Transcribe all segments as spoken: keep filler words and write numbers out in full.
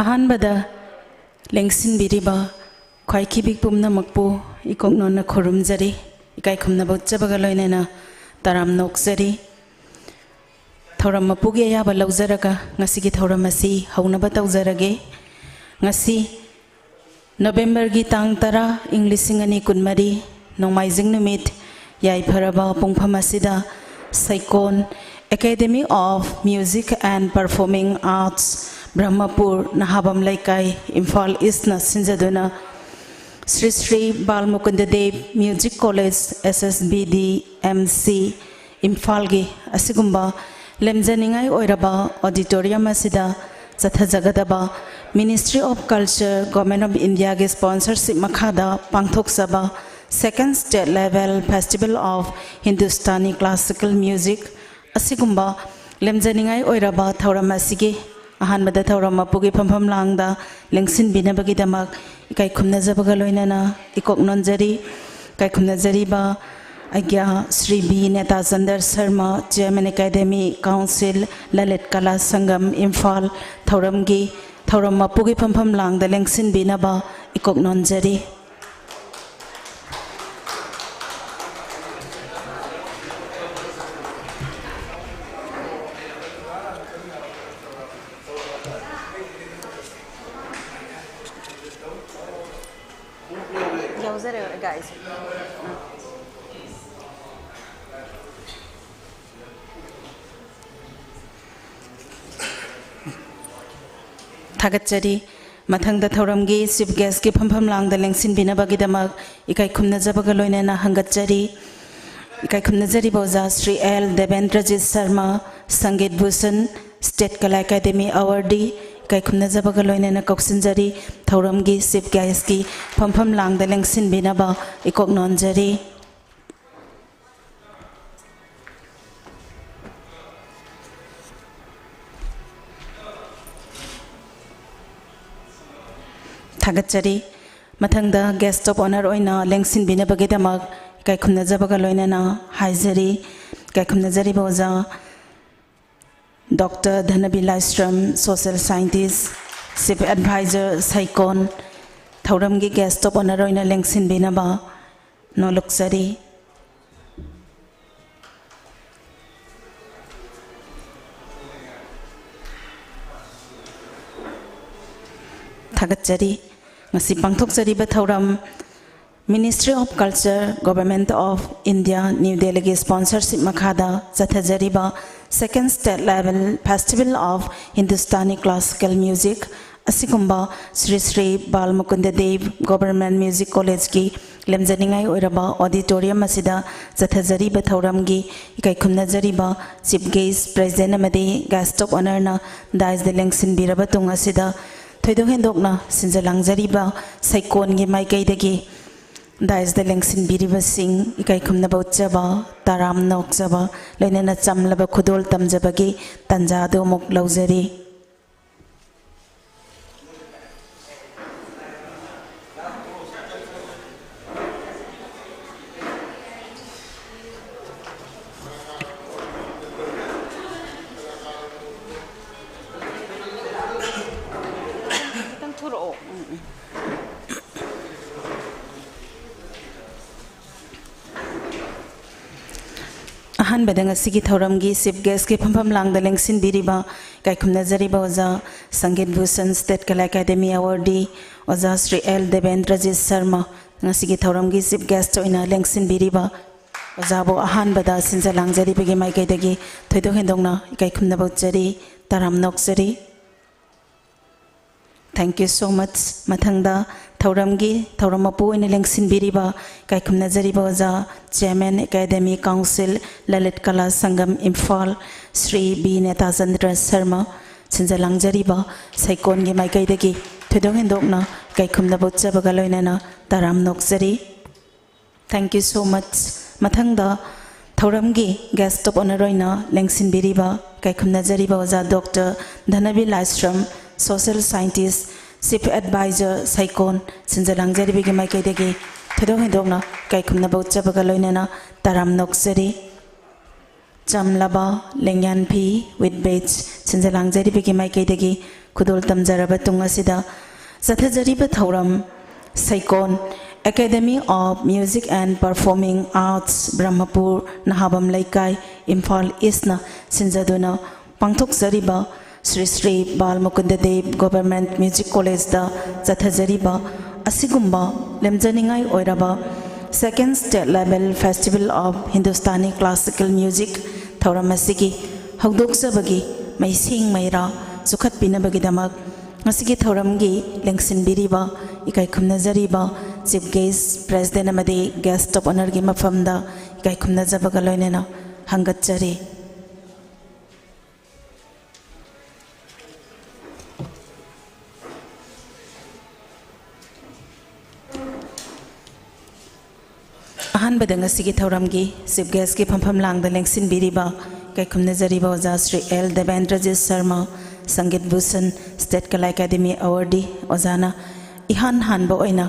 ꯑꯍꯥꯟꯕꯗ ꯂꯦꯡꯁꯤꯟꯕꯤꯔꯤꯕ ꯈ꯭ꯋꯥꯏꯈꯤꯕꯤ ꯄꯨꯝꯅꯃꯛꯄꯨ ꯏꯀꯣꯛꯅꯣꯟꯅ ꯈꯨꯔꯨꯝꯖꯔꯤ, ꯏꯀꯥꯏ ꯈꯨꯝꯅꯕ ꯎꯠꯆꯕꯒ ꯂꯣꯏꯅꯅ ꯇꯔꯥꯝꯅ ꯑꯣꯛꯆꯔꯤ꯫ ꯊꯧꯔꯝ ꯃꯄꯨꯒꯤ ꯑꯌꯥꯕ ꯂꯧꯖꯔꯒ ꯉꯁꯤꯒꯤ ꯊꯧꯔꯝ ꯑꯁꯤ ꯍꯧꯅꯕ ꯇꯧꯖꯔꯒꯦ꯫ ꯉꯁꯤ ꯅꯣꯕꯦꯝꯕꯔꯒꯤ ꯇꯥꯡ ꯇꯔꯥ, ꯏꯪ ꯂꯤꯁꯤꯡ ꯑꯅꯤ ꯀꯨꯟꯃꯔꯤ, ꯅꯣꯡꯃꯥꯏꯖꯤꯡ ꯅꯨꯃꯤꯠ, ꯌꯥꯏꯐꯔꯕ ꯄꯨꯡꯐꯝ ꯑꯁꯤꯗ ꯁꯩꯀꯣꯟ Academy of Music and Performing Arts, Brahmapur, Nahabam Leikai, Imphal ꯏꯁꯅ ꯁꯤꯟꯖꯗꯨꯅ Shri Shri Bal Mukunda Dev music college, S S B D M C, ꯏꯝꯐꯥꯜꯒꯤ ꯑꯁꯤꯒꯨꯝꯕ ꯂꯦꯝꯖꯅꯤꯡꯉꯥꯏ ꯑꯣꯏꯔꯕ auditorium ꯑꯁꯤꯗ ꯆꯠꯊꯖꯒꯗꯕ Ministry of Culture, Government of Indiaꯒꯤ sponsorship ꯃꯈꯥꯗ ꯄꯥꯡꯊꯣꯛꯆꯕ Second State Level Festival of Hindustani Classical Music ꯑꯁꯤꯒꯨꯝꯕ ꯂꯦꯝꯖꯅꯤꯡꯉꯥꯏ ꯑꯣꯏꯔꯕ ꯊꯧꯔꯝ ꯑꯁꯤꯒꯤ ꯑꯍꯥꯟꯕꯗ ꯊꯧꯔꯝ ꯃꯄꯨꯒꯤ ꯐꯝꯐꯝ ꯂꯥꯡꯗ ꯂꯦꯡꯁꯤꯟꯕꯤꯅꯕꯒꯤꯗꯃꯛ ꯏꯀꯥꯏ ꯈꯨꯝꯅꯖꯕꯒ ꯂꯣꯏꯅꯅ ꯏꯀꯣꯛ ꯅꯣꯟꯖꯔꯤ꯫ ꯏꯀꯥꯏ ꯈꯨꯝꯅꯖꯔꯤꯕ ꯑꯩꯒꯤ Shri B Netachandra Sharma, Chairman Academy Council, Lalit Kala Sangam, Imphal, ꯊꯧꯔꯝꯒꯤ, ꯊꯧꯔꯝ ꯃꯄꯨꯒꯤ ꯐꯝꯐꯝ ꯂꯥꯡꯗ ꯂꯦꯡꯁꯤꯟꯕꯤꯅꯕ ꯏꯀꯣꯛ ꯅꯣꯟꯖꯔꯤ꯫ ꯌꯥꯎꯖꯔꯦ, guys꯫ ꯊꯥꯒꯠꯆꯔꯤ꯫ ꯃꯊꯪꯗ ꯊꯧꯔꯝꯒꯤ chief guestꯀꯤ ꯐꯝꯐꯝ ꯂꯥꯡꯗ ꯂꯦꯡꯁꯤꯟꯕꯤꯅꯕꯒꯤꯗꯃꯛ ꯏꯀꯥꯏ ꯈꯨꯝꯅꯖꯕꯒ ꯂꯣꯏꯅꯅ ꯍꯪꯒꯠꯆꯔꯤ꯫ ꯏꯀꯥꯏ ꯈꯨꯝꯅꯖꯔꯤꯕ ꯑꯣꯖꯥ ꯁ꯭ꯔꯤ ꯑꯦꯜ ꯗꯦꯕꯦꯟꯗ꯭ꯔꯖꯤꯠ ꯁꯔꯃ, ꯁꯪꯒꯤꯠ Bhushan, State Kala Academy Awardee, ꯏꯀꯥꯏ ꯈꯨꯝꯅꯖꯕꯒ ꯂꯣꯏꯅꯅ ꯀꯧꯁꯤꯟꯖꯔꯤ꯫ ꯊꯧꯔꯝꯒꯤ chief guestꯀꯤ ꯐꯝꯐꯝ ꯂꯥꯡꯗ ꯂꯦꯡꯁꯤꯟꯕꯤꯅꯕ ꯏꯀꯣꯛ ꯅꯣꯟꯖꯔꯤ꯫ ꯊꯥꯒꯠꯆꯔꯤ꯫ ꯃꯊꯪꯗ guest of honour ꯑꯣꯏꯅ ꯂꯦꯡꯁꯤꯟꯕꯤꯅꯕꯒꯤꯗꯃꯛ ꯏꯀꯥꯏ ꯈꯨꯝꯅꯖꯕꯒ ꯂꯣꯏꯅꯅ ꯍꯥꯏꯖꯔꯤ꯫ ꯏꯀꯥꯏ ꯈꯨꯝꯅꯖꯔꯤꯕ ꯑꯣꯖꯥ Doctor ꯙꯅꯕꯤ ꯂꯥꯏꯁ꯭ꯔꯝ, social scientist꯫ Chief Advisor ꯁꯩꯀꯣꯟ ꯊꯧꯔꯝꯒꯤ Guest of Honour ꯑꯣꯏꯅ ꯂꯦꯡꯁꯤꯟꯕꯤꯅꯕ ꯅꯣꯂꯨꯛꯆꯔꯤ꯫ ꯊꯥꯒꯠꯆꯔꯤ꯫ ꯉꯁꯤ ꯄꯥꯡꯊꯣꯛꯆꯔꯤꯕ ꯊꯧꯔꯝ Ministry of Culture, Government of India, New Delhi ꯒꯤ sponsorship ꯃꯈꯥꯗ ꯆꯠꯊꯖꯔꯤꯕ Second State Level Festival of Hindustani Classical Music ꯑꯁꯤꯒꯨꯝꯕ ꯁ꯭ꯔꯤ ꯁ꯭ꯔꯤ ꯕꯥꯜ ꯃꯨꯀꯨꯟꯗ ꯗꯦꯕ Government Music College ꯀꯤ ꯂꯦꯝꯖꯅꯤꯡꯉꯥꯏ ꯑꯣꯏꯔꯕ auditorium ꯑꯁꯤꯗ ꯆꯠꯊꯖꯔꯤꯕ ꯊꯧꯔꯝꯒꯤ ꯏꯀꯥꯏ ꯈꯨꯝꯅꯖꯔꯤꯕ Chief Guest, President ꯑꯃꯗꯤ Guest of Honour ꯅ dais ꯇ ꯂꯦꯡꯁꯤꯟꯕꯤꯔꯕ ꯇꯨꯡ ꯑꯁꯤꯗ, ꯊꯣꯏꯗꯣꯛ ꯍꯦꯟꯗꯣꯛꯅ ꯁꯤꯟꯖ ꯂꯥꯡꯖꯔꯤꯕ ꯁꯩꯀꯣꯟꯒꯤ ꯃꯥꯏꯀꯩꯗꯒꯤ dais ꯇ ꯂꯦꯡꯁꯤꯟꯕꯤꯔꯤꯕꯁꯤꯡ ꯏꯀꯥꯏ ꯈꯨꯝꯅꯕ ꯎꯠꯆꯕ, ꯇꯔꯥꯝꯅ ꯑꯣꯛꯆꯕ, ꯂꯣꯏꯅꯅ ꯆꯝꯂꯕ ꯈꯨꯗꯣꯜ ꯇꯝꯖꯕꯒꯤ ꯇꯥꯟꯖꯥ ꯑꯗꯨ ꯑꯃꯨꯛ ꯂꯧꯖꯔꯤ꯫ ꯈꯤꯇꯪ ꯊꯣꯔꯛꯑꯣ꯫ ꯎꯝ, ꯎꯝ꯫ ꯑꯍꯥꯟꯕꯗ ꯉꯁꯤꯒꯤ ꯊꯧꯔꯝꯒꯤ Chief Guest ꯀꯤ ꯐꯝꯐꯝ ꯂꯥꯡꯗ ꯂꯦꯡꯁꯤꯟꯕꯤꯔꯤꯕ ꯏꯀꯥꯏ ꯈꯨꯝꯅꯖꯔꯤꯕ ꯑꯣꯖꯥ ꯁꯪꯒꯤꯠ Bhushan State Kala Academy Awardee ꯑꯣꯖꯥ ꯁ꯭ꯔꯤ ꯑꯦꯜ ꯗꯦꯕꯦꯟꯗ꯭ꯔꯖꯤꯠ ꯁꯔꯃ, ꯉꯁꯤꯒꯤ ꯊꯧꯔꯝꯒꯤ Chief Guest ꯑꯣꯏꯅ ꯂꯦꯡꯁꯤꯟꯕꯤꯔꯤꯕ ꯑꯣꯖꯥꯕꯨ ꯑꯍꯥꯟꯕꯗ ꯁꯤꯟꯖ ꯂꯥꯡꯖꯔꯤꯕꯒꯤ ꯃꯥꯏꯀꯩꯗꯒꯤ ꯊꯣꯏꯗꯣꯛ ꯍꯦꯟꯗꯣꯛꯅ ꯏꯀꯥꯏ ꯈꯨꯝꯅꯕ ꯎꯠꯆꯔꯤ, ꯇꯔꯥꯝꯅ ꯑꯣꯛꯆꯔꯤ꯫ Thank you so much꯫ ꯃꯊꯪꯗ ꯊꯧꯔꯝꯒꯤ ꯊꯧꯔꯝ ꯃꯄꯨ ꯑꯣꯏꯅ ꯂꯦꯡꯁꯤꯟꯕꯤꯔꯤꯕ, ꯏꯀꯥꯏ ꯈꯨꯝꯅꯖꯔꯤꯕ ꯑꯣꯖꯥ, Chairman Academy Council, Lalit Kala Sangam Imphal, Shri B Netachandra Sharma, ꯁꯤꯟꯖ ꯂꯥꯡꯖꯔꯤꯕ ꯁꯩꯀꯣꯟꯒꯤ ꯃꯥꯏꯀꯩꯗꯒꯤ ꯊꯣꯏꯗꯣꯛ ꯍꯦꯟꯗꯣꯛꯅ ꯏꯀꯥꯏ ꯈꯨꯝꯅꯕ ꯎꯠꯆꯕꯒ ꯂꯣꯏꯅꯅ ꯇꯔꯥꯝꯅ ꯑꯣꯛꯆꯔꯤ꯫ Thank you so much꯫ ꯃꯊꯪꯗ ꯊꯧꯔꯝꯒꯤ Guest of Honour ꯑꯣꯏꯅ ꯂꯦꯡꯁꯤꯟꯕꯤꯔꯤꯕ, ꯏꯀꯥꯏ ꯈꯨꯝꯅꯖꯔꯤꯕ ꯑꯣꯖꯥ ꯗꯣꯛꯇꯔ ꯙꯅꯕꯤꯔ ꯂꯥꯏꯁ꯭ꯔꯝ, Social Scientist, Chief Advisor ꯁꯩꯀꯣꯟ, ꯁꯤꯟꯖ ꯂꯥꯡꯖꯔꯤꯕꯒꯤ ꯃꯥꯏꯀꯩꯗꯒꯤ ꯊꯣꯏꯗꯣꯛ ꯍꯦꯟꯗꯣꯛꯅ ꯏꯀꯥꯏ ꯈꯨꯝꯅꯕ ꯎꯠꯆꯕꯒ ꯂꯣꯏꯅꯅ ꯇꯔꯥꯝꯅ ꯑꯣꯛꯆꯔꯤ꯫ ꯆꯝꯂꯕ ꯂꯦꯡꯌꯥꯟ ꯐꯤ with badge ꯁꯤꯟꯖ ꯂꯥꯡꯖꯔꯤꯕꯒꯤ ꯃꯥꯏꯀꯩꯗꯒꯤ ꯈꯨꯗꯣꯜ ꯇꯝꯖꯔꯕ ꯇꯨꯡ ꯑꯁꯤꯗ ꯆꯠꯊꯖꯔꯤꯕ ꯊꯧꯔꯝ ꯁꯩꯀꯣꯟ Academy of Music and Performing Arts, Brahmapur, Nahabam Leikai, Imphal ꯏꯁꯅ ꯁꯤꯟꯖꯗꯨꯅ ꯄꯥꯡꯊꯣꯛꯆꯔꯤꯕ ꯁ꯭ꯔꯤ ꯁ꯭ꯔꯤ ꯕꯥꯜ ꯃꯨꯀꯨꯟꯗ ꯗꯦꯕ ꯒꯣꯚꯔꯟꯃꯦꯟꯠ ꯃ꯭ꯌꯨꯖꯤꯛ ꯀꯣꯂꯦꯖꯇ ꯆꯠꯊꯖꯔꯤꯕ ꯑꯁꯤꯒꯨꯝꯕ ꯂꯦꯝꯖꯅꯤꯡꯉꯥꯏ ꯑꯣꯏꯔꯕ Second State Level Festival of Hindustani Classical Music ꯊꯧꯔꯝ ꯑꯁꯤꯒꯤ ꯍꯧꯗꯣꯛꯆꯕꯒꯤ ꯃꯩꯁꯤꯡ ꯃꯩꯔꯥ ꯆꯨꯈꯠꯄꯤꯅꯕꯒꯤꯗꯃꯛ ꯉꯁꯤꯒꯤ ꯊꯧꯔꯝꯒꯤ ꯂꯦꯡꯁꯤꯟꯕꯤꯔꯤꯕ, ꯏꯀꯥꯏ ꯈꯨꯝꯅꯖꯔꯤꯕ Chief Guest, President ꯑꯃꯗꯤ Guest of Honourꯒꯤ ꯃꯐꯝꯗ ꯏꯀꯥꯏ ꯈꯨꯝꯅꯖꯕꯒ ꯂꯣꯏꯅꯅ ꯍꯪꯒꯠꯆꯔꯤ꯫ ꯑꯍꯥꯟꯕꯗ ꯉꯁꯤꯒꯤ ꯊꯧꯔꯝꯒꯤ Chief Guestꯀꯤ ꯐꯝꯐꯝ ꯂꯥꯡꯗ ꯂꯦꯡꯁꯤꯟꯕꯤꯔꯤꯕ, ꯏꯀꯥꯏ ꯈꯨꯝꯅꯖꯔꯤꯕ ꯑꯣꯖꯥ ꯁ꯭ꯔꯤ ꯑꯦꯜ ꯗꯦꯕꯦꯟꯗ꯭ꯔꯖꯤꯠ ꯁꯔꯃ, ꯁꯪꯒꯤꯠ Bhushan State Kala Academy Awardee ꯑꯣꯖꯥꯅ ꯏꯍꯥꯟ ꯍꯥꯟꯕ ꯑꯣꯏꯅ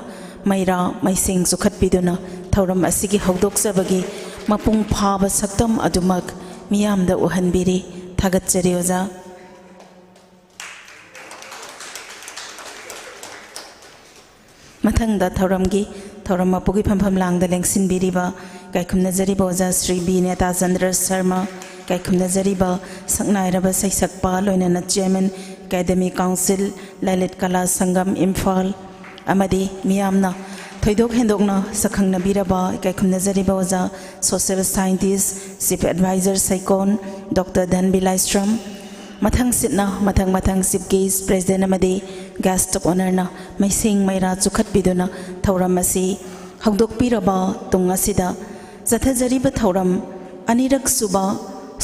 ꯃꯩꯔꯥ ꯃꯩꯁꯤꯡ ꯆꯨꯈꯠꯄꯤꯗꯨꯅ ꯊꯧꯔꯝ ꯑꯁꯤꯒꯤ ꯍꯧꯗꯣꯛꯆꯕꯒꯤ ꯃꯄꯨꯡ ꯐꯥꯕ ꯁꯛꯇꯝ ꯑꯗꯨꯃꯛ ꯃꯤꯌꯥꯝꯗ ꯎꯍꯟꯕꯤꯔꯤ꯫ ꯊꯥꯒꯠꯆꯔꯤ ꯑꯣꯖꯥ꯫ ꯃꯊꯪꯗ ꯊꯧꯔꯝꯒꯤ ꯊꯧꯔꯝ ꯃꯄꯨꯒꯤ ꯐꯝꯐꯝ ꯂꯥꯡꯗ ꯂꯦꯡꯁꯤꯟꯕꯤꯔꯤꯕ, ꯏꯀꯥꯏ ꯈꯨꯝꯅꯖꯔꯤꯕ ꯑꯣꯖꯥ ꯁ꯭ꯔꯤ ꯕꯤ ꯅꯦꯇꯥ ꯆꯟꯗ꯭ꯔ ꯁꯔꯃ, ꯏꯀꯥꯏ ꯈꯨꯝꯅꯖꯔꯤꯕ ꯁꯛꯅꯥꯏꯔꯕ ꯁꯩꯁꯛꯄ, ꯂꯣꯏꯅꯅ Chairman Academy Council, Lalit Kala Sangam Imphal, ꯑꯃꯗꯤ ꯃꯤꯌꯥꯝꯅ ꯊꯣꯏꯗꯣꯛ ꯍꯦꯟꯗꯣꯛꯅ ꯁꯛꯈꯪꯅꯕꯤꯔꯕ, ꯏꯀꯥꯏ ꯈꯨꯝꯅꯖꯔꯤꯕ ꯑꯣꯖꯥ Social Scientist, Chief Advisor Seikon doctor Dhanabir Laishram, ꯃꯊꯪꯁꯤꯠꯅ ꯃꯊꯪ ꯃꯊꯪ Chief Guest, President ꯑꯃꯗꯤ Guest of Honourꯅ ꯃꯩꯁꯤꯡ ꯃꯩꯔꯥ ꯆꯨꯈꯠꯄꯤꯗꯨꯅ ꯊꯧꯔꯝ ꯑꯁꯤ ꯍꯧꯗꯣꯛꯄꯤꯔꯕ ꯇꯨꯡ ꯑꯁꯤꯗ, ꯆꯠꯊꯖꯔꯤꯕ ꯊꯧꯔꯝ ꯑꯅꯤꯔꯛ ꯁꯨꯕ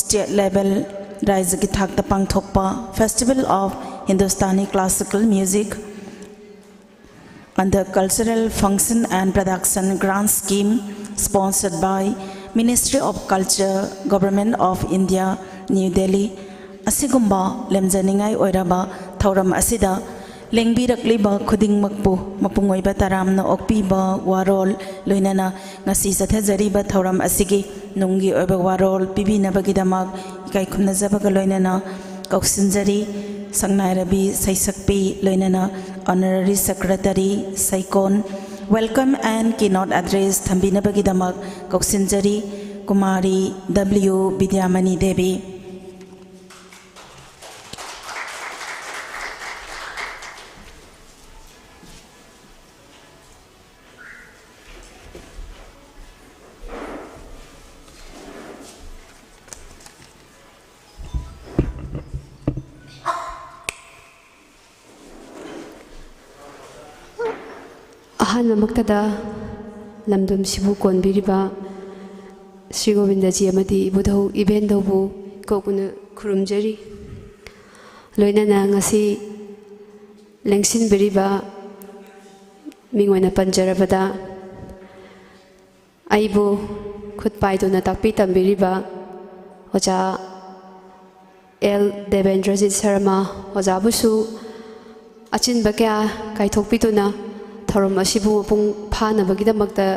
State Level, ꯔꯥꯏꯖ꯭ꯌꯒꯤ ꯊꯥꯛꯇ ꯄꯥꯡꯊꯣꯛꯄ Festival of Hindustani Classical Music under Cultural Function and Production Grant Scheme, sponsored by Ministry of Culture, Government of India, New Delhi, ꯑꯁꯤꯒꯨꯝꯕ ꯂꯦꯝꯖꯅꯤꯡꯉꯥꯏ ꯑꯣꯏꯔꯕ ꯊꯧꯔꯝ ꯑꯁꯤꯗ ꯂꯦꯡꯕꯤꯔꯛꯂꯤꯕ ꯈꯨꯗꯤꯡꯃꯛꯄꯨ ꯃꯄꯨꯡ ꯑꯣꯏꯕ ꯇꯔꯥꯝꯅ ꯑꯣꯛꯄꯤꯕ ꯋꯥꯔꯣꯜ, ꯂꯣꯏꯅꯅ ꯉꯁꯤ ꯆꯠꯊꯖꯔꯤꯕ ꯊꯧꯔꯝ ꯑꯁꯤꯒꯤ ꯅꯨꯡꯒꯤ ꯑꯣꯏꯕ ꯋꯥꯔꯣꯜ ꯄꯤꯕꯤꯅꯕꯒꯤꯗꯃꯛ ꯏꯀꯥꯏ ꯈꯨꯝꯅꯖꯕꯒ ꯂꯣꯏꯅꯅ ꯀꯧꯁꯤꯟꯖꯔꯤ꯫ ꯁꯛꯅꯥꯏꯔꯕꯤ ꯁꯩꯁꯛꯄꯤ ꯂꯣꯏꯅꯅ Honorary Secretary ꯁꯩꯀꯣꯟ Welcome and Keynote Address ꯊꯝꯕꯤꯅꯕꯒꯤꯗꯃꯛ ꯀꯧꯁꯤꯟꯖꯔꯤ꯫ Kumari W ꯕꯤꯗ꯭ꯌꯥꯃꯅꯤ Devi. ꯑꯍꯥꯟꯕꯃꯛꯇꯗ ꯂꯝꯗꯝꯁꯤꯕꯨ ꯀꯣꯟꯕꯤꯔꯤꯕ Shri Govindaji ꯑꯃꯗꯤ ꯏꯕꯨꯙꯧ ꯏꯕꯦꯟꯙꯧꯕꯨ ꯀꯣꯛꯅ ꯈꯨꯔꯨꯝꯖꯔꯤ꯫ ꯂꯣꯏꯅꯅ ꯉꯁꯤ ꯂꯦꯡꯁꯤꯟꯕꯤꯔꯤꯕ ꯃꯤꯡ ꯑꯣꯏꯅ ꯄꯟꯖꯔꯕꯗ, ꯑꯩꯕꯨ ꯈꯨꯠ ꯄꯥꯏꯗꯨꯅ ꯇꯥꯛꯄꯤ ꯇꯝꯕꯤꯔꯤꯕ ꯑꯣꯖꯥ ꯑꯦꯜ ꯗꯦꯕꯦꯟꯗ꯭ꯔꯖꯤꯠ ꯁꯔꯃ ꯑꯣꯖꯥꯕꯨꯁꯨ ꯑꯆꯤꯟꯕ ꯀꯌꯥ ꯀꯥꯏꯊꯣꯛꯄꯤꯗꯨꯅ ꯊꯧꯔꯝ ꯑꯁꯤꯕꯨ ꯃꯄꯨꯡ ꯐꯥꯅꯕꯒꯤꯗꯃꯛꯇ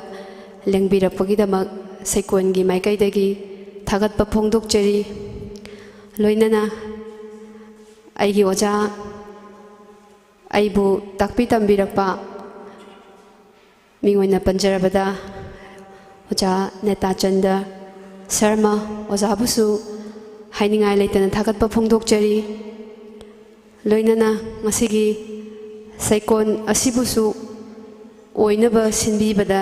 ꯂꯦꯡꯕꯤꯔꯛꯄꯒꯤꯗꯃꯛ ꯁꯩꯀꯣꯟꯒꯤ ꯃꯥꯏꯀꯩꯗꯒꯤ ꯊꯥꯒꯠꯄ ꯐꯣꯡꯗꯣꯛꯆꯔꯤ꯫ ꯂꯣꯏꯅꯅ ꯑꯩꯒꯤ ꯑꯣꯖꯥ, ꯑꯩꯕꯨ ꯇꯥꯛꯄꯤ ꯇꯝꯕꯤꯔꯛꯄ ꯃꯤꯡ ꯑꯣꯏꯅ ꯄꯟꯖꯔꯕꯗ, ꯑꯣꯖꯥ ꯅꯦꯇꯥꯆꯟꯗ ꯁꯔꯃ ꯑꯣꯖꯥꯕꯨꯁꯨ ꯍꯥꯏꯅꯤꯡꯉꯥꯏ ꯂꯩꯇꯅ ꯊꯥꯒꯠꯄ ꯐꯣꯡꯗꯣꯛꯆꯔꯤ꯫ ꯂꯣꯏꯅꯅ ꯉꯁꯤꯒꯤ ꯁꯩꯀꯣꯟ ꯑꯁꯤꯕꯨꯁꯨ ꯑꯣꯏꯅꯕ ꯁꯤꯟꯕꯤꯕꯗ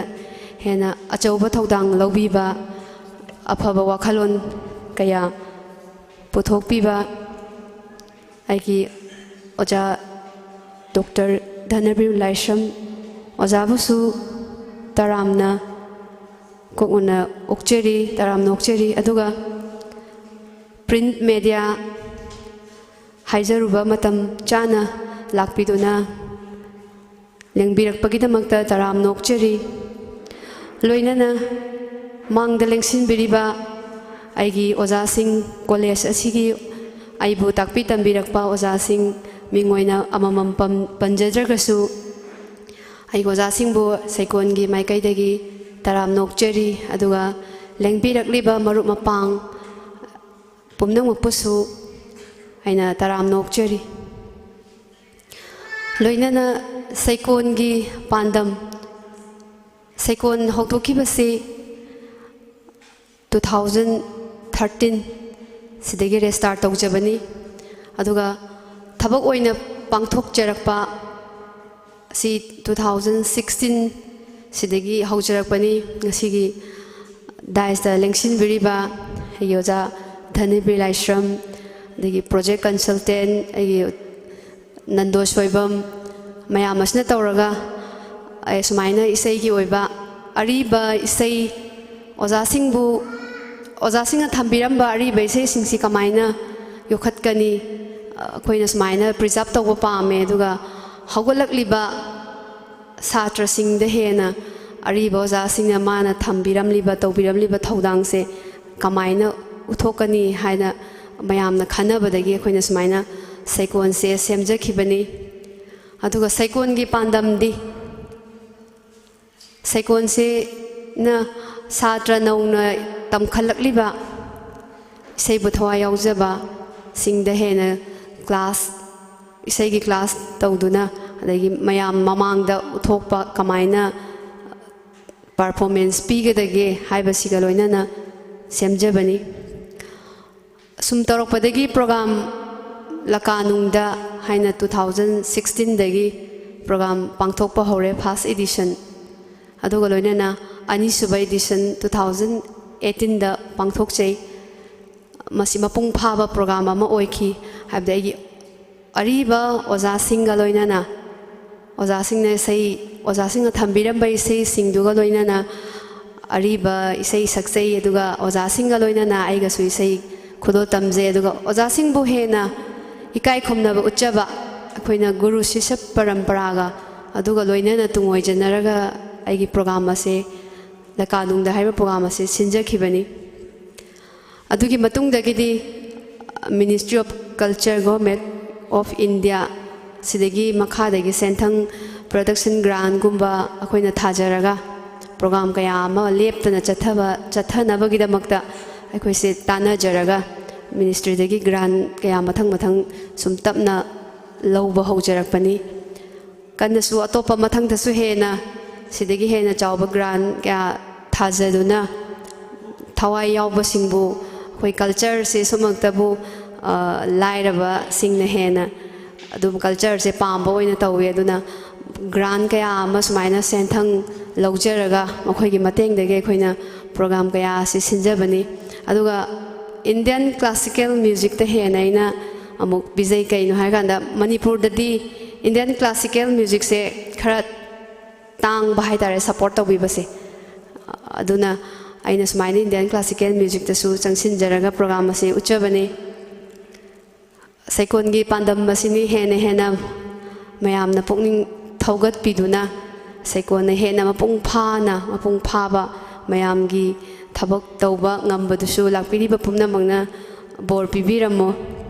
ꯍꯦꯟꯅ ꯑꯆꯧꯕ ꯊꯧꯗꯥꯡ ꯂꯧꯕꯤꯕ, ꯑꯐꯕ ꯋꯥꯈꯜꯂꯣꯟ ꯀꯌꯥ ꯄꯨꯊꯣꯛꯄꯤꯕ ꯑꯩꯒꯤ ꯑꯣꯖꯥ ꯗꯣꯛꯇꯔ ꯙꯅꯕꯤꯔ ꯂꯥꯏꯁ꯭ꯔꯝ ꯑꯣꯖꯥꯕꯨꯁꯨ ꯇꯔꯥꯝꯅ ꯀꯣꯛꯅꯅ ꯑꯣꯛꯆꯔꯤ, ꯇꯔꯥꯝꯅ ꯑꯣꯛꯆꯔꯤ꯫ ꯑꯗꯨꯒ print media ꯍꯥꯏꯖꯔꯨꯕ ꯃꯇꯝ ꯆꯥꯅ ꯂꯥꯛꯄꯤꯗꯨꯅ ꯂꯦꯡꯕꯤꯔꯛꯄꯒꯤꯗꯃꯛꯇ ꯇꯔꯥꯝꯅ ꯑꯣꯛꯆꯔꯤ꯫ ꯂꯣꯏꯅꯅ ꯃꯥꯡꯗ ꯂꯦꯡꯁꯤꯟꯕꯤꯔꯤꯕ ꯑꯩꯒꯤ ꯑꯣꯖꯥꯁꯤꯡ, ꯀꯣꯂꯦꯖ ꯑꯁꯤꯒꯤ ꯑꯩꯕꯨ ꯇꯥꯛꯄꯤ ꯇꯝꯕꯤꯔꯛꯄ ꯑꯣꯖꯥꯁꯤꯡ, ꯃꯤꯡ ꯑꯣꯏꯅ ꯑꯃꯃꯝ ꯄꯝ-, ꯄꯟꯖꯗ꯭ꯔꯒꯁꯨ, ꯑꯩꯒꯤ ꯑꯣꯖꯥꯁꯤꯡꯕꯨ ꯁꯩꯀꯣꯟꯒꯤ ꯃꯥꯏꯀꯩꯗꯒꯤ ꯇꯔꯥꯝꯅ ꯑꯣꯛꯆꯔꯤ꯫ ꯑꯗꯨꯒ ꯂꯦꯡꯕꯤꯔꯛꯂꯤꯕ ꯃꯔꯨꯞ ꯃꯄꯥꯡ ꯄꯨꯝꯅꯃꯛꯄꯨꯁꯨ ꯑꯩꯅ ꯇꯔꯥꯝꯅ ꯑꯣꯛꯆꯔꯤ꯫ ꯂꯣꯏꯅꯅ ꯁꯩꯀꯣꯟꯒꯤ ꯄꯥꯟꯗꯝ, ꯁꯩꯀꯣꯟ ꯍꯧꯗꯣꯛꯈꯤꯕꯁꯤ two thousand thirteen ꯁꯤꯗꯒꯤ ꯔꯦꯖꯤꯁꯇꯥꯔ ꯇꯧꯖꯕꯅꯤ꯫ ꯑꯗꯨꯒ ꯊꯕꯛ ꯑꯣꯏꯅ ꯄꯥꯡꯊꯣꯛꯆꯔꯛꯄ ꯑꯁꯤ two thousand sixteen ꯁꯤꯗꯒꯤ ꯍꯧꯖꯔꯛꯄꯅꯤ꯫ ꯉꯁꯤꯒꯤ ꯗꯥꯏꯁꯇ ꯂꯦꯡꯁꯤꯟꯕꯤꯔꯤꯕ ꯑꯩꯒꯤ ꯑꯣꯖꯥ ꯙꯅꯕꯤꯔ ꯂꯥꯏꯁ꯭ꯔꯝ, ꯑꯗꯒꯤ ꯄ꯭ꯔꯣꯖꯦꯛ ꯀꯟꯁꯜꯇꯦꯟ ꯑꯩꯒꯤ ꯅꯟꯗꯣ ꯁꯣꯏꯕꯝ, ꯃꯌꯥꯝ ꯑꯁꯤꯅ ꯇꯧꯔꯒ ꯑꯩ ꯁꯨꯃꯥꯏꯅ ꯏꯁꯩꯒꯤ ꯑꯣꯏꯕ ꯑꯔꯤꯕ ꯏꯁꯩ ꯑꯣꯖꯥꯁꯤꯡꯕꯨ, ꯑꯣꯖꯥꯁꯤꯡꯅ ꯊꯝꯕꯤꯔꯝꯕ ꯑꯔꯤꯕ ꯏꯁꯩꯁꯤꯡꯁꯤ ꯀꯃꯥꯏꯅ ꯌꯣꯛꯈꯠꯀꯅꯤ? ꯑꯩꯈꯣꯏꯅ ꯁꯨꯃꯥꯏꯅ ꯄ꯭ꯔꯤꯖꯥꯕ ꯇꯧꯕ ꯄꯥꯝꯃꯦ꯫ ꯑꯗꯨꯒ ꯍꯧꯒꯠꯂꯛꯂꯤꯕ ꯁꯥꯇ꯭ꯔꯁꯤꯡꯗ ꯍꯦꯟꯅ ꯑꯔꯤꯕ ꯑꯣꯖꯥꯁꯤꯡꯅ ꯃꯥꯅ ꯊꯝꯕꯤꯔꯝꯂꯤꯕ, ꯇꯧꯕꯤꯔꯝꯂꯤꯕ ꯊꯧꯗꯥꯡꯁꯦ ꯀꯃꯥꯏꯅ ꯎꯠꯊꯣꯛꯀꯅꯤ ꯍꯥꯏꯅ ꯃꯌꯥꯝꯅ ꯈꯟꯅꯕꯗꯒꯤ ꯑꯩꯈꯣꯏꯅ ꯁꯨꯃꯥꯏꯅ ꯁꯩꯀꯣꯟꯁꯦ ꯁꯦꯝꯖꯈꯤꯕꯅꯤ꯫ ꯑꯗꯨꯒ ꯁꯩꯀꯣꯟꯒꯤ ꯄꯥꯟꯗꯝꯗꯤ, ꯁꯩꯀꯣꯟꯁꯤꯅ ꯁꯥꯇ꯭ꯔ ꯅꯧꯅ ꯇꯝꯈꯠꯂꯛꯂꯤꯕ, ꯏꯁꯩꯕꯨ ꯊꯋꯥꯏ ꯌꯥꯎꯖꯕꯁꯤꯡꯗ ꯍꯦꯟꯅ ꯀ꯭ꯂꯥꯁ, ꯏꯁꯩꯒꯤ ꯀ꯭ꯂꯥꯁ ꯇꯧꯗꯨꯅ, ꯑꯗꯒꯤ ꯃꯌꯥꯝ ꯃꯃꯥꯡꯗ ꯎꯠꯊꯣꯛꯄ, ꯀꯃꯥꯏꯅ ꯄꯔꯐꯣꯔꯃꯦꯟꯁ ꯄꯤꯒꯗꯒꯦ ꯍꯥꯏꯕꯁꯤꯒ ꯂꯣꯏꯅꯅ ꯁꯦꯝꯖꯕꯅꯤ꯫ ꯁꯨꯝ ꯇꯧꯔꯛꯄꯗꯒꯤ ꯄ꯭ꯔꯣꯒꯥꯝ ꯂꯀꯥꯅꯨꯡꯗ ꯍꯥꯏꯅ two thousand sixteen ꯗꯒꯤ ꯄ꯭ꯔꯣꯒꯥꯝ ꯄꯥꯡꯊꯣꯛꯄ ꯍꯧꯔꯦ, ꯐꯥꯔꯁ ꯏꯗꯤꯁꯟ꯫ ꯑꯗꯨꯒ ꯂꯣꯏꯅꯅ ꯑꯅꯤꯁꯨꯕ ꯏꯗꯤꯁꯟ two thousand eighteen ꯗ ꯄꯥꯡꯊꯣꯛꯆꯩ꯫ ꯃꯁꯤ ꯃꯄꯨꯡ ꯐꯥꯕ ꯄ꯭ꯔꯣꯒꯥꯝ ꯑꯃ ꯑꯣꯏꯈꯤ꯫ ꯍꯥꯏꯕꯗꯤ ꯑꯩꯒꯤ ꯑꯔꯤꯕ ꯑꯣꯖꯥꯁꯤꯡꯒ ꯂꯣꯏꯅꯅ, ꯑꯣꯖꯥꯁꯤꯡꯅ ꯏꯁꯩ, ꯑꯣꯖꯥꯁꯤꯡꯅ ꯊꯝꯕꯤꯔꯝꯕ ꯏꯁꯩꯁꯤꯡꯗꯨꯒ ꯂꯣꯏꯅꯅ ꯑꯔꯤꯕ ꯏꯁꯩ ꯁꯛꯆꯩ꯫ ꯑꯗꯨꯒ ꯑꯣꯖꯥꯁꯤꯡꯒ ꯂꯣꯏꯅꯅ ꯑꯩꯒꯁꯨ ꯏꯁꯩ ꯈꯨꯗꯣꯜ ꯇꯝꯖꯩ꯫ ꯑꯗꯨꯒ ꯑꯣꯖꯥꯁꯤꯡꯕꯨ ꯍꯦꯟꯅ ꯏꯀꯥꯏ ꯈꯨꯝꯅꯕ ꯎꯠꯆꯕ, ꯑꯩꯈꯣꯏꯅ ꯒꯨꯔꯨ ꯁꯤꯁ꯭ꯌ ꯄꯔꯝꯄꯔꯥꯒ ꯑꯗꯨꯒ ꯂꯣꯏꯅꯅ ꯇꯨꯡꯑꯣꯏꯖꯅꯔꯒ ꯑꯩꯒꯤ ꯄ꯭ꯔꯣꯒꯥꯝ ꯑꯁꯦ, ꯂꯀꯥꯅꯨꯡꯗ ꯍꯥꯏꯔꯤꯕ ꯄ꯭ꯔꯣꯒꯥꯝ ꯑꯁꯦ ꯁꯤꯟꯖꯈꯤꯕꯅꯤ꯫ ꯑꯗꯨꯒꯤ ꯃꯇꯨꯡꯗꯒꯤꯗꯤ Ministry of Culture, Government of India, ꯁꯤꯗꯒꯤ ꯃꯈꯥꯗꯒꯤ ꯁꯦꯟꯊꯪ production grant ꯒꯨꯝꯕ ꯑꯩꯈꯣꯏꯅ ꯊꯥꯖꯔꯒ ꯄ꯭ꯔꯣꯒꯥꯝ ꯀꯌꯥ ꯑꯃ ꯂꯦꯞꯇꯅ ꯆꯠꯊꯕ, ꯆꯠꯊꯅꯕꯒꯤꯗꯃꯛꯇ ꯑꯩꯈꯣꯏꯁꯦ ꯇꯥꯟꯅꯖꯔꯒ ꯃꯤꯅꯤꯁꯇ꯭ꯔꯤꯗꯒꯤ ꯒ꯭ꯔꯥꯟ ꯀꯌꯥ ꯃꯊꯪ ꯃꯊꯪ ꯁꯨꯝ ꯇꯞꯅ ꯂꯧꯕ ꯍꯧꯖꯔꯛꯄꯅꯤ꯫ ꯀꯟꯅꯁꯨ ꯑꯇꯣꯞꯄ ꯃꯊꯪꯗꯁꯨ ꯍꯦꯟꯅ ꯁꯤꯗꯒꯤ ꯍꯦꯟꯅ ꯆꯥꯎꯕ ꯒ꯭ꯔꯥꯟ ꯀꯌꯥ ꯊꯥꯖꯗꯨꯅ ꯊꯋꯥꯏ ꯌꯥꯎꯕꯁꯤꯡꯕꯨ ꯑꯩꯈꯣꯏ ꯀꯜꯆꯔꯁꯦ ꯁꯨꯝꯃꯛꯇꯕꯨ, ꯑ, ꯂꯥꯏꯔꯕꯁꯤꯡꯅ ꯍꯦꯟꯅ ꯑꯗꯨꯝ ꯀꯜꯆꯔꯁꯦ ꯄꯥꯝꯕ ꯑꯣꯏꯅ ꯇꯧꯋꯤ꯫ ꯑꯗꯨꯅ ꯒ꯭ꯔꯥꯟ ꯀꯌꯥ ꯑꯃ ꯁꯨꯃꯥꯏꯅ ꯁꯦꯟꯊꯪ ꯂꯧꯖꯔꯒ ꯃꯈꯣꯏꯒꯤ ꯃꯇꯦꯡꯗꯒꯤ ꯑꯩꯈꯣꯏꯅ ꯄ꯭ꯔꯣꯒ꯭ꯔꯥꯝ ꯀꯌꯥ ꯑꯁꯤ ꯁꯤꯟꯖꯕꯅꯤ꯫ ꯑꯗꯨꯒ ꯏꯟꯗꯤꯌꯟ ꯀ꯭ꯂꯥꯁꯤꯀꯦꯜ ꯃ꯭ꯌꯨꯖꯤꯛꯇ ꯍꯦꯟꯅ ꯑꯩꯅ ꯑꯃꯨꯛ ꯄꯤꯖꯩ꯫ ꯀꯩꯅꯣ ꯍꯥꯏꯔꯀꯥꯟꯗ ꯃꯅꯤꯄꯨꯔꯗꯗꯤ ꯏꯟꯗꯤꯌꯟ ꯀ꯭ꯂꯥꯁꯤꯀꯦꯜ ꯃ꯭ꯌꯨꯖꯤꯛꯁꯦ ꯈꯔ ꯇꯥꯡꯕ ꯍꯥꯏꯇꯥꯔꯦ, ꯁꯄꯣꯔꯠ ꯇꯧꯕꯤꯕꯁꯦ꯫ ꯑꯗꯨꯅ ꯑꯩꯅ ꯁꯨꯃꯥꯏꯅ ꯏꯟꯗꯤꯌꯟ ꯀ꯭ꯂꯥꯁꯤꯀꯦꯜ ꯃ꯭ꯌꯨꯖꯤꯛꯇꯁꯨ ꯆꯪꯁꯤꯟꯖꯔꯒ ꯄ꯭ꯔꯣꯒ꯭ꯔꯥꯝ ꯑꯁꯤ ꯎꯠꯆꯕꯅꯤ꯫ ꯁꯩꯀꯣꯟꯒꯤ ꯄꯥꯟꯗꯝ ꯑꯁꯤꯅꯤ ꯍꯦꯟꯅ ꯍꯦꯟꯅ ꯃꯌꯥꯝꯅ ꯄꯨꯛꯅꯤꯡ ꯊꯧꯒꯠꯄꯤꯗꯨꯅ ꯁꯩꯀꯣꯟꯅ ꯍꯦꯟꯅ ꯃꯄꯨꯡ ꯐꯥꯅ, ꯃꯄꯨꯡ ꯐꯥꯕ ꯃꯌꯥꯝꯒꯤ ꯊꯕꯛ ꯇꯧꯕ ꯉꯝꯕꯗꯨꯁꯨ ꯂꯥꯛꯄꯤꯔꯤꯕ ꯄꯨꯝꯅꯃꯛꯅ ꯕꯣꯔ ꯄꯤꯕꯤꯔꯝꯃꯣ꯫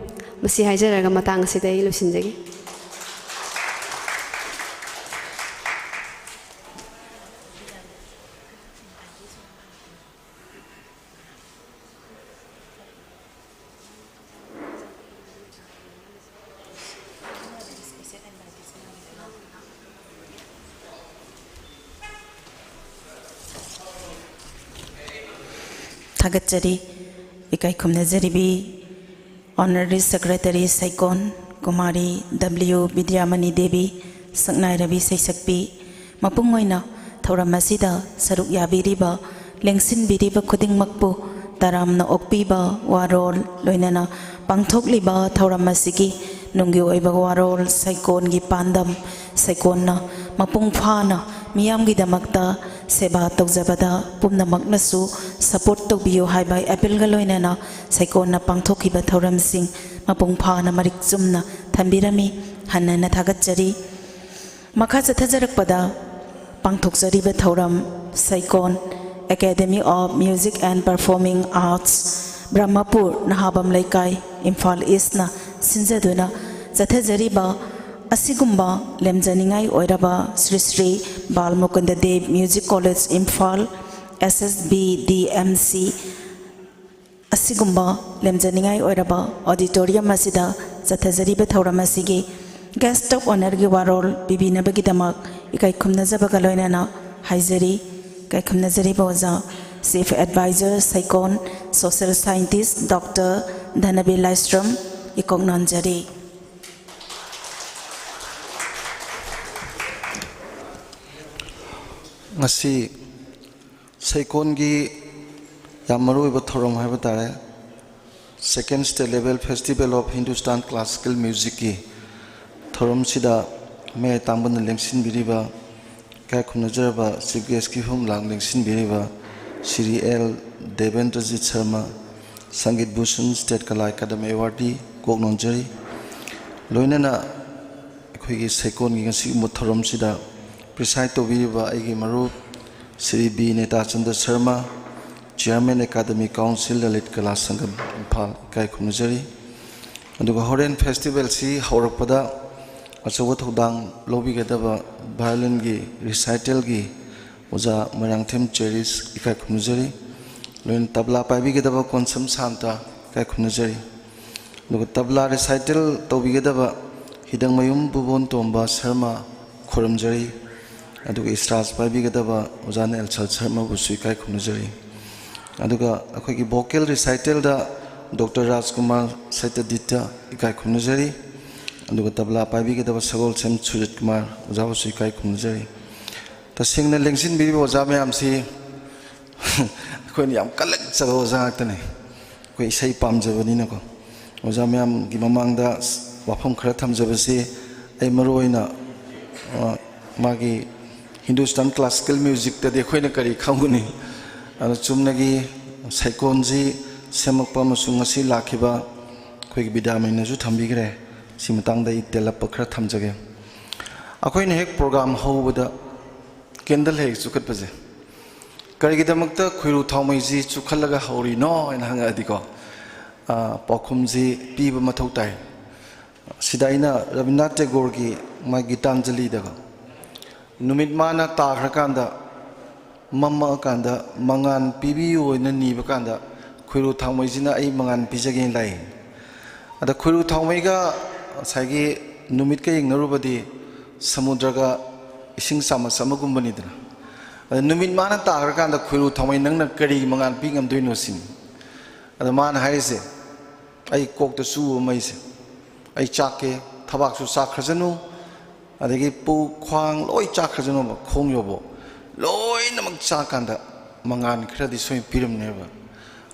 ꯃꯁꯤ ꯍꯥꯏꯖꯔꯒ ꯃꯇꯥꯡ ꯑꯁꯤꯗ ꯑꯩ ꯂꯣꯏꯁꯤꯟꯖꯒꯦ꯫ ꯊꯥꯒꯠꯆꯔꯤ꯫ ꯏꯀꯥꯏ ꯈꯨꯝꯅꯖꯔꯤꯕꯤ Honorary Secretary ꯁꯩꯀꯣꯟ Kumari W ꯕꯤꯗ꯭ꯌꯥꯃꯅꯤ Devi, ꯁꯛꯅꯥꯏꯔꯕꯤ ꯁꯩꯁꯛꯄꯤ, ꯃꯄꯨꯡ ꯑꯣꯏꯅ ꯊꯧꯔꯝ ꯑꯁꯤꯗ ꯁꯔꯨꯛ ꯌꯥꯕꯤꯔꯤꯕ, ꯂꯦꯡꯁꯤꯟꯕꯤꯔꯤꯕ ꯈꯨꯗꯤꯡꯃꯛꯄꯨ ꯇꯔꯥꯝꯅ ꯑꯣꯛꯄꯤꯕ ꯋꯥꯔꯣꯜ, ꯂꯣꯏꯅꯅ ꯄꯥꯡꯊꯣꯛꯂꯤꯕ ꯊꯧꯔꯝ ꯑꯁꯤꯒꯤ ꯅꯨꯡꯒꯤ ꯑꯣꯏꯕ ꯋꯥꯔꯣꯜ, ꯁꯩꯀꯣꯟꯒꯤ ꯄꯥꯟꯗꯝ, ꯁꯩꯀꯣꯟꯅ ꯃꯄꯨꯡ ꯐꯥꯅ ꯃꯤꯌꯥꯝꯒꯤꯗꯃꯛꯇ ꯁꯦꯕꯥ ꯇꯧꯖꯕꯗ ꯄꯨꯝꯅꯃꯛꯅꯁꯨ ꯁꯄꯣꯔꯠ ꯇꯧꯕꯤꯌꯨ ꯍꯥꯏꯕ ꯑꯦꯄꯤꯜꯒ ꯂꯣꯏꯅꯅ ꯁꯩꯀꯣꯟꯅ ꯄꯥꯡꯊꯣꯛꯈꯤꯕ ꯊꯧꯔꯝꯁꯤꯡ ꯃꯄꯨꯡ ꯐꯥꯅ ꯃꯔꯤꯛ ꯆꯨꯝꯅ ꯊꯝꯕꯤꯔꯝꯃꯤ꯫ ꯍꯟꯅ ꯍꯟꯅ ꯊꯥꯒꯠꯆꯔꯤ꯫ ꯃꯈꯥ ꯆꯠꯊꯖꯔꯛꯄꯗ ꯄꯥꯡꯊꯣꯛꯆꯔꯤꯕ ꯊꯧꯔꯝ ꯁꯩꯀꯣꯟ Academy of Music and Performing Arts, Brahmapur, Nahabam Leikai, Imphal ꯏꯁꯅ ꯁꯤꯟꯖꯗꯨꯅ ꯆꯠꯊꯖꯔꯤꯕ ꯑꯁꯤꯒꯨꯝꯕ ꯂꯦꯝꯖꯅꯤꯡꯉꯥꯏ ꯑꯣꯏꯔꯕ Shri Shri Bal Mukunda Dev music college Imphal, S S B D M C, ꯑꯁꯤ ꯑꯁꯤꯒꯨꯝꯕ ꯂꯦꯝꯖꯅꯤꯡꯉꯥꯏ ꯑꯣꯏꯔꯕ auditorium ꯑꯁꯤꯗ ꯆꯠꯊꯖꯔꯤꯕ ꯊꯧꯔꯝ ꯑꯁꯤꯒꯤ guest of honourꯒꯤ ꯋꯥꯔꯣꯜ ꯄꯤꯕꯤꯅꯕꯒꯤꯗꯃꯛ ꯏꯀꯥꯏ ꯈꯨꯝꯅꯖꯕꯒ ꯂꯣꯏꯅꯅ ꯍꯥꯏꯖꯔꯤ꯫ ꯏꯀꯥꯏ ꯈꯨꯝꯅꯖꯔꯤꯕ ꯑꯣꯖꯥ, Chief Advisor ꯁꯩꯀꯣꯟ, Social Scientist Doctor ꯙꯅꯕꯤꯔ ꯂꯥꯏꯁ꯭ꯔꯝ ꯏꯀꯣꯛ ꯅꯣꯟꯖꯔꯤ꯫ ꯉꯁꯤ ꯁꯩꯀꯣꯟꯒꯤ ꯌꯥꯝ ꯃꯔꯨꯑꯣꯏꯕ ꯊꯧꯔꯝ ꯍꯥꯏꯕ ꯇꯥꯔꯦ, Second State Level Festival of Hindustan Classical Musicꯀꯤ ꯊꯧꯔꯝꯁꯤꯗ ꯃꯌꯥꯏ ꯇꯥꯡꯕꯅ ꯂꯦꯡꯁꯤꯟꯕꯤꯔꯤꯕ, ꯏꯀꯥꯏ ꯈꯨꯝꯅꯖꯔꯕ Chief Guestꯀꯤ ꯍꯨꯝꯂꯥꯡ ꯂꯦꯡꯁꯤꯟꯕꯤꯔꯤꯕ ꯁ꯭ꯔꯤ ꯑꯦꯜ ꯗꯦꯕꯦꯟꯗ꯭ꯔꯖꯤꯠ ꯁꯔꯃ, ꯁꯪꯒꯤꯠ Bhushan State Kala Academy Awardee ꯀꯣꯛ ꯅꯣꯟꯖꯔꯤ꯫ ꯂꯣꯏꯅꯅ ꯑꯩꯈꯣꯏꯒꯤ ꯁꯩꯀꯣꯟꯒꯤ ꯉꯁꯤꯒꯨꯝꯕ ꯊꯧꯔꯝꯁꯤꯗ preside ꯇꯧꯕꯤꯔꯤꯕ ꯑꯩꯒꯤ ꯃꯔꯨꯞ Shri B Netachandra Sharma, Chairman Academy Council Lalit Kala Sangam Imphal ꯏꯀꯥꯏ ꯈꯨꯝꯅꯖꯔꯤ꯫ ꯑꯗꯨꯒ ꯍꯣꯔꯦꯟ festivalꯁꯤ ꯍꯧꯔꯛꯄꯗ ꯑꯆꯧꯕ ꯊꯧꯗꯥꯡ ꯂꯧꯕꯤꯒꯗꯕ violinꯒꯤ recitalꯒꯤ ꯑꯣꯖꯥ ꯃꯣꯏꯔꯥꯡꯊꯦꯝ ꯆꯦꯔꯤꯁ ꯏꯀꯥꯏ ꯈꯨꯝꯅꯖꯔꯤ꯫ ꯂꯣꯏꯅ ꯇꯕ꯭ꯂꯥ ꯄꯥꯏꯕꯤꯒꯗꯕ ꯀꯣꯟꯁꯝ ꯁꯥꯟꯇ ꯏꯀꯥꯏ ꯈꯨꯝꯅꯖꯔꯤ꯫ ꯑꯗꯨꯒ ꯇꯕ꯭ꯂꯥ recital ꯇꯧꯕꯤꯒꯗꯕ ꯍꯤꯗꯪꯃꯌꯨꯝ ꯕꯨꯕꯣꯟ ꯇꯣꯝꯕ ꯁꯔꯃ ꯈꯨꯔꯨꯝꯖꯔꯤ꯫ ꯑꯗꯨꯒ ꯏꯁ꯭ꯔꯥꯖ ꯄꯥꯏꯕꯤꯒꯗꯕ ꯑꯣꯖꯥ ꯅꯦꯜꯁꯟ ꯁꯔꯃꯕꯨꯁꯨ ꯏꯀꯥꯏ ꯈꯨꯝꯅꯖꯔꯤ꯫ ꯑꯗꯨꯒ ꯑꯩꯈꯣꯏꯒꯤ vocal recitalꯗ Doctor ꯔꯥꯖꯀꯨꯃꯥꯔ ꯁꯇ꯭ꯌꯖꯤꯠꯇ ꯏꯀꯥꯏ ꯈꯨꯝꯅꯖꯔꯤ꯫ ꯑꯗꯨꯒ ꯇꯕ꯭ꯂꯥ ꯄꯥꯏꯕꯤꯒꯗꯕ ꯁꯒꯣꯜꯁꯦꯝ ꯁꯨꯔꯖꯤꯠ ꯀꯨꯃꯥꯔ ꯑꯣꯖꯥꯕꯨꯁꯨ ꯏꯀꯥꯏ ꯈꯨꯝꯅꯖꯔꯤ꯫ ꯇꯁꯦꯡꯅ ꯂꯦꯡꯁꯤꯟꯕꯤꯔꯤꯕ ꯑꯣꯖꯥ ꯃꯌꯥꯝꯁꯤ ꯑꯩꯈꯣꯏꯅ ꯌꯥꯝ ꯀꯜꯂꯛꯆꯕ ꯑꯣꯖꯥ ꯉꯥꯛꯇꯅꯤ꯫ ꯑꯩꯈꯣꯏ ꯏꯁꯩ ꯄꯥꯝꯖꯕꯅꯤꯅꯀꯣ꯫ ꯑꯣꯖꯥ ꯃꯌꯥꯝꯒꯤ ꯃꯃꯥꯡꯗ ꯋꯥꯐꯝ ꯈꯔ ꯊꯝꯖꯕꯁꯤ, ꯑꯩ ꯃꯔꯨ ꯑꯣꯏꯅ, ꯑ, ꯃꯥꯒꯤ Hindustan Classical Musicꯇꯗꯤ ꯑꯩꯈꯣꯏꯅ ꯀꯔꯤ ꯈꯪꯒꯅꯤ? ꯑꯗꯣ ꯆꯨꯝꯅꯒꯤ ꯁꯩꯀꯣꯟꯁꯤ ꯁꯦꯝꯃꯛꯄ ꯑꯃꯁꯨꯡ ꯉꯁꯤ ꯂꯥꯛꯈꯤꯕ ꯑꯩꯈꯣꯏꯒꯤ ꯕꯤꯗ꯭ꯌꯥꯃꯌꯤꯅꯁꯨ ꯊꯝꯕꯤꯈ꯭ꯔꯦ꯫ ꯁꯤ ꯃꯇꯥꯡꯗ ꯑꯩ ꯇꯦꯜꯂꯞꯄ ꯈꯔ ꯊꯝꯖꯒꯦ꯫ ꯑꯩꯈꯣꯏꯅ ꯍꯦꯛ program ꯍꯧꯕꯗ candle ꯍꯦꯛ ꯆꯨꯈꯠꯄꯁꯦ, "ꯀꯔꯤꯒꯤꯗꯃꯛꯇ ꯈꯣꯏꯔꯨ ꯊꯥꯎꯃꯩꯁꯤ ꯆꯨꯈꯠꯂꯒ ꯍꯧꯔꯤꯅꯣ?" ꯍꯥꯏꯅ ꯍꯪꯉꯛꯑꯗꯤꯀꯣ, ꯑ, ꯄꯥꯎꯈꯨꯝꯁꯤ ꯄꯤꯕ ꯃꯊꯧ ꯇꯥꯏ꯫ ꯁꯤꯗ ꯑꯩꯅ ꯔꯕꯤꯟꯗ꯭ꯔꯅꯥꯊ ꯇꯦꯒꯣꯔꯒꯤ ꯃꯥꯒꯤ ꯒꯤꯇꯥꯟꯖꯂꯤꯗꯀꯣ, ꯅꯨꯃꯤꯠ ꯃꯥꯅ ꯇꯥꯈ꯭ꯔꯀꯥꯟꯗ, ꯃꯝꯃꯛꯑꯀꯥꯟꯗ, ꯃꯉꯥꯟ ꯄꯤꯕꯤꯌꯨ ꯍꯥꯏꯅ ꯅꯤꯕ ꯀꯥꯟꯗ, ꯈꯣꯏꯔꯨ ꯊꯥꯎꯃꯩꯁꯤꯅ ꯑꯩ ꯃꯉꯥꯜ ꯄꯤꯖꯒꯦꯅ ꯂꯥꯛꯏ꯫ ꯑꯗ ꯈꯣꯏꯔꯨ ꯊꯥꯎꯃꯩꯒ ꯉꯁꯥꯏꯒꯤ ꯅꯨꯃꯤꯠꯀ ꯌꯦꯡꯅꯔꯨꯕꯗꯤ ꯁꯃꯨꯗ꯭ꯔꯒ ꯏꯁꯤꯡ ꯆꯥꯃꯁ ꯑꯃꯒꯨꯝꯕꯅꯤꯗꯅ꯫ ꯑꯗ ꯅꯨꯃꯤꯠ ꯃꯥꯅ ꯇꯥꯈ꯭ꯔꯀꯥꯟꯗ ꯈꯣꯏꯔꯨ ꯊꯥꯎꯃꯩ ꯅꯪꯅ ꯀꯔꯤ ꯃꯉꯥꯜ ꯄꯤ ꯉꯝꯗꯣꯏꯅꯣ ꯁꯤꯅꯤ꯫ ꯑꯗ ꯃꯥꯅ ꯍꯥꯏꯔꯤꯁꯦ, "ꯑꯩ ꯀꯣꯛꯇ ꯆꯨꯕ ꯃꯩꯁꯦ, ꯑꯩ ꯆꯥꯛꯀꯦ, ꯊꯕꯥꯛꯁꯨ ꯆꯥꯛꯈ꯭ꯔꯁꯅꯨ, ꯑꯗꯒꯤ ꯄꯨꯛ ꯈ꯭ꯋꯥꯡ ꯂꯣꯏ ꯆꯥꯛꯈ꯭ꯔꯁꯅꯨꯕ, ꯈꯣꯡ ꯌꯧꯕ ꯂꯣꯏꯅꯃꯛ ꯆꯥꯛꯀꯥꯟꯗ ꯃꯉꯥꯜ ꯈꯔꯗꯤ ꯁꯣꯏ ꯄꯤꯔꯝꯅꯦꯕ꯫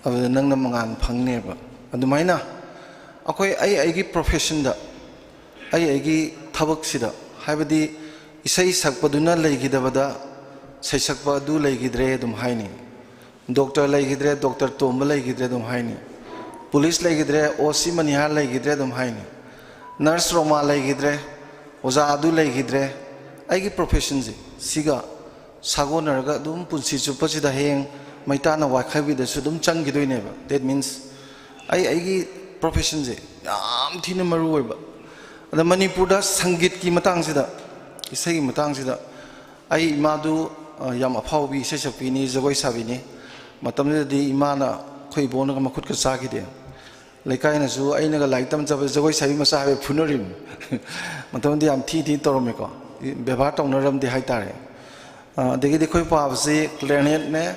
ꯑꯗꯨꯗ ꯅꯪꯅ ꯃꯉꯥꯜ ꯐꯪꯅꯦꯕ"꯫ ꯑꯗꯨꯃꯥꯏꯅ ꯑꯩꯈꯣꯏ ꯑꯩ ꯑꯩꯒꯤ ꯄ꯭ꯔꯣꯐꯦꯁꯟꯗ, ꯑꯩ ꯑꯩꯒꯤ ꯊꯕꯛꯁꯤꯗ, ꯍꯥꯏꯕꯗꯤ ꯏꯁꯩ ꯁꯛꯄꯗꯨꯅ ꯂꯩꯈꯤꯗꯕꯗ ꯁꯩꯁꯛꯄ ꯑꯗꯨ ꯂꯩꯈꯤꯗ꯭ꯔꯦ ꯑꯗꯨꯝ ꯍꯥꯏꯅꯤ꯫ ꯗꯣꯛꯇꯔ ꯂꯩꯈꯤꯗ꯭ꯔꯦ, ꯗꯣꯛꯇꯔ ꯇꯣꯝꯕ ꯂꯩꯈꯤꯗ꯭ꯔꯦ ꯑꯗꯨꯝ ꯍꯥꯏꯅꯤ꯫ ꯄꯨꯂꯤꯁ ꯂꯩꯈꯤꯗ꯭ꯔꯦ, ꯑꯣ ꯁꯤ ꯃꯅꯤꯍꯥꯔ ꯂꯩꯈꯤꯗ꯭ꯔꯦ ꯑꯗꯨꯝ ꯍꯥꯏꯅꯤ꯫ ꯅꯔꯁ ꯔꯣꯃꯥ ꯂꯩꯈꯤꯗ꯭ꯔꯦ, ꯑꯣꯖꯥ ꯑꯗꯨ ꯂꯩꯈꯤꯗ꯭ꯔꯦ꯫ ꯑꯩꯒꯤ ꯄ꯭ꯔꯣꯐꯦꯁꯟꯁꯦ ꯁꯤꯒ ꯁꯥꯒꯣꯟꯅꯔꯒ ꯑꯗꯨꯝ ꯄꯨꯟꯁꯤ ꯆꯨꯞꯄꯁꯤꯗ ꯍꯌꯦꯡ ꯃꯩꯇꯥꯅ ꯋꯥꯏꯈꯥꯏꯕꯤꯗꯁꯨ ꯑꯗꯨꯝ ꯆꯪꯈꯤꯗꯣꯏꯅꯦꯕ꯫ That means ꯑꯩ ꯑꯩꯒꯤ ꯄ꯭ꯔꯣꯐꯦꯁꯟꯁꯦ ꯌꯥꯝ ꯊꯤꯅ ꯃꯔꯨ ꯑꯣꯏꯕ꯫ ꯑꯗ ꯃꯅꯤꯄꯨꯔꯗ ꯁꯪꯒꯤꯠꯀꯤ ꯃꯇꯥꯡꯁꯤꯗ, ꯏꯁꯩꯒꯤ ꯃꯇꯥꯡꯁꯤꯗ ꯑꯩ ꯏꯃꯥꯗꯨ, ꯑ, ꯌꯥꯝ ꯑꯐꯥꯎꯕꯤ ꯏꯁꯩ ꯁꯛꯄꯤꯅꯤ, ꯖꯒꯣꯏ ꯁꯥꯕꯤꯅꯤ꯫ ꯃꯇꯝꯗꯨꯗꯗꯤ ꯏꯃꯥꯅ ꯑꯩꯈꯣꯏ ꯏꯕꯣꯛꯅꯒ ꯃꯈꯨꯠꯀ ꯆꯥꯈꯤꯗꯦ꯫ ꯂꯩꯀꯥꯏꯅꯁꯨ ꯑꯩꯅꯒ ꯂꯥꯏꯔꯤꯛ ꯇꯝ ꯆꯠꯄꯗ ꯖꯒꯣꯏ ꯁꯥꯕꯤ ꯃꯆꯥ ꯍꯥꯏꯕ ꯐꯨꯅꯔꯤꯕꯅꯤ꯫ ꯃꯇꯝꯗꯨꯗꯤ ꯌꯥꯝ ꯊꯤ ꯊꯤ ꯇꯧꯔꯝꯃꯤꯀꯣ, ꯕꯦꯕꯥꯔ ꯇꯧꯅꯔꯝꯗꯦ ꯍꯥꯏꯇꯥꯔꯦ꯫ ꯑ, ꯑꯗꯒꯤꯗꯤ ꯑꯩꯈꯣꯏ ꯄꯥꯕꯁꯤ ꯀ꯭ꯂꯦꯔꯅꯦꯠꯅꯦ,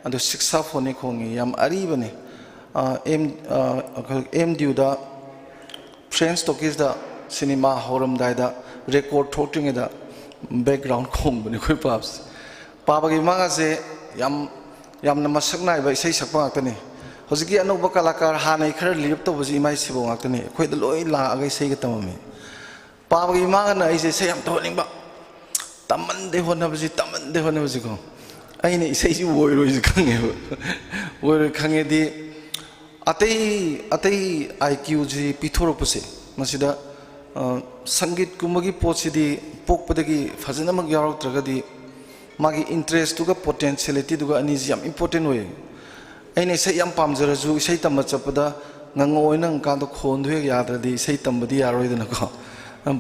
ꯑꯗꯨ ꯁꯤꯛꯁꯥꯐꯣꯟꯅꯦ ꯈꯣꯡꯉꯤ, ꯌꯥꯝ ꯑꯔꯤꯕꯅꯤ꯫ ꯑ, ꯑꯦꯝ, ꯑ, ꯑꯩꯈꯣꯏ ꯑꯦꯝ ꯗꯤ ꯌꯨꯗ ꯐ꯭ꯔꯦꯟꯁ ꯇꯣꯀꯤꯁꯇ ꯁꯤꯅꯦꯃꯥ ꯍꯧꯔꯝꯗꯥꯏꯗ, ꯔꯦꯀꯣꯔꯠ ꯊꯣꯛꯇ꯭ꯔꯤꯉꯩꯗ ꯕꯦꯛꯒ꯭ꯔꯥꯎꯟ ꯈꯣꯡꯕꯅꯤ ꯑꯩꯈꯣꯏ ꯄꯥꯕꯁꯦ꯫ ꯄꯥꯕꯒꯤ ꯏꯃꯥꯒꯁꯦ ꯌꯥꯝ, ꯌꯥꯝꯅ ꯃꯁꯛ ꯅꯥꯏꯕ ꯏꯁꯩ ꯁꯛꯄ ꯉꯥꯛꯇꯅꯤ꯫ ꯍꯧꯖꯤꯛꯀꯤ ꯑꯅꯧꯕ ꯀꯂꯥꯀꯥꯔ ꯍꯥꯟꯅꯒꯤ ꯈꯔ ꯂꯤꯔꯞ ꯇꯧꯕꯁꯤ ꯏꯃꯥ ꯏꯆꯦꯐꯧ ꯉꯥꯛꯇꯅꯤ꯫ ꯑꯩꯈꯣꯏꯗ ꯂꯣꯏ ꯂꯥꯛꯑꯒ ꯏꯁꯩꯒ ꯇꯝꯃꯝꯃꯤ꯫ ꯄꯥꯕꯒꯤ ꯏꯃꯥꯒꯅ ꯑꯩꯁꯦ ꯏꯁꯩ ꯌꯥꯝ ꯇꯧꯍꯟꯅꯤꯡꯕ, ꯇꯝꯃꯟꯗꯦ ꯍꯣꯠꯅꯕꯁꯤ, ꯇꯝꯃꯟꯗꯦ ꯍꯣꯠꯅꯕꯁꯤꯀꯣ꯫ ꯑꯩꯅ ꯏꯁꯩꯁꯤ ꯑꯣꯏꯔꯣꯏꯁꯤ ꯈꯪꯉꯦꯕ꯫ ꯑꯣꯏꯔꯣꯏ ꯈꯪꯉꯦꯗꯤ, ꯑꯇꯩ, ꯑꯇꯩ ꯑꯥꯏ ꯀ꯭ꯌꯨꯁꯤ ꯄꯤꯊꯣꯔꯛꯄꯁꯦ, ꯃꯁꯤꯗ, ꯑ, ꯁꯪꯒꯤꯠꯀꯨꯝꯕꯒꯤ ꯄꯣꯠꯁꯤꯗꯤ ꯄꯣꯛꯄꯗꯒꯤ ꯐꯖꯅꯃꯛ ꯌꯥꯎꯔꯛꯇ꯭ꯔꯒꯗꯤ ꯃꯥꯒꯤ ꯏꯟꯇꯔꯦꯁꯇꯨꯒ ꯄꯣꯇꯦꯟꯁꯤꯌꯦꯂꯤꯇꯤꯗꯨꯒ ꯑꯅꯤꯁꯤ ꯌꯥꯝ ꯏꯝꯄꯣꯔꯇꯦꯟ ꯑꯣꯏꯌꯦ꯫ ꯑꯩꯅ ꯏꯁꯩ ꯌꯥꯝ ꯄꯥꯝꯖꯔꯁꯨ, ꯏꯁꯩ ꯇꯝꯕ ꯆꯠꯄꯗ ꯉꯪꯉꯛꯑꯣꯏꯅ ꯉꯪꯀꯥꯟꯗ ꯈꯣꯟꯗꯣ ꯍꯦꯛ ꯌꯥꯗ꯭ꯔꯗꯤ ꯏꯁꯩ ꯇꯝꯕꯗꯤ ꯌꯥꯔꯣꯏꯗꯅꯀꯣ꯫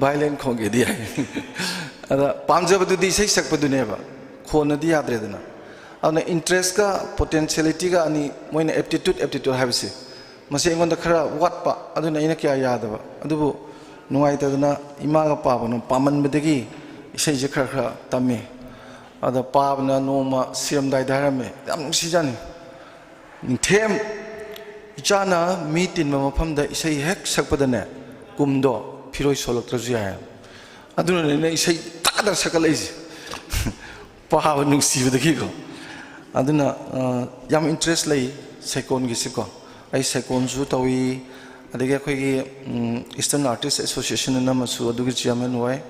ꯚꯥꯏꯂꯦꯟ ꯈꯣꯡꯒꯦꯗꯤ ꯌꯥꯏ꯫ ꯑꯗ ꯄꯥꯝꯖꯕꯗꯨꯗꯤ ꯏꯁꯩ ꯁꯛꯄꯗꯨꯅꯦꯕ, ꯈꯣꯟꯅꯗꯤ ꯌꯥꯗ꯭ꯔꯦꯗꯅ꯫ ꯑꯗꯨꯅ ꯏꯟꯇꯔꯦꯁꯀ ꯄꯣꯇꯦꯟꯁꯤꯌꯦꯂꯤꯇꯤꯒ ꯑꯅꯤ, ꯃꯣꯏꯅ ꯑꯦꯞꯇꯤꯇ꯭ꯌꯨꯠ ꯑꯦꯞꯇꯤꯇ꯭ꯌꯨꯠ ꯍꯥꯏꯕꯁꯦ, ꯃꯁꯤ ꯑꯩꯉꯣꯟꯗ ꯈꯔ ꯋꯥꯠꯄ, ꯑꯗꯨꯅ ꯑꯩꯅ ꯀꯌꯥ ꯌꯥꯗꯕ꯫ ꯑꯗꯨꯕꯨ ꯅꯨꯡꯉꯥꯏꯇꯗꯅ ꯏꯃꯥꯒ ꯄꯥꯕꯅ ꯄꯥꯝꯃꯟꯕꯗꯒꯤ ꯏꯁꯩꯁꯦ ꯈꯔ ꯈꯔ ꯇꯝꯃꯤ꯫ ꯑꯗ ꯄꯥꯕꯅ ꯅꯣꯡꯃ ꯁꯤꯔꯝꯗꯥꯏꯗ ꯍꯥꯏꯔꯝꯃꯦ, ꯌꯥꯝ ꯅꯨꯡꯁꯤꯖꯥꯠꯅꯤ, "ꯅꯤꯡꯊꯦꯝ, ꯏꯆꯥꯅ ꯃꯤ ꯇꯤꯟꯕ ꯃꯐꯝꯗ ꯏꯁꯩ ꯍꯦꯛ ꯁꯛꯄꯗꯅꯦ, ꯀꯨꯝꯗꯣ ꯐꯤꯔꯣꯏ ꯁꯣꯜꯂꯛꯇ꯭ꯔꯁꯨ ꯌꯥꯏ"꯫ ꯑꯗꯨꯅꯅꯦ ꯑꯩꯅ ꯏꯁꯩ ꯇꯥꯗ ꯁꯛꯀꯠꯂꯛꯏꯁꯦ꯫ ꯄꯥꯕ ꯅꯨꯡꯁꯤꯕꯗꯒꯤꯀꯣ꯫ ꯑꯗꯨꯅ, ꯑ, ꯌꯥꯝ ꯏꯟꯇꯔꯦꯁ ꯂꯩ ꯁꯩꯀꯣꯟꯒꯤꯁꯤꯀꯣ꯫ ꯑꯩ ꯁꯩꯀꯣꯟꯁꯨ ꯇꯧꯏ, ꯑꯗꯒꯤ ꯑꯩꯈꯣꯏꯒꯤ, ꯎꯝ, Eastern Artist Association ꯑꯅ ꯑꯃꯁꯨ ꯑꯗꯨꯒꯤ ꯆꯤꯌꯔꯃꯦꯟ ꯑꯣꯏ,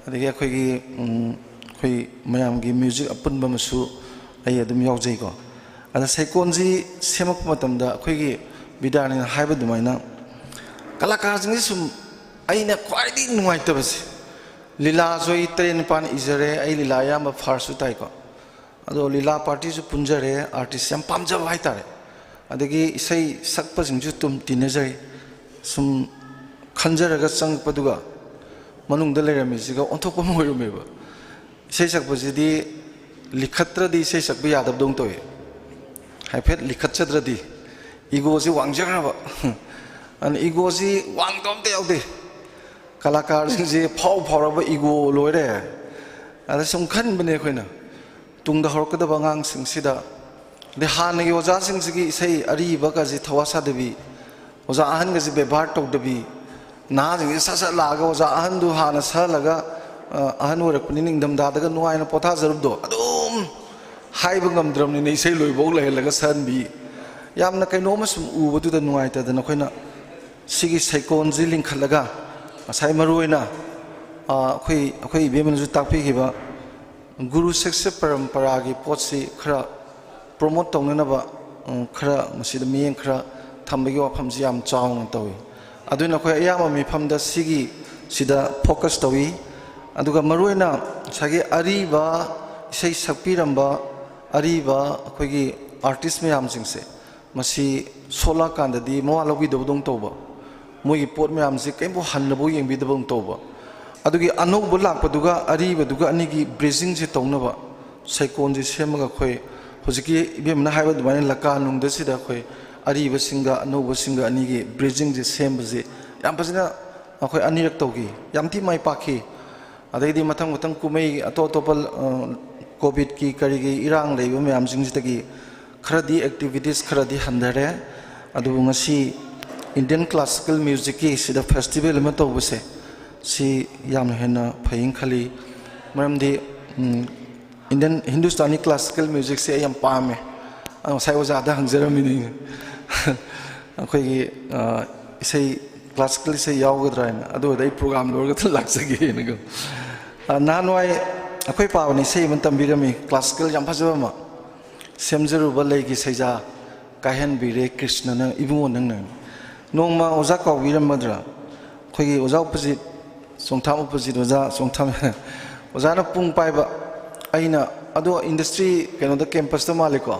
ꯑꯗꯒꯤ ꯑꯩꯈꯣꯏꯒꯤ, ꯎꯝ, ꯑꯩꯈꯣꯏ ꯃꯌꯥꯝꯒꯤ ꯃ꯭ꯌꯨꯖꯤꯛ ꯑꯄꯨꯟꯕ ꯑꯃꯁꯨ ꯑꯩ ꯑꯗꯨꯝ ꯌꯥꯎꯖꯩꯀꯣ꯫ ꯑꯗ ꯁꯩꯀꯣꯟꯁꯤ ꯁꯦꯝꯃꯛꯄ ꯃꯇꯝꯗ ꯑꯩꯈꯣꯏꯒꯤ ꯕꯤꯗ꯭ꯌꯥꯅꯤꯅ ꯍꯥꯏꯕ ꯑꯗꯨꯃꯥꯏꯅ ꯀꯂꯥꯀꯥꯔꯁꯤꯡꯁꯤ ꯁꯨꯝ, ꯑꯩꯅ ꯈ꯭ꯋꯥꯏꯗꯒꯤ ꯅꯨꯡꯉꯥꯏꯇꯕꯁꯦ, ꯂꯤꯂꯥꯁꯨ ꯑꯩ ꯇꯔꯦꯠ ꯅꯤꯄꯥꯜ ꯏꯖꯔꯦ, ꯑꯩ ꯂꯤꯂꯥ ꯑꯌꯥꯝꯕ ꯐꯥꯔꯁꯁꯨ ꯇꯥꯏꯀꯣ꯫ ꯑꯗꯣ ꯂꯤꯂꯥ ꯄꯥꯔꯇꯤꯁꯨ ꯄꯨꯟꯖꯔꯦ, ꯑꯥꯔꯇꯤꯁ ꯌꯥꯝ ꯄꯥꯝꯖꯕ ꯍꯥꯏꯇꯥꯔꯦ꯫ ꯑꯗꯒꯤ ꯏꯁꯩ ꯁꯛꯄꯁꯤꯡꯁꯨ ꯑꯗꯨꯝ ꯇꯤꯟꯅꯖꯩ꯫ ꯁꯨꯝ ꯈꯟꯖꯔꯒ ꯆꯪꯉꯛꯄꯗꯨꯒ ꯃꯅꯨꯡꯗ ꯂꯩꯔꯝꯃꯤꯁꯤꯒ ꯑꯣꯟꯊꯣꯛꯄ ꯑꯃ ꯑꯣꯏꯔꯝꯃꯦꯕ꯫ ꯏꯁꯩ ꯁꯛꯄꯁꯤꯗꯤ ꯂꯤꯈꯠꯇ꯭ꯔꯗꯤ ꯏꯁꯩ ꯁꯛꯄ ꯌꯥꯗꯕꯗꯧꯅ ꯇꯧꯏ꯫ ꯍꯥꯏꯐꯦꯠ ꯂꯤꯈꯠꯆꯗ꯭ꯔꯗꯤ ꯏꯒꯣꯁꯤ ꯋꯥꯡꯖꯈ꯭ꯔꯕ꯫ ꯑꯗꯨꯅ ꯏꯒꯣꯁꯤ ꯋꯥꯡꯗꯕ ꯑꯝꯇ ꯌꯥꯎꯗꯦ꯫ ꯀꯂꯥꯀꯥꯔꯁꯤꯡꯁꯤ ꯐꯥꯎ ꯐꯥꯎꯔꯕ ꯏꯒꯣ ꯂꯣꯏꯔꯦ꯫ ꯑꯗ ꯁꯨꯝ ꯈꯟꯕꯅꯦ ꯑꯩꯈꯣꯏꯅ, ꯇꯨꯡꯗ ꯍꯧꯔꯛꯀꯗꯕ ꯑꯉꯥꯡꯁꯤꯡꯁꯤꯗ, ꯑꯗꯩ ꯍꯥꯟꯅꯒꯤ ꯑꯣꯖꯥꯁꯤꯡꯁꯤꯒꯤ ꯏꯁꯩ ꯑꯔꯤꯕꯒꯁꯤ ꯊꯋꯥ ꯁꯥꯗꯕꯤ, ꯑꯣꯖꯥ ꯑꯍꯟꯒꯁꯤ ꯕꯦꯕꯥꯔ ꯇꯧꯗꯕꯤ, ꯅꯍꯥꯁꯤꯡꯁꯤ ꯁꯠ ꯁꯠ ꯂꯥꯛꯑꯒ ꯑꯣꯖꯥ ꯑꯍꯟꯗꯨ ꯍꯥꯟꯅ ꯁꯛꯍꯜꯂꯒ, ꯑ, "ꯑꯍꯟ ꯑꯣꯏꯔꯛꯄꯅꯤꯅ ꯏꯪꯊꯝꯊꯥꯗꯒ ꯅꯨꯡꯉꯥꯏꯅ ꯄꯣꯊꯥꯖꯔꯨꯕꯗꯣ" ꯑꯗꯨꯝ ꯍꯥꯏꯕ ꯉꯝꯗ꯭ꯔꯕꯅꯤꯅ ꯏꯁꯩ ꯂꯣꯏꯕꯧ ꯂꯩꯍꯜꯂꯒ ꯁꯛꯍꯟꯕꯤ꯫ ꯌꯥꯝꯅ ꯀꯩꯅꯣꯝꯃ ꯁꯨꯝ ꯎꯕꯗꯨꯗ ꯅꯨꯡꯉꯥꯏꯇꯗꯅ ꯑꯩꯈꯣꯏꯅ ꯁꯤꯒꯤ ꯁꯩꯀꯣꯟꯁꯤ ꯂꯤꯡꯈꯠꯂꯒ, ꯉꯁꯥꯏ ꯃꯔꯨ ꯑꯣꯏꯅ, ꯑ, ꯑꯩꯈꯣꯏ, ꯑꯩꯈꯣꯏ ꯏꯕꯦꯝꯃꯅꯁꯨ ꯇꯥꯛꯄꯤꯈꯤꯕ ꯒꯨꯔꯨ ꯁꯤꯛꯁ ꯄꯔꯝꯄꯔꯥꯒꯤ ꯄꯣꯠꯁꯤ ꯈꯔ ꯄ꯭ꯔꯣꯃꯣꯠ ꯇꯧꯅꯅꯕ, ꯎꯝ, ꯈꯔ ꯃꯁꯤꯗ ꯃꯤꯠꯌꯦꯡ ꯈꯔ ꯊꯝꯕꯒꯤ ꯋꯥꯐꯝꯁꯤ ꯌꯥꯝ ꯆꯥꯎꯅ ꯇꯧꯏ꯫ ꯑꯗꯨꯅ ꯑꯩꯈꯣꯏ ꯑꯌꯥꯝꯕ ꯃꯤꯐꯝꯗ ꯁꯤꯒꯤ, ꯁꯤꯗ ꯐꯣꯀꯁ ꯇꯧꯏ꯫ ꯑꯗꯨꯒ ꯃꯔꯨꯑꯣꯏꯅ ꯉꯁꯥꯏꯒꯤ ꯑꯔꯤꯕ ꯏꯁꯩ ꯁꯛꯄꯤꯔꯝꯕ ꯑꯔꯤꯕ ꯑꯩꯈꯣꯏꯒꯤ ꯑꯥꯔꯇꯤꯁ ꯃꯌꯥꯝꯁꯤꯡꯁꯦ, ꯃꯁꯤ ꯁꯣꯛꯂꯛꯑꯀꯥꯟꯗꯗꯤ ꯃꯋꯥ ꯂꯧꯕꯤꯗꯕꯗꯧꯅ ꯇꯧꯕ, ꯃꯣꯏꯒꯤ ꯄꯣꯠ ꯃꯌꯥꯝꯁꯦ ꯀꯔꯤꯝꯐꯥꯎ ꯍꯟꯅꯕꯨ ꯌꯦꯡꯕꯤꯗꯕꯗꯧꯅ ꯇꯧꯕ꯫ ꯑꯗꯨꯒꯤ ꯑꯅꯧꯕ ꯂꯥꯛꯄꯗꯨꯒ ꯑꯔꯤꯕꯗꯨꯒ ꯑꯅꯤꯒꯤ ꯕ꯭ꯔꯤꯖꯤꯡꯁꯦ ꯇꯧꯅꯕ ꯁꯩꯀꯣꯟꯁꯤ ꯁꯦꯝꯃꯒ ꯑꯩꯈꯣꯏ ꯍꯧꯖꯤꯛꯀꯤ ꯏꯕꯦꯝꯃꯅ ꯍꯥꯏꯕ ꯑꯗꯨꯃꯥꯏꯅ ꯂꯀꯥ ꯅꯨꯡꯗꯁꯤꯗ ꯑꯩꯈꯣꯏ ꯑꯔꯤꯕꯁꯤꯡꯒ ꯑꯅꯧꯕꯁꯤꯡꯒ ꯑꯅꯤꯒꯤ ꯕ꯭ꯔꯤꯖꯤꯡꯁꯦ ꯁꯦꯝꯕꯁꯤ ꯌꯥꯝ ꯐꯖꯅ ꯑꯩꯈꯣꯏ ꯑꯅꯤꯔꯛ ꯇꯧꯈꯤ꯫ ꯌꯥꯝ ꯊꯤ ꯃꯥꯏ ꯄꯥꯛꯈꯤ꯫ ꯑꯗꯩꯗꯤ ꯃꯊꯪ ꯃꯊꯪ ꯀꯨꯝꯍꯩ ꯑꯇꯣꯞ ꯑꯇꯣꯞꯄ, ꯑ, ꯀꯣꯚꯤꯗꯀꯤ ꯀꯔꯤꯒꯤ ꯏꯔꯥꯡ ꯂꯩꯕ ꯃꯌꯥꯝꯁꯤꯡꯁꯤꯗꯒꯤ ꯈꯔꯗꯤ activities ꯈꯔꯗꯤ ꯍꯟꯊꯔꯦ꯫ ꯑꯗꯨꯕꯨ ꯉꯁꯤ Indian classical musicꯀꯤ ꯁꯤꯗ festival ꯑꯃ ꯇꯧꯕꯁꯦ, ꯁꯤ ꯌꯥꯝꯅ ꯍꯦꯟꯅ ꯐꯩꯅ ꯈꯜꯂꯤ꯫ ꯃꯔꯝꯗꯤ, ꯎꯝ, Indian, Hindustani classical musicꯁꯦ ꯑꯩ ꯌꯥꯝ ꯄꯥꯝꯃꯦ꯫ ꯑ, ꯉꯁꯥꯏ ꯑꯣꯖꯥꯗ ꯍꯪꯖꯔꯝꯃꯤꯅꯤ꯫ ꯑꯩꯈꯣꯏꯒꯤ, ꯑ, ꯏꯁꯩ, classical ꯏꯁꯩ ꯌꯥꯎꯒꯗ꯭ꯔꯥ ꯍꯥꯏꯅ꯫ ꯑꯗꯨ ꯑꯣꯏꯔꯗꯤ ꯑꯩ program ꯂꯣꯏꯔꯒ ꯂꯥꯛꯆꯒꯦꯅꯀꯣ꯫ ꯑ, ꯅꯍꯥꯟꯋꯥꯏ ꯑꯩꯈꯣꯏ ꯄꯥꯕꯅ ꯏꯁꯩ ꯑꯃ ꯇꯝꯕꯤꯔꯝꯃꯤ, classical ꯌꯥꯝ ꯐꯖꯕ ꯑꯃ꯫ "ꯁꯦꯝꯖꯔꯨꯕ ꯂꯩꯒꯤ ꯁꯩꯖꯥ ꯀꯥꯏꯍꯟꯕꯤꯔꯦ ꯀ꯭ꯔꯤꯁꯅꯅ ꯏꯕꯨꯡꯉꯣ ꯅꯪꯅ"꯫ ꯅꯣꯡꯃ ꯑꯣꯖꯥ ꯀꯥꯎꯕꯤꯔꯝꯃꯗ꯭ꯔꯥ? ꯑꯩꯈꯣꯏꯒꯤ ꯑꯣꯖꯥ ꯑꯣꯄꯣꯖꯤꯠ, ꯆꯣꯡꯊꯥꯝ ꯑꯣꯄꯣꯖꯤꯠ ꯑꯣꯖꯥ ꯆꯣꯡꯊꯥꯝ, ꯑꯣꯖꯥꯅ ꯄꯨꯡ ꯄꯥꯏꯕ, ꯑꯩꯅ, ꯑꯗꯣ industry ꯀꯩꯅꯣꯗ, campusꯇ ꯃꯥꯜꯂꯦꯀꯣ꯫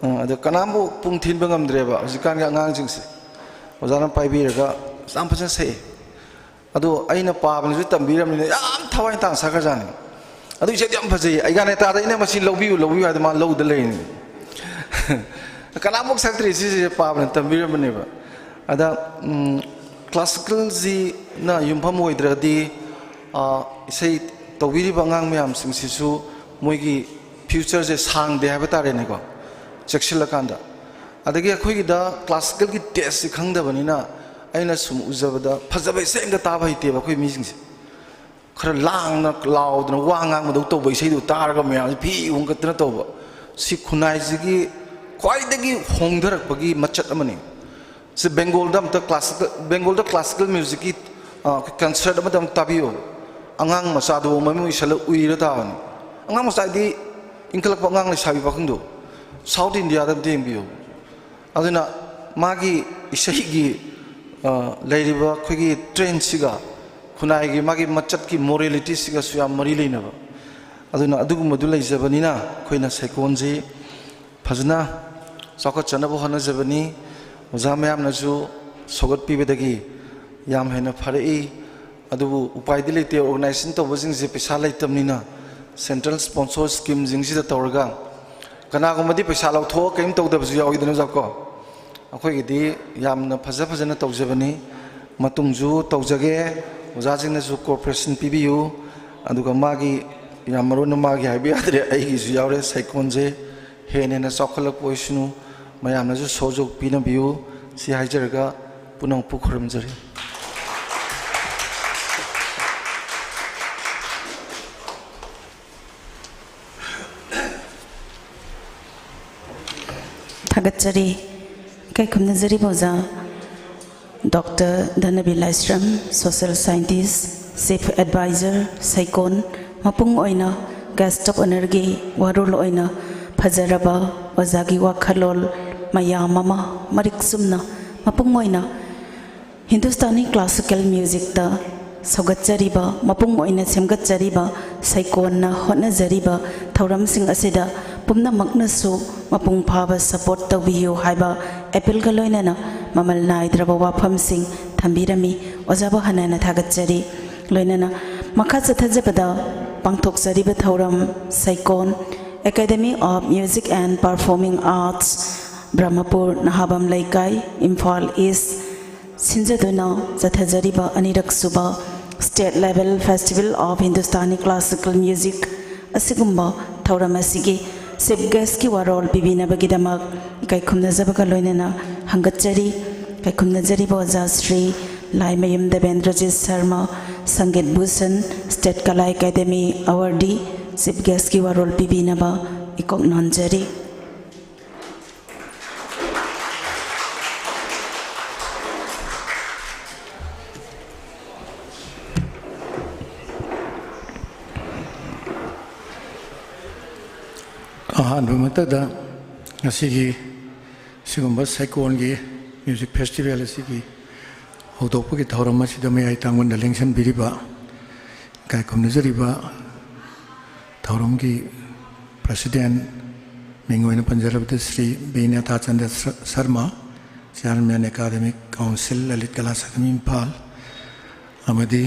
ꯑ, ꯑꯗꯣ ꯀꯅꯥꯝꯕꯨ ꯄꯨꯡ ꯊꯤꯟꯕ ꯉꯝꯗ꯭ꯔꯦꯕ ꯍꯧꯖꯤꯛꯀꯥꯟꯒꯤ ꯑꯉꯥꯡꯁꯤꯡꯁꯦ꯫ ꯑꯣꯖꯥꯅ ꯄꯥꯏꯕꯤꯔꯒ ꯌꯥꯝ ꯐꯖꯅ ꯁꯛꯑꯦ꯫ ꯑꯗꯣ ꯑꯩꯅ ꯄꯥꯕꯅꯁꯨ ꯇꯝꯕꯤꯔꯕꯅꯤꯅ ꯌꯥꯝ ꯊꯋꯥꯏ ꯇꯥꯅ ꯁꯛꯈ꯭ꯔꯖꯥꯠꯅꯤ꯫ ꯑꯗꯨ ꯏꯁꯩꯗꯤ ꯌꯥꯝ ꯐꯖꯩ꯫ ꯑꯩ ꯒꯥꯅꯦꯇꯥꯗ ꯑꯩꯅ "ꯃꯁꯤ ꯂꯧꯕꯤꯌꯨ, ꯂꯧꯕꯤꯌꯨ" ꯍꯥꯏꯗ ꯃꯥ ꯂꯧꯗ ꯂꯩꯔꯤꯅꯤ꯫ ꯀꯅꯥꯃꯨꯛ ꯁꯛꯇ꯭ꯔꯤ ꯁꯤꯁꯦ ꯄꯥꯕꯅ ꯇꯝꯕꯤꯔꯝꯕꯅꯦꯕ꯫ ꯑꯗ, ꯎꯝ, classicalꯁꯤꯅ ꯌꯨꯝꯐꯝ ꯑꯣꯏꯗ꯭ꯔꯒꯗꯤ, ꯑ, ꯏꯁꯩ ꯇꯧꯕꯤꯔꯤꯕ ꯑꯉꯥꯡ ꯃꯌꯥꯝꯁꯤꯡꯁꯤꯁꯨ ꯃꯣꯏꯒꯤ futureꯁꯦ ꯁꯥꯡꯗꯦ ꯍꯥꯏꯕ ꯇꯥꯔꯦꯅꯦꯀꯣ, ꯆꯦꯛꯁꯤꯜꯂꯀꯥꯟꯗ꯫ ꯑꯗꯒꯤ ꯑꯩꯈꯣꯏꯒꯤꯗ classicalꯒꯤ tasteꯁꯤ ꯈꯪꯗꯕꯅꯤꯅ ꯑꯩꯅ ꯁꯨꯝ ꯎꯖꯕꯗ ꯐꯖꯕ ꯏꯁꯩ ꯑꯝꯇ ꯇꯥꯕ ꯍꯩꯇꯦꯕ ꯑꯩꯈꯣꯏ ꯃꯤꯁꯤꯡꯁꯦ꯫ ꯈꯔ ꯂꯥꯡꯅ ꯂꯥꯎꯗꯅ ꯋꯥ ꯉꯥꯡꯕꯗꯧ ꯇꯧꯕ ꯏꯁꯩꯗꯨ ꯇꯥꯔꯒ ꯃꯌꯥꯝꯁꯦ ꯐꯤ ꯍꯣꯡꯒꯠꯇꯅ ꯇꯧꯕ꯫ ꯁꯤ ꯈꯨꯟꯅꯥꯏꯁꯤꯒꯤ ꯈ꯭ꯋꯥꯏꯗꯒꯤ ꯍꯣꯡꯊꯔꯛꯄꯒꯤ ꯃꯆꯠ ꯑꯃꯅꯤ꯫ ꯁꯤ ꯕꯦꯡꯒꯣꯜꯗ ꯑꯝꯇ classical, ꯕꯦꯡꯒꯣꯜꯗ classical musicꯀꯤ, ꯑ, concert ꯑꯃꯗ ꯑꯝꯇ ꯇꯥꯕꯤꯌꯨ꯫ ꯑꯉꯥꯡ ꯃꯆꯥꯗꯨ ꯃꯃꯤꯠ ꯎꯏꯁꯜꯂ ꯎꯏꯔ ꯇꯥꯕꯅꯤ꯫ ꯑꯉꯥꯡ ꯃꯆꯥꯗꯤ ꯏꯟꯈꯠꯂꯛꯄ ꯑꯉꯥꯡ ꯂꯩꯁꯥꯕꯤ ꯄꯥꯈꯪꯗꯣ꯫ South Indiaꯗ ꯑꯝꯇ ꯌꯦꯡꯕꯤꯌꯨ꯫ ꯑꯗꯨꯅ ꯃꯥꯒꯤ ꯏꯁꯩꯒꯤ, ꯑ, ꯂꯩꯔꯤꯕ ꯑꯩꯈꯣꯏꯒꯤ trendꯁꯤꯒ ꯈꯨꯟꯅꯥꯏꯒꯤ ꯃꯥꯒꯤ ꯃꯆꯠꯀꯤ moralityꯁꯤꯒꯁꯨ ꯌꯥꯝ ꯃꯔꯤ ꯂꯩꯅꯕ꯫ ꯑꯗꯨꯅ ꯑꯗꯨꯒꯨꯝꯕꯗꯨ ꯂꯩꯖꯕꯅꯤꯅ ꯑꯩꯈꯣꯏꯅ ꯁꯩꯀꯣꯟꯁꯤ ꯐꯖꯅ ꯆꯥꯎꯈꯠꯆꯅꯕ ꯍꯣꯠꯅꯖꯕꯅꯤ꯫ ꯑꯣꯖꯥ ꯃꯌꯥꯝꯅꯁꯨ ꯁꯧꯒꯠꯄꯤꯕꯗꯒꯤ ꯌꯥꯝ ꯍꯦꯟꯅ ꯐꯔꯛꯏ꯫ ꯑꯗꯨꯕꯨ ꯎꯄꯥꯏꯗꯤ ꯂꯩꯇꯦ, organization ꯇꯧꯕꯁꯤꯡꯁꯦ ꯄꯩꯁꯥ ꯂꯩꯇꯕꯅꯤꯅ꯫ ꯁꯦꯟꯇ꯭ꯔꯦꯜ ꯁ꯭ꯄꯣꯟꯁꯣꯔ ꯁ꯭ꯀꯤꯝꯁꯤꯡꯁꯤꯗ ꯇꯧꯔꯒ, ꯀꯅꯥꯒꯨꯝꯕꯗꯤ ꯄꯩꯁꯥ ꯂꯧꯊꯣꯛꯑ ꯀꯔꯤꯝ ꯇꯧꯗꯕꯁꯨ ꯌꯥꯎꯋꯤꯗꯅ, ꯑꯣꯖꯥꯀꯣ꯫ ꯑꯩꯈꯣꯏꯒꯤꯗꯤ ꯌꯥꯝꯅ ꯐꯖ ꯐꯖꯅ ꯇꯧꯖꯕꯅꯤ꯫ ꯃꯇꯨꯡꯁꯨ ꯇꯧꯖꯒꯦ꯫ ꯑꯣꯖꯥꯁꯤꯡꯅꯁꯨ ꯀꯣꯑꯣꯄꯔꯦꯁꯟ ꯄꯤꯕꯤꯌꯨ꯫ ꯑꯗꯨꯒ ꯃꯥꯒꯤ, ꯌꯥꯝ ꯃꯔꯨ ꯑꯣꯏꯅ ꯃꯥꯒꯤ ꯍꯥꯏꯕ ꯌꯥꯗ꯭ꯔꯦ, ꯑꯩꯒꯤꯁꯨ ꯌꯥꯎꯔꯦ, ꯁꯩꯀꯣꯟꯁꯦ ꯍꯦꯟꯅ ꯍꯦꯟꯅ ꯆꯥꯎꯈꯠꯂꯛꯄ ꯑꯣꯏꯁꯅꯨ, ꯃꯌꯥꯝꯅꯁꯨ ꯁꯍꯌꯣꯒ ꯄꯤꯅꯕꯤꯌꯨ꯫ ꯁꯤ ꯍꯥꯏꯖꯔꯒ ꯄꯨꯝꯅꯃꯛꯄꯨ ꯈꯨꯔꯨꯝꯖꯔꯤ꯫ ꯊꯥꯒꯠꯆꯔꯤ꯫ ꯏꯀꯥꯏ ꯈꯨꯝꯅꯖꯔꯤꯕ ꯑꯣꯖꯥ ꯗꯣꯛꯇꯔ ꯙꯅꯕꯤ ꯂꯥꯏꯁ꯭ꯔꯝ, social scientist, chief advisor, ꯁꯩꯀꯣꯟ, ꯃꯄꯨꯡ ꯑꯣꯏꯅ guest of honourꯒꯤ ꯋꯥꯔꯣꯜ ꯑꯣꯏꯅ ꯐꯖꯔꯕ ꯑꯣꯖꯥꯒꯤ ꯋꯥꯈꯜꯂꯣꯟ ꯃꯌꯥꯝ ꯑꯃ ꯃꯔꯤꯛ ꯆꯨꯝꯅ, ꯃꯄꯨꯡ ꯑꯣꯏꯅ ꯍꯤꯟꯗꯨꯁꯇꯥꯅꯤ classical musicꯇ ꯁꯧꯒꯠꯆꯔꯤꯕ, ꯃꯄꯨꯡ ꯑꯣꯏꯅ ꯁꯦꯝꯒꯠꯆꯔꯤꯕ ꯁꯩꯀꯣꯟꯅ ꯍꯣꯠꯅꯖꯔꯤꯕ ꯊꯧꯔꯝꯁꯤꯡ ꯑꯁꯤꯗ ꯄꯨꯝꯅꯃꯛꯅꯁꯨ ꯃꯄꯨꯡ ꯐꯥꯕ support ꯇꯧꯕꯤꯌꯨ ꯍꯥꯏꯕ appealꯒ ꯂꯣꯏꯅꯅ ꯃꯃꯜ ꯅꯥꯏꯗ꯭ꯔꯕ ꯋꯥꯐꯝꯁꯤꯡ ꯊꯝꯕꯤꯔꯝꯃꯤ꯫ ꯑꯣꯖꯥꯕꯨ ꯍꯟꯅ ꯍꯟꯅ ꯊꯥꯒꯠꯆꯔꯤ꯫ ꯂꯣꯏꯅꯅ ꯃꯈꯥ ꯆꯠꯊꯖꯕꯗ ꯄꯥꯡꯊꯣꯛꯆꯔꯤꯕ ꯊꯧꯔꯝ ꯁꯩꯀꯣꯟ Academy of Music and Performing Arts, Brahmapur Nahabam Leikai, Imphal ꯏꯁ, ꯁꯤꯟꯖꯗꯨꯅ ꯆꯠꯊꯖꯔꯤꯕ ꯑꯅꯤꯔꯛ ꯁꯨꯕ State Level Festival of Hindustani Classical Music ꯑꯁꯤꯒꯨꯝꯕ ꯊꯧꯔꯝ ꯑꯁꯤꯒꯤ chief guestꯀꯤ ꯋꯥꯔꯣꯜ ꯄꯤꯕꯤꯅꯕꯒꯤꯗꯃꯛ ꯏꯀꯥꯏ ꯈꯨꯝꯅꯖꯕꯒ ꯂꯣꯏꯅꯅ ꯍꯪꯒꯠꯆꯔꯤ꯫ ꯏꯀꯥꯏ ꯈꯨꯝꯅꯖꯔꯤꯕ ꯑꯣꯖꯥ ꯁ꯭ꯔꯤ ꯂꯥꯏꯃꯌꯨꯝ ꯗꯦꯕꯦꯟꯗ꯭ꯔꯖꯤꯠ ꯁꯔꯃ, ꯁꯪꯒꯤꯠ Bhushan, State Kala Academy awardee, chief guestꯀꯤ ꯋꯥꯔꯣꯜ ꯄꯤꯕꯤꯅꯕ ꯏꯀꯣꯛ ꯅꯣꯟꯖꯔꯤ꯫ ꯑꯍꯥꯟꯕꯃꯛꯇꯗ ꯉꯁꯤꯒꯤ ꯁꯤꯒꯨꯝꯕ ꯁꯩꯀꯣꯟꯒꯤ music festival ꯑꯁꯤꯒꯤ ꯍꯧꯗꯣꯛꯄꯒꯤ ꯊꯧꯔꯝ ꯑꯁꯤꯗ ꯃꯌꯥꯏ ꯇꯥꯡꯕꯟꯗ ꯂꯦꯡꯁꯤꯟꯕꯤꯔꯤꯕ ꯏꯀꯥꯏ ꯈꯨꯝꯅꯖꯔꯤꯕ ꯊꯧꯔꯝꯒꯤ president, ꯃꯤꯡ ꯑꯣꯏꯅ ꯄꯟꯖꯔꯕꯗ Shri B Nathachandra Sharma, chairman Academic Council, Lalit Kala academy Imphal, ꯑꯃꯗꯤ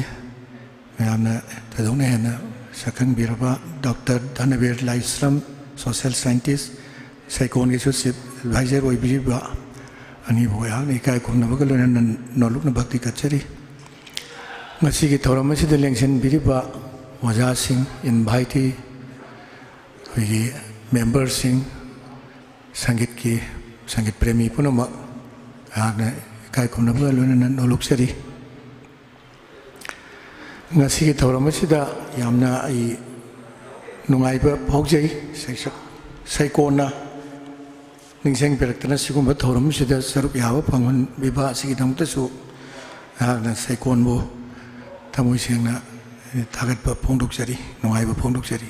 ꯃꯌꯥꯝꯅ ꯊꯣꯏꯗꯣꯛꯅ ꯍꯦꯟꯅ ꯁꯛꯈꯪꯕꯤꯔꯕ doctor Dhanabir Laishram, social scientist, ꯁꯩꯀꯣꯟꯒꯤꯁꯨ ꯆꯤꯐ ꯑꯦꯗꯚꯥꯏꯖꯔ ꯑꯣꯏꯕꯤꯔꯤꯕ ꯑꯅꯤꯕꯨ ꯑꯩꯍꯥꯛꯅ ꯏꯀꯥꯏ ꯈꯨꯝꯅꯕꯒ ꯂꯣꯏꯅꯅ ꯅꯣꯂꯨꯛꯅ ꯚꯛꯇꯤ ꯀꯠꯆꯔꯤ꯫ ꯉꯁꯤꯒꯤ ꯊꯧꯔꯝ ꯑꯁꯤꯗ ꯂꯦꯡꯁꯤꯟꯕꯤꯔꯤꯕ ꯑꯣꯖꯥꯁꯤꯡ, ꯏꯟꯚꯥꯏꯇꯤ, ꯑꯩꯈꯣꯏꯒꯤ ꯃꯦꯝꯕꯔꯁꯤꯡ, ꯁꯪꯒꯤꯠꯀꯤ, ꯁꯪꯒꯤꯠ ꯄ꯭ꯔꯦꯃꯤ ꯄꯨꯝꯅꯃꯛ ꯑꯩꯍꯥꯛꯅ ꯏꯀꯥꯏ ꯈꯨꯝꯅꯕꯒ ꯂꯣꯏꯅꯅ ꯅꯣꯂꯨꯛꯆꯔꯤ꯫ ꯉꯁꯤꯒꯤ ꯊꯧꯔꯝ ꯑꯁꯤꯗ ꯌꯥꯝꯅ ꯑꯩ ꯅꯨꯡꯉꯥꯏꯕ ꯐꯥꯎꯖꯩ꯫ ꯁꯩꯁꯛ-, ꯁꯩꯀꯣꯟꯅ ꯅꯤꯡꯁꯤꯡꯕꯤꯔꯛꯇꯅ ꯁꯤꯒꯨꯝꯕ ꯊꯧꯔꯝ ꯑꯁꯤꯗ ꯁꯔꯨꯛ ꯌꯥꯕ ꯐꯪꯍꯟꯕꯤꯕ ꯑꯁꯤꯒꯤꯗꯃꯛꯇꯁꯨ ꯑꯩꯍꯥꯛꯅ ꯁꯩꯀꯣꯟꯕꯨ ꯊꯃꯣꯏ ꯁꯦꯡꯅ ꯊꯥꯒꯠꯄ ꯐꯣꯡꯗꯣꯛꯆꯔꯤ, ꯅꯨꯡꯉꯥꯏꯕ ꯐꯣꯡꯗꯣꯛꯆꯔꯤ꯫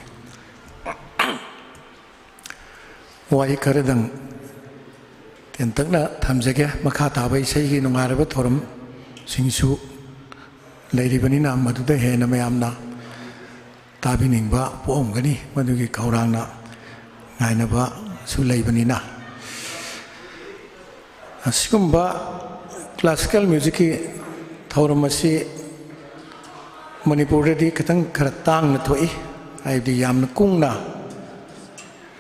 ꯋꯥꯍꯩ ꯈꯔꯗꯪ ꯇꯦꯟꯇꯛꯅ ꯊꯝꯖꯒꯦ꯫ ꯃꯈꯥ ꯇꯥꯕ ꯏꯁꯩꯒꯤ ꯅꯨꯡꯉꯥꯏꯔꯕ ꯊꯧꯔꯝꯁꯤꯡꯁꯨ ꯂꯩꯔꯤꯕꯅꯤꯅ, ꯃꯗꯨꯗ ꯍꯦꯟꯅ ꯃꯌꯥꯝꯅ ꯇꯥꯕꯤꯅꯤꯡꯕ ꯄꯣꯛꯂꯝꯒꯅꯤ, ꯃꯗꯨꯒꯤ ꯈꯧꯔꯥꯡꯅ ꯉꯥꯏꯅꯕꯁꯨ ꯂꯩꯕꯅꯤꯅ꯫ ꯑꯁꯤꯒꯨꯝꯕ ꯀ꯭ꯂꯥꯁꯤꯀꯦꯜ ꯃ꯭ꯌꯨꯖꯤꯛꯀꯤ ꯊꯧꯔꯝ ꯑꯁꯤ ꯃꯅꯤꯄꯨꯔꯗꯗꯤ ꯈꯤꯇꯪ ꯈꯔ ꯇꯥꯡꯅ ꯊꯣꯛꯏ, ꯍꯥꯏꯕꯗꯤ ꯌꯥꯝꯅ ꯀꯨꯡꯅ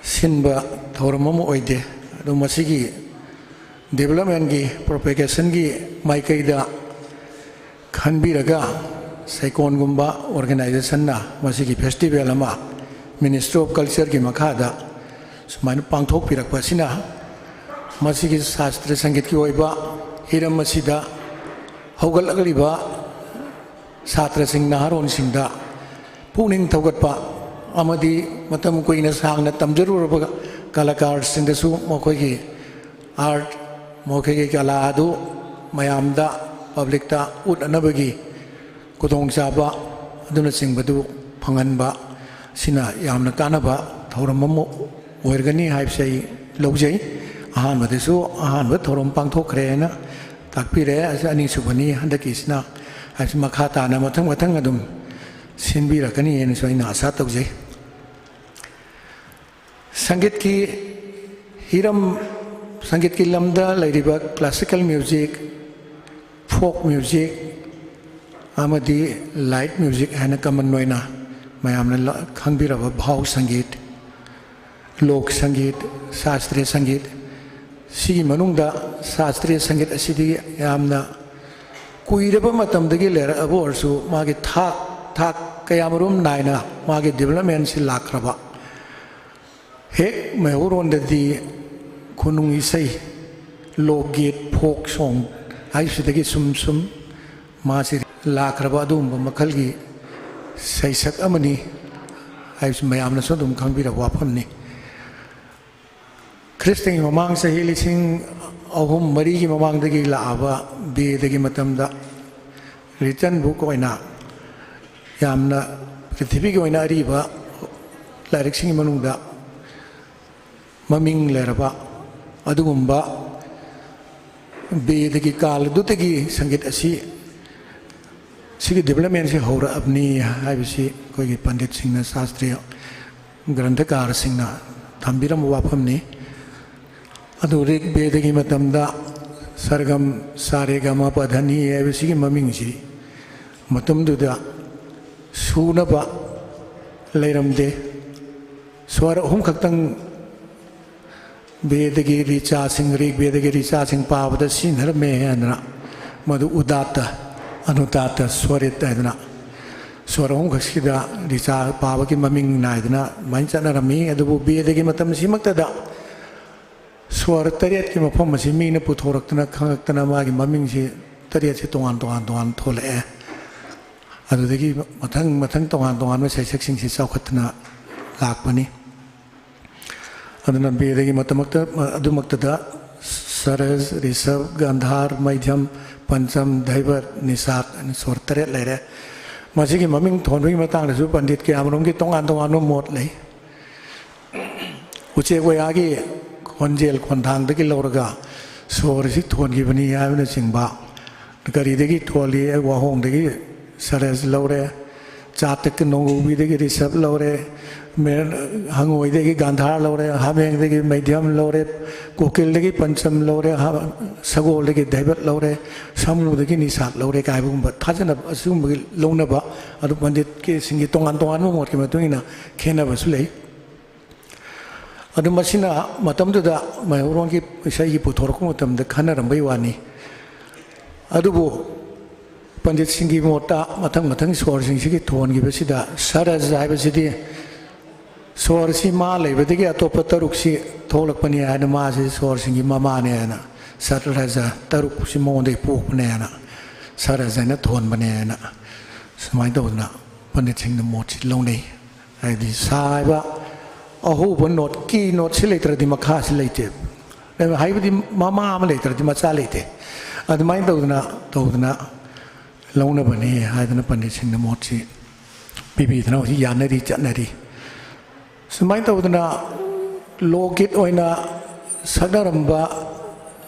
ꯁꯤꯟꯕ ꯊꯧꯔꯝ ꯑꯃ ꯑꯣꯏꯗꯦ꯫ ꯑꯗꯨ ꯃꯁꯤꯒꯤ ꯗꯤꯕꯦꯂꯞꯃꯦꯟꯒꯤ, ꯄ꯭ꯔꯣꯄꯦꯒꯦꯁꯟꯒꯤ ꯃꯥꯏꯀꯩꯗ ꯈꯟꯕꯤꯔꯒ ꯁꯩꯀꯣꯟꯒꯨꯝꯕ ꯑꯣꯔꯒꯅꯥꯏꯖꯦꯁꯟꯅ ꯃꯁꯤꯒꯤ ꯐꯦꯁꯇꯤꯚꯦꯜ ꯑꯃ ꯃꯤꯅꯤꯁꯇ꯭ꯔꯤ ꯑꯣꯐ ꯀꯜꯆꯔꯒꯤ ꯃꯈꯥꯗ ꯁꯨꯃꯥꯏꯅ ꯄꯥꯡꯊꯣꯛꯄꯤꯔꯛꯄ ꯑꯁꯤꯅ ꯃꯁꯤꯒꯤ ꯁꯥꯁꯇ꯭ꯔ ꯁꯪꯒꯤꯠꯀꯤ ꯑꯣꯏꯕ ꯍꯤꯔꯝ ꯑꯁꯤꯗ ꯍꯧꯒꯠꯂꯛꯂꯤꯕ ꯁꯥꯇ꯭ꯔꯁꯤꯡ, ꯅꯍꯥꯔꯣꯟꯁꯤꯡꯗ ꯄꯨꯛꯅꯤꯡ ꯊꯧꯒꯠꯄ ꯑꯃꯗꯤ ꯃꯇꯝ ꯀꯨꯏꯅ ꯁꯥꯡꯅ ꯇꯝꯖꯔꯨꯔꯕ ꯀꯂꯥꯀꯥꯔꯁꯤꯡꯗꯁꯨ ꯃꯈꯣꯏꯒꯤ ꯑꯥꯔꯠ, ꯃꯈꯣꯏꯒꯤ ꯀꯂꯥ ꯑꯗꯨ ꯃꯌꯥꯝꯗ, ꯄꯕ꯭ꯂꯤꯛꯇ ꯎꯠꯅꯅꯕꯒꯤ ꯈꯨꯗꯣꯡꯆꯥꯕ ꯑꯗꯨꯅꯆꯤꯡꯕꯗꯨ ꯐꯪꯍꯟꯕ ꯑꯁꯤꯅ ꯌꯥꯝꯅ ꯀꯥꯟꯅꯕ ꯊꯧꯔꯝ ꯑꯃ ꯑꯣꯏꯔꯒꯅꯤ ꯍꯥꯏꯕꯁꯤ ꯑꯩ ꯂꯧꯖꯩ꯫ ꯑꯍꯥꯟꯕꯗꯁꯨ ꯑꯍꯥꯟꯕ ꯊꯧꯔꯝ ꯄꯥꯡꯊꯣꯛꯈ꯭ꯔꯦꯅ ꯇꯥꯛꯄꯤꯔꯦ꯫ ꯑꯁꯤ ꯑꯅꯤꯁꯨꯕꯅꯤ ꯍꯟꯗꯛꯀꯤꯁꯤꯅ꯫ ꯍꯥꯏꯕꯁꯤ ꯃꯈꯥ ꯇꯥꯅ ꯃꯊꯪ ꯃꯊꯪ ꯑꯗꯨꯝ ꯁꯤꯟꯕꯤꯔꯛꯀꯅꯤ ꯍꯥꯏꯅꯁꯨ ꯑꯩꯅ ꯑꯥꯁꯥ ꯇꯧꯖꯩ꯫ ꯁꯪꯒꯤꯠꯀꯤ ꯍꯤꯔꯝ, ꯁꯪꯒꯤꯠꯀꯤ ꯂꯝꯗ ꯂꯩꯔꯤꯕ ꯀ꯭ꯂꯥꯁꯤꯀꯦꯜ ꯃ꯭ꯌꯨꯖꯤꯛ, ꯐꯣꯛ ꯃ꯭ꯌꯨꯖꯤꯛ, ꯑꯃꯗꯤ light music ꯍꯥꯏꯅ common ꯑꯣꯏꯅ ꯃꯌꯥꯝꯅ ꯂ-, ꯈꯪꯕꯤꯔꯕ ꯚꯥꯎ ꯁꯪꯒꯤꯠ, ꯂꯣꯛ ꯁꯪꯒꯤꯠ, ꯁꯥꯁꯇ꯭ꯔꯤꯌ ꯁꯪꯒꯤꯠ, ꯁꯤꯒꯤ ꯃꯅꯨꯡꯗ ꯁꯥꯁꯇ꯭ꯔꯤꯌ ꯁꯪꯒꯤꯠ ꯑꯁꯤꯗꯤ ꯌꯥꯝꯅ ꯀꯨꯏꯔꯕ ꯃꯇꯝꯗꯒꯤ ꯂꯩꯔꯛꯑꯕ ꯑꯣꯏꯔꯁꯨ, ꯃꯥꯒꯤ ꯊꯥꯛ, ꯊꯥꯛ ꯀꯌꯥꯃꯔꯨꯝ ꯅꯥꯏꯅ ꯃꯥꯒꯤ developmentꯁꯤ ꯂꯥꯛꯈ꯭ꯔꯕ꯫ ꯍꯦꯛ ꯃꯩꯍꯧꯔꯣꯟꯗꯗꯤ ꯈꯨꯅꯨꯡ ꯏꯁꯩ, ꯂꯣꯛꯒꯤꯠ, folk song ꯍꯥꯏꯕꯁꯤꯗꯒꯤ ꯁꯨꯝ ꯁꯨꯝ ꯃꯥꯁꯤ ꯂꯥꯛꯈ꯭ꯔꯕ ꯑꯗꯨꯒꯨꯝꯕ ꯃꯈꯜꯒꯤ ꯁꯩꯁꯛ ꯑꯃꯅꯤ ꯍꯥꯏꯕꯁꯤ ꯃꯌꯥꯝꯅꯁꯨ ꯑꯗꯨꯝ ꯈꯪꯕꯤꯔꯕ ꯋꯥꯐꯝꯅꯤ꯫ ꯈ꯭ꯔꯤꯁꯇꯒꯤ ꯃꯃꯥꯡ ꯆꯍꯤ ꯂꯤꯁꯤꯡ ꯑꯍꯨꯝ ꯃꯔꯤꯒꯤ ꯃꯃꯥꯡꯗꯒꯤ ꯂꯥꯛꯑꯕ ꯕꯦꯗꯒꯤ ꯃꯇꯝꯗ written book ꯑꯣꯏꯅ ꯌꯥꯝꯅ ꯄ꯭ꯔꯤꯊꯤꯕꯤꯒꯤ ꯑꯣꯏꯅ ꯑꯔꯤꯕ ꯂꯥꯏꯔꯤꯛꯁꯤꯡꯒꯤ ꯃꯅꯨꯡꯗ ꯃꯃꯤꯡ ꯂꯩꯔꯕ ꯑꯗꯨꯒꯨꯝꯕ ꯕꯦꯗꯒꯤ ꯀꯥꯜ ꯑꯗꯨꯗꯒꯤ ꯁꯪꯒꯤꯠ ꯑꯁꯤ, ꯁꯤꯒꯤ developmentꯁꯤ ꯍꯧꯔꯛꯑꯕꯅꯤ ꯍꯥꯏꯕꯁꯤ ꯑꯩꯈꯣꯏꯒꯤ ꯄꯟꯗꯤꯠꯁꯤꯡꯅ, ꯁꯥꯁꯇ꯭ꯔꯤꯌ ꯒ꯭ꯔꯟꯊꯀꯥꯔꯁꯤꯡꯅ ꯊꯝꯕꯤꯔꯝꯕ ꯋꯥꯐꯝꯅꯤ꯫ ꯑꯗꯨ ꯔꯤꯛ ꯕꯦꯗꯒꯤ ꯃꯇꯝꯗ ꯁꯔꯒꯝ, ꯁꯥꯔꯦꯒꯃ ꯄꯙꯅꯤ ꯍꯥꯏꯕꯁꯤꯒꯤ ꯃꯃꯤꯡꯁꯤ ꯃꯇꯝꯗꯨꯗ ꯁꯨꯅꯕ ꯂꯩꯔꯝꯗꯦ꯫ ꯁ꯭ꯋꯔ ꯑꯍꯨꯝ ꯈꯛꯇꯪ ꯕꯦꯗꯒꯤ ꯔꯤꯆꯥꯁꯤꯡ, ꯔꯤꯛ ꯕꯦꯗꯒꯤ ꯔꯤꯆꯥꯁꯤꯡ ꯄꯥꯕꯗ ꯁꯤꯖꯤꯟꯅꯔꯝꯃꯦ ꯍꯥꯏꯗꯅ, ꯃꯗꯨ ꯎꯗꯥꯠꯇ, ꯑꯅꯨꯗꯥꯠꯇ, ꯁ꯭ꯋꯔꯤꯠ ꯍꯥꯏꯗꯅ ꯁ꯭ꯋꯔ ꯑꯍꯨꯝꯈꯛꯁꯤꯗ ꯔꯤꯆꯥ ꯄꯥꯕꯒꯤ ꯃꯃꯤꯡ ꯅꯥꯏꯗꯅ ꯑꯗꯨꯃꯥꯏꯅ ꯆꯠꯅꯔꯝꯃꯤ꯫ ꯑꯗꯨꯕꯨ ꯕꯦꯗꯒꯤ ꯃꯇꯝꯁꯤꯃꯛꯇꯗ ꯁ꯭ꯋꯔ ꯇꯔꯦꯠꯀꯤ ꯃꯐꯝ ꯑꯁꯤ ꯃꯤꯅ ꯄꯨꯊꯣꯔꯛꯇꯅ ꯈꯪꯉꯛꯇꯅ ꯃꯥꯒꯤ ꯃꯃꯤꯡꯁꯤ ꯇꯔꯦꯠꯁꯤ ꯇꯣꯉꯥꯟ ꯇꯣꯉꯥꯟ ꯇꯣꯉꯥꯟ ꯊꯣꯛꯂꯛꯑꯦ꯫ ꯑꯗꯨꯗꯒꯤ ꯃꯊꯪ ꯃꯊꯪ ꯇꯣꯉꯥꯟ ꯇꯣꯉꯥꯟꯕ ꯁꯩꯁꯛꯁꯤꯡꯁꯤ ꯆꯥꯎꯈꯠꯇꯅ ꯂꯥꯛꯄꯅꯤ꯫ ꯑꯗꯨꯅ ꯕꯦꯗꯒꯤ ꯃꯇꯝꯃꯛꯇ, ꯑꯗꯨꯃꯛꯇꯗ ꯁꯔꯁ, ꯔꯤꯁꯚ, ꯒꯥꯟꯙꯥꯔ, ꯃꯩꯙ꯭ꯌꯝ, ꯄꯟꯆꯝ, ꯙꯩꯕꯠ, ꯅꯤꯁꯥꯠ ꯍꯥꯏꯅ ꯁ꯭ꯋꯔ ꯇꯔꯦꯠ ꯂꯩꯔꯦ꯫ ꯃꯁꯤꯒꯤ ꯃꯃꯤꯡ ꯊꯣꯟꯕꯒꯤ ꯃꯇꯥꯡꯗꯁꯨ ꯄꯟꯗꯤꯠ ꯀꯌꯥꯃꯔꯨꯝꯒꯤ ꯇꯣꯉꯥꯟ ꯇꯣꯉꯥꯟꯕ ꯃꯣꯠ ꯂꯩ꯫ ꯎꯆꯦꯛ ꯋꯥꯌꯥꯒꯤ ꯈꯣꯟꯖꯦꯜ ꯈꯣꯟꯊꯥꯡꯗꯒꯤ ꯂꯧꯔꯒ ꯁ꯭ꯋꯔꯁꯤ ꯊꯣꯟꯈꯤꯕꯅꯤ ꯍꯥꯏꯕꯅꯆꯤꯡꯕ, ꯀꯔꯤꯗꯒꯤ ꯊꯣꯜꯂꯤ, ꯋꯥꯍꯣꯡꯗꯒꯤ ꯁꯔꯁ ꯂꯧꯔꯦ, ꯆꯥꯇꯛꯀꯤ ꯅꯣꯡꯒꯧꯕꯤꯗꯒꯤ ꯔꯤꯁꯞ ꯂꯧꯔꯦ, ꯃꯦ-, ꯍꯪꯉꯣꯏꯗꯒꯤ ꯒꯥꯟꯙꯥꯔ ꯂꯧꯔꯦ, ꯍꯥꯃꯦꯡꯗꯒꯤ ꯃꯩꯙ꯭ꯌꯝ ꯂꯧꯔꯦ, ꯀꯣꯀꯤꯜꯗꯒꯤ ꯄꯟꯆꯝ ꯂꯧꯔꯦ, ꯍꯥ-, ꯁꯒꯣꯜꯗꯒꯤ ꯗꯩꯕꯠ ꯂꯧꯔꯦ, ꯁꯥꯃꯨꯗꯒꯤ ꯅꯤꯁꯥꯠ ꯂꯧꯔꯦ ꯀꯥꯏꯕꯒꯨꯝꯕ ꯊꯥꯖꯅꯕ ꯑꯁꯤꯒꯨꯝꯕꯒꯤ ꯂꯧꯅꯕ, ꯑꯗꯨ ꯄꯟꯗꯤꯠꯀꯤ ꯁꯤꯡꯒꯤ ꯇꯣꯉꯥꯟ ꯇꯣꯉꯥꯟꯕ ꯃꯣꯠꯀꯤ ꯃꯇꯨꯡ ꯏꯟꯅ ꯈꯦꯠꯅꯕꯁꯨ ꯂꯩ꯫ ꯑꯗꯨ ꯃꯁꯤꯅ ꯃꯇꯝꯗꯨꯗ ꯃꯩꯍꯧꯔꯣꯟꯒꯤ ꯏꯁꯩꯒꯤ ꯄꯨꯊꯣꯔꯛꯄ ꯃꯇꯝꯗ ꯈꯟꯅꯔꯝꯕꯩ ꯋꯥꯅꯤ꯫ ꯑꯗꯨꯕꯨ ꯄꯟꯗꯤꯠꯁꯤꯡꯒꯤ ꯃꯣꯠꯇ ꯃꯊꯪ ꯃꯊꯪ ꯁꯣꯔꯁꯤꯡꯁꯤꯒꯤ ꯊꯣꯟꯈꯤꯕꯁꯤꯗ ꯁꯔꯖ ꯍꯥꯏꯕꯁꯤꯗꯤ ꯁꯣꯔꯁꯤ ꯃꯥ ꯂꯩꯕꯗꯒꯤ ꯑꯇꯣꯞꯄ ꯇꯔꯨꯛꯁꯤ ꯊꯣꯛꯂꯛꯄꯅꯤ ꯍꯥꯏꯅ, ꯃꯥꯁꯤ ꯁꯣꯔꯁꯤꯡꯒꯤ ꯃꯃꯥꯅꯤ ꯍꯥꯏꯅ, ꯁꯠꯔꯖ ꯇꯔꯨꯛꯁꯤ ꯃꯉꯣꯟꯗꯒꯤ ꯄꯣꯛꯄꯅꯦ ꯍꯥꯏꯅ, ꯁꯔꯖ ꯍꯥꯏꯅ ꯊꯣꯟꯕꯅꯦ ꯍꯥꯏꯅ, ꯁꯨꯃꯥꯏꯅ ꯇꯧꯗꯅ ꯄꯟꯗꯤꯠꯁꯤꯡꯅ ꯃꯣꯠꯁꯤ ꯂꯧꯅꯩ꯫ ꯍꯥꯏꯗꯤ ꯁꯥ ꯍꯥꯏꯕ ꯑꯍꯧꯕ ꯅꯣꯠ, ꯀꯤ ꯅꯣꯠꯁꯤ ꯂꯩꯇ꯭ꯔꯗꯤ ꯃꯈꯥꯁꯤ ꯂꯩꯇꯦ꯫ ꯍꯥꯏꯕꯗꯤ ꯃꯃꯥ ꯑꯃ ꯂꯩꯇ꯭ꯔꯗꯤ ꯃꯆꯥ ꯂꯩꯇꯦ꯫ ꯑꯗꯨꯃꯥꯏꯅ ꯇꯧꯗꯅ, ꯇꯧꯗꯅ ꯂꯧꯅꯕꯅꯤ ꯍꯥꯏꯗꯅ ꯄꯟꯗꯤꯠꯁꯤꯡꯅ ꯃꯣꯠꯁꯤ ꯄꯤꯕꯤꯗꯅ ꯍꯧꯖꯤꯛ ꯌꯥꯅꯔꯤ, ꯆꯠꯅꯔꯤ꯫ ꯁꯨꯃꯥꯏꯅ ꯇꯧꯗꯅ ꯂꯣꯛꯒꯤꯠ ꯑꯣꯏꯅ ꯁꯛꯅꯔꯝꯕ,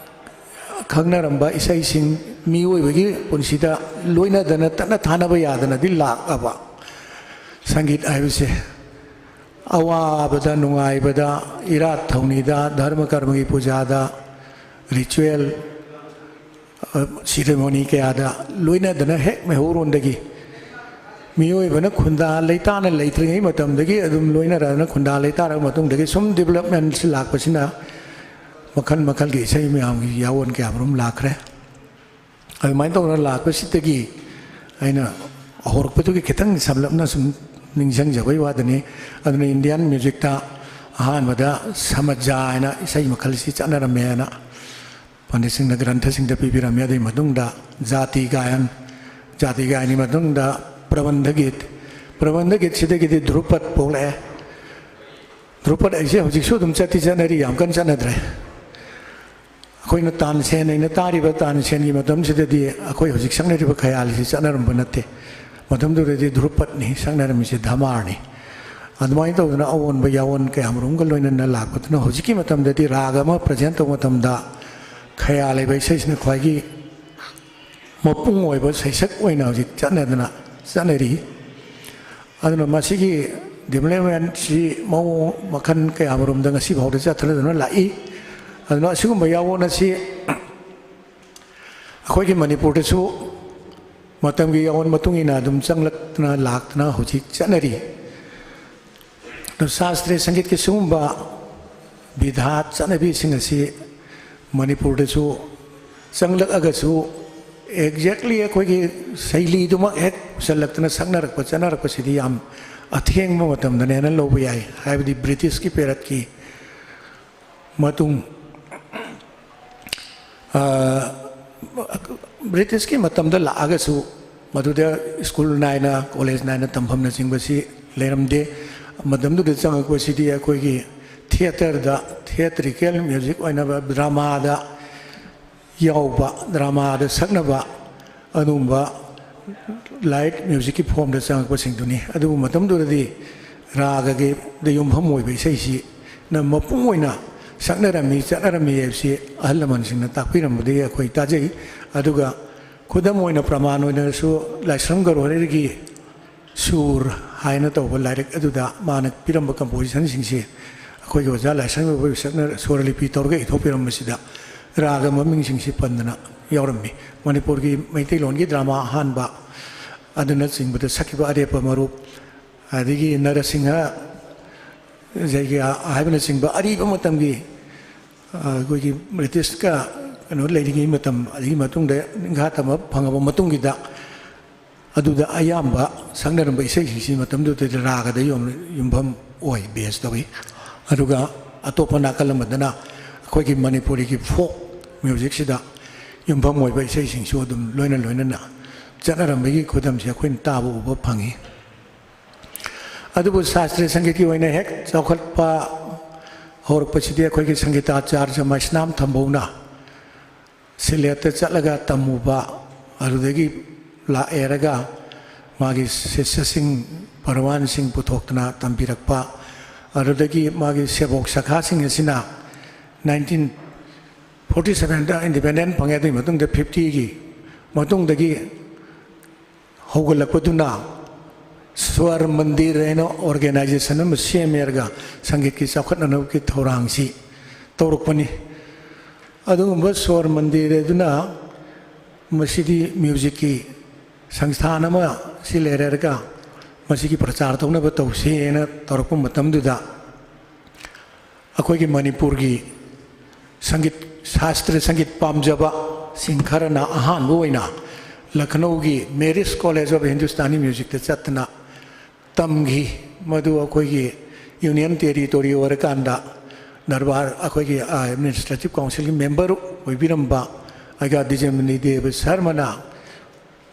ꯈꯪꯅꯔꯝꯕ ꯏꯁꯩꯁꯤꯡ ꯃꯤꯑꯣꯏꯕꯒꯤ ꯄꯨꯟꯁꯤꯗ ꯂꯣꯏꯅꯗꯅ ꯇꯠꯅ ꯊꯥꯅꯕ ꯌꯥꯗꯅꯗꯤ ꯂꯥꯛꯂꯕ ꯁꯪꯒꯤꯠ ꯍꯥꯏꯕꯁꯦ ꯑꯋꯥꯕꯗ, ꯅꯨꯡꯉꯥꯏꯕꯗ, ꯏꯔꯥꯠ ꯊꯧꯅꯤꯗ, ꯙꯔꯃ ꯀꯔꯃꯒꯤ ꯄꯨꯖꯥꯗ, ꯔꯤꯆꯨꯋꯦꯜ, ꯑ, ꯁꯤꯔꯦꯃꯣꯅꯤ ꯀꯌꯥꯗ ꯂꯣꯏꯅꯗꯅ ꯍꯦꯛ ꯃꯩꯍꯧꯔꯣꯟꯗꯒꯤ ꯃꯤꯑꯣꯏꯕꯅ ꯈꯨꯟꯗꯥ ꯂꯩꯇꯥꯅ ꯂꯩꯇ꯭ꯔꯤꯉꯩ ꯃꯇꯝꯗꯒꯤ ꯑꯗꯨꯝ ꯂꯣꯏꯅꯔꯗꯅ ꯈꯨꯟꯗꯥ ꯂꯩꯇꯥꯔꯕ ꯃꯇꯨꯡꯗꯒꯤ ꯁꯨꯝ ꯗꯤꯕꯂꯞꯃꯦꯟꯁꯤ ꯂꯥꯛꯄꯁꯤꯅ ꯃꯈꯜ ꯃꯈꯜꯒꯤ ꯏꯁꯩ ꯃꯌꯥꯝꯒꯤ ꯌꯥꯑꯣꯟ ꯀꯌꯥꯃꯔꯨꯝ ꯂꯥꯛꯈ꯭ꯔꯦ꯫ ꯑꯗꯨꯃꯥꯏꯅ ꯇꯧꯗꯅ ꯂꯥꯛꯄꯁꯤꯗꯒꯤ ꯑꯩꯅ ꯍꯧꯔꯛꯄꯗꯨꯒꯤ ꯈꯤꯇꯪ ꯁꯝꯂꯞꯅ ꯁꯨꯝ ꯅꯤꯡꯁꯤꯡꯖꯕꯩ ꯋꯥꯗꯅꯤ꯫ ꯑꯗꯨꯅ ꯏꯟꯗꯤꯌꯥꯟ ꯃ꯭ꯌꯨꯖꯤꯛꯇ ꯑꯍꯥꯟꯕꯗ ꯁꯃꯖꯥ ꯍꯥꯏꯅ ꯏꯁꯩ ꯃꯈꯜꯁꯤ ꯆꯠꯅꯔꯝꯃꯦꯅ ꯄꯟꯗꯤꯠꯁꯤꯡꯅ ꯒ꯭ꯔꯟꯊꯁꯤꯡꯗ ꯄꯤꯕꯤꯔꯝꯃꯤ꯫ ꯑꯗꯨꯒꯤ ꯃꯇꯨꯡꯗ ꯖꯥꯇꯤ ꯒꯥꯌꯟ, ꯖꯥꯇꯤ ꯒꯥꯌꯟꯒꯤ ꯃꯇꯨꯡꯗ ꯄ꯭ꯔꯕꯟꯙ ꯒꯤꯠ, ꯄ꯭ꯔꯕꯟꯙ ꯒꯤꯠꯁꯤꯗꯒꯤꯗꯤ ꯙ꯭ꯔꯨꯄꯗ ꯄꯣꯛꯂꯛꯑꯦ꯫ ꯙ꯭ꯔꯨꯄꯗ ꯍꯥꯏꯁꯦ ꯍꯧꯖꯤꯛꯁꯨ ꯑꯗꯨꯝ ꯆꯠꯇꯤ ꯆꯠꯅꯔꯤ, ꯌꯥꯝ ꯀꯟꯅ ꯆꯠꯅꯗ꯭ꯔꯦ꯫ ꯑꯩꯈꯣꯏꯅ ꯇꯥꯟꯁꯦꯟ ꯍꯥꯏꯅ ꯇꯥꯔꯤꯕ ꯇꯥꯟꯁꯦꯟꯒꯤ ꯃꯇꯝꯁꯤꯗꯗꯤ ꯑꯩꯈꯣꯏ ꯍꯧꯖꯤꯛ ꯁꯛꯅꯔꯤꯕ ꯈꯌꯥꯜꯁꯤ ꯆꯠꯅꯔꯝꯕ ꯅꯠꯇꯦ꯫ ꯃꯇꯝꯗꯨꯗꯗꯤ ꯙ꯭ꯔꯨꯄꯗꯅꯤ ꯁꯛꯅꯔꯝꯃꯤꯁꯦ, ꯙꯃꯥꯔꯅꯤ꯫ ꯑꯗꯨꯃꯥꯏꯅ ꯇꯧꯗꯅ ꯑꯑꯣꯟꯕ ꯌꯥꯑꯣꯟ ꯀꯌꯥꯃꯔꯨꯝꯒ ꯂꯣꯏꯅꯅ ꯂꯥꯛꯄꯗꯨꯅ ꯍꯧꯖꯤꯛꯀꯤ ꯃꯇꯝꯗꯗꯤ ꯔꯥꯒ ꯑꯃ ꯄ꯭ꯔꯖꯦꯟ ꯇꯧꯕ ꯃꯇꯝꯗ ꯈꯌꯥꯜ ꯍꯥꯏꯕ ꯏꯁꯩꯁꯤꯅ ꯈ꯭ꯋꯥꯏꯒꯤ ꯃꯄꯨꯡ ꯑꯣꯏꯕ ꯁꯩꯁꯛ ꯑꯣꯏꯅ ꯍꯧꯖꯤꯛ ꯆꯠꯅꯗꯅ ꯆꯠꯅꯔꯤ꯫ ꯑꯗꯨꯅ ꯃꯁꯤꯒꯤ ꯗꯤꯕꯂꯞꯃꯦꯟꯁꯤ ꯃꯑꯣꯡ ꯃꯈꯜ ꯀꯌꯥꯃꯔꯣꯝꯗ ꯉꯁꯤ ꯐꯥꯎꯗ ꯆꯠꯊꯗꯨꯅ ꯂꯥꯛꯏ꯫ ꯑꯗꯨꯅ ꯑꯁꯤꯒꯨꯝꯕ ꯌꯥꯑꯣꯟ ꯑꯁꯤ ꯑꯩꯈꯣꯏꯒꯤ ꯃꯅꯤꯄꯨꯔꯗꯁꯨ ꯃꯇꯝꯒꯤ ꯌꯥꯑꯣꯟ ꯃꯇꯨꯡ ꯏꯟꯅ ꯑꯗꯨꯝ ꯆꯪꯂꯛꯇꯨꯅ ꯂꯥꯛꯇꯨꯅ ꯍꯧꯖꯤꯛ ꯆꯠꯅꯔꯤ꯫ ꯑꯗꯨ ꯁꯥꯁꯇ꯭ꯔꯤꯌ ꯁꯪꯒꯤꯠꯀꯤ ꯁꯤꯒꯨꯝꯕ ꯕꯤꯙꯥ ꯆꯠꯅꯕꯤꯁꯤꯡ ꯑꯁꯤ ꯃꯅꯤꯄꯨꯔꯗꯁꯨ ꯆꯪꯂꯛꯑꯒꯁꯨ, exactly ꯑꯩꯈꯣꯏꯒꯤ ꯁꯩꯂꯤꯗꯨꯃꯛ ꯍꯦꯛ ꯄꯨꯁꯜꯂꯛꯇꯅ ꯁꯛꯅꯔꯛꯄ ꯆꯠꯅꯔꯛꯄꯁꯤꯗꯤ ꯌꯥꯝ ꯑꯊꯦꯡꯕ ꯃꯇꯝꯗꯅꯦꯅ ꯂꯧꯕ ꯌꯥꯏ꯫ ꯍꯥꯏꯕꯗꯤ ꯕ꯭ꯔꯤꯇꯤꯁꯀꯤ ꯄꯦꯔꯠꯀꯤ ꯃꯇꯨꯡ, ꯑ, ꯕ꯭ꯔꯤꯇꯤꯁꯀꯤ ꯃꯇꯝꯗ ꯂꯥꯛꯑꯒꯁꯨ ꯃꯗꯨꯗ ꯁ꯭ꯀꯨꯜ ꯅꯥꯏꯅ, ꯀꯣꯂꯦꯖ ꯅꯥꯏꯅ ꯇꯝꯐꯝꯅꯆꯤꯡꯕꯁꯤ ꯂꯩꯔꯝꯗꯦ꯫ ꯃꯇꯝꯗꯨꯗ ꯆꯪꯉꯛꯄꯁꯤꯗꯤ ꯑꯩꯈꯣꯏꯒꯤ ꯊꯤꯌꯦꯇꯔꯗ, ꯊꯤꯌꯦꯇ꯭ꯔꯤꯀꯦꯜ ꯃ꯭ꯌꯨꯖꯤꯛ ꯑꯣꯏꯅꯕ ꯗ꯭ꯔꯃꯥꯗ ꯌꯥꯎꯕ, ꯗ꯭ꯔꯃꯥꯗ ꯁꯛꯅꯕ ꯑꯗꯨꯒꯨꯝꯕ ꯂꯥꯏꯠ ꯃ꯭ꯌꯨꯖꯤꯛꯀꯤ ꯐꯣꯝꯗ ꯆꯪꯉꯛꯄꯁꯤꯡꯗꯨꯅꯤ꯫ ꯑꯗꯨꯕꯨ ꯃꯇꯝꯗꯨꯗꯗꯤ ꯔꯥꯒꯒꯤꯗ ꯌꯨꯝꯐꯝ ꯑꯣꯏꯕ ꯏꯁꯩꯁꯤꯅ ꯃꯄꯨꯡ ꯑꯣꯏꯅ ꯁꯛꯅꯔꯝꯃꯤ, ꯆꯠꯅꯔꯝꯃꯤ ꯍꯥꯏꯕꯁꯤ ꯑꯍꯜ ꯂꯃꯟꯁꯤꯡꯅ ꯇꯥꯛꯄꯤꯔꯝꯕꯗꯒꯤ ꯑꯩꯈꯣꯏ ꯇꯥꯖꯩ꯫ ꯑꯗꯨꯒ ꯈꯨꯗꯝ ꯑꯣꯏꯅ ꯄ꯭ꯔꯃꯥꯟ ꯑꯣꯏꯅꯁꯨ ꯂꯥꯏꯁ꯭ꯔꯝ ꯒꯔꯣꯔꯤꯒꯤ ꯁꯨꯔ ꯍꯥꯏꯅ ꯇꯧꯕ ꯂꯥꯏꯔꯤꯛ ꯑꯗꯨꯗ ꯃꯥꯅ ꯄꯤꯔꯝꯕ ꯀꯝꯄꯣꯖꯤꯁꯟꯁꯤꯡꯁꯤ ꯑꯩꯈꯣꯏꯒꯤ ꯑꯣꯖꯥ ꯂꯥꯏꯁ꯭ꯔꯝ ꯒꯔꯣꯔꯤ ꯁꯛꯅ ꯁ꯭ꯋꯔꯂꯤꯄꯤ ꯇꯧꯔꯒ ꯏꯊꯣꯛꯄꯤꯔꯝꯕꯁꯤꯗ ꯔꯥꯒ ꯃꯃꯤꯡꯁꯤꯡꯁꯤ ꯄꯟꯗꯅ ꯌꯥꯎꯔꯝꯃꯤ꯫ ꯃꯅꯤꯄꯨꯔꯒꯤ ꯃꯩꯇꯩꯂꯣꯟꯒꯤ ꯗ꯭ꯔꯃꯥ ꯑꯍꯥꯟꯕ ꯑꯗꯨꯅꯆꯤꯡꯕꯗ ꯁꯛꯈꯤꯕ ꯑꯔꯦꯞꯄ ꯃꯔꯨꯞ, ꯑꯗꯒꯤ ꯅꯔꯁꯤꯡꯍ ꯖꯩꯒ꯭ꯌꯥ ꯍꯥꯏꯕꯅꯆꯤꯡꯕ ꯑꯔꯤꯕ ꯃꯇꯝꯒꯤ, ꯑ, ꯑꯩꯈꯣꯏꯒꯤ ꯕ꯭ꯔꯤꯇꯤꯁꯀ ꯀꯩꯅꯣ ꯂꯩꯔꯤꯉꯩ ꯃꯇꯝ, ꯑꯗꯒꯤ ꯃꯇꯨꯡꯗ ꯅꯤꯡꯈꯥ ꯇꯝꯕ ꯐꯪꯉꯕ ꯃꯇꯨꯡꯒꯤꯗ ꯑꯗꯨꯗ ꯑꯌꯥꯝꯕ ꯁꯛꯅꯔꯝꯕ ꯏꯁꯩꯁꯤꯡꯁꯤ ꯃꯇꯝꯗꯨꯗꯗꯤ ꯔꯥꯒꯗ ꯌꯨꯝ-, ꯌꯨꯝꯐꯝ ꯑꯣꯏ, ꯕꯦꯖ ꯇꯧꯏ꯫ ꯑꯗꯨꯒ ꯑꯇꯣꯞꯄ ꯅꯥꯀꯜ ꯑꯃꯗꯅ ꯑꯩꯈꯣꯏꯒꯤ ꯃꯅꯤꯄꯨꯔꯤꯒꯤ ꯐꯣꯛ ꯃ꯭ꯌꯨꯖꯤꯛꯁꯤꯗ ꯌꯨꯝꯐꯝ ꯑꯣꯏꯕ ꯏꯁꯩꯁꯤꯡꯁꯨ ꯑꯗꯨꯝ ꯂꯣꯏꯅ ꯂꯣꯏꯅꯅ ꯆꯠꯅꯔꯝꯕꯒꯤ ꯈꯨꯗꯝꯁꯤ ꯑꯩꯈꯣꯏꯅ ꯇꯥꯕ ꯎꯕ ꯐꯪꯉꯤ꯫ ꯑꯗꯨꯕꯨ ꯁꯥꯁꯇ꯭ꯔꯤꯌ ꯁꯪꯒꯤꯠꯀꯤ ꯑꯣꯏꯅ ꯍꯦꯛ ꯆꯥꯎꯈꯠꯄ ꯍꯧꯔꯛꯄꯁꯤꯗꯤ ꯑꯩꯈꯣꯏꯒꯤ ꯁꯪꯒꯤꯇꯥꯆꯥꯔꯖ ꯃꯩꯁꯅꯥꯝ ꯊꯝꯕꯧꯅ ꯁꯤꯂꯦꯠꯇ ꯆꯠꯂꯒ ꯇꯝꯃꯨꯕ, ꯑꯗꯨꯗꯒꯤ ꯂꯥꯛꯑꯦꯔꯒ ꯃꯥꯒꯤ ꯁꯤꯁ꯭ꯌꯁꯤꯡ, ꯄꯔꯋꯥꯟꯁꯤꯡ ꯄꯨꯊꯣꯛꯇꯨꯅ ꯇꯝꯕꯤꯔꯛꯄ, ꯑꯗꯨꯗꯒꯤ ꯃꯥꯒꯤ ꯁꯦꯕꯣꯛ ꯁꯈꯥꯁꯤꯡ ꯑꯁꯤꯅ ꯅꯥꯏꯟꯇꯤꯟ ꯐꯣꯔꯇꯤ ꯁꯚꯦꯟꯗ ꯏꯟꯗꯤꯄꯦꯟꯗꯦꯟ ꯐꯪꯉꯦ, ꯑꯗꯨꯒꯤ ꯃꯇꯨꯡꯗ ꯐꯤꯐꯇꯤꯒꯤ ꯃꯇꯨꯡꯗꯒꯤ ꯍꯧꯒꯠꯂꯛꯄꯗꯨꯅ ꯁ꯭ꯋꯔ ꯃꯟꯗꯤꯔ ꯍꯥꯏꯅ ꯑꯣꯔꯒꯦꯅꯥꯏꯖꯦꯁꯟ ꯑꯃ ꯁꯦꯝꯃꯦꯔꯒ ꯁꯪꯒꯤꯠꯀꯤ ꯆꯥꯎꯈꯠꯅꯅꯕꯒꯤ ꯊꯧꯔꯥꯡꯁꯤ ꯇꯧꯔꯛꯄꯅꯤ꯫ ꯑꯗꯨꯒꯨꯝꯕ ꯁ꯭ꯋꯔ ꯃꯟꯗꯤꯔ ꯑꯗꯨꯅ ꯃꯁꯤꯗꯤ ꯃ꯭ꯌꯨꯖꯤꯛꯀꯤ ꯁꯪꯁꯊꯥꯟ ꯑꯃ ꯁꯤ ꯂꯩꯔꯦꯔꯒ ꯃꯁꯤꯒꯤ ꯄ꯭ꯔꯆꯥꯔ ꯇꯧꯅꯕ ꯇꯧꯁꯦꯅ ꯇꯧꯔꯛꯄ ꯃꯇꯝꯗꯨꯗ ꯑꯩꯈꯣꯏꯒꯤ ꯃꯅꯤꯄꯨꯔꯒꯤ ꯁꯪꯒꯤꯠ, ꯁꯥꯁꯇ꯭ꯔ ꯁꯪꯒꯤꯠ ꯄꯥꯝꯖꯕꯁꯤꯡ ꯈꯔꯅ ꯑꯍꯥꯟꯕ ꯑꯣꯏꯅ ꯂꯈꯅꯧꯒꯤ Marist College of Hindustani Musicꯇ ꯆꯠꯇꯅ ꯇꯝꯈꯤ꯫ ꯃꯗꯨ ꯑꯩꯈꯣꯏꯒꯤ ꯌꯨꯅꯤꯌꯟ ꯇꯦꯔꯤꯇꯣꯔꯤ ꯑꯣꯏꯔꯀꯥꯟꯗ ꯗꯔꯕꯥꯔ, ꯑꯩꯈꯣꯏꯒꯤ, ꯑ, ꯑꯦꯗꯃꯤꯅꯤꯁꯇ꯭ꯔꯦꯇꯤꯚ ꯀꯥꯎꯟꯁꯤꯜꯒꯤ ꯃꯦꯝꯕꯔ ꯑꯣꯏꯕꯤꯔꯝꯕ ꯑꯩꯒꯥ ꯗꯤꯖꯃꯅꯤ ꯗꯦꯕ ꯁꯔꯃꯅ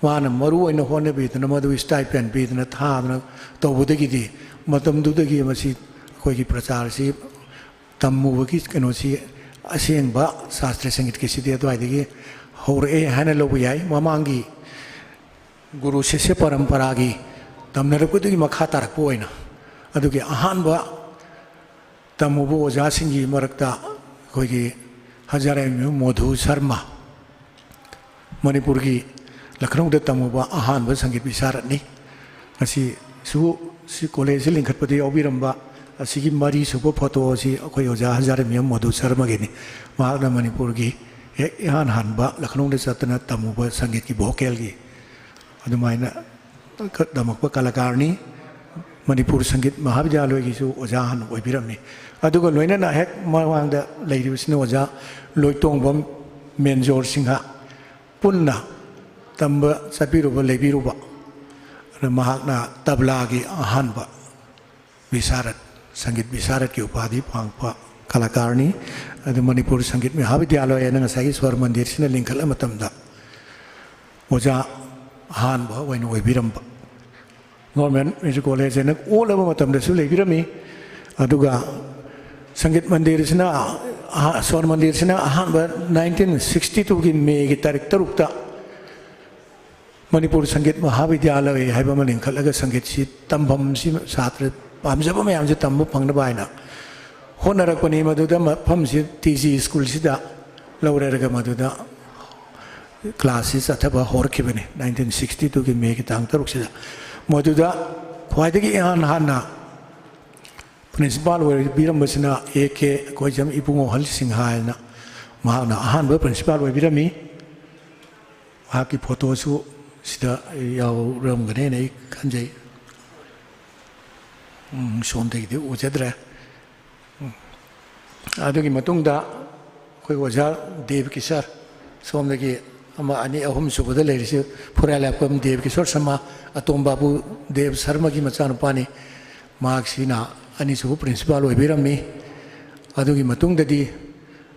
ꯃꯥꯅ ꯃꯔꯨ ꯑꯣꯏꯅ ꯍꯣꯠꯅꯕꯤꯗꯅ ꯃꯗꯨ ꯁ꯭ꯇꯥꯏꯄꯦꯟ ꯄꯤꯗꯅ ꯊꯥꯗꯅ ꯇꯧꯕꯗꯒꯤꯗꯤ ꯃꯇꯝꯗꯨꯗꯒꯤ ꯃꯁꯤ ꯑꯩꯈꯣꯏꯒꯤ ꯄ꯭ꯔꯆꯥꯔꯁꯤ ꯇꯝꯃꯨꯕꯒꯤ ꯀꯩꯅꯣꯁꯤ ꯑꯁꯦꯡꯕ ꯁꯥꯁꯇ꯭ꯔ ꯁꯪꯒꯤꯠꯀꯤꯁꯤꯗꯤ ꯑꯗꯨꯋꯥꯏꯗꯒꯤ ꯍꯧꯔꯛꯑꯦ ꯍꯥꯏꯅ ꯂꯧꯕ ꯌꯥꯏ꯫ ꯃꯃꯥꯡꯒꯤ ꯒꯨꯔꯨ ꯁꯤꯁ꯭ꯌ ꯄꯔꯝꯄꯔꯥꯒꯤ ꯇꯝꯅꯔꯛꯄꯗꯨꯒꯤ ꯃꯈꯥ ꯇꯥꯔꯛꯄ ꯑꯣꯏꯅ ꯑꯗꯨꯒꯤ ꯑꯍꯥꯟꯕ ꯇꯝꯃꯨꯕ ꯑꯣꯖꯥꯁꯤꯡꯒꯤ ꯃꯔꯛꯇ ꯑꯩꯈꯣꯏꯒꯤ ꯍꯖꯥꯔꯥꯃꯌꯨꯝ ꯃꯣꯙꯨ ꯁꯔꯃ, ꯃꯅꯤꯄꯨꯔꯒꯤ ꯂꯈꯅꯧꯗ ꯇꯝꯃꯨꯕ ꯑꯍꯥꯟꯕ ꯁꯪꯒꯤꯠ ꯕꯤꯁꯥꯔꯠꯅꯤ꯫ ꯉꯁꯤꯁꯨ ꯁꯤ ꯀꯣꯂꯦꯖꯁꯤ ꯂꯤꯡꯈꯠꯄꯗ ꯌꯥꯎꯕꯤꯔꯝꯕ ꯑꯁꯤꯒꯤ ꯃꯔꯤꯁꯨꯕ ꯐꯣꯇꯣ ꯑꯁꯤ ꯑꯩꯈꯣꯏ ꯑꯣꯖꯥ ꯍꯖꯥꯔꯥꯃꯌꯨꯝ ꯃꯣꯙꯨ ꯁꯔꯃꯒꯤꯅꯤ꯫ ꯃꯍꯥꯛꯅ ꯃꯅꯤꯄꯨꯔꯒꯤ ꯍꯦꯛ ꯏꯍꯥꯟ ꯍꯥꯟꯕ ꯂꯈꯅꯧꯗ ꯆꯠꯇꯅ ꯇꯝꯃꯨꯕ ꯁꯪꯒꯤꯠꯀꯤ ꯚꯣꯀꯦꯜꯒꯤ ꯑꯗꯨꯃꯥꯏꯅ ꯇꯝꯃꯛꯄ ꯀꯂꯥꯀꯥꯔꯅꯤ꯫ ꯃꯅꯤꯄꯨꯔ ꯁꯪꯒꯤꯠ ꯃꯍꯥꯕꯤꯗ꯭ꯌꯥꯂꯣꯏꯒꯤꯁꯨ ꯑꯣꯖꯥ ꯍꯥꯟꯅ ꯑꯣꯏꯕꯤꯔꯝꯃꯤ꯫ ꯑꯗꯨꯒ ꯂꯣꯏꯅꯅ ꯍꯦꯛ ꯃꯃꯥꯡꯗ ꯂꯩꯔꯤꯕꯁꯤꯅ ꯑꯣꯖꯥ ꯂꯣꯏꯇꯣꯡꯕꯝ ꯃꯦꯟꯖꯣꯔ ꯁꯤꯡꯍ, ꯄꯨꯟꯅ ꯇꯝꯕ ꯆꯠꯄꯤꯔꯨꯕ, ꯂꯩꯕꯤꯔꯨꯕ꯫ ꯑꯗꯨ ꯃꯍꯥꯛꯅ ꯇꯕ꯭ꯂꯥꯒꯤ ꯑꯍꯥꯟꯕ ꯕꯤꯁꯥꯔꯠ, ꯁꯪꯒꯤꯠ ꯕꯤꯁꯥꯔꯠꯀꯤ ꯎꯄꯥꯙꯤ ꯐꯪꯉꯛꯄ ꯀꯂꯥꯀꯥꯔꯅꯤ꯫ ꯑꯗꯨ ꯃꯅꯤꯄꯨꯔ ꯁꯪꯒꯤꯠ ꯃꯍꯥꯕꯤꯗ꯭ꯌꯥꯂꯣꯏ ꯍꯥꯏꯅ ꯉꯁꯥꯏꯒꯤ ꯁ꯭ꯋꯔ ꯃꯟꯗꯤꯔꯁꯤꯅ ꯂꯤꯡꯈꯠꯂ ꯃꯇꯝꯗ ꯑꯣꯖꯥ ꯑꯍꯥꯟꯕ ꯑꯣꯏꯅ ꯑꯣꯏꯕꯤꯔꯝꯕ꯫ ꯒꯣꯔꯃꯦꯟ ꯃ꯭ꯌꯨꯖꯤꯛ ꯀꯣꯂꯦꯖ ꯍꯥꯏꯅ ꯑꯣꯜꯂꯕ ꯃꯇꯝꯗꯁꯨ ꯂꯩꯕꯤꯔꯝꯃꯤ꯫ ꯑꯗꯨꯒ ꯁꯪꯒꯤꯠ ꯃꯟꯗꯤꯔꯁꯤꯅ, ꯑꯍ-, ꯁ꯭ꯋꯔ ꯃꯟꯗꯤꯔꯁꯤꯅ ꯑꯍꯥꯟꯕ ꯅꯥꯏꯟꯇꯤꯟ ꯁꯤꯛꯁꯇꯤ ꯇꯨꯒꯤ ꯃꯦꯒꯤ ꯇꯥꯔꯤꯛ ꯇꯔꯨꯛꯇ ꯃꯅꯤꯄꯨꯔ ꯁꯪꯒꯤꯠ ꯃꯍꯥꯕꯤꯗ꯭ꯌꯥꯂꯌ ꯍꯥꯏꯕ ꯑꯃ ꯂꯤꯡꯈꯠꯂꯒ ꯁꯪꯒꯤꯠꯁꯤ ꯇꯝꯐꯝꯁꯤ ꯁꯥꯇ꯭ꯔ ꯄꯥꯝꯖꯕ ꯃꯌꯥꯝꯁꯤ ꯇꯝꯕ ꯐꯪꯅꯕ ꯍꯥꯏꯅ ꯍꯣꯠꯅꯔꯛꯄꯅꯤ꯫ ꯃꯗꯨꯗ ꯃꯐꯝꯁꯤ ꯇꯤ ꯖꯤ ꯁ꯭ꯀꯨꯜꯁꯤꯗ ꯂꯧꯔꯦꯔꯒ ꯃꯗꯨꯗ ꯀ꯭ꯂꯥꯁꯁꯤ ꯆꯠꯊꯕ ꯍꯧꯔꯛꯈꯤꯕꯅꯤ ꯅꯥꯏꯟꯇꯤꯟ ꯁꯤꯛꯁꯇꯤ ꯇꯨꯒꯤ ꯃꯦꯒꯤ ꯇꯥꯡ ꯇꯔꯨꯛꯁꯤꯗ꯫ ꯃꯗꯨꯗ ꯈ꯭ꯋꯥꯏꯗꯒꯤ ꯏꯍꯥꯟ ꯍꯥꯟꯅ ꯄ꯭ꯔꯤꯟꯁꯤꯄꯥꯜ ꯑꯣꯏꯕꯤꯔꯝꯕꯁꯤꯅ ꯑꯦ ꯀꯦ ꯀꯣꯏꯖꯝ ꯏꯕꯨꯡꯉꯣ ꯍꯔꯤꯁꯤꯡꯍ ꯍꯥꯏꯅ, ꯃꯍꯥꯛꯅ ꯑꯍꯥꯟꯕ ꯄ꯭ꯔꯤꯟꯁꯤꯄꯥꯜ ꯑꯣꯏꯕꯤꯔꯝꯃꯤ꯫ ꯃꯍꯥꯛꯀꯤ ꯐꯣꯇꯣꯁꯨ ꯁꯤꯗ ꯌꯥꯎꯔꯝꯒꯅꯦꯅ ꯑꯩ ꯈꯟꯖꯩ꯫ ꯎꯝ, ꯁꯣꯝꯗꯒꯤꯗꯤ ꯎꯖꯗ꯭ꯔꯦ꯫ ꯎꯝ꯫ ꯑꯗꯨꯒꯤ ꯃꯇꯨꯡꯗ ꯑꯩꯈꯣꯏ ꯑꯣꯖꯥ ꯗꯦꯕ ꯀꯤꯁꯣꯔ, ꯁꯣꯝꯗꯒꯤ ꯑꯃ, ꯑꯅꯤ, ꯑꯍꯨꯝ ꯁꯨꯕꯗ ꯂꯩꯔꯤꯁꯤ ꯐꯨꯔꯥꯏꯂꯥꯛꯄꯝ ꯗꯦꯕ ꯀꯤꯁꯣꯔ ꯁꯔꯃ, ꯑꯇꯣꯝꯕꯥꯕꯨ ꯗꯦꯕ ꯁꯔꯃꯒꯤ ꯃꯆꯥꯅꯨꯄꯥꯅꯤ꯫ ꯃꯍꯥꯛꯁꯤꯅ ꯑꯅꯤꯁꯨꯕ ꯄ꯭ꯔꯤꯟꯁꯤꯄꯥꯜ ꯑꯣꯏꯕꯤꯔꯝꯃꯤ꯫ ꯑꯗꯨꯒꯤ ꯃꯇꯨꯡꯗꯗꯤ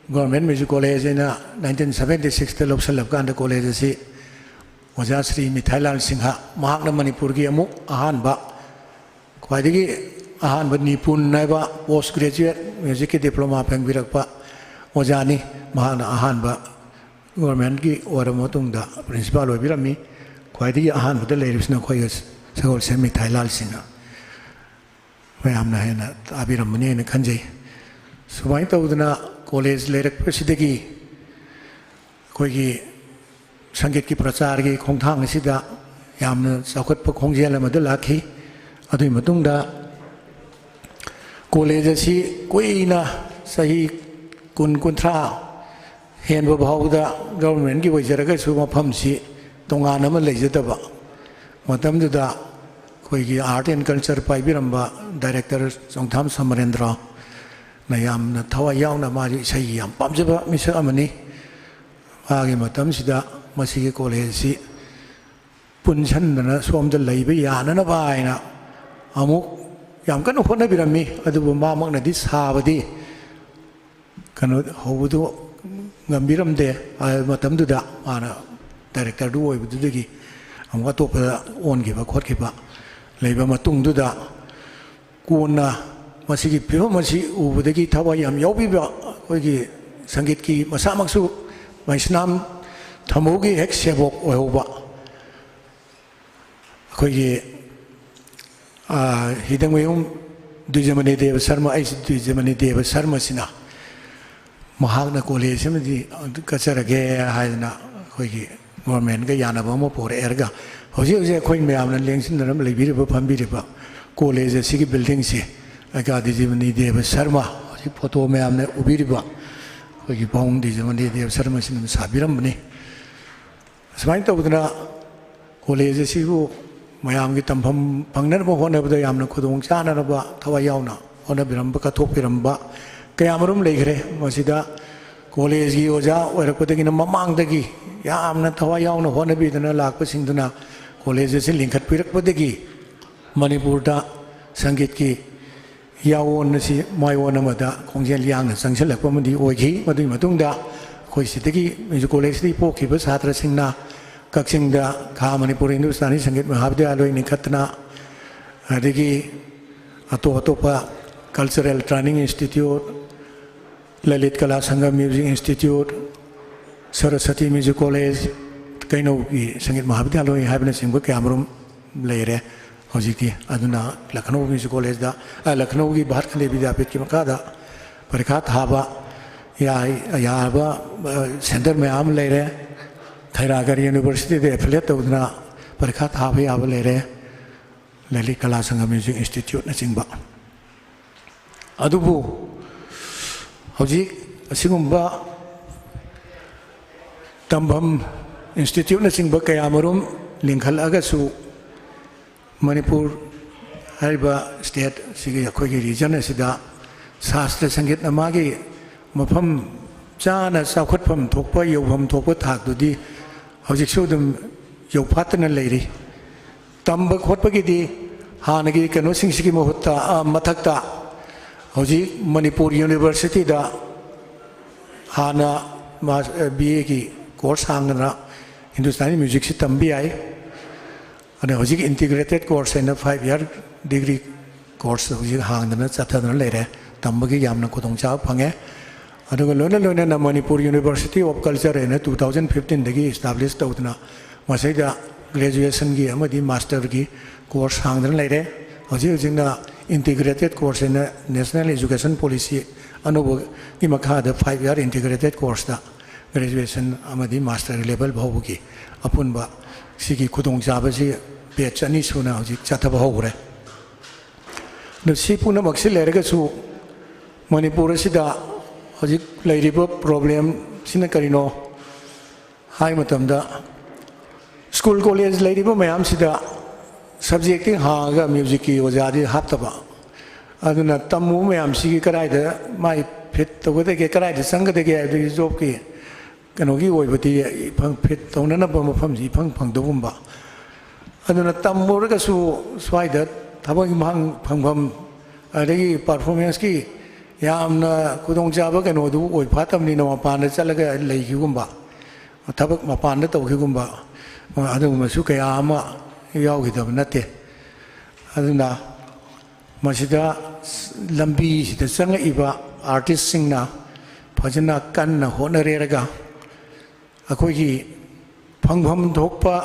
ꯒꯣꯔꯃꯦꯟ ꯃ꯭ꯌꯨꯖꯤꯛ ꯀꯣꯂꯦꯖ ꯑꯩꯅ ꯅꯥꯏꯟꯇꯤꯟ ꯁꯚꯦꯟꯇꯤ ꯁꯤꯛꯁꯇ ꯂꯧꯁꯜꯂꯕ ꯀꯥꯟꯗ ꯀꯣꯂꯦꯖ ꯑꯁꯤ ꯑꯣꯖꯥ ꯁ꯭ꯔꯤ ꯃꯤꯊꯥꯏꯂꯥꯜ ꯁꯤꯡꯍ, ꯃꯍꯥꯛꯅ ꯃꯅꯤꯄꯨꯔꯒꯤ ꯑꯃꯨꯛ ꯑꯍꯥꯟꯕ, ꯈ꯭ꯋꯥꯏꯗꯒꯤ ꯑꯍꯥꯟꯕ ꯅꯤꯄꯨꯟ ꯍꯥꯏꯕ ꯄꯣꯁ ꯒ꯭ꯔꯦꯖꯨꯑꯦꯠ ꯃ꯭ꯌꯨꯖꯤꯛꯀꯤ ꯗꯤꯄ꯭ꯂꯣꯃꯥ ꯐꯪꯕꯤꯔꯛꯄ ꯑꯣꯖꯥꯅꯤ꯫ ꯃꯍꯥꯛꯅ ꯑꯍꯥꯟꯕ ꯒꯣꯔꯃꯦꯟꯒꯤ ꯑꯣꯏꯔꯕ ꯃꯇꯨꯡꯗ ꯄ꯭ꯔꯤꯟꯁꯤꯄꯥꯜ ꯑꯣꯏꯕꯤꯔꯝꯃꯤ꯫ ꯈ꯭ꯋꯥꯏꯗꯒꯤ ꯑꯍꯥꯟꯕꯗ ꯂꯩꯔꯤꯕꯁꯤꯅ ꯑꯩꯈꯣꯏꯒ ꯁꯒꯣꯜꯁꯦꯝ ꯃꯤꯊꯥꯏꯂꯥꯜ ꯁꯤꯡꯍ꯫ ꯃꯌꯥꯝꯅ ꯍꯦꯟꯅ ꯇꯥꯕꯤꯔꯝꯃꯅꯤ ꯍꯥꯏꯅ ꯈꯟꯖꯩ꯫ ꯁꯨꯃꯥꯏꯅ ꯇꯧꯗꯅ ꯀꯣꯂꯦꯖ ꯂꯩꯔꯛꯄꯁꯤꯗꯒꯤ ꯑꯩꯈꯣꯏꯒꯤ ꯁꯪꯒꯤꯠꯀꯤ ꯄ꯭ꯔꯆꯥꯔꯒꯤ ꯈꯣꯡꯊꯥꯡ ꯑꯁꯤꯗ ꯌꯥꯝꯅ ꯆꯥꯎꯈꯠꯄ ꯈꯣꯡꯖꯦꯜ ꯑꯃꯗ ꯂꯥꯛꯈꯤ꯫ ꯑꯗꯨꯒꯤ ꯃꯇꯨꯡꯗ ꯀꯣꯂꯦꯖ ꯑꯁꯤ ꯀꯨꯏꯅ, ꯆꯍꯤ ꯀꯨꯟ, ꯀꯨꯟꯊ꯭ꯔꯥ ꯍꯦꯟꯕ ꯐꯥꯎꯕꯗ ꯒꯚꯔꯟꯃꯦꯟꯠꯀꯤ ꯑꯣꯏꯖꯔꯒꯁꯨ ꯃꯐꯝꯁꯤ ꯇꯣꯉꯥꯟꯅ ꯑꯃ ꯂꯩꯖꯗꯕ ꯃꯇꯝꯗꯨꯗ, ꯑꯩꯈꯣꯏꯒꯤ ꯑꯥꯔꯠ ꯑꯦꯟ ꯀꯜꯆꯔ ꯄꯥꯏꯕꯤꯔꯝꯕ ꯗꯥꯏꯔꯦꯛꯇꯔ ꯆꯣꯡꯊꯥꯝ ꯁꯃꯔꯦꯟꯗ꯭ꯔꯣꯅ ꯌꯥꯝꯅ ꯊꯋꯥꯏ ꯌꯥꯎꯅ, ꯃꯥꯁꯨ ꯏꯁꯩ ꯌꯥꯝ ꯄꯥꯝꯖꯕ ꯃꯤꯁꯛ ꯑꯃꯅꯤ꯫ ꯃꯥꯒꯤ ꯃꯇꯝꯁꯤꯗ ꯃꯁꯤꯒꯤ ꯀꯣꯂꯦꯖꯁꯤ ꯄꯨꯟꯁꯤꯟꯗꯅ ꯁꯣꯝꯗ ꯂꯩꯕ ꯌꯥꯅꯅꯕ ꯍꯥꯏꯅ ꯑꯃꯨꯛ ꯌꯥꯝ ꯀꯟꯅ ꯍꯣꯠꯅꯕꯤꯔꯝꯃꯤ꯫ ꯑꯗꯨꯕꯨ ꯃꯥꯃꯛꯅꯗꯤ ꯁꯥꯕꯗꯤ ꯀꯩꯅꯣ ꯍꯧꯕꯗꯨ ꯉꯝꯕꯤꯔꯝꯗꯦ꯫ ꯍꯥꯏꯕ ꯃꯇꯝꯗꯨꯗ ꯃꯥꯅ ꯗꯥꯏꯔꯦꯛꯇꯔꯗꯨ ꯑꯣꯏꯕꯗꯨꯗꯒꯤ ꯑꯃꯨꯛ ꯑꯇꯣꯞꯄꯗ ꯑꯣꯟꯈꯤꯕ ꯈꯣꯠꯈꯤꯕ ꯂꯩꯕ ꯃꯇꯨꯡꯗꯨꯗ, ꯀꯣꯟꯅ ꯃꯁꯤꯒꯤ ꯐꯤꯕꯝ ꯑꯁꯤ ꯎꯕꯗꯒꯤ ꯊꯋꯥꯏ ꯌꯥꯝ ꯌꯥꯎꯕꯤꯕ ꯑꯩꯈꯣꯏꯒꯤ ꯁꯪꯒꯤꯠꯀꯤ ꯃꯁꯥꯃꯛꯁꯨ ꯃꯩꯁꯅꯥꯝ ꯊꯝꯕꯧꯒꯤ ꯍꯦꯛ ꯁꯦꯕꯣꯛ ꯑꯣꯏꯍꯧꯕ ꯑꯩꯈꯣꯏꯒꯤ, ꯑꯥ, ꯍꯤꯗꯪꯃꯌꯨꯝ ꯗ꯭ꯋꯤꯖꯃꯅꯤ ꯗꯦꯕ ꯁꯔꯃ, ꯑꯩꯁꯦ ꯗ꯭ꯋꯤꯖꯃꯅꯤ ꯗꯦꯕ ꯁꯔꯃꯁꯤꯅ ꯃꯍꯥꯛꯅ ꯀꯣꯂꯦꯖ ꯑꯃꯗꯤ ꯀꯠꯆꯔꯒꯦ ꯍꯥꯏꯗꯅ ꯑꯩꯈꯣꯏꯒꯤ ꯒꯣꯔꯃꯦꯟꯒ ꯌꯥꯅꯕ ꯑꯃ ꯄꯨꯔꯛꯑꯦꯔꯒ ꯍꯧꯖꯤꯛ ꯍꯧꯖꯤꯛ ꯑꯩꯈꯣꯏ ꯃꯌꯥꯝꯅ ꯂꯦꯡꯁꯤꯟꯗꯨꯅ ꯂꯩꯕꯤꯔꯤꯕ, ꯐꯝꯕꯤꯔꯤꯕ ꯀꯣꯂꯦꯖ ꯑꯁꯤꯒꯤ ꯕꯤꯜꯗꯤꯡꯁꯤ ꯑꯩꯒꯥ ꯗꯤꯖꯤꯃꯅꯤ ꯗꯦꯕ ꯁꯔꯃ, ꯍꯧꯖꯤꯛ ꯐꯣꯇꯣ ꯃꯌꯥꯝꯅ ꯎꯕꯤꯔꯤꯕ ꯑꯩꯈꯣꯏꯒꯤ ꯄꯥꯕꯨꯡ ꯗꯤꯖꯤꯃꯅꯤ ꯗꯦꯕ ꯁꯔꯃꯁꯤꯅ ꯁꯥꯕꯤꯔꯝꯕꯅꯤ꯫ ꯑꯁꯨꯃꯥꯏꯅ ꯇꯧꯗꯅ ꯀꯣꯂꯦꯖ ꯑꯁꯤꯕꯨ ꯃꯌꯥꯝꯒꯤ ꯇꯝꯐꯝ ꯐꯪꯅꯅꯕ ꯍꯣꯠꯅꯕꯗ ꯌꯥꯝꯅ ꯈꯨꯗꯣꯡ ꯆꯥꯅꯅꯕ ꯊꯋꯥꯏ ꯌꯥꯎꯅ ꯍꯣꯠꯅꯕꯤꯔꯝꯕ, ꯀꯠꯊꯣꯛꯄꯤꯔꯝꯕ ꯀꯌꯥꯃꯔꯨꯝ ꯂꯩꯈ꯭ꯔꯦ꯫ ꯃꯁꯤꯗ ꯀꯣꯂꯦꯖꯀꯤ ꯑꯣꯖꯥ ꯑꯣꯏꯔꯛꯄꯗꯒꯤꯅ ꯃꯃꯥꯡꯗꯒꯤ ꯌꯥꯝꯅ ꯊꯋꯥꯏ ꯌꯥꯎꯅ ꯍꯣꯠꯅꯕꯤꯗꯨꯅ ꯂꯥꯛꯄꯁꯤꯡꯗꯨꯅ ꯀꯣꯂꯦꯖ ꯑꯁꯤ ꯂꯤꯡꯈꯠꯄꯤꯔꯛꯄꯗꯒꯤ ꯃꯅꯤꯄꯨꯔꯗ ꯁꯪꯒꯤꯠꯀꯤ ꯌꯥꯑꯣꯟ ꯑꯁꯤ ꯃꯥꯏꯑꯣꯟ ꯑꯃꯗ ꯈꯣꯡꯖꯦꯜ ꯌꯥꯡꯅ ꯆꯪꯁꯤꯜꯂꯛꯄ ꯑꯃꯗꯤ ꯑꯣꯏꯈꯤ꯫ ꯃꯗꯨꯒꯤ ꯃꯇꯨꯡꯗ ꯑꯩꯈꯣꯏ ꯁꯤꯗꯒꯤ ꯃ꯭ꯌꯨꯖꯤꯛ ꯀꯣꯂꯦꯖꯇꯒꯤ ꯄꯣꯛꯈꯤꯕ ꯁꯥꯇ꯭ꯔꯁꯤꯡꯅ ꯀꯛꯆꯤꯡꯗ ꯈꯥ ꯃꯅꯤꯄꯨꯔ ꯍꯤꯟꯗꯨꯁꯇꯥꯅꯤ ꯁꯪꯒꯤꯠ ꯃꯍꯥꯕꯤꯗ꯭ꯌꯥꯂꯣꯏ ꯂꯤꯡꯈꯠꯇꯅ, ꯑꯗꯒꯤ ꯑꯇꯣꯞ ꯑꯇꯣꯞꯄ cultural training institute, Lalit Kala Sangam music institute, Saraswati music college, ꯀꯩꯅꯧꯒꯤ ꯁꯪꯒꯤꯠ ꯃꯍꯥꯕꯤꯗ꯭ꯌꯥꯂꯣꯏ ꯍꯥꯏꯕꯅꯆꯤꯡꯕ ꯀꯌꯥꯃꯔꯨꯝ ꯂꯩꯔꯦ ꯍꯧꯖꯤꯛꯇꯤ꯫ ꯑꯗꯨꯅ ꯂꯈꯅꯧ ꯃ꯭ꯌꯨꯖꯤꯛ ꯀꯣꯂꯦꯖꯇ, ꯑ, ꯂꯈꯅꯧꯒꯤ ꯚꯥꯔꯠ ꯈꯟꯗꯦ ꯕꯤꯗ꯭ꯌꯥꯄꯤꯊꯀꯤ ꯃꯈꯥꯗ ꯄꯔꯤꯈꯥ ꯊꯥꯕ ꯌꯥꯏ-, ꯌꯥꯔꯕ, ꯑ, ꯁꯦꯟꯇꯔ ꯃꯌꯥꯝ ꯑꯃ ꯂꯩꯔꯦ꯫ ꯈꯩꯔꯥꯒꯔ ꯌꯨꯅꯤꯚꯔꯁꯤꯇꯤꯗ ꯑꯦꯐꯤꯂꯦꯠ ꯇꯧꯗꯨꯅ ꯄꯔꯤꯈꯥ ꯊꯥꯕ ꯌꯥꯕ ꯂꯩꯔꯦ꯫ ꯂꯂꯤꯠ ꯀꯂꯥ ꯁꯪꯒꯝ ꯃ꯭ꯌꯨꯖꯤꯛ ꯏꯟꯁꯇꯤꯇ꯭ꯌꯨꯠꯅꯆꯤꯡꯕ꯫ ꯑꯗꯨꯕꯨ ꯍꯧꯖꯤꯛ ꯑꯁꯤꯒꯨꯝꯕ ꯇꯝꯐꯝ ꯏꯟꯁꯇꯤꯇ꯭ꯌꯨꯠꯅꯆꯤꯡꯕ ꯀꯌꯥꯃꯔꯨꯝ ꯂꯤꯡꯈꯠꯂꯛꯑꯒꯁꯨ ꯃꯅꯤꯄꯨꯔ ꯍꯥꯏꯔꯤꯕ ꯁ꯭ꯇꯦꯠ ꯑꯁꯤꯒꯤ, ꯑꯩꯈꯣꯏꯒꯤ ꯔꯤꯖꯟ ꯑꯁꯤꯗ ꯁꯥꯁꯇ꯭ꯔ ꯁꯪꯒꯤꯠꯅ ꯃꯥꯒꯤ ꯃꯐꯝ ꯆꯥꯅ ꯆꯥꯎꯈꯠꯐꯝ ꯊꯣꯛꯄ, ꯌꯧꯐꯝ ꯊꯣꯛꯄ ꯊꯥꯛꯇꯨꯗꯤ ꯍꯧꯖꯤꯛꯁꯨ ꯑꯗꯨꯝ ꯌꯧꯐꯥꯠꯇꯅ ꯂꯩꯔꯤ꯫ ꯇꯝꯕ ꯈꯣꯠꯄꯒꯤꯗꯤ ꯍꯥꯟꯅꯒꯤ ꯀꯩꯅꯣꯁꯤꯡꯁꯤꯒꯤ ꯃꯍꯨꯠꯇ, ꯑ, ꯃꯊꯛꯇ ꯍꯧꯖꯤꯛ ꯃꯅꯤꯄꯨꯔ ꯌꯨꯅꯤꯚꯔꯁꯤꯇꯤꯗ ꯍꯥꯟꯅ ꯃꯥꯁ-, ꯑ, ꯕꯤ ꯑꯦꯒꯤ ꯀꯣꯔꯁ ꯍꯥꯡꯗꯅ ꯍꯤꯟꯗꯨꯁꯇꯥꯅꯤ ꯃ꯭ꯌꯨꯖꯤꯛꯁꯤ ꯇꯝꯕ ꯌꯥꯏ꯫ ꯑꯗ ꯍꯧꯖꯤꯛ ꯏꯟꯇꯤꯒ꯭ꯔꯦꯇꯦꯠ ꯀꯣꯔꯁ ꯍꯥꯏꯅ ꯐꯥꯏꯚ ꯏꯌꯥꯔ ꯗꯤꯒ꯭ꯔꯤ ꯀꯣꯔꯁ ꯍꯧꯖꯤꯛ ꯍꯥꯡꯗꯅ ꯆꯠꯊꯗꯅ ꯂꯩꯔꯦ꯫ ꯇꯝꯕꯒꯤ ꯌꯥꯝꯅ ꯈꯨꯗꯣꯡꯆꯥꯕ ꯐꯪꯉꯦ꯫ ꯑꯗꯨꯒ ꯂꯣꯏꯅ ꯂꯣꯏꯅꯅ ꯃꯅꯤꯄꯨꯔ ꯌꯨꯅꯤꯚꯔꯁꯤꯇꯤ ꯑꯣꯐ ꯀꯜꯆꯔ ꯍꯥꯏꯅ ꯇꯨ ꯊꯥꯎꯖꯟ ꯐꯤꯐꯇꯤꯟꯗꯒꯤ ꯏꯁꯇꯥꯕ꯭ꯂꯤꯁ ꯇꯧꯗꯅ ꯃꯁꯤꯗ ꯒ꯭ꯔꯦꯖꯨꯑꯦꯁꯟꯒꯤ ꯑꯃꯗꯤ ꯃꯥꯁꯇꯔꯒꯤ ꯀꯣꯔꯁ ꯍꯥꯡꯗꯅ ꯂꯩꯔꯦ꯫ ꯍꯧꯖꯤꯛ ꯍꯧꯖꯤꯛꯅ ꯏꯟꯇꯤꯒ꯭ꯔꯦꯇꯦꯠ ꯀꯣꯔꯁ ꯍꯥꯏꯅ ꯅꯦꯁꯅꯦꯜ ꯏꯖꯨꯀꯦꯁꯟ ꯄꯣꯂꯤꯁꯤ ꯑꯅꯧꯕꯒꯤ ꯃꯈꯥꯗ ꯐꯥꯏꯚ ꯏꯌꯥꯔ ꯏꯟꯇꯤꯒ꯭ꯔꯦꯇꯦꯠ ꯀꯣꯔꯁꯇ ꯒ꯭ꯔꯦꯖꯨꯑꯦꯁꯟ ꯑꯃꯗꯤ ꯃꯥꯁꯇꯔ ꯂꯦꯕꯦꯜ ꯐꯥꯎꯕꯒꯤ ꯑꯄꯨꯟꯕ ꯁꯤꯒꯤ ꯈꯨꯗꯣꯡꯆꯥꯕꯁꯤ ꯕꯦꯆ ꯑꯅꯤ ꯁꯨꯅ ꯍꯧꯖꯤꯛ ꯆꯠꯊꯕ ꯍꯧꯈ꯭ꯔꯦ꯫ ꯑꯗꯨ ꯁꯤ ꯄꯨꯝꯅꯃꯛꯁꯤ ꯂꯩꯔꯒꯁꯨ ꯃꯅꯤꯄꯨꯔ ꯑꯁꯤꯗ ꯍꯧꯖꯤꯛ ꯂꯩꯔꯤꯕ ꯄ꯭ꯔꯣꯕ꯭ꯂꯦꯝꯁꯤꯅ ꯀꯔꯤꯅꯣ ꯍꯥꯏ ꯃꯇꯝꯗ, ꯁ꯭ꯀꯨꯜ ꯀꯣꯂꯦꯖ ꯂꯩꯔꯤꯕ ꯃꯌꯥꯝꯁꯤꯗ ꯁꯕꯖꯦꯛꯇꯤ ꯍꯥꯡꯉꯒ ꯃ꯭ꯌꯨꯖꯤꯛꯀꯤ ꯑꯣꯖꯥꯗꯤ ꯍꯥꯞꯇꯕ꯫ ꯑꯗꯨꯅ ꯇꯝꯃꯨꯕ ꯃꯌꯥꯝꯁꯤꯒꯤ ꯀꯗꯥꯏꯗ ꯃꯥꯏ ꯐꯤꯠ ꯇꯧꯒꯗꯒꯦ, ꯀꯗꯥꯏꯗ ꯆꯪꯒꯗꯒꯦ ꯍꯥꯏꯕꯗꯨꯒꯤ ꯖꯣꯕꯀꯤ ꯀꯩꯅꯣꯒꯤ ꯑꯣꯏꯕꯗꯤ ꯏꯐꯪ ꯐꯤꯠ ꯇꯧꯅꯅꯕ ꯃꯐꯝꯁꯤ ꯏꯐꯪ ꯐꯪꯗꯕꯒꯨꯝꯕ꯫ ꯑꯗꯨꯅ ꯇꯝꯃꯨꯔꯒꯁꯨ ꯁ꯭ꯋꯥꯏꯗ ꯊꯕꯛ ꯏꯪꯈꯥꯡ ꯐꯪꯐꯝ, ꯑꯗꯒꯤ ꯄꯔꯐꯣꯔꯃꯦꯟꯁꯀꯤ ꯌꯥꯝꯅ ꯈꯨꯗꯣꯡꯆꯥꯕ ꯀꯩꯅꯣꯗꯨ ꯑꯣꯏ ꯐꯥꯠꯇꯕꯅꯤꯅ ꯃꯄꯥꯟꯗ ꯆꯠꯂꯒ ꯂꯩꯈꯤꯒꯨꯝꯕ, ꯊꯕꯛ ꯃꯄꯥꯟꯗ ꯇꯧꯈꯤꯒꯨꯝꯕ, ꯑꯗꯨꯒꯨꯝꯕꯁꯨ ꯀꯌꯥ ꯑꯃ ꯌꯥꯎꯈꯤꯗꯕ ꯅꯠꯇꯦ꯫ ꯑꯗꯨꯅ ꯃꯁꯤꯗ ꯂꯝꯕꯤꯁꯤꯗ ꯆꯪꯉꯛꯏꯕ ꯑꯥꯔꯇꯤꯁꯁꯤꯡꯅ ꯐꯖꯅ ꯀꯟꯅ ꯍꯣꯠꯅꯔꯦꯔꯒ ꯑꯩꯈꯣꯏꯒꯤ ꯐꯪꯐꯝ ꯊꯣꯛꯄ,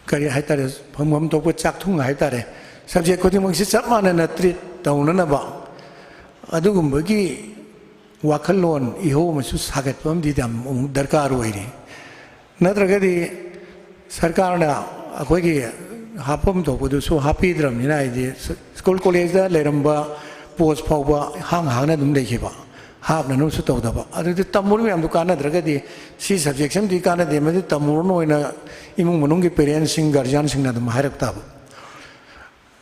ꯀꯔꯤ ꯍꯥꯏꯇꯥꯔꯦ, ꯐꯪꯐꯝ ꯊꯣꯛꯄ ꯆꯥꯛꯊꯨꯡ ꯍꯥꯏꯇꯥꯔꯦ, ꯁꯕꯖꯦꯛ ꯈꯨꯗꯤꯡꯃꯛꯁꯤ ꯆꯞ ꯃꯥꯟꯅꯅ ꯇ꯭ꯔꯤꯠ ꯇꯧꯅꯅꯕ ꯑꯗꯨꯒꯨꯝꯕꯒꯤ ꯋꯥꯈꯜꯂꯣꯟ ꯏꯍꯧ ꯑꯃꯁꯨ ꯁꯥꯒꯠꯄ ꯑꯃꯗꯤ ꯌꯥꯝ ꯑꯃꯨꯛ ꯗꯔꯀꯥꯔ ꯑꯣꯏꯔꯤ꯫ ꯅꯠꯇ꯭ꯔꯒꯗꯤ ꯁꯔꯀꯥꯔꯅ ꯑꯩꯈꯣꯏꯒꯤ ꯍꯥꯞꯐꯝ ꯊꯣꯛꯄꯗꯨꯁꯨ ꯍꯥꯞꯄꯤꯗ꯭ꯔꯕꯅꯤꯅ, ꯍꯥꯏꯗꯤ ꯁ꯭ꯀꯨꯜ ꯀꯣꯂꯦꯖꯇ ꯂꯩꯔꯝꯕ ꯄꯣꯁ ꯐꯥꯎꯕ ꯍꯥꯡ ꯍꯥꯡꯅ ꯑꯗꯨꯝ ꯂꯩꯈꯤꯕ, ꯍꯥꯞꯅꯅꯕꯁꯨ ꯇꯧꯗꯕ꯫ ꯑꯗꯨꯗꯤ ꯇꯝꯃꯨꯔꯤ ꯃꯌꯥꯝꯗꯨ ꯀꯥꯟꯅꯗ꯭ꯔꯒꯗꯤ ꯁꯤ ꯁꯕꯖꯦꯛꯁꯤꯃꯗꯤ ꯀꯥꯟꯅꯗꯦ, ꯃꯗꯨ ꯇꯝꯃꯨꯔꯅꯨ ꯍꯥꯏꯅ ꯏꯃꯨꯡ ꯃꯅꯨꯡꯒꯤ ꯄꯦꯔꯦꯟꯁꯁꯤꯡ, ꯒꯥꯔꯖꯤꯌꯥꯟꯁꯤꯡꯅ ꯑꯗꯨꯝ ꯍꯥꯏꯔꯛ ꯇꯥꯕ꯫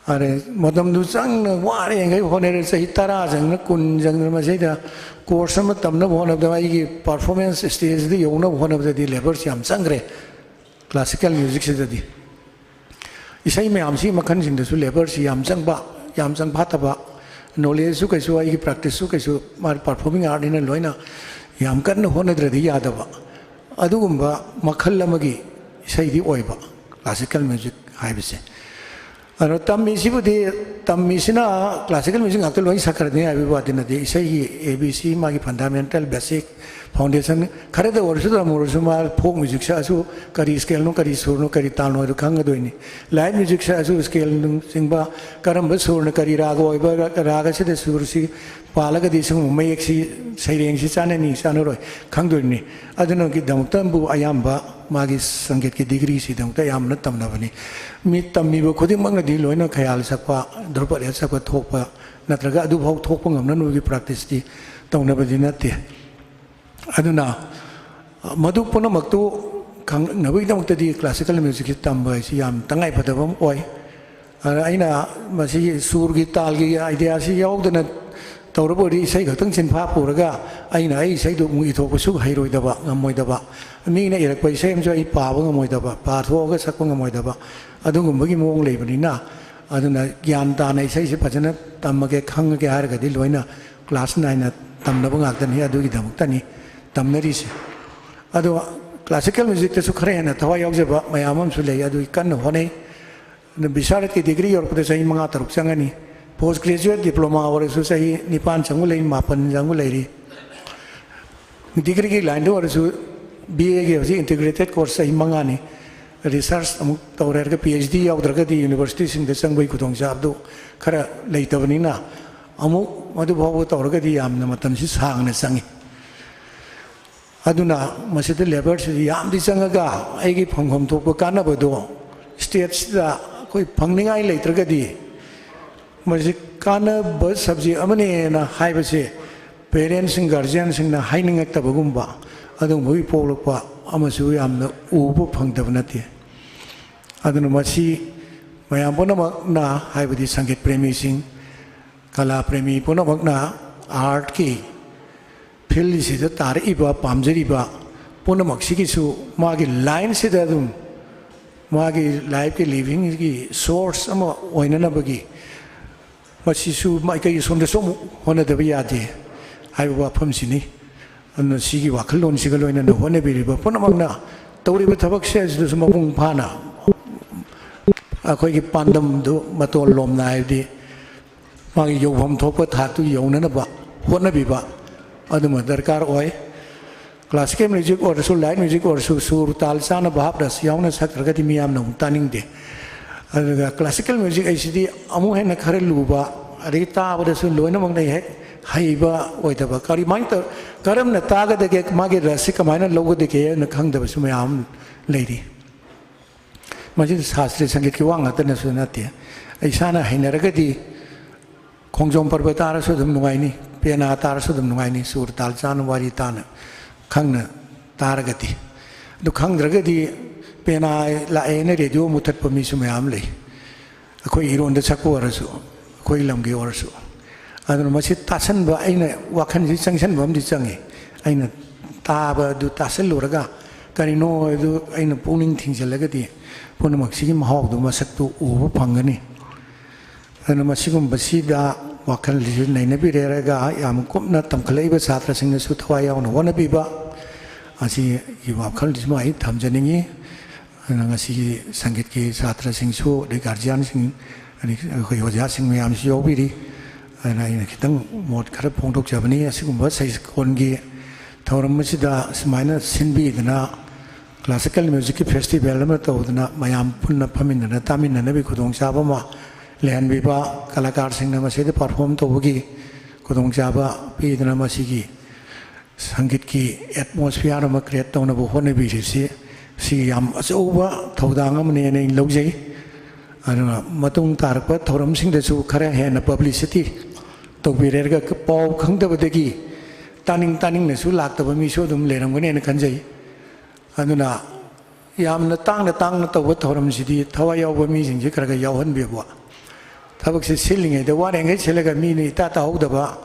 ꯑꯗꯩ ꯃꯇꯝꯗꯨ ꯆꯪꯅ ꯋꯥꯅ ꯌꯥꯡꯈꯩ ꯍꯣꯠꯅꯔꯦ, ꯆꯍꯤ ꯇꯔꯥ ꯆꯪꯗꯅ, ꯀꯨꯟ ꯆꯪꯗꯅ ꯃꯁꯤꯗ ꯀꯣꯔꯁ ꯑꯃ ꯇꯝꯅꯕ ꯍꯣꯠꯅꯕꯗ, ꯑꯩꯒꯤ ꯄꯔꯐꯣꯔꯃꯦꯟꯁ ꯁ꯭ꯇꯦꯖꯇ ꯌꯧꯅꯕ ꯍꯣꯠꯅꯕꯗꯗꯤ ꯂꯦꯕꯔꯁꯤ ꯌꯥꯝ ꯆꯪꯈ꯭ꯔꯦ ꯀ꯭ꯂꯥꯁꯤꯀꯦꯜ ꯃ꯭ꯌꯨꯖꯤꯛꯁꯤꯗꯗꯤ꯫ ꯏꯁꯩ ꯃꯌꯥꯝꯁꯤ ꯃꯈꯜꯁꯤꯡꯗꯁꯨ ꯂꯦꯕꯔꯁꯤ ꯌꯥꯝ ꯆꯪꯕ, ꯌꯥꯝ ꯆꯪ ꯐꯥꯠꯇꯕ, ꯅꯣꯂꯦꯖꯁꯨ ꯀꯩꯁꯨ, ꯑꯩꯒꯤ ꯄ꯭ꯔꯦꯛꯇꯤꯁꯁꯨ ꯀꯩꯁꯨ, ꯃꯥ ꯄꯔꯐꯣꯔꯃꯤꯡ ꯑꯥꯔꯠꯅꯤꯅ ꯂꯣꯏꯅ ꯌꯥꯝ ꯀꯟꯅ ꯍꯣꯠꯅꯗ꯭ꯔꯗꯤ ꯌꯥꯗꯕ, ꯑꯗꯨꯒꯨꯝꯕ ꯃꯈꯜ ꯑꯃꯒꯤ ꯏꯁꯩꯗꯤ ꯑꯣꯏꯕ ꯀ꯭ꯂꯥꯁꯤꯀꯦꯜ ꯃ꯭ꯌꯨꯖꯤꯛ ꯍꯥꯏꯕꯁꯦ꯫ ꯑꯗꯣ ꯇꯝꯃꯤꯁꯤꯕꯨꯗꯤ, ꯇꯝꯃꯤꯁꯤꯅ classical music ꯉꯥꯛꯇ ꯂꯣꯏ ꯁꯛꯈ꯭ꯔꯅꯤ ꯍꯥꯏꯕꯒꯤ ꯋꯥꯗꯤ ꯅꯠꯇꯦ꯫ ꯏꯁꯩꯒꯤ A B C, ꯃꯥꯒꯤ fundamental, basic, foundation ꯈꯔꯗ ꯑꯣꯏꯔꯁꯨ ꯇꯝꯃꯨꯔꯁꯨ, ꯃꯥ folk music ꯁꯛꯑꯁꯨ ꯀꯔꯤ scale ꯅꯣ, ꯀꯔꯤ ꯁꯨꯔꯅꯣ, ꯀꯔꯤ ꯇꯥꯜꯅꯣ ꯍꯥꯏꯗꯣ ꯈꯪꯒꯗꯣꯏꯅꯤ꯫ Light music ꯁꯛꯑꯁꯨ scale ꯅꯆꯤꯡꯕ, ꯀꯔꯝꯕ ꯁꯨꯔꯅ ꯀꯔꯤ ꯔꯥꯒ ꯑꯣꯏꯕ, ꯔꯥꯒꯁꯤꯗ ꯁꯨꯔꯁꯤ ꯄꯥꯜꯂꯒꯗꯤ ꯁꯤꯒꯨꯝꯕ ꯃꯌꯦꯛꯁꯤ, ꯁꯩꯔꯦꯡꯁꯤ ꯆꯥꯅꯅꯤ, ꯆꯥꯅꯔꯣꯏ ꯈꯪꯗꯣꯏꯅꯤ꯫ ꯑꯗꯨꯅꯒꯤꯗꯃꯛꯇꯕꯨ ꯑꯌꯥꯝꯕ ꯃꯥꯒꯤ ꯁꯪꯒꯤꯠꯀꯤ degree ꯁꯤꯗꯃꯛꯇ ꯑꯌꯥꯝꯕꯅ ꯇꯝꯅꯕꯅꯤ꯫ ꯃꯤ ꯇꯝꯃꯤꯕ ꯈꯨꯗꯤꯡꯃꯛꯅꯗꯤ ꯂꯣꯏꯅ ꯈꯌꯥꯜ ꯁꯛꯄ, ꯙ꯭ꯔꯨꯄꯗ ꯁꯛꯄ ꯊꯣꯛꯄ ꯅꯠꯇ꯭ꯔꯒ ꯑꯗꯨꯐꯥꯎ ꯊꯣꯛꯄ ꯉꯝꯅꯅꯕꯒꯤ practice ꯇꯤ ꯇꯧꯅꯕꯗꯤ ꯅꯠꯇꯦ꯫ ꯑꯗꯨꯅ ꯃꯗꯨ ꯄꯨꯝꯅꯃꯛꯇꯨ ꯈꯪꯅꯕꯒꯤꯗꯃꯛꯇꯗꯤ classical music ꯁꯤ ꯇꯝꯕ ꯍꯥꯏꯁꯤ ꯌꯥꯝ ꯇꯉꯥꯏ ꯐꯗꯕ ꯑꯃ ꯑꯣꯏ꯫ ꯑꯗ ꯑꯩꯅ ꯃꯁꯤꯒꯤ ꯁꯨꯔꯒꯤ ꯇꯥꯜꯒꯤ idea ꯁꯤ ꯌꯥꯎꯗꯅ ꯇꯧꯔꯕ ꯑꯣꯏꯔꯗꯤ ꯏꯁꯩ ꯈꯛꯇꯪ ꯆꯤꯟꯐꯥ ꯄꯨꯔꯒ ꯑꯩꯅ ꯑꯩ ꯏꯁꯩꯗꯨ ꯑꯃꯨꯛ ꯏꯊꯣꯛꯄꯁꯨ ꯍꯩꯔꯣꯏꯗꯕ, ꯉꯝꯃꯣꯏꯗꯕ, ꯃꯤꯅ ꯏꯔꯛꯄ ꯏꯁꯩ ꯑꯃꯁꯨ ꯑꯩ ꯄꯥꯕ ꯉꯝꯃꯣꯏꯗꯕ, ꯄꯥꯊꯣꯛꯑꯒ ꯁꯛꯄ ꯉꯝꯃꯣꯏꯗꯕ, ꯑꯗꯨꯒꯨꯝꯕꯒꯤ ꯃꯑꯣꯡ ꯂꯩꯕꯅꯤꯅ, ꯑꯗꯨꯅ ꯒ꯭ꯌꯥꯟ ꯇꯥꯅ ꯏꯁꯩꯁꯦ ꯐꯖꯅ ꯇꯝꯃꯒꯦ, ꯈꯪꯉꯒꯦ ꯍꯥꯏꯔꯒꯗꯤ ꯂꯣꯏꯅ class nine ꯇꯝꯅꯕ ꯉꯥꯛꯇꯅꯤ꯫ ꯑꯗꯨꯒꯤꯗꯃꯛꯇꯅꯤ ꯇꯝꯅꯔꯤꯁꯦ꯫ ꯑꯗꯣ classical music ꯇꯁꯨ ꯈꯔ ꯍꯦꯟꯅ ꯊꯋꯥꯏ ꯌꯥꯎꯖꯕ ꯃꯌꯥꯝ ꯑꯃꯁꯨ ꯂꯩ, ꯑꯗꯨꯒꯤ ꯀꯟꯅ ꯍꯣꯠꯅꯩ꯫ ꯑꯗꯨ ꯕꯤꯁꯥꯔꯠꯀꯤ degree ꯌꯧꯔꯛꯄꯗ ꯆꯍꯤ ꯃꯉꯥ ꯇꯔꯨꯛ ꯆꯪꯒꯅꯤ꯫ Post graduate diploma ꯑꯣꯏꯔꯁꯨ ꯆꯍꯤ ꯅꯤꯄꯥꯟ ꯆꯪꯕ ꯂꯩ, ꯃꯥꯄꯟ ꯆꯪꯕ ꯂꯩꯔꯤ꯫ Degree ꯒꯤ line ꯗ ꯑꯣꯏꯔꯁꯨ B A ꯒꯤ ꯍꯧꯖꯤꯛ integrated course ꯆꯍꯤ ꯃꯉꯥꯅꯤ꯫ Research ꯑꯃꯨꯛ ꯇꯧꯔꯦ ꯍꯥꯏꯔꯒ P H D ꯌꯥꯎꯗ꯭ꯔꯒꯗꯤ university ꯁꯤꯡꯗ ꯆꯪꯕꯒꯤ ꯈꯨꯗꯣꯡꯆꯥꯕꯗꯨ ꯈꯔ ꯂꯩꯇꯕꯅꯤꯅ, ꯑꯃꯨꯛ ꯃꯗꯨ ꯐꯥꯎꯕ ꯇꯧꯔꯒꯗꯤ ꯌꯥꯝꯅ ꯃꯇꯝꯁꯤ ꯁꯥꯡꯅ ꯆꯪꯉꯤ꯫ ꯑꯗꯨꯅ ꯃꯁꯤꯗ labour ꯁꯤꯗꯤ ꯌꯥꯝꯗꯤ ꯆꯪꯉꯒ ꯑꯩꯒꯤ ꯐꯪꯐꯝ ꯊꯣꯛꯄ ꯀꯥꯟꯅꯕꯗꯣ state ꯁꯤꯗ ꯑꯩꯈꯣꯏ ꯐꯪꯅꯤꯡꯉꯥꯏ ꯂꯩꯇ꯭ꯔꯒꯗꯤ, ꯃꯁꯤ ꯀꯥꯟꯅꯕ subject ꯑꯃꯅꯦꯅ ꯍꯥꯏꯕꯁꯦ parents ꯁꯤꯡ, guardian ꯁꯤꯡꯅ ꯍꯥꯏꯅꯤꯡꯉꯛꯇꯕꯒꯨꯝꯕ ꯑꯗꯨꯒꯨꯝꯕꯒꯤ ꯄꯣꯛꯂꯛꯄ ꯑꯃꯁꯨ ꯌꯥꯝꯅ ꯎꯕ ꯐꯪꯗꯕ ꯅꯠꯇꯦ꯫ ꯑꯗꯨꯅ ꯃꯁꯤ ꯃꯌꯥꯝ ꯄꯨꯝꯅꯃꯛꯅ, ꯍꯥꯏꯕꯗꯤ ꯁꯪꯒꯤꯠ ꯄ꯭ꯔꯦꯃꯤꯁꯤꯡ, ꯀꯂꯥ ꯄ꯭ꯔꯦꯃꯤ ꯄꯨꯝꯅꯃꯛꯅ art ꯀꯤ field ꯁꯤꯗ ꯇꯥꯔꯛꯏꯕ, ꯄꯥꯝꯖꯔꯤꯕ ꯄꯨꯝꯅꯃꯛꯁꯤꯒꯤꯁꯨ ꯃꯥꯒꯤ line ꯁꯤꯗ ꯑꯗꯨꯝ ꯃꯥꯒꯤ life ꯀꯤ living ꯒꯤ source ꯑꯃ ꯑꯣꯏꯅꯅꯕꯒꯤ ꯃꯁꯤꯁꯨ ꯃꯥꯏꯀꯩ ꯁꯣꯝꯗꯁꯨ ꯑꯃꯨꯛ ꯍꯣꯠꯅꯗꯕ ꯌꯥꯗꯦ ꯍꯥꯏꯕ ꯋꯥꯐꯝꯁꯤꯅꯤ꯫ ꯑꯗꯨꯅ ꯁꯤꯒꯤ ꯋꯥꯈꯜꯂꯣꯟꯁꯤꯒ ꯂꯣꯏꯅꯅ ꯍꯣꯠꯅꯕꯤꯔꯤꯕ ꯄꯨꯝꯅꯃꯛꯅ ꯇꯧꯔꯤꯕ ꯊꯕꯛꯁꯦ ꯑꯁꯤꯗꯁꯨ ꯃꯄꯨꯡ ꯐꯥꯅ ꯑꯩꯈꯣꯏꯒꯤ ꯄꯥꯟꯗꯝꯗꯨ ꯃꯇꯣꯟ ꯂꯣꯝꯅ, ꯍꯥꯏꯕꯗꯤ ꯃꯥꯒꯤ ꯌꯧꯐꯝ ꯊꯣꯛꯄ ꯊꯥꯛꯇꯨ ꯌꯧꯅꯅꯕ ꯍꯣꯠꯅꯕꯤꯕ ꯑꯗꯨꯃ ꯗꯔꯀꯥꯔ ꯑꯣꯏ꯫ ꯀ꯭ꯂꯥꯁꯤꯀꯦꯜ ꯃ꯭ꯌꯨꯖꯤꯛ ꯑꯣꯏꯔꯁꯨ, ꯂꯥꯏꯠ ꯃ꯭ꯌꯨꯖꯤꯛ ꯑꯣꯏꯔꯁꯨ, ꯁꯨꯔ, ꯇꯥꯜ ꯆꯥꯅꯕ ꯍꯥꯞ ꯔꯁ ꯌꯥꯎꯅ ꯁꯛꯇ꯭ꯔꯒꯗꯤ ꯃꯤꯌꯥꯝꯅ ꯑꯃꯨꯛ ꯇꯥꯅꯤꯡꯗꯦ꯫ ꯑꯗꯨꯒ ꯀ꯭ꯂꯥꯁꯤꯀꯦꯜ ꯃ꯭ꯌꯨꯖꯤꯛ ꯍꯥꯏꯁꯤꯗꯤ ꯑꯃꯨꯛ ꯍꯦꯟꯅ ꯈꯔ ꯂꯨꯕ, ꯑꯗꯒꯤ ꯇꯥꯕꯗꯁꯨ ꯂꯣꯏꯅꯃꯛꯅ ꯍꯦꯛ ꯍꯩꯕ ꯑꯣꯏꯗꯕ, ꯀꯔꯤꯃꯥꯏꯅ ꯇꯧ-, ꯀꯔꯝꯅ ꯇꯥꯒꯗꯒꯦ, ꯃꯥꯒꯤ ꯔꯁꯁꯤ ꯀꯃꯥꯏꯅ ꯂꯧꯒꯗꯒꯦ ꯍꯥꯏꯅ ꯈꯪꯗꯕꯁꯨ ꯃꯌꯥꯝ ꯑꯃ ꯂꯩꯔꯤ꯫ ꯃꯁꯤꯗ ꯁꯥꯁꯇ꯭ꯔꯤꯌ ꯁꯪꯒꯤꯠꯀꯤ ꯋꯥ ꯉꯥꯛꯇꯅꯁꯨ ꯅꯠꯇꯦ꯫ ꯏꯁꯥꯅ ꯍꯩꯅꯔꯒꯗꯤ ꯈꯣꯡꯖꯣꯝ ꯄꯔꯕ ꯇꯥꯔꯁꯨ ꯑꯗꯨꯝ ꯅꯨꯡꯉꯥꯏꯅꯤ, ꯄꯦꯅꯥ ꯇꯥꯔꯁꯨ ꯑꯗꯨꯝ ꯅꯨꯡꯉꯥꯏꯅꯤ, ꯁꯨꯔ ꯇꯥꯜ ꯆꯥꯅ ꯋꯥꯔꯤ ꯇꯥꯅ ꯈꯪꯅ ꯇꯥꯔꯒꯗꯤ꯫ ꯑꯗꯨ ꯈꯪꯗ꯭ꯔꯒꯗꯤ ꯄꯦꯅꯥ ꯂꯥꯛꯑꯦꯅ ꯔꯦꯗꯤꯑꯣ ꯃꯨꯊꯠꯄ ꯃꯤꯁꯨ ꯃꯌꯥꯝ ꯂꯩ, ꯑꯩꯈꯣꯏ ꯏꯔꯣꯟꯗ ꯁꯛꯄ ꯑꯣꯏꯔꯁꯨ, ꯑꯩꯈꯣꯏ ꯂꯝꯒꯤ ꯑꯣꯏꯔꯁꯨ꯫ ꯑꯗꯨꯅ ꯃꯁꯤ ꯇꯥꯁꯟꯕ, ꯑꯩꯅ ꯋꯥꯈꯜꯁꯤ ꯆꯪꯁꯟꯕ ꯑꯃꯗꯤ ꯆꯪꯉꯤ꯫ ꯑꯩꯅ ꯇꯥꯕ ꯑꯗꯨ ꯇꯥꯁꯜꯂꯨꯔꯒ ꯀꯔꯤꯅꯣ ꯍꯥꯏꯕꯗꯨ ꯑꯩꯅ ꯄꯨꯛꯅꯤꯡ ꯊꯤꯡꯖꯤꯜꯂꯒꯗꯤ ꯄꯨꯝꯅꯃꯛꯁꯤꯒꯤ ꯃꯍꯥꯎꯗꯨ, ꯃꯁꯛꯇꯨ ꯎꯕ ꯐꯪꯒꯅꯤ꯫ ꯑꯗꯨꯅ ꯃꯁꯤꯒꯨꯝꯕꯁꯤꯗ ꯋꯥꯈꯜꯁꯤꯁꯨ ꯅꯩꯅꯕꯤꯔꯦꯔꯒ ꯌꯥꯝ ꯀꯨꯞꯅ ꯇꯝꯈꯠꯂꯛꯏꯕ ꯁꯥꯇ꯭ꯔꯁꯤꯡꯅꯁꯨ ꯊꯋꯥꯏ ꯌꯥꯎꯅ ꯍꯣꯠꯅꯕꯤꯕ ꯑꯁꯤꯒꯤ ꯋꯥꯈꯜꯁꯤꯃ ꯑꯩ ꯊꯝꯖꯅꯤꯡꯉꯤ꯫ ꯑꯗꯨꯅ ꯉꯁꯤꯒꯤ ꯁꯪꯒꯤꯠꯀꯤ ꯁꯥꯇ꯭ꯔꯁꯤꯡꯁꯨ, ꯑꯗꯩ ꯒꯥꯔꯖꯤꯌꯥꯟꯁꯤꯡ, ꯑꯗꯩ ꯑꯩꯈꯣꯏ ꯑꯣꯖꯥꯁꯤꯡ ꯃꯌꯥꯝꯁꯨ ꯌꯥꯎꯕꯤꯔꯤ꯫ ꯑꯗꯨꯅ ꯑꯩꯅ ꯈꯤꯇꯪ ꯃꯣꯠ ꯈꯔ ꯐꯣꯡꯗꯣꯛꯆꯕꯅꯤ꯫ ꯑꯁꯤꯒꯨꯝꯕ ꯁꯩꯁꯛꯀꯣꯟꯒꯤ ꯊꯧꯔꯝ ꯑꯁꯤꯗ ꯁꯨꯃꯥꯏꯅ ꯁꯤꯟꯕꯤꯗꯅ, ꯀ꯭ꯂꯥꯁꯤꯀꯦꯜ ꯃ꯭ꯌꯨꯖꯤꯛꯀꯤ ꯐꯦꯁꯇꯤꯚꯦꯜ ꯑꯃ ꯇꯧꯗꯅ, ꯃꯌꯥꯝ ꯄꯨꯟꯅ ꯐꯝꯃꯤꯟꯅꯅ ꯇꯥꯃꯤꯟꯅꯅꯕꯒꯤ ꯈꯨꯗꯣꯡꯆꯥꯕ ꯑꯃ ꯂꯩꯍꯟꯕꯤꯕ, ꯀꯂꯥꯀꯥꯔꯁꯤꯡꯅ ꯃꯁꯤꯗ ꯄꯔꯐꯣꯔꯝ ꯇꯧꯕꯒꯤ ꯈꯨꯗꯣꯡꯆꯥꯕ ꯄꯤꯗꯨꯅ, ꯃꯁꯤꯒꯤ ꯁꯪꯒꯤꯠꯀꯤ ꯑꯦꯠꯃꯣꯁꯐꯤꯌꯥꯔ ꯑꯃ ꯀ꯭ꯔꯤꯌꯦꯠ ꯇꯧꯅꯕ ꯍꯣꯠꯅꯕꯤꯔꯤꯕꯁꯤ, ꯁꯤ ꯌꯥꯝ ꯑꯆꯧꯕ ꯊꯧꯗꯥꯡ ꯑꯃꯅꯦꯅ ꯑꯩꯅ ꯂꯧꯖꯩ꯫ ꯑꯗꯨꯅ ꯃꯇꯨꯡ ꯇꯥꯔꯛꯄ ꯊꯧꯔꯝꯁꯤꯡꯗꯁꯨ ꯈꯔ ꯍꯦꯟꯅ ꯄꯕ꯭ꯂꯤꯁꯤꯇꯤ ꯇꯧꯕꯤꯔꯒ, ꯄꯥꯎ ꯈꯪꯗꯕꯗꯒꯤ ꯇꯥꯅꯤꯡ ꯇꯥꯅꯤꯡꯅꯁꯨ ꯂꯥꯛꯇꯕ ꯃꯤꯁꯨ ꯑꯗꯨꯝ ꯂꯩꯔꯝꯒꯅꯦꯅ ꯈꯟꯖꯩ꯫ ꯑꯗꯨꯅ ꯌꯥꯝꯅ ꯇꯥꯡꯅ ꯇꯥꯡꯅ ꯇꯧꯕ ꯊꯧꯔꯝꯁꯤꯗꯤ ꯊꯋꯥꯏ ꯌꯥꯎꯕ ꯃꯤꯁꯤꯡꯁꯤ ꯈꯔ ꯈꯔ ꯌꯥꯎꯍꯟꯕꯤꯕ꯫ ꯊꯕꯛꯁꯤ ꯁꯤꯜꯂꯤꯉꯩꯗ ꯋꯥꯔꯦꯡꯈꯩ ꯁꯤꯜꯂꯒ ꯃꯤꯅ ꯏꯇꯥ ꯇꯥꯍꯧꯗꯕ,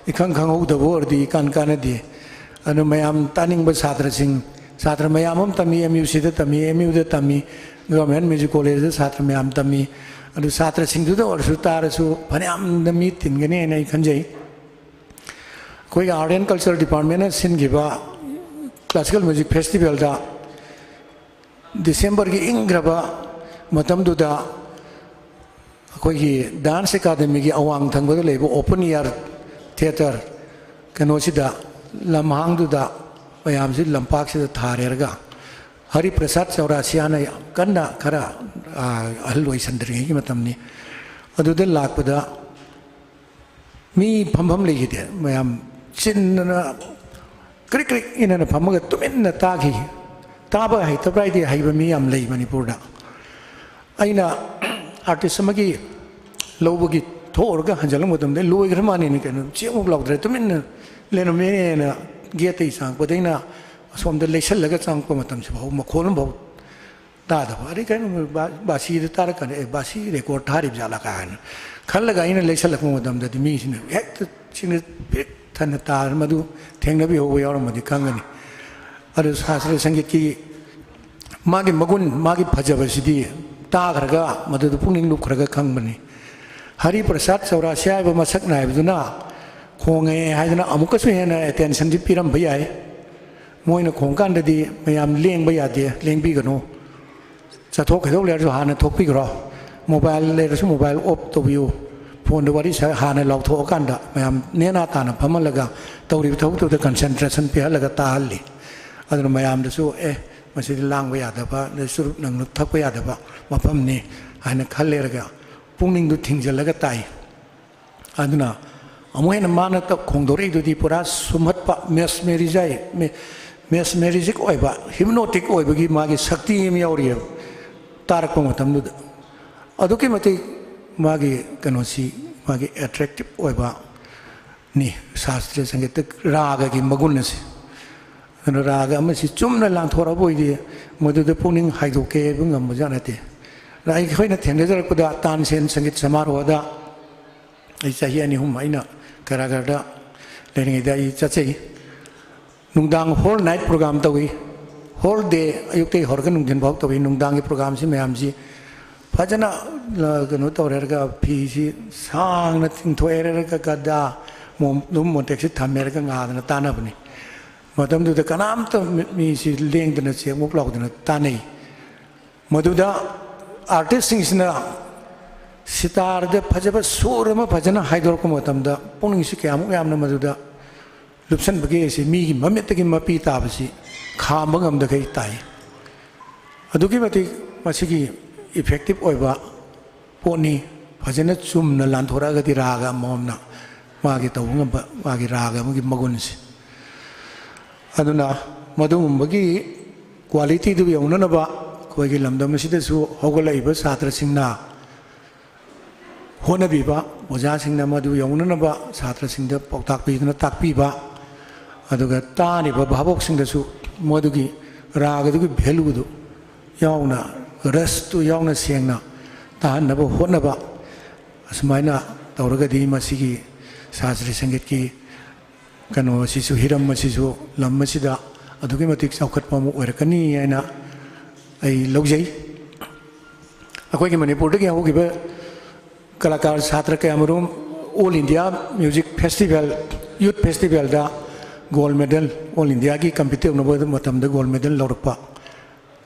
ꯏꯈꯪ ꯈꯪꯍꯧꯗꯕ ꯑꯣꯏꯔꯗꯤ ꯏꯀꯥꯟ ꯀꯥꯟꯅꯗꯦ꯫ ꯑꯗꯨ ꯃꯌꯥꯝ ꯇꯥꯅꯤꯡꯕ ꯁꯥꯇ꯭ꯔꯁꯤꯡ, ꯁꯥꯇ꯭ꯔ ꯃꯌꯥꯝ ꯑꯃ ꯇꯝꯃꯤ, ꯑꯦꯝ ꯌꯨ ꯁꯤꯗ ꯇꯝꯃꯤ, ꯑꯦꯝ ꯌꯨꯗ ꯇꯝꯃꯤ, ꯒꯚꯔꯟꯃꯦꯟꯠ ꯃ꯭ꯌꯨꯖꯤꯛ ꯀꯣꯂꯦꯖꯇ ꯁꯥꯇ꯭ꯔ ꯃꯌꯥꯝ ꯇꯝꯃꯤ꯫ ꯑꯗꯨ ꯁꯥꯇ꯭ꯔꯁꯤꯡꯗꯨꯗ ꯑꯣꯏꯔꯁꯨ ꯇꯥꯔꯁꯨ ꯐꯅꯌꯥꯝꯅ ꯃꯤ ꯇꯤꯟꯒꯅꯤ ꯍꯥꯏꯅ ꯑꯩ ꯈꯟꯖꯩ꯫ ꯑꯩꯈꯣꯏꯒꯤ ꯑꯥꯔꯠ ꯑꯦꯟ ꯀꯜꯆꯔ ꯗꯤꯄꯥꯔꯠꯃꯦꯟꯅ ꯁꯤꯟꯈꯤꯕ ꯀ꯭ꯂꯥꯁꯤꯀꯦꯜ ꯃ꯭ꯌꯨꯖꯤꯛ ꯐꯦꯁꯇꯤꯚꯦꯜꯗ ꯗꯤꯁꯦꯝꯕꯔꯒꯤ ꯏꯪꯈ꯭ꯔꯕ ꯃꯇꯝꯗꯨꯗ ꯑꯩꯈꯣꯏꯒꯤ ꯗꯥꯟꯁ ꯑꯦꯀꯥꯗꯃꯤꯒꯤ ꯑꯋꯥꯡ ꯊꯪꯕꯗ ꯂꯩꯕ ꯑꯣꯄꯟ ꯏꯌꯥꯔ ꯊꯤꯌꯦꯇꯔ ꯀꯩꯅꯣꯁꯤꯗ, ꯂꯝꯍꯥꯡꯗꯨꯗ ꯃꯌꯥꯝꯁꯤ ꯂꯝꯄꯥꯛꯁꯤꯗ ꯊꯥꯔꯦꯔꯒ, ꯍꯔꯤ ꯄ꯭ꯔꯁꯥꯗ ꯆꯧꯔꯥꯁꯤꯌꯥꯅ ꯌꯥꯝ ꯀꯟꯅ ꯈꯔ, ꯑꯥ, ꯑꯍꯜ ꯑꯣꯏꯁꯟꯗ꯭ꯔꯤꯉꯩꯒꯤ ꯃꯇꯝꯅꯤ꯫ ꯑꯗꯨꯗ ꯂꯥꯛꯄꯗ ꯃꯤ ꯐꯝꯐꯝ ꯂꯩꯈꯤꯗꯦ꯫ ꯃꯌꯥꯝ ꯆꯤꯟꯗꯅ ꯀ꯭ꯔꯤꯛ ꯀ꯭ꯔꯤꯛ ꯏꯅꯅ ꯐꯝꯃꯒ ꯇꯨꯃꯤꯟꯅ ꯇꯥꯈꯤ꯫ ꯇꯥꯕ ꯍꯩꯇꯕ꯭ꯔꯥ ꯍꯥꯏꯗꯤ ꯍꯩꯕ ꯃꯤ ꯌꯥꯝ ꯂꯩ ꯃꯅꯤꯄꯨꯔꯗ꯫ ꯑꯩꯅ ꯑꯥꯔꯇꯤꯁ ꯑꯃꯒꯤ ꯂꯧꯕꯒꯤ ꯊꯣꯛꯎꯔꯒ ꯍꯟꯖꯤꯜꯂꯛꯄ ꯃꯇꯝꯗ ꯂꯣꯏꯈ꯭ꯔ ꯃꯥꯜꯂꯦꯅꯦ ꯀꯩꯅꯣ, ꯆꯦꯡꯃꯨꯛ ꯂꯥꯎꯗ꯭ꯔꯦ, ꯇꯨꯃꯤꯟꯅ ꯂꯩꯔꯝꯃꯦꯅ ꯒꯦꯠꯇꯒꯤ ꯆꯪꯉꯛꯄꯗ ꯑꯩꯅ ꯑꯁꯣꯝꯗ ꯂꯩꯁꯜꯂꯒ ꯆꯪꯉꯛꯄ ꯃꯇꯝꯁꯤꯐꯥꯎ ꯃꯈꯣꯜ ꯑꯃꯐꯥꯎ ꯇꯥꯗꯕ꯫ ꯑꯗꯩ ꯀꯩꯅꯣ ꯕꯥ-, ꯕꯥꯁꯤꯗ ꯇꯥꯔꯛꯀꯅꯤ, ꯑꯦ, ꯕꯥꯁꯤ ꯔꯦꯀꯣꯔꯗ ꯊꯥꯔꯤꯕ ꯖꯥꯠꯂꯥ ꯀꯥꯏꯅ ꯈꯜꯂꯒ ꯑꯩꯅ ꯂꯩꯁꯜꯂꯛꯄ ꯃꯇꯝꯗꯗꯤ ꯃꯤꯁꯤꯅ ꯍꯦꯛꯇ ꯁꯤꯡꯅ ꯄꯤꯛ ꯊꯟꯅ ꯇꯥꯔ ꯃꯗꯨ ꯊꯦꯡꯅꯕꯤꯍꯧꯕ ꯌꯥꯎꯔꯝꯃꯗꯤ ꯈꯪꯒꯅꯤ꯫ ꯑꯗꯨ ꯁꯥꯁꯇ꯭ꯔꯤꯌ ꯁꯪꯒꯤꯠꯀꯤ ꯃꯥꯒꯤ ꯃꯒꯨꯟ, ꯃꯥꯒꯤ ꯐꯖꯕꯁꯤꯗꯤ ꯇꯥꯈ꯭ꯔꯒ ꯃꯗꯨꯗ ꯄꯨꯛꯅꯤꯡ ꯂꯨꯞꯈ꯭ꯔꯒ ꯈꯪꯕꯅꯤ꯫ ꯍꯔꯤ ꯄ꯭ꯔꯁꯥꯗ ꯆꯧꯔꯥꯁꯤꯌꯥ ꯍꯥꯏꯕ ꯃꯁꯛ ꯅꯥꯏꯕꯗꯨꯅ ꯈꯣꯡꯉꯦ ꯍꯥꯏꯗꯅ ꯑꯃꯨꯛꯀꯁꯨ ꯍꯦꯟꯅ ꯑꯦꯇꯦꯟꯁꯟꯗꯤ ꯄꯤꯔꯝꯕ ꯌꯥꯏ꯫ ꯃꯣꯏꯅ ꯈꯣꯡꯀꯥꯟꯗꯗꯤ ꯃꯌꯥꯝ ꯂꯦꯡꯕ ꯌꯥꯗꯦ, ꯂꯦꯡꯕꯤꯒꯅꯨ꯫ ꯆꯠꯊꯣꯛ ꯈꯣꯠꯇꯣꯛ ꯂꯩꯔꯁꯨ ꯍꯥꯟꯅ ꯊꯣꯛꯄꯤꯈ꯭ꯔꯣ꯫ ꯃꯣꯕꯥꯏꯜ ꯂꯩꯔꯁꯨ ꯃꯣꯕꯥꯏꯜ ꯑꯣꯐ ꯇꯧꯕꯤꯌꯨ꯫ ꯐꯣꯟꯗ ꯋꯥꯔꯤ ꯁꯥ-, ꯍꯥꯟꯅ ꯂꯥꯎꯊꯣꯛꯑꯀꯥꯟꯗ ꯃꯌꯥꯝ ꯅꯦꯅꯥ ꯇꯥꯅ ꯐꯝꯍꯜꯂꯒ ꯇꯧꯔꯤꯕ ꯊꯕꯛꯇꯨꯗ ꯀꯟꯁꯦꯟꯇ꯭ꯔꯦꯁꯟ ꯄꯤꯍꯜꯂꯒ ꯇꯥꯍꯜꯂꯤ꯫ ꯑꯗꯨꯅ ꯃꯌꯥꯝꯗꯁꯨ, "ꯑꯦ, ꯃꯁꯤꯗꯤ ꯂꯥꯡꯕ ꯌꯥꯗꯕ, ꯑꯗꯩ ꯆꯨꯔꯨꯞ ꯅꯨꯡꯂꯨꯞ ꯊꯛꯄ ꯌꯥꯗꯕ ꯃꯐꯝꯅꯤ" ꯍꯥꯏꯅ ꯈꯜꯂꯦꯔꯒ ꯄꯨꯛꯅꯤꯡꯗꯨ ꯊꯤꯡꯖꯤꯜꯂꯒ ꯇꯥꯏ꯫ ꯑꯗꯨꯅ ꯑꯃꯨꯛ ꯍꯦꯟꯅ ꯃꯥꯅ ꯇ-, ꯈꯣꯡꯗꯣꯔꯛꯏꯗꯨꯗꯤ ꯄꯨꯔꯥ ꯁꯨꯝꯍꯠꯄ, ꯃꯦꯁꯃꯦꯔꯤꯖꯥꯏ-, ꯃꯦ-, ꯃꯦꯁꯃꯦꯔꯤꯖꯤꯛ ꯑꯣꯏꯕ, ꯍꯤꯞꯅꯣꯇꯤꯛ ꯑꯣꯏꯕꯒꯤ ꯃꯥꯒꯤ ꯁꯛꯇꯤ ꯑꯃ ꯌꯥꯎꯔꯤꯑꯕ ꯇꯥꯔꯛꯄ ꯃꯇꯝꯗꯨꯗ꯫ ꯑꯗꯨꯛꯀꯤ ꯃꯇꯤꯛ ꯃꯥꯒꯤ ꯀꯩꯅꯣꯁꯤ, ꯃꯥꯒꯤ ꯑꯦꯇ꯭ꯔꯦꯛꯇꯤꯞ ꯑꯣꯏꯕ ꯅꯤ ꯁꯥꯁꯇ꯭ꯔꯤꯌ ꯁꯪꯒꯤꯠꯇ ꯔꯥꯒꯒꯤ ꯃꯒꯨꯟ ꯑꯁꯤ꯫ ꯑꯗꯨꯅ ꯔꯥꯒ ꯑꯃꯁꯤ ꯆꯨꯝꯅ ꯂꯥꯟꯊꯣꯔꯛꯄ ꯑꯣꯏꯗꯤ ꯃꯗꯨꯗ ꯄꯨꯛꯅꯤꯡ ꯍꯥꯏꯗꯣꯛꯀꯦ ꯍꯥꯏꯕ ꯉꯝꯕ ꯖꯥꯠ ꯅꯠꯇꯦ꯫ ꯑꯗ ꯑꯩꯈꯣꯏꯅ ꯊꯦꯡꯅꯖꯔꯛꯄꯗ ꯇꯥꯟꯁꯦꯟ ꯁꯪꯒꯤꯠ ꯁꯃꯥꯔꯣꯍꯗ ꯑꯩ ꯆꯍꯤ ꯑꯅꯤ ꯑꯍꯨꯝ ꯑꯩꯅ ꯀꯔꯥꯒꯔꯗ ꯂꯩꯔꯤꯉꯩꯗ ꯑꯩ ꯆꯠꯆꯩ꯫ ꯅꯨꯡꯗꯥꯡ ꯍꯣꯜ ꯅꯥꯏꯠ ꯄ꯭ꯔꯣꯒ꯭ꯔꯥꯝ ꯇꯧꯏ꯫ ꯍꯣꯜ ꯗꯦ, ꯑꯌꯨꯛꯇꯒꯤ ꯍꯧꯔꯒ ꯅꯨꯡꯊꯤꯟ ꯐꯥꯎ ꯇꯧꯏ꯫ ꯅꯨꯡꯗꯥꯡꯒꯤ ꯄ꯭ꯔꯣꯒ꯭ꯔꯥꯝꯁꯤ ꯃꯌꯥꯝꯁꯤ ꯐꯖꯅ, ꯑ, ꯀꯩꯅꯣ ꯇꯧꯔꯦꯔꯒ ꯐꯤꯁꯤ ꯁꯥꯡꯅ ꯇꯤꯡꯊꯣꯛꯑꯦꯔꯒ ꯒꯗꯥ ꯃꯣꯝ-, ꯑꯗꯨꯝ ꯃꯣꯟꯇꯦꯛꯁꯤ ꯊꯝꯃꯦꯔꯒ ꯉꯥꯗꯅ ꯇꯥꯟꯅꯕꯅꯤ꯫ ꯃꯇꯝꯗꯨꯗ ꯀꯅꯥꯝꯇ ꯃꯤ-, ꯃꯤꯁꯤ ꯂꯦꯡꯗꯅ ꯆꯦꯛꯃꯨꯛ ꯂꯥꯎꯗꯅ ꯇꯥꯟꯅꯩ꯫ ꯃꯗꯨꯗ ꯑꯥꯔꯇꯤꯁꯁꯤꯡꯁꯤꯅ ꯁꯤꯇꯥꯔꯗ ꯐꯖꯕ ꯁꯨꯔ ꯑꯃ ꯐꯖꯅ ꯍꯥꯏꯗꯣꯔꯛꯄ ꯃꯇꯝꯗ ꯄꯨꯛꯅꯤꯡꯁꯤ ꯀꯌꯥꯃꯨꯛ ꯌꯥꯝꯅ ꯃꯗꯨꯗ ꯂꯨꯞꯁꯟꯕꯒꯦ ꯍꯥꯏꯁꯤ ꯃꯤꯒꯤ ꯃꯃꯤꯠꯇꯒꯤ ꯃꯄꯤ ꯇꯥꯕꯁꯤ ꯈꯥꯝꯕ ꯉꯝꯗꯈꯩ ꯇꯥꯏ꯫ ꯑꯗꯨꯛꯀꯤ ꯃꯇꯤꯛ ꯃꯁꯤꯒꯤ effective ꯑꯣꯏꯕ ꯄꯣꯠꯅꯤ꯫ ꯐꯖꯅ ꯆꯨꯝꯅ ꯂꯥꯟꯊꯣꯔꯛꯑꯒꯗꯤ ꯔꯥꯒ ꯑꯃꯃꯝꯅ ꯃꯥꯒꯤ ꯇꯧꯕ ꯉꯝꯕ, ꯃꯥꯒꯤ ꯔꯥꯒ ꯑꯃꯒꯤ ꯃꯒꯨꯟꯁꯦ꯫ ꯑꯗꯨꯅ ꯃꯗꯨꯒꯨꯝꯕꯒꯤ qualityꯗꯨ ꯌꯧꯅꯅꯕ ꯑꯩꯈꯣꯏꯒꯤ ꯂꯝꯗꯝ ꯑꯁꯤꯗꯁꯨ ꯍꯧꯒꯠꯂꯛꯏꯕ ꯁꯥꯇ꯭ꯔꯁꯤꯡꯅ ꯍꯣꯠꯅꯕꯤꯕ, ꯑꯣꯖꯥꯁꯤꯡꯅ ꯃꯗꯨ ꯌꯧꯅꯅꯕ ꯁꯥꯇ꯭ꯔꯁꯤꯡꯗ ꯄꯥꯎꯇꯥꯛ ꯄꯤꯗꯨꯅ ꯇꯥꯛꯄꯤꯕ, ꯑꯗꯨꯒ ꯇꯥꯔꯤꯕ ꯚꯥꯕꯣꯛꯁꯤꯡꯗꯁꯨ ꯃꯗꯨꯒꯤ ꯔꯥꯒꯗꯨꯒꯤ valueꯗꯨ ꯌꯥꯎꯅ, ꯔꯁꯇꯨ ꯌꯥꯎꯅ ꯁꯦꯡꯅ ꯇꯥꯍꯟꯅꯕ ꯍꯣꯠꯅꯕ, ꯑꯁꯨꯃꯥꯏꯅ ꯇꯧꯔꯒꯗꯤ ꯃꯁꯤꯒꯤ ꯁꯥꯁꯇ꯭ꯔꯤꯌ ꯁꯪꯒꯤꯠꯀꯤ ꯀꯩꯅꯣ ꯑꯁꯤꯁꯨ, ꯍꯤꯔꯝ ꯑꯁꯤꯁꯨ ꯂꯝ ꯑꯁꯤꯗ ꯑꯗꯨꯛꯀꯤ ꯃꯇꯤꯛ ꯆꯥꯎꯈꯠꯄ ꯑꯃ ꯑꯣꯏꯔꯛꯀꯅꯤ ꯍꯥꯏꯅ ꯑꯩ ꯂꯧꯖꯩ꯫ ꯑꯩꯈꯣꯏꯒꯤ ꯃꯅꯤꯄꯨꯔꯗꯒꯤ ꯍꯧꯈꯤꯕ ꯀꯂꯥꯀꯥꯔ ꯁꯥꯇ꯭ꯔ ꯀꯌꯥꯃꯔꯨꯝ All India Music Festival, Youth Festivalꯗ gold medal, All Indiaꯒꯤ compete ꯇꯧꯅꯕ ꯃꯇꯝꯗ gold medal ꯂꯧꯔꯛꯄ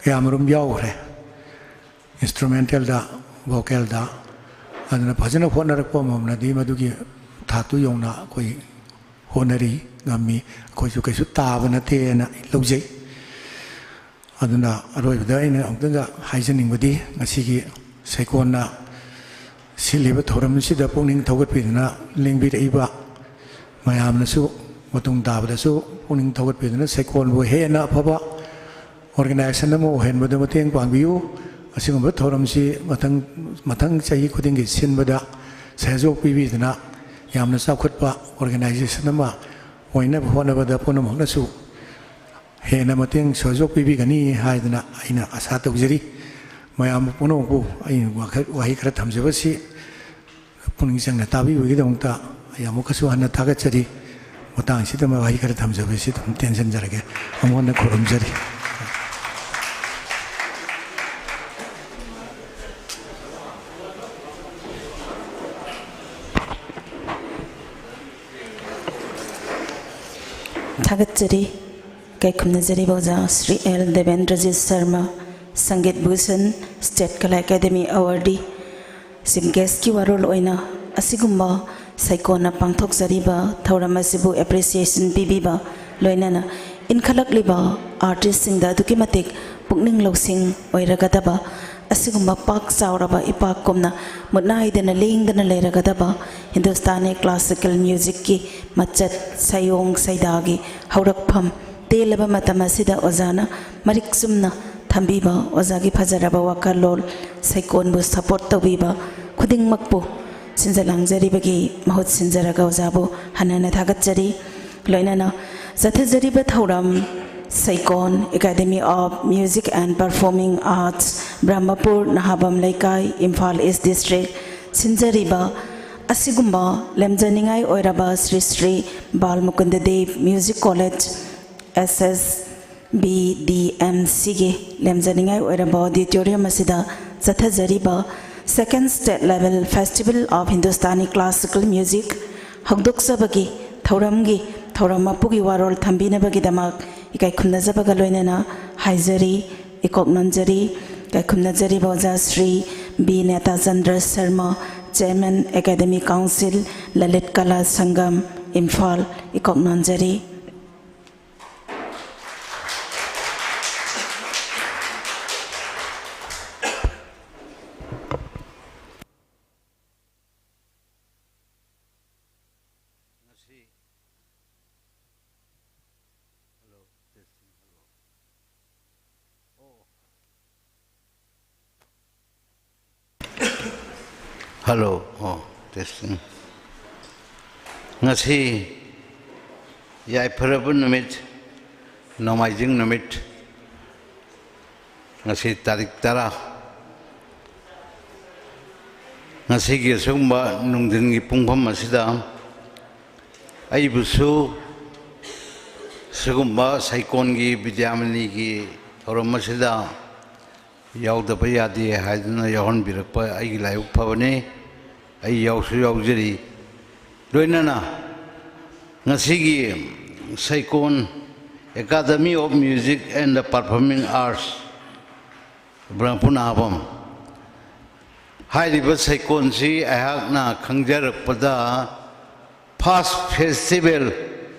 ꯀꯌꯥꯃꯔꯨꯝ ꯌꯥꯎꯈ꯭ꯔꯦ꯫ Instrumentalꯗ, vocalꯗ꯫ ꯑꯗꯨꯅ ꯐꯖꯅ ꯍꯣꯠꯅꯔꯛꯄ ꯑꯃꯃꯝꯅꯗꯤ ꯃꯗꯨꯒꯤ ꯊꯥꯛꯇꯨ ꯌꯧꯅ ꯑꯩꯈꯣꯏ ꯍꯣꯠꯅꯔꯤ, ꯉꯝꯃꯤ꯫ ꯑꯩꯈꯣꯏꯁꯨ ꯀꯩꯁꯨ ꯇꯥꯕ ꯅꯠꯇꯦꯅ ꯂꯧꯖꯩ꯫ ꯑꯗꯨꯅ ꯑꯔꯣꯏꯕꯗ ꯑꯩꯅ ꯑꯃꯨꯛꯇꯪꯒ ꯍꯥꯏꯖꯅꯤꯡꯕꯗꯤ, ꯉꯁꯤꯒꯤ ꯁꯩꯀꯣꯟꯅ ꯁꯤꯜꯂꯤꯕ ꯊꯧꯔꯝꯁꯤꯗ ꯄꯨꯛꯅꯤꯡ ꯊꯧꯒꯠꯄꯤꯗꯨꯅ ꯂꯦꯡꯕꯤꯔꯛꯏꯕ ꯃꯌꯥꯝꯅꯁꯨ ꯃꯇꯨꯡ ꯇꯥꯕꯗꯁꯨ ꯄꯨꯛꯅꯤꯡ ꯊꯧꯒꯠꯄꯤꯗꯨꯅ ꯁꯩꯀꯣꯟꯕꯨ ꯍꯦꯟꯅ ꯑꯐꯕ organization ꯑꯃ ꯑꯣꯏꯍꯟꯕꯗ ꯃꯇꯦꯡ ꯄꯥꯡꯕꯤꯌꯨ꯫ ꯑꯁꯤꯒꯨꯝꯕ ꯊꯧꯔꯝꯁꯤ ꯃꯊꯪ, ꯃꯊꯪ ꯆꯍꯤ ꯈꯨꯗꯤꯡꯒꯤ ꯁꯤꯟꯕꯗ ꯁꯍꯌꯣꯒ ꯄꯤꯕꯤꯗꯨꯅ ꯌꯥꯝꯅ ꯆꯥꯎꯈꯠꯄ organization ꯑꯃ ꯑꯣꯏꯅꯕ ꯍꯣꯠꯅꯕꯗ ꯄꯨꯝꯅꯃꯛꯅꯁꯨ ꯍꯦꯟꯅ ꯃꯇꯦꯡ ꯁꯍꯌꯣꯒ ꯄꯤꯕꯤꯒꯅꯤ ꯍꯥꯏꯗꯅ ꯑꯩꯅ ꯑꯥꯁꯥ ꯇꯧꯖꯔꯤ꯫ ꯃꯌꯥꯝ ꯄꯨꯝꯅꯃꯛꯄꯨ ꯑꯩꯅ ꯋꯥꯈꯜ, ꯋꯥꯍꯩ ꯈꯔ ꯊꯝꯖꯕꯁꯤ ꯄꯨꯛꯅꯤꯡ ꯆꯪꯅ ꯇꯥꯕꯤꯕꯒꯤꯗꯃꯛꯇ ꯑꯩ ꯑꯃꯨꯛꯀꯁꯨ ꯍꯟꯅ ꯊꯥꯒꯠꯆꯔꯤ꯫ ꯃꯇꯥꯡꯁꯤꯗ ꯋꯥꯍꯩ ꯈꯔ ꯊꯝꯖꯕꯁꯤ ꯑꯗꯨꯝ ꯇꯦꯟꯁꯤꯟꯖꯔꯒꯦ꯫ ꯑꯃꯨꯛ ꯍꯟꯅ ꯈꯨꯔꯨꯝꯖꯔꯤ꯫ ꯊꯥꯒꯠꯆꯔꯤ꯫ ꯏꯀꯥꯏ ꯈꯨꯝꯅꯖꯔꯤꯕ ꯑꯣꯖꯥ ꯁ꯭ꯔꯤ ꯑꯦꯜ ꯗꯦꯕꯦꯟꯗ꯭ꯔꯖꯤꯠ ꯁꯔꯃ, ꯁꯪꯒꯤꯠ ꯚꯨꯁꯟ, ꯁ꯭ꯇꯦꯠ ꯀꯂꯥ ꯑꯦꯀꯥꯗꯦꯃꯤ ꯑꯦꯋꯥꯔꯗꯤ, ꯆꯤꯐ ꯒꯦꯁꯀꯤ ꯋꯥꯔꯣꯜ ꯑꯣꯏꯅ ꯑꯁꯤꯒꯨꯝꯕ ꯁꯩꯀꯣꯟꯅ ꯄꯥꯡꯊꯣꯛꯆꯔꯤꯕ ꯊꯧꯔꯝ ꯑꯁꯤꯕꯨ ꯑꯦꯄ꯭ꯔꯤꯁꯤꯌꯦꯁꯟ ꯄꯤꯕꯤꯕ, ꯂꯣꯏꯅꯅ ꯏꯟꯈꯠꯂꯛꯂꯤꯕ ꯑꯥꯔꯇꯤꯁꯁꯤꯡꯗ ꯑꯗꯨꯛꯀꯤ ꯃꯇꯤꯛ ꯄꯨꯛꯅꯤꯡ ꯂꯧꯁꯤꯡ ꯑꯣꯏꯔꯒꯗꯕ ꯑꯁꯤꯒꯨꯝꯕ ꯄꯥꯛ ꯆꯥꯎꯔꯕ ꯏꯄꯥꯛꯀꯨꯝꯅ ꯃꯨꯠꯅꯥꯏꯗꯅ ꯂꯦꯡꯗꯅ ꯂꯩꯔꯒꯗꯕ ꯍꯤꯟꯗꯨꯁꯇꯥꯅꯤ ꯀ꯭ꯂꯥꯁꯤꯀꯦꯜ ꯃ꯭ꯌꯨꯖꯤꯛꯀꯤ ꯃꯆꯠ, ꯁꯥꯏꯑꯣꯡ ꯁꯩꯗꯥꯒꯤ ꯍꯧꯔꯛꯐꯝ ꯇꯦꯜꯂꯕ ꯃꯇꯝ ꯑꯁꯤꯗ ꯑꯣꯖꯥꯅ ꯃꯔꯤꯛ ꯆꯨꯝꯅ ꯊꯝꯕꯤꯕ, ꯑꯣꯖꯥꯒꯤ ꯐꯖꯔꯕ ꯋꯥꯈꯜꯂꯣꯟ, ꯁꯩꯀꯣꯟꯕꯨ ꯁꯄꯣꯔꯠ ꯇꯧꯕꯤꯕ ꯈꯨꯗꯤꯡꯃꯛꯄꯨ ꯁꯤꯟꯖ ꯂꯥꯡꯖꯔꯤꯕꯒꯤ ꯃꯍꯨꯠ ꯁꯤꯟꯖꯔꯒ ꯑꯣꯖꯥꯕꯨ ꯍꯟꯅ ꯍꯟꯅ ꯊꯥꯒꯠꯆꯔꯤ꯫ ꯂꯣꯏꯅꯅ ꯆꯠꯊꯖꯔꯤꯕ ꯊꯧꯔꯝ ꯁꯩꯀꯣꯟ, Academy of Music and Performing Arts, Brahmapur, Nahabam Leikai, Imphal is district, ꯁꯤꯟꯖꯔꯤꯕ ꯑꯁꯤꯒꯨꯝꯕ ꯂꯦꯝꯖꯅꯤꯡꯉꯥꯏ ꯑꯣꯏꯔꯕ ꯁ꯭ꯔꯤ ꯁ꯭ꯔꯤ ꯕꯥꯜ ꯃꯨꯀꯨꯟꯗ ꯗꯦꯕ ꯃ꯭ꯌꯨꯖꯤꯛ ꯀꯣꯂꯦꯖ, ꯑꯦꯁ ꯑꯦꯁ ꯕꯤ ꯗꯤ ꯑꯦꯝ ꯁꯤꯒꯤ ꯂꯦꯝꯖꯅꯤꯡꯉꯥꯏ ꯑꯣꯏꯔꯕ ꯑꯣꯗꯤꯇꯣꯔꯤꯌꯝ ꯑꯁꯤꯗ ꯆꯠꯊꯖꯔꯤꯕ Second State Level Festival of Hindustani Classical Music ꯍꯧꯗꯣꯛꯆꯕꯒꯤ ꯊꯧꯔꯝꯒꯤ ꯊꯧꯔꯝ ꯃꯄꯨꯒꯤ ꯋꯥꯔꯣꯜ ꯊꯝꯕꯤꯅꯕꯒꯤꯗꯃꯛ ꯏꯀꯥꯏ ꯈꯨꯝꯅꯖꯕꯒ ꯂꯣꯏꯅꯅ ꯍꯥꯏꯖꯔꯤ, ꯏꯀꯣꯛ ꯅꯣꯟꯖꯔꯤ꯫ ꯏꯀꯥꯏ ꯈꯨꯝꯅꯖꯔꯤꯕ ꯑꯣꯖꯥ Shri B Netachandra Sharma, Chairman Academy Council, Lalit Kala Sangam, Imphal, ꯏꯀꯣꯛ ꯅꯣꯟꯖꯔꯤ꯫ ꯉꯁꯤ, hello, testing, hello. ꯑꯣ꯫ Hello, ꯑꯣ, testing. ꯉꯁꯤ ꯌꯥꯏꯐꯔꯕ ꯅꯨꯃꯤꯠ, ꯅꯣꯡꯃꯥꯏꯖꯤꯡ ꯅꯨꯃꯤꯠ, ꯉꯁꯤ ꯇꯥꯔꯤꯛ ꯇꯔꯥ꯫ ꯉꯁꯤꯒꯤ ꯑꯁꯤꯒꯨꯝꯕ ꯅꯨꯡꯊꯤꯟꯒꯤ ꯄꯨꯡꯐꯝ ꯑꯁꯤꯗ ꯑꯩꯕꯨꯁꯨ ꯁꯤꯒꯨꯝꯕ ꯁꯩꯀꯣꯟꯒꯤ ꯕꯤꯗ꯭ꯌꯥꯃꯅꯤꯒꯤ ꯊꯧꯔꯝ ꯑꯁꯤꯗ ꯌꯥꯎꯗꯕ ꯌꯥꯗꯦ ꯍꯥꯏꯗꯨꯅ ꯌꯥꯎꯍꯟꯕꯤꯔꯛꯄ ꯑꯩꯒꯤ ꯂꯥꯏꯕꯛ ꯐꯕꯅꯤ꯫ ꯑꯩ ꯌꯥꯎꯁꯨ ꯌꯥꯎꯖꯔꯤ꯫ ꯂꯣꯏꯅꯅ ꯉꯁꯤꯒꯤ ꯁꯩꯀꯣꯟ Academy of Music and the Performing Arts Brahmapur ꯅꯍꯥꯕꯝ꯫ ꯍꯥꯏꯔꯤꯕ ꯁꯩꯀꯣꯟꯁꯤ ꯑꯩꯍꯥꯛꯅ ꯈꯪꯖꯔꯛꯄꯗ first festival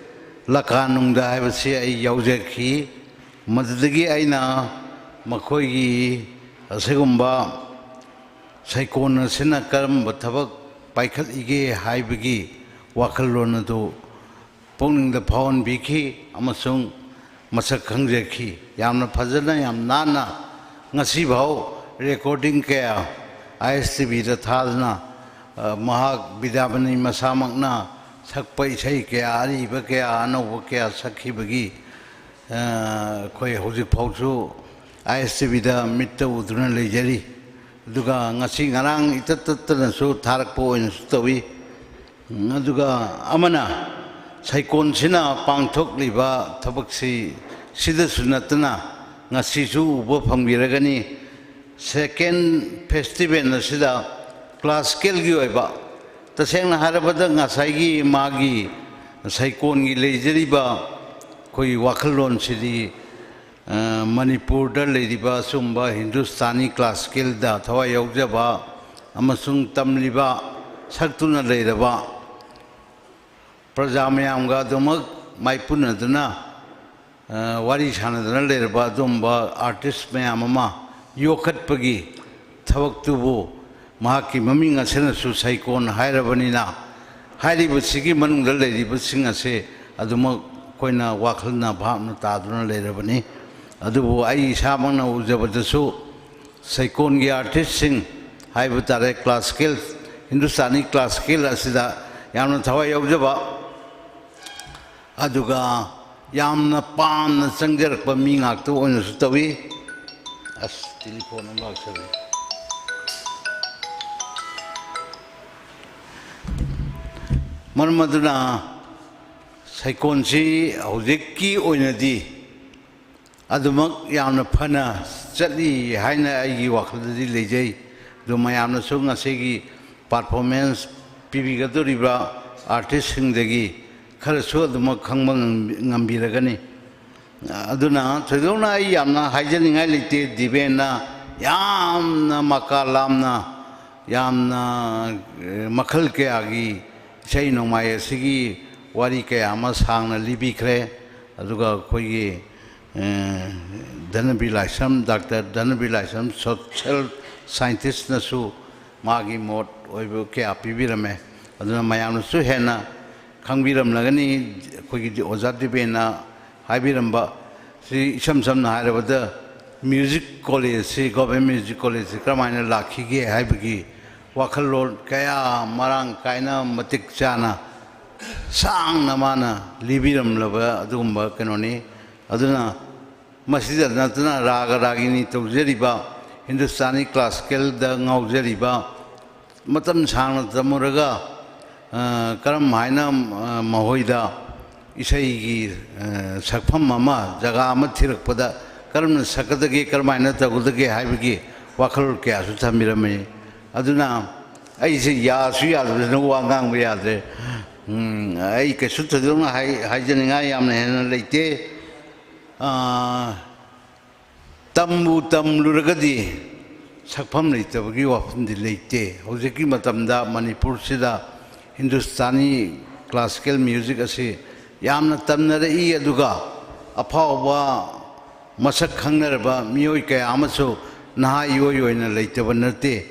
ꯂꯀꯥꯅꯨꯡꯗ ꯍꯥꯏꯕꯁꯤ ꯑꯩ ꯌꯥꯎꯖꯈꯤ꯫ ꯃꯗꯨꯗꯒꯤ ꯑꯩꯅ ꯃꯈꯣꯏꯒꯤ ꯑꯁꯤꯒꯨꯝꯕ ꯁꯩꯀꯣꯟ ꯑꯁꯤꯅ ꯀꯔꯝꯕ ꯊꯕꯛ ꯄꯥꯏꯈꯠꯂꯤꯒꯦ ꯍꯥꯏꯕꯒꯤ ꯋꯥꯈꯜꯂꯣꯟ ꯑꯗꯨ ꯄꯨꯛꯅꯤꯡꯗ ꯐꯥꯎꯍꯟꯕꯤꯈꯤ ꯑꯃꯁꯨꯡ ꯃꯁꯛ ꯈꯪꯖꯈꯤ꯫ ꯌꯥꯝꯅ ꯐꯖꯅ, ꯌꯥꯝ ꯅꯥꯟꯅ ꯉꯁꯤꯐꯥꯎ recording ꯀꯌꯥ ISTVꯗ ꯊꯥꯗꯨꯅ, ꯑ, ꯃꯍꯥꯛ ꯕꯤꯗ꯭ꯌꯥꯃꯅꯤ ꯃꯁꯥꯃꯛꯅ ꯁꯛꯄ ꯏꯁꯩ ꯀꯌꯥ, ꯑꯔꯤꯕ ꯀꯌꯥ, ꯑꯅꯧꯕ ꯀꯌꯥ ꯁꯛꯈꯤꯕꯒꯤ, ꯑ, ꯑꯩꯈꯣꯏ ꯍꯧꯖꯤꯛꯐꯥꯎꯁꯨ ISTVꯗ ꯃꯤꯠꯇ ꯎꯗꯨꯅ ꯂꯩꯖꯔꯤ꯫ ꯑꯗꯨꯒ ꯉꯁꯤ ꯉꯔꯥꯡ ꯏꯇꯠ ꯇꯠꯇꯅꯁꯨ ꯊꯥꯔꯛꯄ ꯑꯣꯏꯅꯁꯨ ꯇꯧꯏ꯫ ꯑꯗꯨꯒ ꯑꯃꯅ, ꯁꯩꯀꯣꯟꯁꯤꯅ ꯄꯥꯡꯊꯣꯛꯂꯤꯕ ꯊꯕꯛꯁꯤ ꯁꯤꯗꯁꯨ ꯅꯠꯇꯅ ꯉꯁꯤꯁꯨ ꯎꯕ ꯐꯪꯕꯤꯔꯒꯅꯤ꯫ Second festival ꯑꯁꯤꯗ classicalꯒꯤ ꯑꯣꯏꯕ, ꯇꯁꯦꯡꯅ ꯍꯥꯏꯔꯕꯗ ꯉꯁꯥꯏꯒꯤ ꯃꯥꯒꯤ ꯁꯩꯀꯣꯟꯒꯤ ꯂꯩꯖꯔꯤꯕ ꯑꯩꯈꯣꯏꯒꯤ ꯋꯥꯈꯜꯂꯣꯟꯁꯤꯗꯤ ꯑ, ꯃꯅꯤꯄꯨꯔꯗ ꯂꯩꯔꯤꯕ ꯑꯁꯨꯝꯕ ꯍꯤꯟꯗꯨꯁꯇꯥꯅꯤ classicalꯗ ꯊꯋꯥꯏ ꯌꯥꯎꯖꯕ ꯑꯃꯁꯨꯡ ꯇꯝꯂꯤꯕ, ꯁꯛꯇꯨꯅ ꯂꯩꯔꯕ, ꯄ꯭ꯔꯖꯥ ꯃꯌꯥꯝꯒ ꯑꯗꯨꯃꯛ ꯃꯥꯏꯄꯨꯅꯗꯨꯅ, ꯑ, ꯋꯥꯔꯤ ꯁꯥꯟꯅꯗꯨꯅ ꯂꯩꯔꯕ ꯑꯗꯨꯝꯕ artist ꯃꯌꯥꯝ ꯑꯃ ꯌꯣꯛꯈꯠꯄꯒꯤ ꯊꯕꯛꯇꯨꯕꯨ ꯃꯍꯥꯛꯀꯤ ꯃꯃꯤꯡ ꯑꯁꯤꯅꯁꯨ ꯁꯩꯀꯣꯟ ꯍꯥꯏꯔꯕꯅꯤꯅ, ꯍꯥꯏꯔꯤꯕꯁꯤꯒꯤ ꯃꯅꯨꯡꯗ ꯂꯩꯔꯤꯕꯁꯤꯡ ꯑꯁꯦ ꯑꯗꯨꯃꯛ ꯑꯩꯈꯣꯏꯅ ꯋꯥꯈꯜꯅ ꯚꯥꯞꯅ ꯇꯥꯗꯨꯅ ꯂꯩꯔꯕꯅꯤ꯫ ꯑꯗꯨꯕꯨ ꯑꯩ ꯏꯁꯥꯃꯛꯅ ꯎꯖꯕꯗꯁꯨ ꯁꯩꯀꯣꯟꯒꯤ artistꯁꯤꯡ ꯍꯥꯏꯕ ꯇꯥꯔꯦ, classical, ꯍꯤꯟꯗꯨꯁꯇꯥꯅꯤ classical ꯑꯁꯤꯗ ꯌꯥꯝꯅ ꯊꯋꯥꯏ ꯌꯥꯎꯖꯕ, ꯑꯗꯨꯒ ꯌꯥꯝꯅ ꯄꯥꯝꯅ ꯆꯪꯖꯔꯛꯄ ꯃꯤ ꯉꯥꯛꯇ ꯑꯣꯏꯅꯁꯨ ꯇꯧꯏ꯫ ꯑꯁ, telephone ꯑꯃ ꯂꯥꯛꯁꯜꯂꯦ꯫ ꯃꯔꯝ ꯑꯗꯨꯅ ꯁꯩꯀꯣꯟꯁꯤ ꯍꯧꯖꯤꯛꯀꯤ ꯑꯣꯏꯅꯗꯤ ꯑꯗꯨꯃꯛ ꯌꯥꯝꯅ ꯐꯅ ꯆꯠꯂꯤ ꯍꯥꯏꯅ ꯑꯩꯒꯤ ꯋꯥꯈꯜꯗꯗꯤ ꯂꯩꯖꯩ꯫ ꯑꯗꯨ ꯃꯌꯥꯝꯅꯁꯨ ꯉꯁꯤꯒꯤ performance ꯄꯤꯕꯤꯒꯗꯧꯔꯤꯕ artistꯁꯤꯡꯗꯒꯤ ꯈꯔꯁꯨ ꯑꯗꯨꯃꯛ ꯈꯪꯕ ꯉꯝ-, ꯉꯝꯕꯤꯔꯒꯅꯤ꯫ ꯑꯗꯨꯅ ꯊꯣꯏꯗꯣꯛꯅ ꯑꯩ ꯌꯥꯝꯅ ꯍꯥꯏꯖꯅꯤꯡꯉꯥꯏ ꯂꯩꯇꯦ꯫ ꯗꯤꯕꯦꯟꯅ ꯌꯥꯝꯅ ꯃꯀꯥ ꯂꯥꯝꯅ, ꯌꯥꯝꯅ, ꯑꯦ, ꯃꯈꯜ ꯀꯌꯥꯒꯤ ꯏꯁꯩ ꯅꯣꯡꯃꯥꯏ ꯑꯁꯤꯒꯤ ꯋꯥꯔꯤ ꯀꯌꯥ ꯑꯃ ꯁꯥꯡꯅ ꯂꯤꯕꯤꯈ꯭ꯔꯦ꯫ ꯑꯗꯨꯒ ꯑꯩꯈꯣꯏꯒꯤ, ꯑꯦ, ꯙꯅꯕꯤꯔ ꯂꯥꯏꯁ꯭ꯔꯝ, ꯗꯥꯛꯇꯔ ꯙꯅꯕꯤꯔ ꯂꯥꯏꯁ꯭ꯔꯝ, social scientistꯅꯁꯨ ꯃꯥꯒꯤ ꯃꯣꯠ ꯑꯣꯏꯕ ꯀꯌꯥ ꯄꯤꯕꯤꯔꯝꯃꯦ꯫ ꯑꯗꯨꯅ ꯃꯌꯥꯝꯅꯁꯨ ꯍꯦꯟꯅ ꯈꯪꯕꯤꯔꯝꯂꯒꯅꯤ꯫ ꯑꯩꯈꯣꯏꯒꯤ ꯑꯣꯖꯥ ꯗꯤꯕꯦꯟꯅ ꯍꯥꯏꯕꯤꯔꯝꯕ ꯁꯤ, ꯏꯁꯝ ꯁꯝꯅ ꯍꯥꯏꯔꯕꯗ, ꯃ꯭ꯌꯨꯖꯤꯛ ꯀꯣꯂꯦꯖꯁꯤ, ꯒꯣꯔꯃꯦꯟ ꯃ꯭ꯌꯨꯖꯤꯛ ꯀꯣꯂꯦꯖꯁꯤ ꯀꯔꯝꯍꯥꯏꯅ ꯂꯥꯛꯈꯤꯒꯦ ꯍꯥꯏꯕꯒꯤ ꯋꯥꯈꯜꯂꯣꯟ ꯀꯌꯥ ꯃꯔꯥꯡ ꯀꯥꯏꯅ, ꯃꯇꯤꯛ ꯆꯥꯅ, ꯁꯥꯡꯅ ꯃꯥꯅ ꯂꯤꯕꯤꯔꯝꯂꯕ ꯑꯗꯨꯒꯨꯝꯕ ꯀꯩꯅꯣꯅꯤ꯫ ꯑꯗꯨꯅ ꯃꯁꯤꯗ ꯅꯠꯇꯅ ꯔꯥꯒ ꯔꯥꯒꯤꯅꯤ ꯇꯧꯖꯔꯤꯕ, ꯍꯤꯟꯗꯨꯁꯇꯥꯅꯤ ꯀ꯭ꯂꯥꯁꯤꯀꯦꯜꯗ ꯉꯥꯎꯖꯔꯤꯕ, ꯃꯇꯝ ꯁꯥꯡꯅ ꯇꯝꯃꯨꯔꯒ, ꯑ, ꯀꯔꯝ ꯍꯥꯏꯅ, ꯑ, ꯃꯈꯣꯏꯗ ꯏꯁꯩꯒꯤ, ꯑ, ꯁꯛꯐꯝ ꯑꯃ, ꯖꯒꯥ ꯑꯃ ꯊꯤꯔꯛꯄꯗ ꯀꯔꯝꯅ ꯁꯛꯀꯗꯒꯦ, ꯀꯔꯝꯍꯥꯏꯅ ꯇꯧꯒꯗꯒꯦ ꯍꯥꯏꯕꯒꯤ ꯋꯥꯈꯜꯂꯣꯟ ꯀꯌꯥꯁꯨ ꯊꯝꯕꯤꯔꯝꯃꯤ꯫ ꯑꯗꯨꯅ ꯑꯩꯁꯦ ꯌꯥꯁꯨ ꯌꯥꯗꯗꯅ ꯋꯥ ꯉꯥꯡꯕ ꯌꯥꯗ꯭ꯔꯦ꯫ ꯎꯝ, ꯑꯩ ꯀꯩꯁꯨ ꯊꯣꯏꯗꯣꯛꯅ ꯍꯥꯏ-, ꯍꯥꯏꯖꯅꯤꯡꯉꯥꯏ ꯌꯥꯝꯅ ꯍꯦꯟꯅ ꯂꯩꯇꯦ꯫ ꯑ, ꯇꯝꯕꯨ ꯇꯝꯂꯨꯔꯒꯗꯤ ꯁꯛꯐꯝ ꯂꯩꯇꯕꯒꯤ ꯋꯥꯐꯝꯗꯤ ꯂꯩꯇꯦ꯫ ꯍꯧꯖꯤꯛꯀꯤ ꯃꯇꯝꯗ ꯃꯅꯤꯄꯨꯔꯁꯤꯗ ꯍꯤꯟꯗꯨꯁꯇꯥꯅꯤ ꯀ꯭ꯂꯥꯁꯤꯀꯦꯜ ꯃ꯭ꯌꯨꯖꯤꯛ ꯑꯁꯤ ꯌꯥꯝꯅ ꯇꯝꯅꯔꯛꯏ, ꯑꯗꯨꯒ ꯑꯐꯥꯎꯕ ꯃꯁꯛ ꯈꯪꯅꯔꯕ ꯃꯤꯑꯣꯏ ꯀꯌꯥ ꯑꯃꯁꯨ ꯅꯍꯥ ꯏꯑꯣꯏ ꯑꯣꯏꯅ ꯂꯩꯇꯕ ꯅꯠꯇꯦ꯫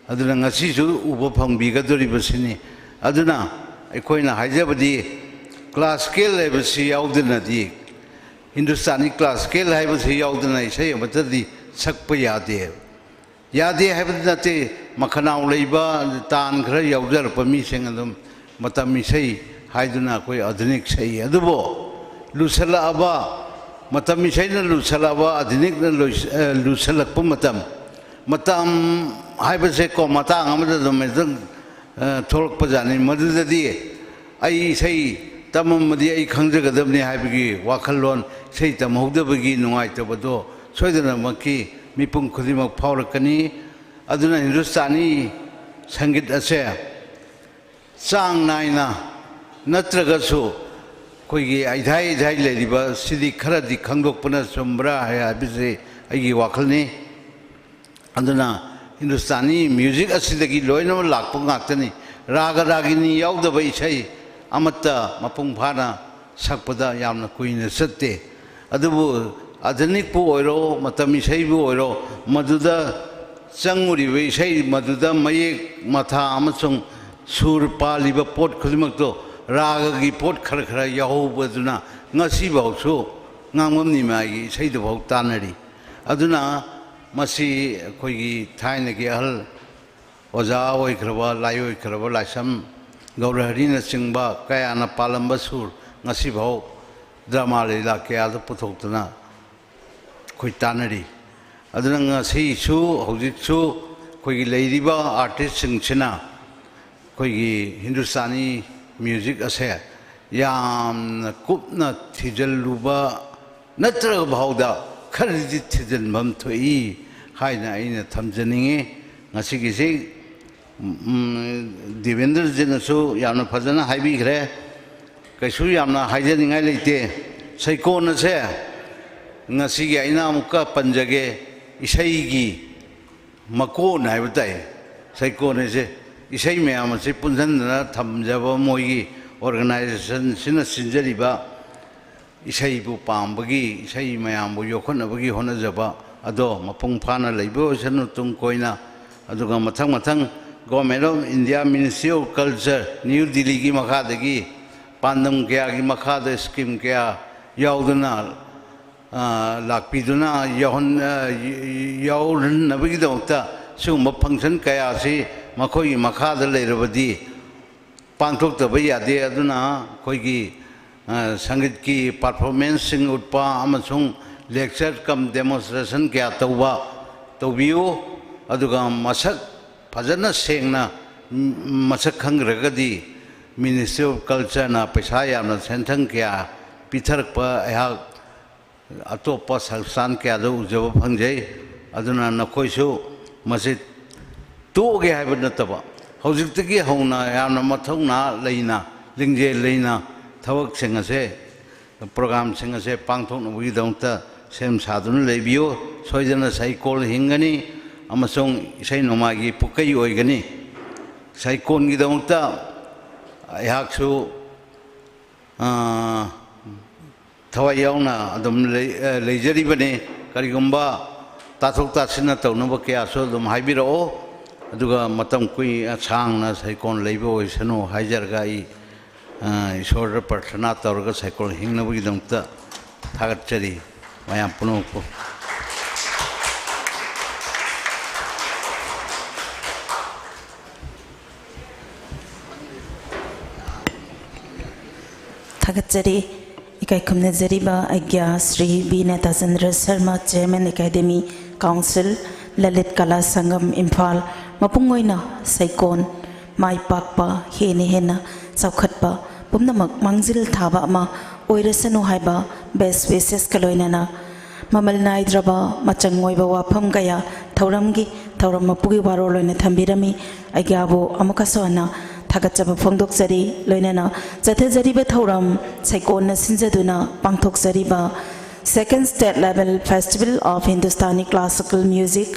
ꯑꯗꯨꯅ ꯉꯁꯤꯁꯨ ꯎꯕ ꯐꯪꯕꯤꯒꯗꯧꯔꯤꯕꯁꯤꯅꯤ꯫ ꯑꯗꯨꯅ ꯑꯩꯈꯣꯏꯅ ꯍꯥꯏꯖꯕꯗꯤ, ꯀ꯭ꯂꯥꯁꯤꯀꯦꯜ ꯍꯥꯏꯕꯁꯤ ꯌꯥꯎꯗꯅꯗꯤ, ꯍꯤꯟꯗꯨꯁꯇꯥꯅꯤ ꯀ꯭ꯂꯥꯁꯤꯀꯦꯜ ꯍꯥꯏꯕꯁꯤ ꯌꯥꯎꯗꯅ ꯏꯁꯩ ꯑꯃꯠꯇꯗꯤ ꯁꯛꯄ ꯌꯥꯗꯦ꯫ ꯌꯥꯗꯦ ꯍꯥꯏꯕꯗꯤ ꯅꯠꯇꯦ, ꯃꯈꯅꯥꯎ ꯂꯩꯕ, ꯇꯥꯟ ꯈꯔ ꯌꯥꯎꯖꯔꯛꯄ ꯃꯤꯁꯤꯡ ꯑꯗꯨꯝ ꯃꯇꯝ ꯏꯁꯩ ꯍꯥꯏꯗꯨꯅ ꯑꯩꯈꯣꯏ ꯑꯥꯙꯨꯅꯤꯛ ꯁꯛꯏ꯫ ꯑꯗꯨꯕꯨ ꯂꯨꯁꯜꯂꯛꯑꯕ, ꯃꯇꯝ ꯏꯁꯩꯅ ꯂꯨꯁꯜꯂꯛꯑꯕ, ꯑꯥꯙꯨꯅꯤꯛꯅ ꯂꯣꯏꯁ-, ꯑ, ꯂꯨꯁꯜꯂꯛꯄ ꯃꯇꯝ, ꯃꯇꯝ ꯍꯥꯏꯕꯁꯦ ꯀꯣ, ꯃꯇꯥꯡ ꯑꯃꯗ ꯑꯗꯨꯝ ꯍꯦꯛꯇ, ꯑ, ꯊꯣꯛꯂꯛꯄ ꯖꯥꯠꯅꯤ꯫ ꯃꯗꯨꯗꯗꯤ ꯑꯩ ꯏꯁꯩ ꯇꯝꯃꯝꯃꯗꯤ ꯑꯩ ꯈꯪꯖꯒꯗꯕꯅꯤ ꯍꯥꯏꯕꯒꯤ ꯋꯥꯈꯜꯂꯣꯟ, ꯏꯁꯩ ꯇꯝꯍꯧꯗꯕꯒꯤ ꯅꯨꯡꯉꯥꯏꯇꯕꯗꯣ ꯁꯣꯏꯗꯅꯃꯛꯀꯤ ꯃꯤꯄꯨꯝ ꯈꯨꯗꯤꯡꯃꯛ ꯐꯥꯎꯔꯛꯀꯅꯤ꯫ ꯑꯗꯨꯅ ꯍꯤꯟꯗꯨꯁꯇꯥꯅꯤ ꯁꯪꯒꯤꯠ ꯑꯁꯦ ꯆꯥꯡ ꯅꯥꯏꯅ ꯅꯠꯇ꯭ꯔꯒꯁꯨ ꯑꯩꯈꯣꯏꯒꯤ ꯑꯩꯙꯥꯏ ꯑꯩꯙꯥꯏ ꯂꯩꯔꯤꯕ ꯁꯤꯗꯤ ꯈꯔꯗꯤ ꯈꯪꯗꯣꯛꯄꯅ ꯆꯨꯝꯕ꯭ꯔꯥ ꯍꯥꯏꯕꯁꯤ ꯑꯩꯒꯤ ꯋꯥꯈꯜꯅꯤ꯫ ꯑꯗꯨꯅ ꯍꯤꯟꯗꯨꯁꯇꯥꯅꯤ ꯃ꯭ꯌꯨꯖꯤꯛ ꯑꯁꯤꯗꯒꯤ ꯂꯣꯏꯅꯃꯛ ꯂꯥꯛꯄ ꯉꯥꯛꯇꯅꯤ꯫ ꯔꯥꯒ ꯔꯥꯒꯤꯅꯤ ꯌꯥꯎꯗꯕ ꯏꯁꯩ ꯑꯃꯠꯇ ꯃꯄꯨꯡ ꯐꯥꯅ ꯁꯛꯄꯗ ꯌꯥꯝꯅ ꯀꯨꯏꯅ ꯆꯠꯇꯦ꯫ ꯑꯗꯨꯕꯨ ꯑꯥꯙꯨꯅꯤꯛꯄꯨ ꯑꯣꯏꯔꯣ, ꯃꯇꯝ ꯏꯁꯩꯕꯨ ꯑꯣꯏꯔꯣ, ꯃꯗꯨꯗ ꯆꯪꯉꯨꯔꯤꯕ ꯏꯁꯩ, ꯃꯗꯨꯗ ꯃꯌꯦꯛ ꯃꯊꯥ ꯑꯃꯁꯨꯡ ꯁꯨꯔ ꯄꯥꯜꯂꯤꯕ ꯄꯣꯠ ꯈꯨꯗꯤꯡꯃꯛꯇꯣ ꯔꯥꯒꯒꯤ ꯄꯣꯠ ꯈꯔ ꯈꯔ ꯌꯥꯎꯍꯧꯕꯗꯨꯅ ꯉꯁꯤꯐꯥꯎꯁꯨ ꯉꯥꯡꯕꯝ ꯅꯤꯃꯥꯏꯒꯤ ꯏꯁꯩꯗꯨꯐꯥꯎ ꯇꯥꯟꯅꯔꯤ꯫ ꯑꯗꯨꯅ ꯃꯁꯤ ꯑꯩꯈꯣꯏꯒꯤ ꯊꯥꯏꯅꯒꯤ ꯑꯍꯜ ꯑꯣꯖꯥ ꯑꯣꯏꯈ꯭ꯔꯕ, ꯂꯥꯏ ꯑꯣꯏꯈ꯭ꯔꯕ ꯂꯥꯏꯁ꯭ꯔꯝ ꯒꯧꯔꯍꯔꯤꯅꯆꯤꯡꯕ ꯀꯌꯥꯅ ꯄꯥꯜꯂꯝꯕ ꯁꯨꯔ ꯉꯁꯤꯐꯥꯎ ꯗ꯭ꯔꯃꯥ ꯂꯤꯂꯥ ꯀꯌꯥꯗ ꯄꯨꯊꯣꯛꯇꯨꯅ ꯑꯩꯈꯣꯏ ꯇꯥꯟꯅꯔꯤ꯫ ꯑꯗꯨꯅ ꯉꯁꯤꯁꯨ, ꯍꯧꯖꯤꯛꯁꯨ ꯑꯩꯈꯣꯏꯒꯤ ꯂꯩꯔꯤꯕ ꯑꯥꯔꯇꯤꯁꯁꯤꯡꯁꯤꯅ ꯑꯩꯈꯣꯏꯒꯤ ꯍꯤꯟꯗꯨꯁꯇꯥꯅꯤ ꯃ꯭ꯌꯨꯖꯤꯛ ꯑꯁꯦ ꯌꯥꯝꯅ ꯀꯨꯞꯅ ꯊꯤꯖꯤꯜꯂꯨꯕ ꯅꯠꯇ꯭ꯔꯒ ꯐꯥꯎꯗ ꯈꯔꯗꯤ ꯊꯤꯖꯤꯟꯐꯝ ꯊꯣꯛꯏ ꯍꯥꯏꯅ ꯑꯩꯅ ꯊꯝꯖꯅꯤꯡꯉꯤ꯫ ꯉꯁꯤꯒꯤꯁꯤ, ꯎꯝ, ꯗꯦꯕꯦꯟꯗ꯭ꯔꯖꯤꯅꯁꯨ ꯌꯥꯝꯅ ꯐꯖꯅ ꯍꯥꯏꯕꯤꯈ꯭ꯔꯦ꯫ ꯀꯩꯁꯨ ꯌꯥꯝꯅ ꯍꯥꯏꯖꯅꯤꯡꯉꯥꯏ ꯂꯩꯇꯦ꯫ ꯁꯩꯀꯣꯟ ꯑꯁꯦ ꯉꯁꯤꯒꯤ ꯑꯩꯅ ꯑꯃꯨꯛꯀ ꯄꯟꯖꯒꯦ, ꯏꯁꯩꯒꯤ ꯃꯀꯣꯟ ꯍꯥꯏꯕ ꯇꯥꯏ꯫ ꯁꯩꯀꯣꯟ ꯍꯥꯏꯁꯦ ꯏꯁꯩ ꯃꯌꯥꯝ ꯑꯁꯤ ꯄꯨꯟꯁꯤꯟꯗꯅ ꯊꯝꯖꯕ ꯃꯣꯏꯒꯤ ꯑꯣꯔꯒꯅꯥꯏꯖꯦꯁꯟꯁꯤꯅ ꯁꯤꯟꯖꯔꯤꯕ ꯏꯁꯩꯕꯨ ꯄꯥꯝꯕꯒꯤ, ꯏꯁꯩ ꯃꯌꯥꯝꯕꯨ ꯌꯣꯛꯈꯠꯅꯕꯒꯤ ꯍꯣꯠꯅꯖꯕ ꯑꯗꯣ ꯃꯄꯨꯡ ꯐꯥꯅ ꯂꯩꯕ ꯑꯣꯏꯁꯅꯨ ꯇꯨꯡ ꯀꯣꯏꯅ꯫ ꯑꯗꯨꯒ ꯃꯊꯪ ꯃꯊꯪ Government of India Ministry of Culture, new ꯗꯤꯜꯂꯤꯒꯤ ꯃꯈꯥꯗꯒꯤ ꯄꯥꯟꯗꯝ ꯀꯌꯥꯒꯤ ꯃꯈꯥꯗ ꯁ꯭ꯀꯤꯝ ꯀꯌꯥ ꯌꯥꯎꯗꯨꯅ, ꯑ, ꯂꯥꯛꯄꯤꯗꯨꯅ ꯌꯥꯎꯍꯟ-, ꯑ, ꯌꯥꯎꯍꯟꯅꯕꯒꯤꯗꯃꯛꯇ ꯁꯤꯒꯨꯝꯕ ꯐꯪꯁꯟ ꯀꯌꯥ ꯑꯁꯤ ꯃꯈꯣꯏꯒꯤ ꯃꯈꯥꯗ ꯂꯩꯔꯕꯗꯤ ꯄꯥꯡꯊꯣꯛꯇꯕ ꯌꯥꯗꯦ꯫ ꯑꯗꯨꯅ ꯑꯩꯈꯣꯏꯒꯤ, ꯑ, ꯁꯪꯒꯤꯠꯀꯤ ꯄꯔꯐꯣꯔꯃꯦꯟꯁꯁꯤꯡ ꯎꯠꯄ ꯑꯃꯁꯨꯡ lecture cum demonstration ꯀꯌꯥ ꯇꯧꯕ ꯇꯧꯕꯤꯌꯨ꯫ ꯑꯗꯨꯒ ꯃꯁꯛ ꯐꯖꯅ ꯁꯦꯡꯅ, ꯎꯝ, ꯃꯁꯛ ꯈꯪꯈ꯭ꯔꯒꯗꯤ Ministry of Cultureꯅ ꯄꯩꯁꯥ ꯌꯥꯝꯅ ꯁꯦꯟꯊꯪ ꯀꯌꯥ ꯄꯤꯊꯔꯛꯄ ꯑꯩꯍꯥꯛ ꯑꯇꯣꯞꯄ ꯁꯪꯁꯊꯥꯟ ꯀꯌꯥꯗ ꯎꯖꯕ ꯐꯪꯖꯩ꯫ ꯑꯗꯨꯅ ꯅꯈꯣꯏꯁꯨ ꯃꯁꯤ ꯇꯣꯛꯑꯒꯦ ꯍꯥꯏꯕ ꯅꯠꯇꯕ, ꯍꯧꯖꯤꯛꯇꯒꯤ ꯍꯧꯅ ꯌꯥꯝꯅ ꯃꯊꯧꯅꯥ ꯂꯩꯅ, ꯂꯤꯡꯖꯦꯜ ꯂꯩꯅ ꯊꯕꯛꯁꯤꯡ ꯑꯁꯦ, ꯄ꯭ꯔꯣꯒ꯭ꯔꯥꯝꯁꯤꯡ ꯑꯁꯦ ꯄꯥꯡꯊꯣꯛꯅꯕꯒꯤꯗꯃꯛꯇ ꯁꯦꯝ ꯁꯥꯗꯨꯅ ꯂꯩꯕꯤꯌꯨ꯫ ꯁꯣꯏꯗꯅ ꯁꯩꯀꯣꯜ ꯍꯤꯡꯒꯅꯤ꯫ ꯑꯃꯁꯨꯡ ꯏꯁꯩ ꯅꯣꯡꯃꯥꯏꯒꯤ ꯄꯨꯀꯩ ꯑꯣꯏꯒꯅꯤ꯫ ꯁꯩꯀꯣꯟꯒꯤꯗꯃꯛꯇ ꯑꯩꯍꯥꯛꯁꯨ, ꯑ, ꯊꯋꯥꯏ ꯌꯥꯎꯅ ꯑꯗꯨꯝ ꯂꯩ-, ꯑ, ꯂꯩꯖꯔꯤꯕꯅꯤ꯫ ꯀꯔꯤꯒꯨꯝꯕ ꯇꯥꯊꯣꯛ ꯇꯥꯁꯤꯟꯅ ꯇꯧꯅꯕ ꯀꯌꯥꯁꯨ ꯑꯗꯨꯝ ꯍꯥꯏꯕꯤꯔꯛꯑꯣ꯫ ꯑꯗꯨꯒ ꯃꯇꯝ ꯀꯨꯏ-, ꯁꯥꯡꯅ ꯁꯩꯀꯣꯟ ꯂꯩꯕ ꯑꯣꯏꯁꯅꯨ ꯍꯥꯏꯖꯔꯒ ꯑꯩ, ꯑ, ꯏꯁꯣꯔꯗ ꯄ꯭ꯔꯊꯅꯥ ꯇꯧꯔꯒ ꯁꯩꯀꯣꯟ ꯍꯤꯡꯅꯕꯒꯤꯗꯃꯛꯇ ꯊꯥꯒꯠꯆꯔꯤ ꯃꯌꯥꯝ ꯄꯨꯝꯅꯃꯛꯄꯨ꯫ ꯊꯥꯒꯠꯆꯔꯤ꯫ ꯏꯀꯥꯏ ꯈꯨꯝꯅꯖꯔꯤꯕ ꯑꯩꯒ꯭ꯌꯥ Shri B Netachandra Sharma, Chairman Academy Council, Lalit Kala Sangam Imphal, ꯃꯄꯨꯡ ꯑꯣꯏꯅ ꯁꯩꯀꯣꯟ ꯃꯥꯏ ꯄꯥꯛꯄ, ꯍꯦꯟꯅ ꯍꯦꯟꯅ ꯆꯥꯎꯈꯠꯄ, ꯄꯨꯝꯅꯃꯛ ꯃꯥꯡꯖꯤꯜ ꯊꯥꯕ ꯑꯃ ꯑꯣꯏꯔꯁꯅꯨ ꯍꯥꯏꯕ best wishesꯀ ꯂꯣꯏꯅꯅ ꯃꯃꯜ ꯅꯥꯏꯗ꯭ꯔꯕ ꯃꯆꯪ ꯑꯣꯏꯕ ꯋꯥꯐꯝ ꯀꯌꯥ ꯊꯧꯔꯝꯒꯤ ꯊꯧꯔꯝ ꯃꯄꯨꯒꯤ ꯋꯥꯔꯣꯜ ꯑꯣꯏꯅ ꯊꯝꯕꯤꯔꯝꯃꯤ꯫ ꯑꯩꯒ꯭ꯌꯥꯕꯨ ꯑꯃꯨꯛꯀꯁꯨ ꯍꯟꯅ ꯊꯥꯒꯠꯆꯕ ꯐꯣꯡꯗꯣꯛꯆꯔꯤ꯫ ꯂꯣꯏꯅꯅ ꯆꯠꯊꯖꯔꯤꯕ ꯊꯧꯔꯝ ꯁꯩꯀꯣꯟꯅ ꯁꯤꯟꯖꯗꯨꯅ ꯄꯥꯡꯊꯣꯛꯆꯔꯤꯕ Second State Level Festival of Hindustani Classical Music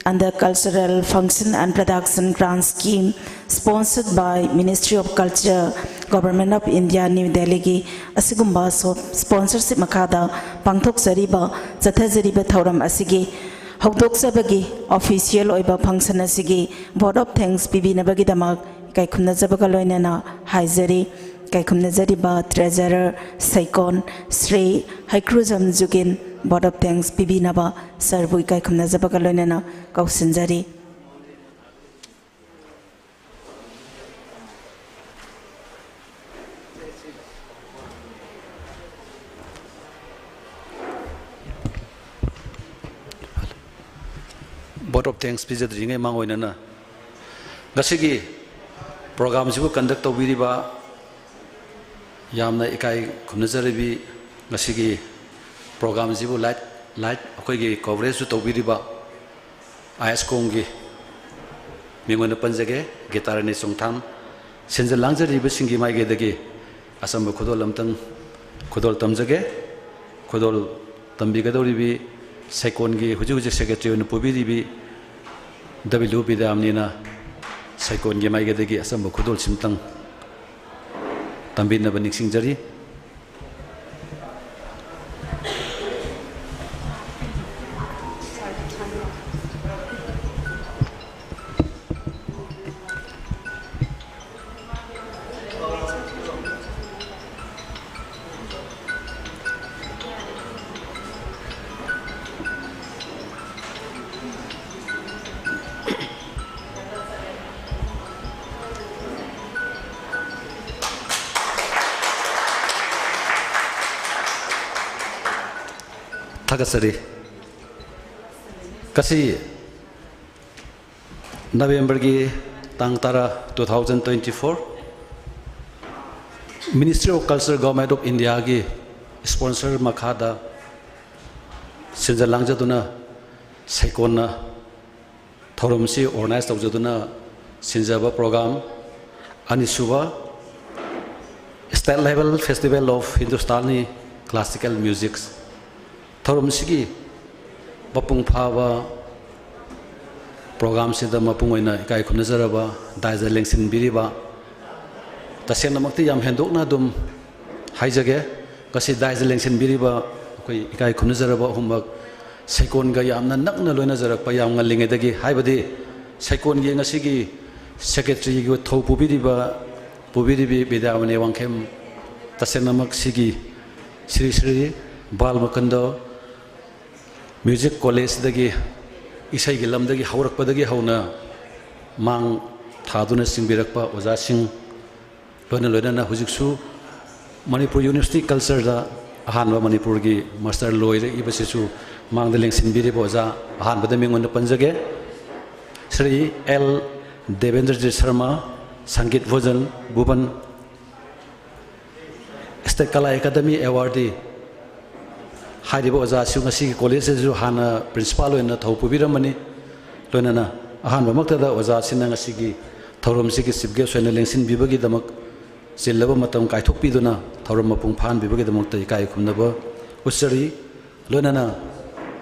under Cultural Function and Production Grant Scheme, sponsored by Ministry of Culture, Government of India, New Delhi ꯒꯤ ꯑꯁꯤꯒꯨꯝꯕ ꯁꯣ-, sponsorship ꯃꯈꯥꯗ ꯄꯥꯡꯊꯣꯛꯆꯔꯤꯕ, ꯆꯠꯊꯖꯔꯤꯕ ꯊꯧꯔꯝ ꯑꯁꯤꯒꯤ ꯍꯧꯗꯣꯛꯆꯕꯒꯤ official ꯑꯣꯏꯕ function ꯑꯁꯤꯒꯤ vote of thanks ꯄꯤꯕꯤꯅꯕꯒꯤꯗꯃꯛ ꯏꯀꯥꯏ ꯈꯨꯝꯅꯖꯕꯒ ꯂꯣꯏꯅꯅ ꯍꯥꯏꯖꯔꯤ꯫ ꯏꯀꯥꯏ ꯈꯨꯝꯅꯖꯔꯤꯕ treasurer ꯁꯩꯀꯣꯟ Shri Heikrujam ꯖꯨꯒꯤꯟ vote of thanks ꯄꯤꯕꯤꯅꯕ sirꯕꯨ ꯏꯀꯥꯏ ꯈꯨꯝꯅꯖꯕꯒ ꯂꯣꯏꯅꯅ ꯀꯧꯁꯤꯟꯖꯔꯤ꯫ Vote of thanks ꯄꯤꯖꯗ꯭ꯔꯤꯉꯩ ꯃꯥꯡ ꯑꯣꯏꯅꯅ ꯉꯁꯤꯒꯤ programꯁꯤꯕꯨ conduct ꯇꯧꯕꯤꯔꯤꯕ ꯌꯥꯝꯅ ꯏꯀꯥꯏ ꯈꯨꯝꯅꯖꯔꯤꯕꯤ ꯉꯁꯤꯒꯤ programꯁꯤꯕꯨ live, live ꯑꯩꯈꯣꯏꯒꯤ coverageꯁꯨ ꯇꯧꯕꯤꯔꯤꯕ ꯑꯥꯏ ꯑꯦꯁ ꯀꯣꯝꯒꯤ ꯃꯤꯡ ꯑꯣꯏꯅ ꯄꯟꯖꯒꯦ, ꯒꯤꯇꯥꯔꯥꯅꯤ ꯆꯣꯡꯊꯥꯝ, ꯁꯤꯟꯖ ꯂꯥꯡꯖꯔꯤꯕꯁꯤꯡꯒꯤ ꯃꯥꯏꯀꯩꯗꯒꯤ ꯑꯆꯝꯕ ꯈꯨꯗꯣꯜ ꯑꯝꯇꯪ ꯈꯨꯗꯣꯜ ꯇꯝꯖꯒꯦ꯫ ꯈꯨꯗꯣꯜ ꯇꯝꯕꯤꯒꯗꯧꯔꯤꯕꯤ ꯁꯩꯀꯣꯟꯒꯤ ꯍꯧꯖꯤꯛ ꯍꯧꯖꯤꯛ secretary ꯑꯣꯏꯅ ꯄꯨꯕꯤꯔꯤꯕꯤ ꯗꯕ꯭ꯂꯤꯌꯨ ꯕꯤꯗ꯭ꯌꯥꯃꯅꯤꯅ ꯁꯩꯀꯣꯟꯒꯤ ꯃꯥꯏꯀꯩꯗꯒꯤ ꯑꯆꯝꯕ ꯈꯨꯗꯣꯜꯁꯤꯝꯇꯪ ꯇꯝꯕꯤꯅꯕ ꯅꯤꯡꯁꯤꯡꯖꯔꯤ꯫ ꯊꯥꯒꯠꯆꯔꯤ꯫ ꯉꯁꯤ ꯅꯕꯦꯝꯕꯔꯒꯤ ꯇꯥꯡ ꯇꯔꯥ, two thousand twenty four, Ministry of Culture, Government of Indiaꯒꯤ sponsor ꯃꯈꯥꯗ ꯁꯤꯟꯖ ꯂꯥꯡꯖꯗꯨꯅ ꯁꯩꯀꯣꯟꯅ ꯊꯧꯔꯝꯁꯤ organize ꯇꯧꯖꯗꯨꯅ ꯁꯤꯟꯖꯕ program, ꯑꯅꯤꯁꯨꯕ State Level Festival of Hindustani Classical Music꯫ ꯊꯧꯔꯝꯁꯤꯒꯤ ꯃꯄꯨꯡ ꯐꯥꯕ programꯁꯤꯗ ꯃꯄꯨꯡ ꯑꯣꯏꯅ ꯏꯀꯥꯏ ꯈꯨꯝꯅꯖꯔꯕ dais ꯂꯦꯡꯁꯤꯟꯕꯤꯔꯤꯕ, ꯇꯁꯦꯡꯅꯃꯛꯇꯤ ꯌꯥꯝ ꯍꯦꯟꯗꯣꯛꯅ ꯑꯗꯨꯝ ꯍꯥꯏꯖꯒꯦ, ꯉꯁꯤ dais ꯂꯦꯡꯁꯤꯟꯕꯤꯔꯤꯕ ꯑꯩꯈꯣꯏ ꯏꯀꯥꯏ ꯈꯨꯝꯅꯖꯔꯕ ꯑꯍꯨꯝꯃꯛ, ꯁꯩꯀꯣꯟꯒ ꯌꯥꯝꯅ ꯅꯛꯅ ꯂꯣꯏꯅꯖꯔꯛꯄ ꯌꯥꯝ ꯉꯜꯂꯤꯉꯩꯗꯒꯤ, ꯍꯥꯏꯕꯗꯤ ꯁꯩꯀꯣꯟꯒꯤ ꯉꯁꯤꯒꯤ secretaryꯒꯤ ꯊꯧ ꯄꯨꯕꯤꯔꯤꯕ, ꯄꯨꯕꯤꯔꯤꯕꯤ ꯕꯤꯗ꯭ꯌꯥꯃꯅꯤ ꯋꯥꯡꯈꯦꯝ, ꯇꯁꯦꯡꯅꯃꯛ ꯁꯤꯒꯤ ꯁ꯭ꯔꯤ ꯁ꯭ꯔꯤ ꯕꯥꯜ ꯃꯨꯀꯨꯟꯗ Music Collegeꯗꯒꯤ ꯏꯁꯩꯒꯤ ꯂꯝꯗꯒꯤ ꯍꯧꯔꯛꯄꯗꯒꯤ ꯍꯧꯅ ꯃꯥꯡ ꯊꯥꯗꯨꯅ ꯆꯤꯡꯕꯤꯔꯛꯄ ꯑꯣꯖꯥꯁꯤꯡ, ꯂꯣꯏꯅ ꯂꯣꯏꯅꯅ ꯍꯧꯖꯤꯛꯁꯨ ꯃꯅꯤꯄꯨꯔ University Cultureꯗ ꯑꯍꯥꯟꯕ ꯃꯅꯤꯄꯨꯔꯒꯤ master ꯂꯣꯏꯔꯛꯏꯕꯁꯤꯁꯨ ꯃꯥꯡꯗ ꯂꯦꯡꯁꯤꯟꯕꯤꯔꯤꯕ ꯑꯣꯖꯥ, ꯑꯍꯥꯟꯕꯗ ꯃꯤꯡ ꯑꯣꯏꯅ ꯄꯟꯖꯒꯦ, ꯁ꯭ꯔꯤ ꯑꯦꯜ ꯗꯦꯕꯦꯟꯗ꯭ꯔꯖꯤꯠ ꯁꯔꯃ, ꯁꯪꯒꯤꯠ ꯚꯣꯖꯟ Bhuban, State Kala Academy Awardee ꯍꯥꯏꯔꯤꯕ ꯑꯣꯖꯥꯁꯨ ꯉꯁꯤꯒꯤ collegeꯁꯤꯁꯨ ꯍꯥꯟꯅ principal ꯑꯣꯏꯅ ꯊꯧ ꯄꯨꯕꯤꯔꯝꯕꯅꯤ꯫ ꯂꯣꯏꯅꯅ ꯑꯍꯥꯟꯕꯃꯛꯇꯗ ꯑꯣꯖꯥꯁꯤꯅ ꯉꯁꯤꯒꯤ ꯊꯧꯔꯝꯁꯤꯒꯤ chief guest ꯑꯣꯏꯅ ꯂꯦꯡꯁꯤꯟꯕꯤꯕꯒꯤꯗꯃꯛ ꯆꯤꯜꯂꯕ ꯃꯇꯝ ꯀꯥꯏꯊꯣꯛꯄꯤꯗꯨꯅ ꯊꯧꯔꯝ ꯃꯄꯨꯡ ꯐꯥꯍꯟꯕꯤꯕꯒꯤꯗꯃꯛꯇ ꯏꯀꯥꯏ ꯈꯨꯝꯅꯕ ꯎꯠꯆꯔꯤ꯫ ꯂꯣꯏꯅꯅ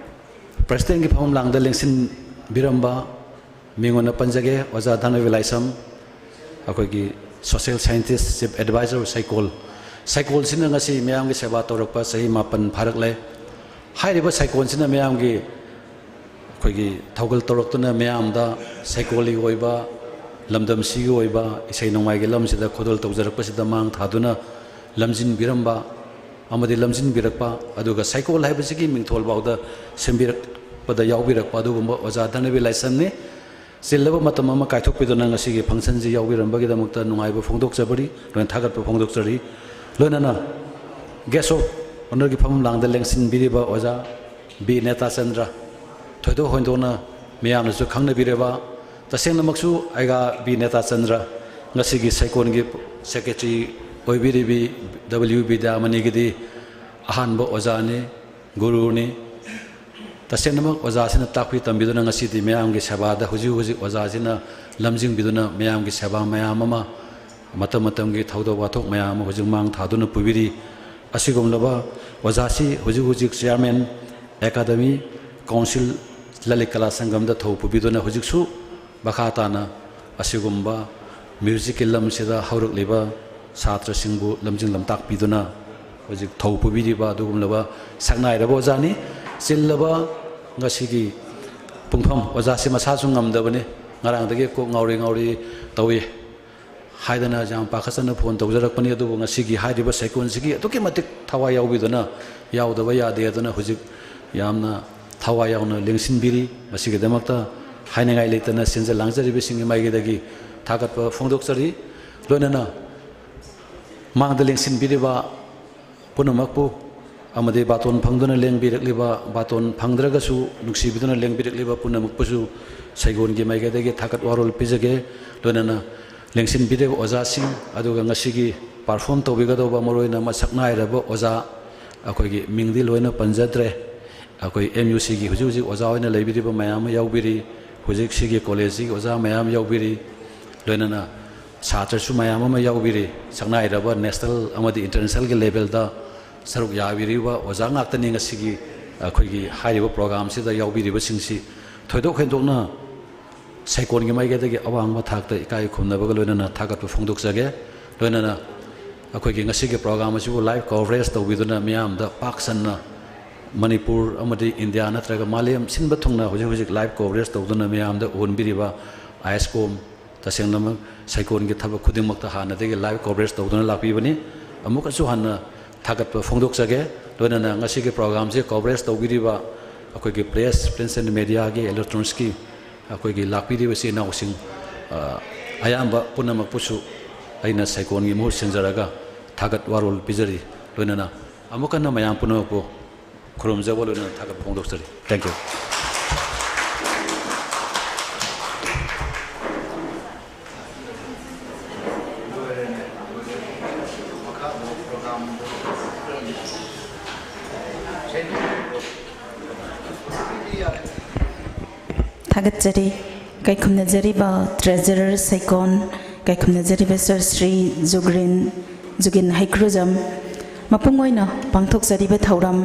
presidentꯀꯤ ꯐꯝꯐꯝ ꯂꯥꯡꯗ ꯂꯦꯡꯁꯤꯟꯕꯤꯔꯝꯕ ꯃꯤꯡ ꯑꯣꯏꯅ ꯄꯟꯖꯒꯦ, ꯑꯣꯖꯥ ꯙꯅꯕꯤ ꯂꯥꯏꯁ꯭ꯔꯝ, ꯑꯩꯈꯣꯏꯒꯤ social scientist, chief advisor ꯁꯩꯀꯣꯜ꯫ ꯁꯩꯀꯣꯜꯁꯤꯅ ꯉꯁꯤ ꯃꯤꯌꯥꯝꯒꯤ ꯁꯦꯕꯥ ꯇꯧꯔꯛꯄ ꯆꯍꯤ ꯃꯥꯄꯟ ꯐꯥꯔꯛꯂꯦ꯫ ꯍꯥꯏꯔꯤꯕ ꯁꯩꯀꯣꯜꯁꯤꯅ ꯃꯤꯌꯥꯝꯒꯤ ꯑꯩꯈꯣꯏꯒꯤ ꯊꯧꯒꯜ ꯇꯧꯔꯛꯇꯨꯅ ꯃꯤꯌꯥꯝꯗ ꯁꯩꯀꯣꯜꯒꯤ ꯑꯣꯏꯕ, ꯂꯝꯗꯝꯁꯤꯒꯤ ꯑꯣꯏꯕ, ꯏꯁꯩ ꯅꯣꯡꯃꯥꯏꯒꯤ ꯂꯝꯁꯤꯗ ꯈꯨꯗꯣꯜ ꯇꯧꯖꯔꯛꯄꯁꯤꯗ ꯃꯥꯡ ꯊꯥꯗꯨꯅ ꯂꯝꯖꯤꯡꯕꯤꯔꯝꯕ ꯑꯃꯗꯤ ꯂꯝꯖꯤꯡꯕꯤꯔꯛꯄ, ꯑꯗꯨꯒ ꯁꯩꯀꯣꯜ ꯍꯥꯏꯕꯁꯤꯒꯤ ꯃꯤꯡꯊꯣꯜ ꯐꯥꯎꯗ ꯁꯦꯝꯕꯤꯔꯛꯄꯗ ꯌꯥꯎꯕꯤꯔꯛꯄ ꯑꯗꯨꯒꯨꯝꯕ ꯑꯣꯖꯥ ꯙꯅꯕꯤ ꯂꯥꯏꯁ꯭ꯔꯝꯅꯤ꯫ ꯆꯤꯜꯂꯕ ꯃꯇꯝ ꯑꯃ ꯀꯥꯏꯊꯣꯛꯄꯤꯗꯨꯅ ꯉꯁꯤꯒꯤ functionꯁꯤ ꯌꯥꯎꯕꯤꯔꯝꯕꯒꯤꯗꯃꯛꯇ ꯅꯨꯡꯉꯥꯏꯕ ꯐꯣꯡꯗꯣꯛꯆꯕꯔꯤ, ꯂꯣꯏꯅ ꯊꯥꯒꯠꯄ ꯐꯣꯡꯗꯣꯛꯆꯔꯤ꯫ ꯂꯣꯏꯅꯅ guest of honourꯒꯤ ꯐꯝꯂꯥꯡꯗ ꯂꯦꯡꯁꯤꯟꯕꯤꯔꯤꯕ ꯑꯣꯖꯥ ꯕꯤ ꯅꯦꯇꯥꯆꯟꯗ꯭ꯔ, ꯊꯣꯏꯗꯣꯛ ꯍꯦꯟꯗꯣꯛꯅ ꯃꯤꯌꯥꯝꯅꯁꯨ ꯈꯪꯅꯕꯤꯔꯕ, ꯇꯁꯦꯡꯅꯃꯛꯁꯨ ꯑꯩꯒ ꯕꯤ ꯅꯦꯇꯥꯆꯟꯗ꯭ꯔ ꯉꯁꯤꯒꯤ ꯁꯩꯀꯣꯟꯒꯤ secretary ꯑꯣꯏꯕꯤꯔꯤꯕꯤ ꯗꯕ꯭ꯂꯤꯎ ꯕꯤꯗ꯭ꯌꯥꯃꯅꯤꯒꯤꯗꯤ ꯑꯍꯥꯟꯕ ꯑꯣꯖꯥꯅꯤ, ꯒꯨꯔꯨꯅꯤ꯫ ꯇꯁꯦꯡꯅꯃꯛ ꯑꯣꯖꯥꯁꯤꯅ ꯇꯥꯛꯄꯤ ꯇꯝꯕꯤꯗꯨꯅ ꯉꯁꯤꯗꯤ ꯃꯌꯥꯝꯒꯤ ꯁꯦꯕꯥꯗ ꯍꯧꯖꯤꯛ ꯍꯧꯖꯤꯛ ꯑꯣꯖꯥꯁꯤꯅ ꯂꯝꯖꯤꯡꯕꯤꯗꯨꯅ ꯃꯌꯥꯝꯒꯤ ꯁꯦꯕꯥ ꯃꯌꯥꯝ ꯑꯃ, ꯃꯇꯝ ꯃꯇꯝꯒꯤ ꯊꯧꯗꯣꯛ ꯋꯥꯊꯣꯛ ꯃꯌꯥꯝ ꯑꯃ ꯍꯧꯖꯤꯛ ꯃꯥꯡ ꯊꯥꯗꯨꯅ ꯄꯨꯕꯤꯔꯤ꯫ ꯑꯁꯤꯒꯨꯝꯂꯕ ꯑꯣꯖꯥꯁꯤ ꯍꯧꯖꯤꯛ ꯍꯧꯖꯤꯛ chairman, academy, council, ꯂꯂꯤꯠ ꯀꯂꯥ ꯁꯪꯒꯝꯗ ꯊꯧ ꯄꯨꯕꯤꯗꯨꯅ ꯍꯧꯖꯤꯛꯁꯨ ꯃꯈꯥ ꯇꯥꯅ ꯑꯁꯤꯒꯨꯝꯕ musicꯀꯤ ꯂꯝꯁꯤꯗ ꯍꯧꯔꯛꯂꯤꯕ ꯁꯥꯇ꯭ꯔꯁꯤꯡꯕꯨ ꯂꯝꯖꯤꯡ ꯂꯝꯇꯥꯛꯄꯤꯗꯨꯅ ꯍꯧꯖꯤꯛ ꯊꯧ ꯄꯨꯕꯤꯔꯤꯕ ꯑꯗꯨꯒꯨꯝꯂꯕ ꯁꯛꯅꯥꯏꯔꯕ ꯑꯣꯖꯥꯅꯤ꯫ ꯆꯤꯜꯂꯕ ꯉꯁꯤꯒꯤ ꯄꯨꯡꯐꯝ, ꯑꯣꯖꯥꯁꯤ ꯃꯁꯥꯁꯨ ꯉꯝꯗꯕꯅꯤ, ꯉꯔꯥꯡꯗꯒꯤ ꯀꯣꯛ ꯉꯥꯎꯔꯤ ꯉꯥꯎꯔꯤ ꯇꯧꯏ ꯍꯥꯏꯗꯅ ꯌꯥꯝ ꯄꯥꯈꯠꯆꯅ phone ꯇꯧꯖꯔꯛꯄꯅꯤ꯫ ꯑꯗꯨꯕꯨ ꯉꯁꯤꯒꯤ ꯍꯥꯏꯔꯤꯕ ꯁꯩꯀꯣꯟꯁꯤꯒꯤ ꯑꯗꯨꯛꯀꯤ ꯃꯇꯤꯛ ꯊꯋꯥꯏ ꯌꯥꯎꯕꯤꯗꯨꯅ ꯌꯥꯎꯗꯕ ꯌꯥꯗꯦ ꯑꯗꯨꯅ ꯍꯧꯖꯤꯛ ꯌꯥꯝꯅ ꯊꯋꯥꯏ ꯌꯥꯎꯅ ꯂꯦꯡꯁꯤꯟꯕꯤꯔꯤ꯫ ꯃꯁꯤꯒꯤꯗꯃꯛꯇ ꯍꯥꯏꯅꯤꯡꯉꯥꯏ ꯂꯩꯇꯅ ꯁꯤꯟꯖ ꯂꯥꯡꯖꯔꯤꯕꯁꯤꯡꯒꯤ ꯃꯥꯏꯀꯩꯗꯒꯤ ꯊꯥꯒꯠꯄ ꯐꯣꯡꯗꯣꯛꯆꯔꯤ꯫ ꯂꯣꯏꯅꯅ ꯃꯥꯡꯗ ꯂꯦꯡꯁꯤꯟꯕꯤꯔꯤꯕ ꯄꯨꯝꯅꯃꯛꯄꯨ ꯑꯃꯗꯤ ꯕꯥꯇꯣꯟ ꯐꯪꯗꯨꯅ ꯂꯦꯡꯕꯤꯔꯛꯂꯤꯕ, ꯕꯥꯇꯣꯟ ꯐꯪꯗ꯭ꯔꯒꯁꯨ ꯅꯨꯡꯁꯤꯕꯤꯗꯨꯅ ꯂꯦꯡꯕꯤꯔꯛꯂꯤꯕ ꯄꯨꯝꯅꯃꯛꯄꯨꯁꯨ ꯁꯩꯒꯣꯟꯒꯤ ꯃꯥꯏꯀꯩꯗꯒꯤ ꯊꯥꯒꯠ ꯋꯥꯔꯣꯜ ꯄꯤꯖꯒꯦ꯫ ꯂꯣꯏꯅꯅ ꯂꯦꯡꯁꯤꯟꯕꯤꯔꯤꯕ ꯑꯣꯖꯥꯁꯤꯡ, ꯑꯗꯨꯒ ꯉꯁꯤꯒꯤ perform ꯇꯧꯕꯤꯒꯗꯧꯕ ꯃꯔꯨꯑꯣꯏꯅ ꯃꯁꯛ ꯅꯥꯏꯔꯕ ꯑꯣꯖꯥ, ꯑꯩꯈꯣꯏꯒꯤ ꯃꯤꯡꯗꯤ ꯂꯣꯏꯅ ꯄꯟꯖꯗ꯭ꯔꯦ, ꯑꯩꯈꯣꯏ ꯑꯦꯝ ꯌꯨ ꯁꯤꯒꯤ ꯍꯧꯖꯤꯛ ꯍꯧꯖꯤꯛ ꯑꯣꯖꯥ ꯑꯣꯏꯅ ꯂꯩꯕꯤꯔꯤꯕ ꯃꯌꯥꯝ ꯑꯃ ꯌꯥꯎꯕꯤꯔꯤ, ꯍꯧꯖꯤꯛ ꯁꯤꯒꯤ ꯀꯣꯂꯦꯖꯁꯤꯒꯤ ꯑꯣꯖꯥ ꯃꯌꯥꯝ ꯌꯥꯎꯕꯤꯔꯤ, ꯂꯣꯏꯅꯅ ꯁꯥꯇ꯭ꯔꯁꯨ ꯃꯌꯥꯝ ꯑꯃ ꯌꯥꯎꯕꯤꯔꯤ꯫ ꯁꯛꯅꯥꯏꯔꯕ national ꯑꯃꯗꯤ internationalꯒꯤ levelꯗ ꯁꯔꯨꯛ ꯌꯥꯕꯤꯔꯤꯕ ꯑꯣꯖꯥ ꯉꯥꯛꯇꯅꯤ ꯉꯁꯤꯒꯤ ꯑꯩꯈꯣꯏꯒꯤ ꯍꯥꯏꯔꯤꯕ programꯁꯤꯗ ꯌꯥꯎꯕꯤꯔꯤꯕꯁꯤꯡꯁꯤ꯫ ꯊꯣꯏꯗꯣꯛ ꯍꯦꯟꯗꯣꯛꯅ ꯁꯩꯀꯣꯟꯒꯤ ꯃꯥꯏꯀꯩꯗꯒꯤ ꯑꯋꯥꯡꯕ ꯊꯥꯛꯇ ꯏꯀꯥꯏ ꯈꯨꯝꯅꯕꯒ ꯂꯣꯏꯅꯅ ꯊꯥꯒꯠꯄ ꯐꯣꯡꯗꯣꯛꯆꯒꯦ꯫ ꯂꯣꯏꯅꯅ ꯑꯩꯈꯣꯏꯒꯤ ꯉꯁꯤꯒꯤ ꯄ꯭ꯔꯣꯒ꯭ꯔꯥꯝ ꯑꯁꯤꯕꯨ ꯂꯥꯏꯚ ꯀꯣꯚꯔꯦꯖ ꯇꯧꯕꯤꯗꯨꯅ ꯃꯤꯌꯥꯝꯗ ꯄꯥꯛ ꯁꯟꯅ ꯃꯅꯤꯄꯨꯔ ꯑꯃꯗꯤ ꯏꯟꯗꯤꯌꯥ ꯅꯠꯇ꯭ꯔꯒ ꯃꯥꯂꯦꯝ ꯁꯤꯟꯕ ꯊꯨꯡꯅ ꯍꯧꯖꯤꯛ ꯍꯧꯖꯤꯛ ꯂꯥꯏꯚ ꯀꯣꯚꯔꯦꯖ ꯇꯧꯗꯨꯅ ꯃꯤꯌꯥꯝꯗ ꯎꯍꯟꯕꯤꯔꯤꯕ ꯑꯥꯏ ꯑꯦꯁ ꯀꯣꯝ, ꯇꯁꯦꯡꯅꯃꯛ ꯁꯩꯀꯣꯟꯒꯤ ꯊꯕꯛ ꯈꯨꯗꯤꯡꯃꯛꯇ ꯍꯥꯟꯅꯗꯒꯤ ꯂꯥꯏꯚ ꯀꯣꯚꯔꯦꯖ ꯇꯧꯗꯨꯅ ꯂꯥꯛꯄꯤꯕꯅꯤ꯫ ꯑꯃꯨꯛꯀꯁꯨ ꯍꯟꯅ ꯊꯥꯒꯠꯄ ꯐꯣꯡꯗꯣꯛꯆꯒꯦ꯫ ꯂꯣꯏꯅꯅ ꯉꯁꯤꯒꯤ ꯄ꯭ꯔꯣꯒ꯭ꯔꯥꯝꯁꯤ ꯀꯣꯚꯔꯦꯖ ꯇꯧꯕꯤꯔꯤꯕ ꯑꯩꯈꯣꯏꯒꯤ ꯄ꯭ꯔꯦꯁ, ꯄ꯭ꯔꯤꯟꯠ ꯑꯦꯟ ꯃꯦꯗꯤꯌꯥꯒꯤ, ꯏꯂꯦꯛꯇ꯭ꯔꯣꯅꯤꯛꯁꯀꯤ ꯑꯩꯈꯣꯏꯒꯤ ꯂꯥꯛꯄꯤꯔꯤꯕ ꯏꯆꯤꯜ ꯏꯅꯥꯎꯁꯤꯡ, ꯑ, ꯑꯌꯥꯝꯕ ꯄꯨꯝꯅꯃꯛꯄꯨꯁꯨ ꯑꯩꯅ ꯁꯩꯀꯣꯟꯒꯤ ꯃꯍꯨꯠ ꯁꯤꯟꯖꯔꯒ ꯊꯥꯒꯠ ꯋꯥꯔꯣꯜ ꯄꯤꯖꯔꯤ꯫ ꯂꯣꯏꯅꯅ ꯑꯃꯨꯛ ꯍꯟꯅ ꯃꯌꯥꯝ ꯄꯨꯝꯅꯃꯛꯄꯨ ꯈꯨꯔꯨꯝꯖꯕ ꯂꯣꯏꯅꯅ ꯊꯥꯒꯠꯄ ꯐꯣꯡꯗꯣꯛꯆꯔꯤ꯫ Thank you꯫ ꯊꯥꯒꯠꯆꯔꯤ꯫ ꯏꯀꯥꯏꯈꯨꯝꯅꯖꯔꯤꯕ ꯇ꯭ꯔꯦꯖꯔꯔ ꯁꯩꯀꯣꯟ, ꯏꯀꯥꯏꯈꯨꯝꯅꯖꯔꯤꯕ ꯁꯔ ꯁ꯭ꯔꯤ ꯖꯨꯒ꯭ꯔꯤꯟ, ꯖꯨꯒꯤꯟ ꯍꯩꯀ꯭ꯔꯨꯖꯝ, ꯃꯄꯨꯡ ꯑꯣꯏꯅ ꯄꯥꯡꯊꯣꯛꯆꯔꯤꯕ ꯊꯧꯔꯝ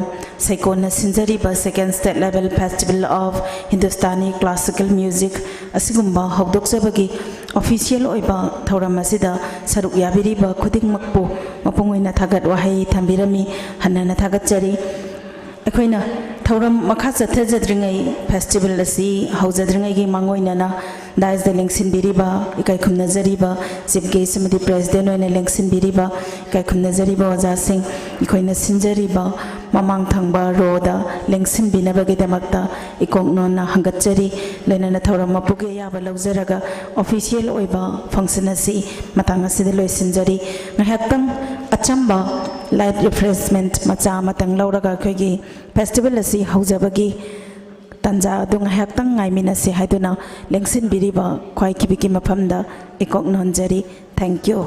ꯁꯩꯀꯣꯟꯅ ꯁꯤꯟꯖꯔꯤꯕ Second State Level Festival of Hindustani Classical Music ꯑꯁꯤꯒꯨꯝꯕ ꯍꯧꯗꯣꯛꯆꯕꯒꯤ ꯑꯣꯐꯤꯁꯤꯌꯦꯜ ꯑꯣꯏꯕ ꯊꯧꯔꯝ ꯑꯁꯤꯗ ꯁꯔꯨꯛ ꯌꯥꯕꯤꯔꯤꯕ ꯈꯨꯗꯤꯡꯃꯛꯄꯨ ꯃꯄꯨꯡ ꯑꯣꯏꯅ ꯊꯥꯒꯠ ꯋꯥꯍꯩ ꯊꯝꯕꯤꯔꯝꯃꯤ꯫ ꯍꯟꯅ ꯍꯟꯅ ꯊꯥꯒꯠꯆꯔꯤ꯫ ꯑꯩꯈꯣꯏꯅ ꯊꯧꯔꯝ ꯃꯈꯥ ꯆꯠꯊꯖꯗ꯭ꯔꯤꯉꯩ, ꯐꯦꯁꯇꯤꯚꯦꯜ ꯑꯁꯤ ꯍꯧꯖꯗ꯭ꯔꯤꯉꯩꯒꯤ ꯃꯥꯡꯑꯣꯏꯅꯅ ꯗꯥꯏꯁꯇ ꯂꯦꯡꯁꯤꯟꯕꯤꯔꯤꯕ, ꯏꯀꯥꯏ ꯈꯨꯝꯅꯖꯔꯤꯕ ꯆꯤꯐ ꯒꯦꯁ ꯑꯃꯗꯤ ꯄ꯭ꯔꯦꯁꯤꯗꯦꯟ ꯑꯣꯏꯅ ꯂꯦꯡꯁꯤꯟꯕꯤꯔꯤꯕ ꯏꯀꯥꯏ ꯈꯨꯝꯅꯖꯔꯤꯕ ꯑꯣꯖꯥꯁꯤꯡ, ꯑꯩꯈꯣꯏꯅ ꯁꯤꯟꯖꯔꯤꯕ ꯃꯃꯥꯡ ꯊꯪꯕ ꯔꯣꯗ ꯂꯦꯡꯁꯤꯟꯕꯤꯅꯕꯒꯤꯗꯃꯛꯇ ꯏꯀꯣꯛ ꯅꯣꯟꯅ ꯍꯪꯒꯠꯆꯔꯤ꯫ ꯂꯣꯏꯅꯅ ꯊꯧꯔꯝ ꯃꯄꯨꯒꯤ ꯑꯌꯥꯕ ꯂꯧꯖꯔꯒ ꯑꯣꯐꯤꯁꯤꯌꯦꯜ ꯑꯣꯏꯕ ꯐꯪꯁꯟ ꯑꯁꯤ ꯃꯇꯥꯡ ꯑꯁꯤꯗ ꯂꯣꯏꯁꯤꯟꯖꯔꯤ꯫ ꯉꯥꯏꯍꯥꯛꯇꯪ ꯑꯆꯝꯕ ꯂꯥꯏꯠ ꯔꯤꯐ꯭ꯔꯦꯁꯃꯦꯟꯠ ꯃꯆꯥ ꯑꯃꯇꯪ ꯂꯧꯔꯒ ꯑꯩꯈꯣꯏꯒꯤ ꯐꯦꯁꯇꯤꯚꯦꯜ ꯑꯁꯤ ꯍꯧꯖꯕꯒꯤ ꯇꯥꯟꯖꯥ ꯑꯗꯨ ꯉꯥꯏꯍꯥꯛꯇꯪ ꯉꯥꯏꯃꯤꯟꯅꯁꯤ ꯍꯥꯏꯗꯨꯅ ꯂꯦꯡꯁꯤꯟꯕꯤꯔꯤꯕ ꯈ꯭ꯋꯥꯏꯈꯤꯕꯤꯒꯤ ꯃꯐꯝꯗ ꯏꯀꯣꯛ ꯅꯣꯟꯖꯔꯤ꯫ Thank you꯫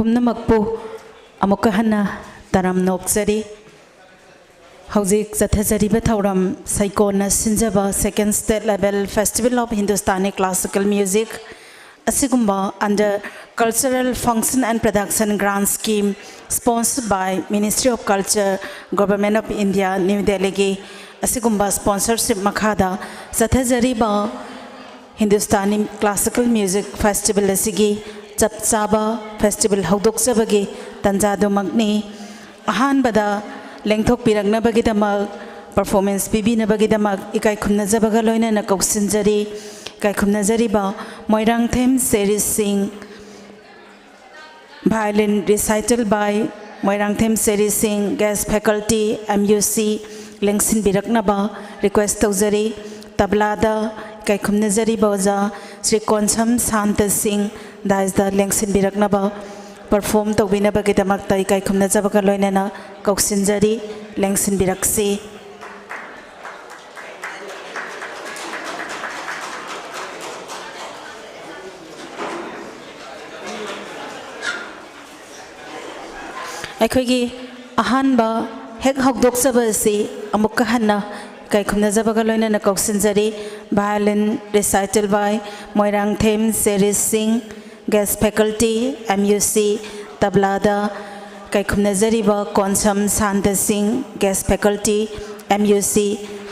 ꯄꯨꯝꯅꯃꯛꯄꯨ ꯑꯃꯨꯛꯀ ꯍꯟꯅ ꯇꯔꯥꯝꯅ ꯑꯣꯛꯆꯔꯤ꯫ ꯍꯧꯖꯤꯛ ꯆꯠꯊꯖꯔꯤꯕ ꯊꯧꯔꯝ ꯁꯩꯀꯣꯟꯅ ꯁꯤꯟꯖꯕ Second State Level Festival of Hindustani Classical Music ꯑꯁꯤꯒꯨꯝꯕ under Cultural Function and Production Grant Scheme, sponsored by Ministry of Culture, Government of India, New Delhi ꯒꯤ ꯑꯁꯤꯒꯨꯝꯕ sponsorship ꯃꯈꯥꯗ ꯆꯠꯊꯖꯔꯤꯕ ꯍꯤꯟꯗꯨꯁꯇꯥꯅꯤ Classical Music Festival ꯑꯁꯤꯒꯤ ꯆꯞ ꯆꯥꯕ festival ꯍꯧꯗꯣꯛꯆꯕꯒꯤ ꯇꯥꯟꯖꯥꯗꯨꯃꯛꯅꯤ꯫ ꯑꯍꯥꯟꯕꯗ ꯂꯦꯡꯊꯣꯛꯄꯤꯔꯛꯅꯕꯒꯤꯗꯃꯛ, performance ꯄꯤꯕꯤꯅꯕꯒꯤꯗꯃꯛ ꯏꯀꯥꯏ ꯈꯨꯝꯅꯖꯕꯒ ꯂꯣꯏꯅꯅ ꯀꯧꯁꯤꯟꯖꯔꯤ꯫ ꯏꯀꯥꯏ ꯈꯨꯝꯅꯖꯔꯤꯕ ꯃꯣꯏꯔꯥꯡꯊꯦꯝ ꯁꯦꯔꯤ ꯁꯤꯡ, violin recital by ꯃꯣꯏꯔꯥꯡꯊꯦꯝ ꯁꯦꯔꯤ ꯁꯤꯡ, guest faculty, M U C, ꯂꯦꯡꯁꯤꯟꯕꯤꯔꯛꯅꯕ request ꯇꯧꯖꯔꯤ꯫ ꯇꯕ꯭ꯂꯥꯗ ꯏꯀꯥꯏ ꯈꯨꯝꯅꯖꯔꯤꯕ ꯑꯣꯖꯥ ꯁ꯭ꯔꯤ ꯀꯣꯟꯁꯝ ꯁꯥꯟꯇ ꯁꯤꯡ, dais ꯇ ꯂꯦꯡꯁꯤꯟꯕꯤꯔꯛꯅꯕ, perform ꯇꯧꯕꯤꯅꯕꯒꯤꯗꯃꯛꯇ ꯏꯀꯥꯏ ꯈꯨꯝꯅꯖꯕꯒ ꯂꯣꯏꯅꯅ ꯀꯧꯁꯤꯟꯖꯔꯤ, ꯂꯦꯡꯁꯤꯟꯕꯤꯔꯛꯁꯤ꯫ ꯑꯩꯈꯣꯏꯒꯤ ꯑꯍꯥꯟꯕ ꯍꯦꯛ ꯍꯧꯗꯣꯛꯆꯕ ꯑꯁꯤ ꯑꯃꯨꯛꯀ ꯍꯟꯅ ꯏꯀꯥꯏ ꯈꯨꯝꯅꯖꯕꯒ ꯂꯣꯏꯅꯅ ꯀꯧꯁꯤꯟꯖꯔꯤ꯫ Violin recital by ꯃꯣꯏꯔꯥꯡꯊꯦꯝ ꯁꯦꯔꯤ ꯁꯤꯡ, guest faculty, M U C, ꯇꯕ꯭ꯂꯥꯗ ꯏꯀꯥꯏ ꯈꯨꯝꯅꯖꯔꯤꯕ ꯀꯣꯟꯁꯝ ꯁꯥꯟꯇ ꯁꯤꯡ, guest faculty, M U C,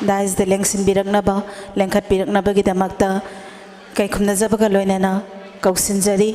dais ꯇ ꯂꯦꯡꯁꯤꯟꯕꯤꯔꯛꯅꯕ, ꯂꯦꯡꯈꯠꯄꯤꯔꯛꯅꯕꯒꯤꯗꯃꯛꯇ ꯏꯀꯥꯏ ꯈꯨꯝꯅꯖꯕꯒ ꯂꯣꯏꯅꯅ ꯀꯧꯁꯤꯟꯖꯔꯤ꯫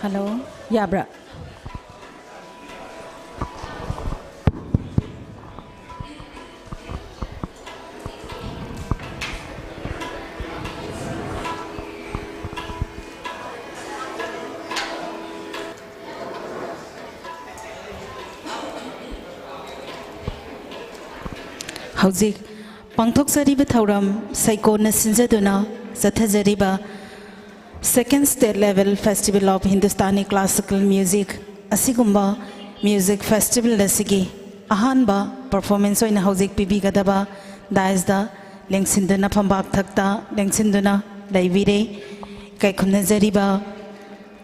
ꯍꯜꯂꯣ, ꯌꯥꯕ꯭ꯔꯥ? ꯍꯧꯖꯤꯛ ꯄꯥꯡꯊꯣꯛꯆꯔꯤꯕ ꯊꯧꯔꯝ ꯁꯩꯀꯣꯟꯅ ꯁꯤꯟꯖꯗꯨꯅ ꯆꯠꯊꯖꯔꯤꯕ Second State Level Festival of Hindustani Classical Music ꯑꯁꯤꯒꯨꯝꯕ music festival ꯑꯁꯤꯒꯤ ꯑꯍꯥꯟꯕ performance ꯑꯣꯏꯅ ꯍꯧꯖꯤꯛ ꯄꯤꯕꯤꯒꯗꯕ dais ꯇ ꯂꯦꯡꯁꯤꯟꯗꯨꯅ, ꯐꯝꯕꯥꯛ ꯊꯛꯇ ꯂꯦꯡꯁꯤꯟꯗꯨꯅ ꯂꯩꯕꯤꯔꯦ꯫ ꯏꯀꯥꯏ ꯈꯨꯝꯅꯖꯔꯤꯕ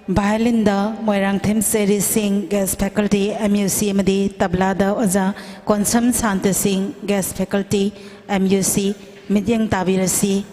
violin ꯗ ꯃꯣꯏꯔꯥꯡꯊꯦꯝ ꯆꯦꯔꯤ ꯁꯤꯡ, guest faculty, M U C, ꯑꯃꯗꯤ ꯇꯕ꯭ꯂꯥꯗ ꯑꯣꯖꯥ ꯀꯣꯟꯁꯝ ꯁꯥꯟꯇ ꯁꯤꯡ, guest faculty, M U C, ꯃꯤꯠꯌꯦꯡ ꯇꯥꯕꯤꯔꯁꯤ꯫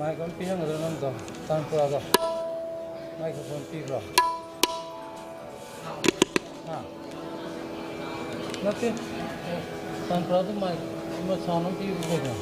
Mic ꯑꯃ ꯄꯤꯔꯝꯒꯗ꯭ꯔꯣ ꯅꯪꯗꯣ? ꯇꯥꯟꯄꯨꯔꯥꯗꯣ꯫ Microphone ꯄꯤꯕ꯭ꯔꯣ? ꯅꯠꯇꯦ, ꯇꯥꯟꯄ꯭ꯔꯥꯗꯨ ꯃꯥꯏꯛ ꯑꯃ ꯁꯥꯎꯟ ꯑꯃ ꯄꯤꯕ ꯀꯩꯅꯣ?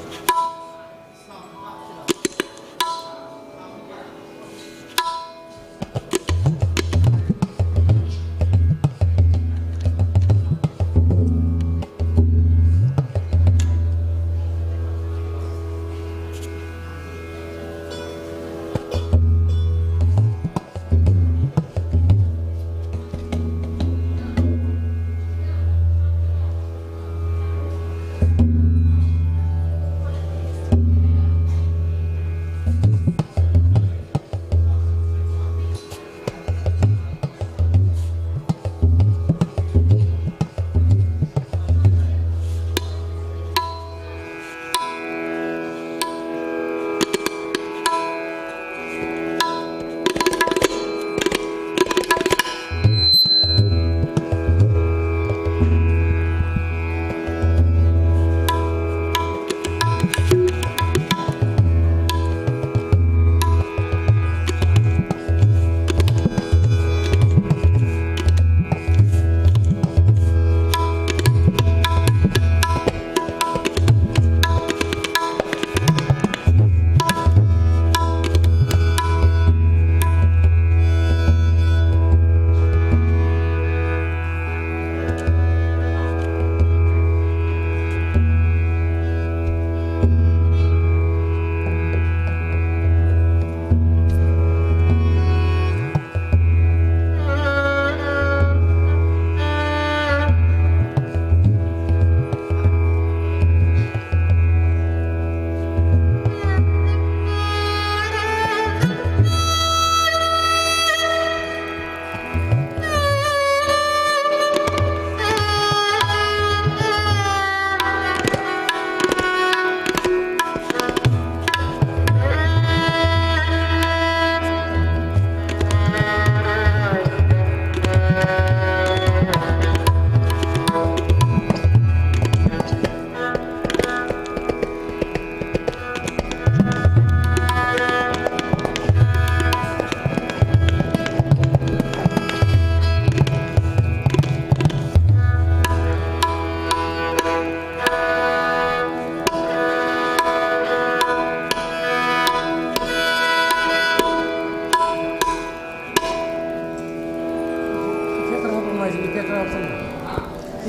Effect ꯈꯔ ꯍꯥꯞꯆꯤꯜꯂꯣ꯫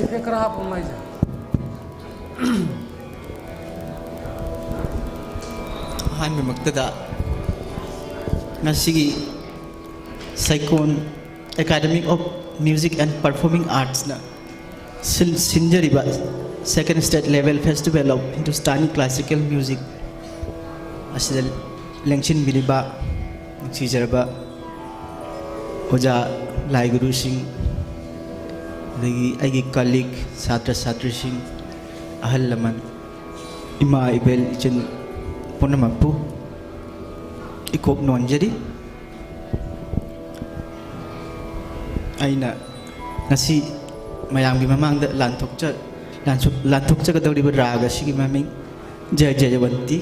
Effect ꯈꯔ ꯍꯥꯞꯄꯣ ꯃꯥꯏꯁꯦ꯫ ꯑꯍꯥꯟꯕꯃꯛꯇꯗ ꯉꯁꯤꯒꯤ ꯁꯩꯀꯣꯟ Academy of Music and Performing Artsꯅ ꯁꯤꯟ-, ꯁꯤꯟꯖꯔꯤꯕ Second State Level Festival of Hindustani Classical Music ꯑꯁꯤꯗ ꯂꯦꯡꯁꯤꯟꯕꯤꯔꯤꯕ ꯅꯨꯡꯁꯤꯖꯔꯕ ꯑꯣꯖꯥ ꯂꯥꯏ ꯒꯨꯔꯨꯁꯤꯡ, ꯑꯗꯒꯤ ꯑꯩꯒꯤ colleague, ꯁꯥꯇ꯭ꯔ ꯁꯥꯇ꯭ꯔꯤꯁꯤꯡ, ꯑꯍꯜ ꯂꯃꯟ, ꯏꯃꯥ ꯏꯕꯦꯜ ꯏꯆꯤꯟ ꯄꯨꯝꯅꯃꯛꯄꯨ ꯏꯀꯣꯛ ꯅꯣꯟꯖꯔꯤ꯫ ꯑꯩꯅ ꯉꯁꯤ ꯃꯌꯥꯝꯒꯤ ꯃꯃꯥꯡꯗ ꯂꯥꯟꯊꯣꯛꯆ-, ꯂꯥꯟꯊꯣꯛ-, ꯂꯥꯟꯊꯣꯛꯆꯒꯗꯧꯔꯤꯕ ꯔꯥꯒ ꯑꯁꯤꯒꯤ ꯃꯃꯤꯡ ꯖꯌ ꯖꯌꯋꯟꯇꯤ꯫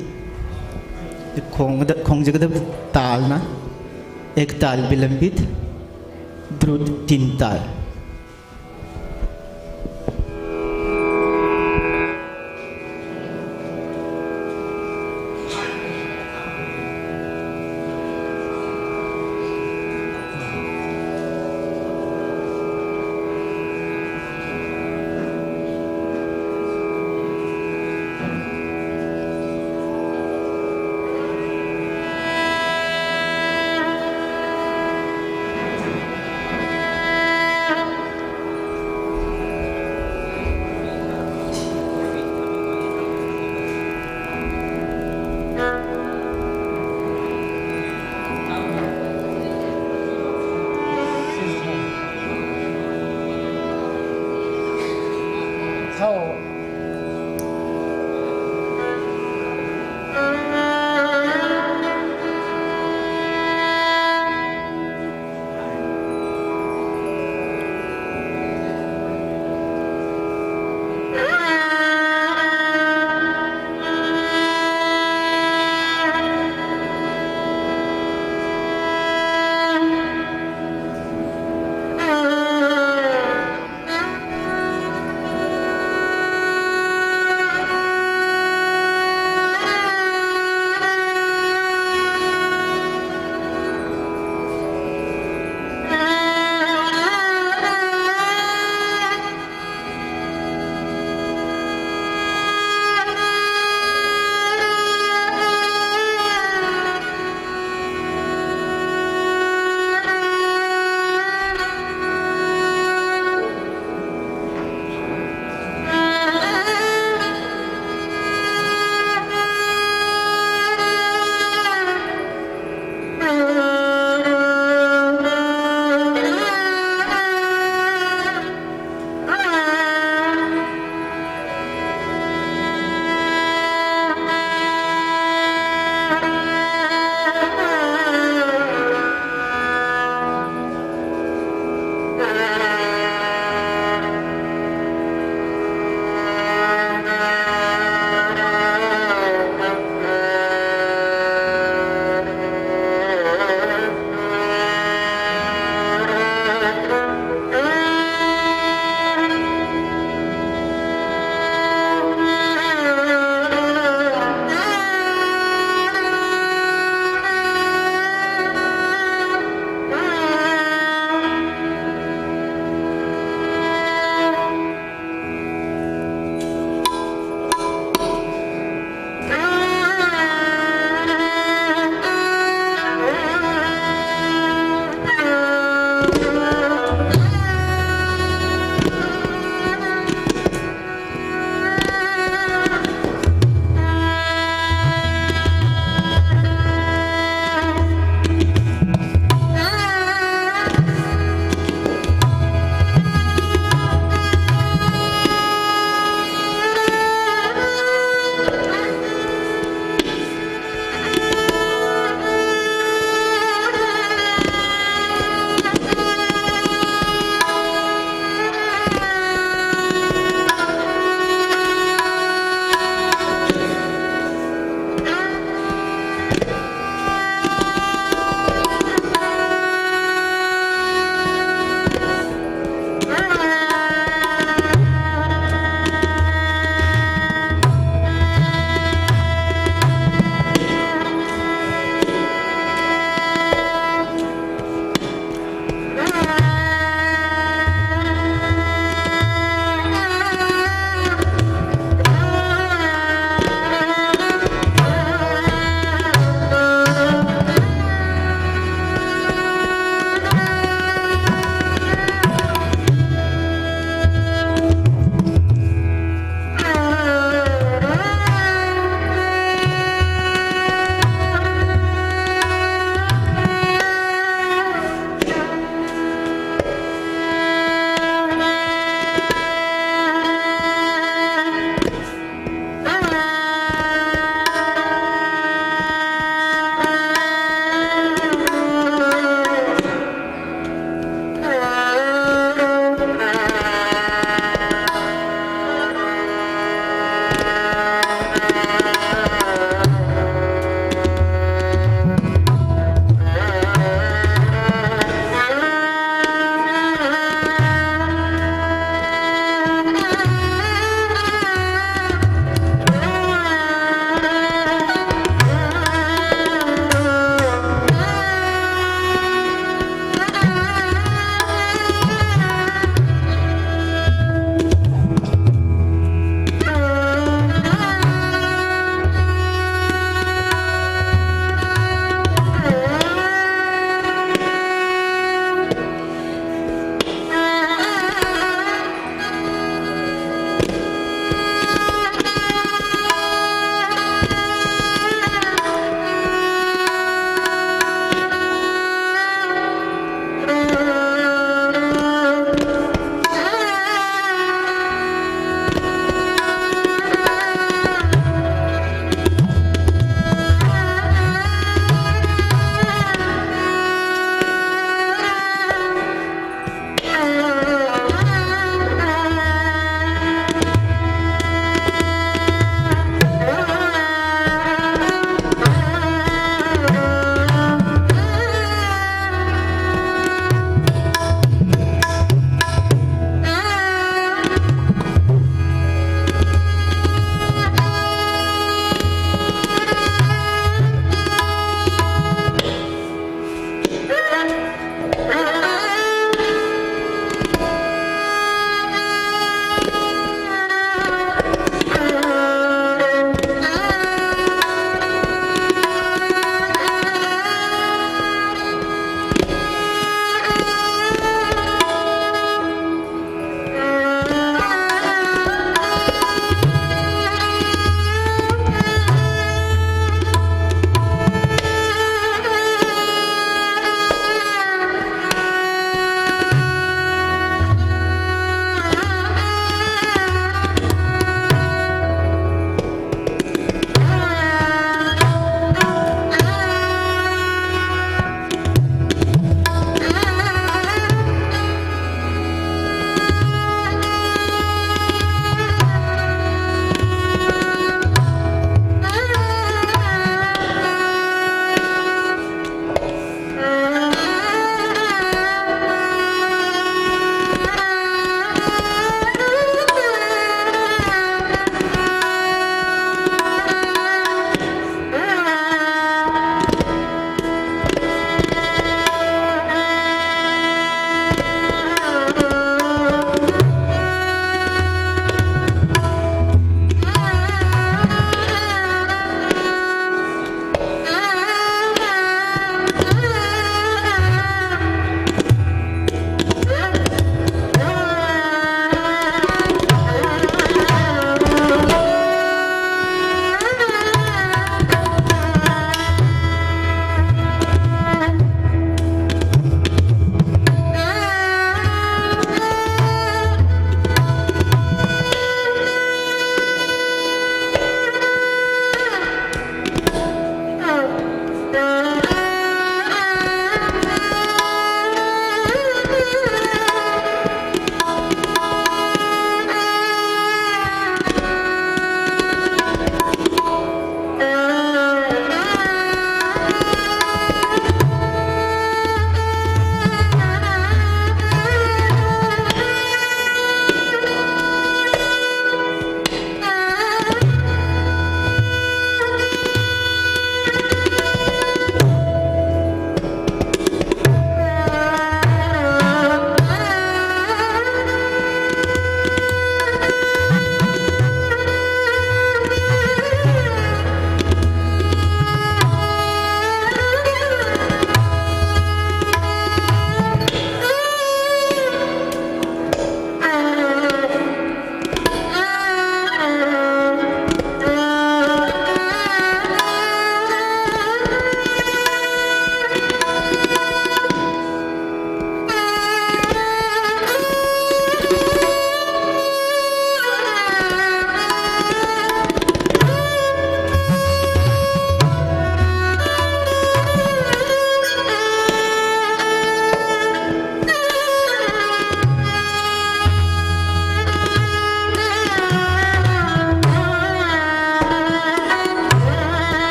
ꯈꯣꯡꯒꯗ-, ꯈꯣꯡꯖꯒꯗꯕ ꯇꯥꯜꯅ ꯑꯦꯛ ꯇꯥꯜ ꯕꯤꯂꯝꯕꯤꯠ, ꯗ꯭ꯔꯨꯠ ꯇꯤꯟ ꯇꯥꯜ꯫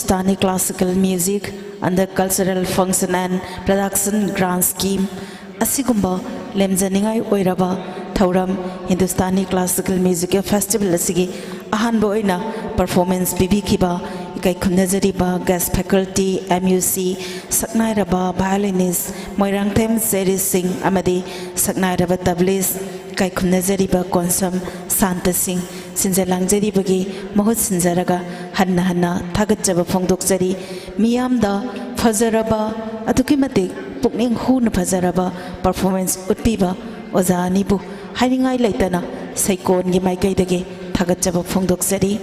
Hindustani Classical Music under Cultural Function and Production Grant Scheme ꯑꯁꯤꯒꯨꯝꯕ ꯂꯦꯝꯖꯅꯤꯡꯉꯥꯏ ꯑꯣꯏꯔꯕ ꯊꯧꯔꯝ Hindustani Classical Musical Festival ꯑꯁꯤꯒꯤ ꯑꯍꯥꯟꯕ ꯑꯣꯏꯅ performance ꯄꯤꯕꯤꯈꯤꯕ ꯏꯀꯥꯏ ꯈꯨꯝꯅꯖꯔꯤꯕ guest faculty, M U C, ꯁꯛꯅꯥꯏꯔꯕ violinist ꯃꯣꯏꯔꯥꯡꯊꯦꯝ ꯆꯦꯔꯤ ꯁꯤꯡ ꯑꯃꯗꯤ ꯁꯛꯅꯥꯏꯔꯕ tableist ꯏꯀꯥꯏ ꯈꯨꯝꯅꯖꯔꯤꯕ ꯀꯣꯟꯁꯝ ꯁꯥꯟꯇ ꯁꯤꯡ ꯁꯤꯟꯖ ꯂꯥꯡꯖꯔꯤꯕꯒꯤ ꯃꯍꯨꯠ ꯁꯤꯟꯖꯔꯒ ꯍꯟꯅ ꯍꯟꯅ ꯊꯥꯒꯠꯆꯕ ꯐꯣꯡꯗꯣꯛꯆꯔꯤ꯫ ꯃꯤꯌꯥꯝꯗ ꯐꯖꯔꯕ, ꯑꯗꯨꯛꯀꯤ ꯃꯇꯤꯛ ꯄꯨꯛꯅꯤꯡ ꯍꯨꯅ ꯐꯖꯔꯕ performance ꯎꯠꯄꯤꯕ ꯑꯣꯖꯥ ꯑꯅꯤꯕꯨ ꯍꯥꯏꯅꯤꯡꯉꯥꯏ ꯂꯩꯇꯅ ꯁꯩꯀꯣꯟꯒꯤ ꯃꯥꯏꯀꯩꯗꯒꯤ ꯊꯥꯒꯠꯆꯕ ꯐꯣꯡꯗꯣꯛꯆꯔꯤ꯫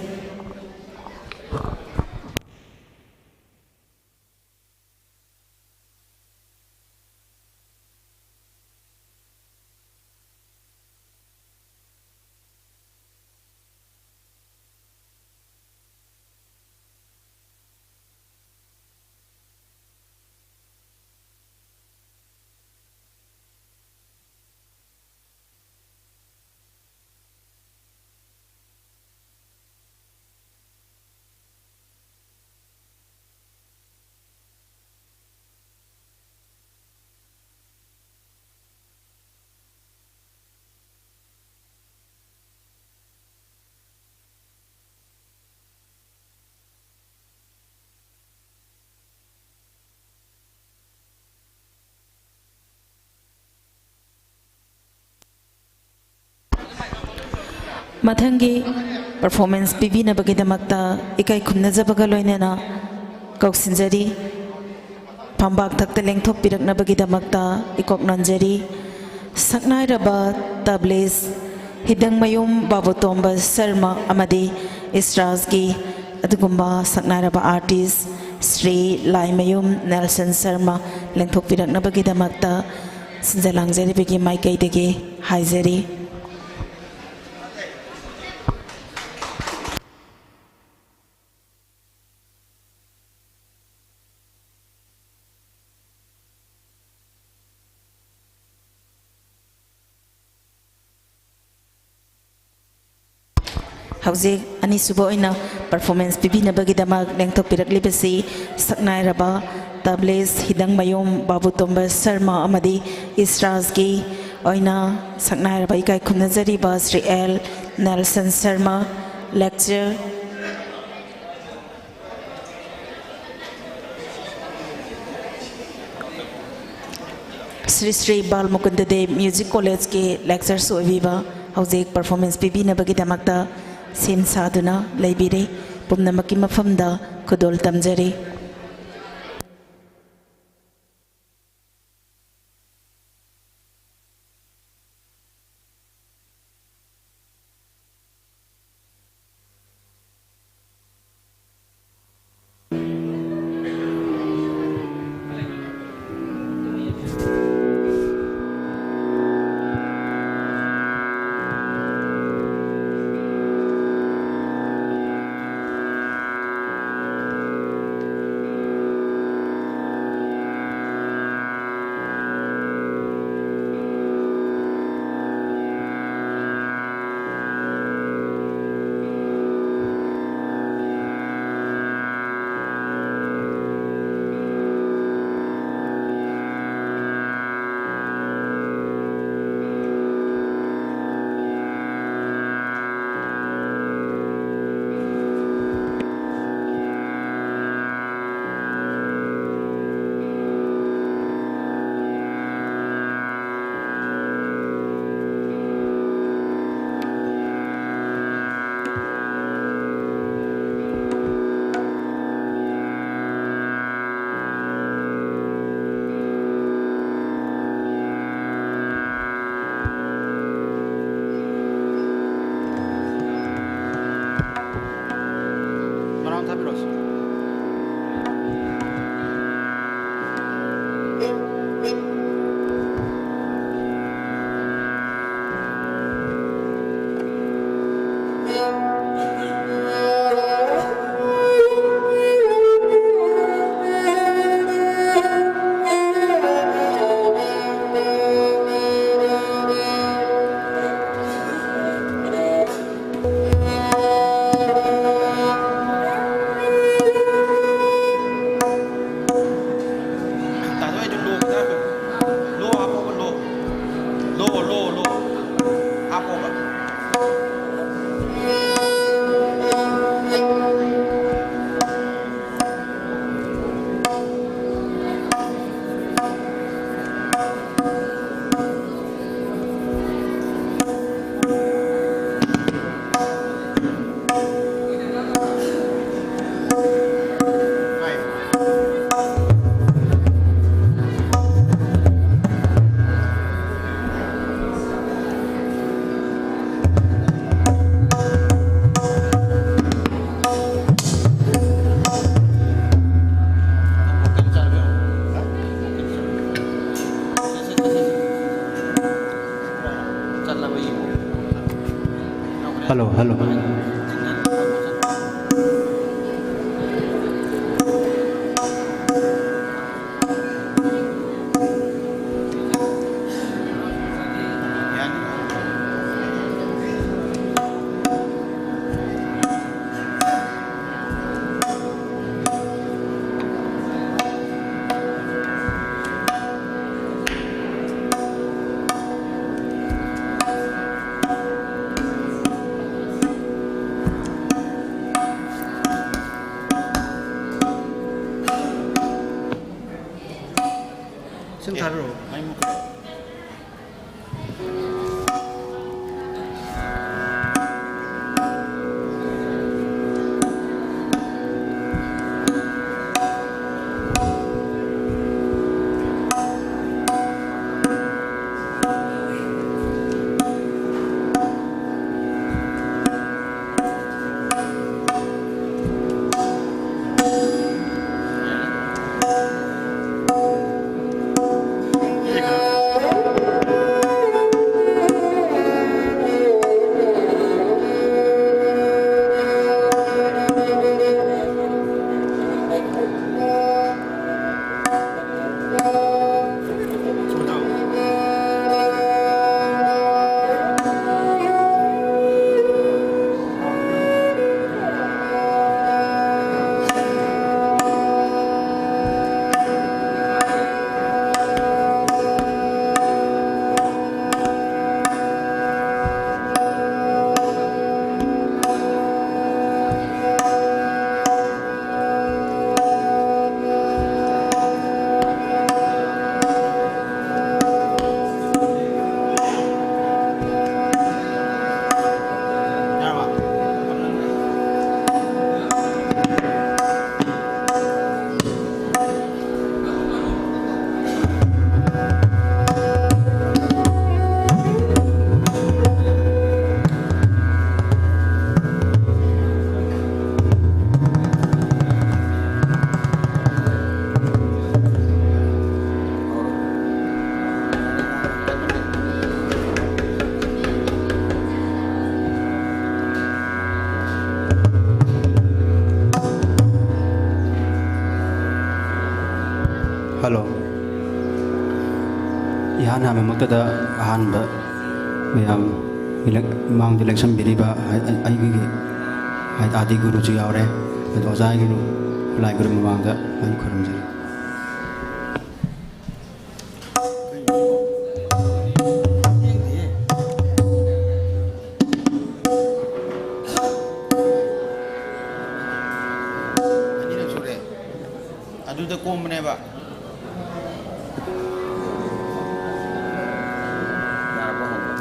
ꯃꯊꯪꯒꯤ performance ꯄꯤꯕꯤꯅꯕꯒꯤꯗꯃꯛꯇ ꯏꯀꯥꯏ ꯈꯨꯝꯅꯖꯕꯒ ꯂꯣꯏꯅꯅ ꯀꯧꯁꯤꯟꯖꯔꯤ꯫ ꯐꯝꯕꯥꯛ ꯊꯛꯇ ꯂꯦꯡꯊꯣꯛꯄꯤꯔꯛꯅꯕꯒꯤꯗꯃꯛꯇ ꯏꯀꯣꯛ ꯅꯣꯟꯖꯔꯤ꯫ ꯁꯛꯅꯥꯏꯔꯕ tableist ꯍꯤꯗꯪꯃꯌꯨꯝ ꯕꯥꯕꯨꯇꯣꯝꯕ ꯁꯔꯃ ꯑꯃꯗꯤ ꯏꯁ꯭ꯔꯥꯖꯒꯤ ꯑꯗꯨꯒꯨꯝꯕ ꯁꯛꯅꯥꯏꯔꯕ artist ꯁ꯭ꯔꯤ ꯂꯥꯏꯃꯌꯨꯝ ꯅꯦꯜꯁꯟ ꯁꯔꯃ ꯂꯦꯡꯊꯣꯛꯄꯤꯔꯛꯅꯕꯒꯤꯗꯃꯛꯇ ꯁꯤꯟꯖ ꯂꯥꯡꯖꯔꯤꯕꯒꯤ ꯃꯥꯏꯀꯩꯗꯒꯤ ꯍꯥꯏꯖꯔꯤ꯫ ꯍꯧꯖꯤꯛ ꯑꯅꯤꯁꯨꯕ ꯑꯣꯏꯅ Performance ꯄꯤꯕꯤꯅꯕꯒꯤꯗꯃꯛ ꯂꯦꯡꯊꯣꯛꯄꯤꯔꯛꯂꯤꯕꯁꯤ ꯁꯛꯅꯥꯏꯔꯕ ꯇꯕꯂꯤꯁ ꯍꯤꯗꯪꯃꯌꯨꯝ ꯕꯥꯕꯨ ꯇꯣꯝꯕ ꯁꯔꯃ ꯑꯃꯗꯤ ꯏꯁ꯭ꯔꯥꯖꯒꯤ ꯑꯣꯏꯅ ꯁꯛꯅꯥꯏꯔꯕ ꯏꯀꯥꯏ ꯈꯨꯝꯅꯖꯔꯤꯕ Shri L Nelson Sharma. lecture Shri Shri Bal Mukunda Dev music ꯀꯣꯂꯦꯖꯀꯤ lecturers ꯑꯣꯏꯕꯤꯕ ꯍꯧꯖꯤꯛ performance ꯄꯤꯕꯤꯅꯕꯒꯤꯗꯃꯛꯇ ꯁꯦꯝ ꯁꯥꯗꯨꯅ ꯂꯩꯕꯤꯔꯦ꯫ ꯄꯨꯝꯅꯃꯛꯀꯤ ꯃꯐꯝꯗ ꯈꯨꯗꯣꯜ ꯇꯝꯖꯔꯤ꯫ Hello, hello. ꯁꯨꯝ ꯊꯥꯔꯨꯔꯣ꯫ ꯍꯜꯂꯣ꯫ ꯏꯍꯥꯟ ꯍꯥꯟꯕꯃꯛꯇꯗ ꯑꯍꯥꯟꯕ ꯃꯌꯥꯝ ꯏꯂꯦꯛ-, ꯃꯥꯡꯗ ꯂꯦꯡꯁꯟꯕꯤꯔꯤꯕ ꯑꯩ-, ꯑꯩꯒꯤ ꯑꯥꯗꯤ ꯒꯨꯔꯨꯁꯨ ꯌꯥꯎꯔꯦ, ꯑꯗꯣ ꯑꯣꯖꯥ ꯒꯨꯔꯨ, ꯂꯥꯏ ꯒꯨꯔꯨ ꯃꯃꯥꯡꯗ ꯑꯩ ꯈꯨꯔꯨꯝꯖꯔꯤ꯫ ꯑꯅꯤꯔꯛ ꯁꯨꯔꯦ꯫ ꯑꯗꯨꯗ ꯀꯣꯝꯕꯅꯦꯕ꯫ ꯌꯥꯔꯕ ꯍꯪꯕ?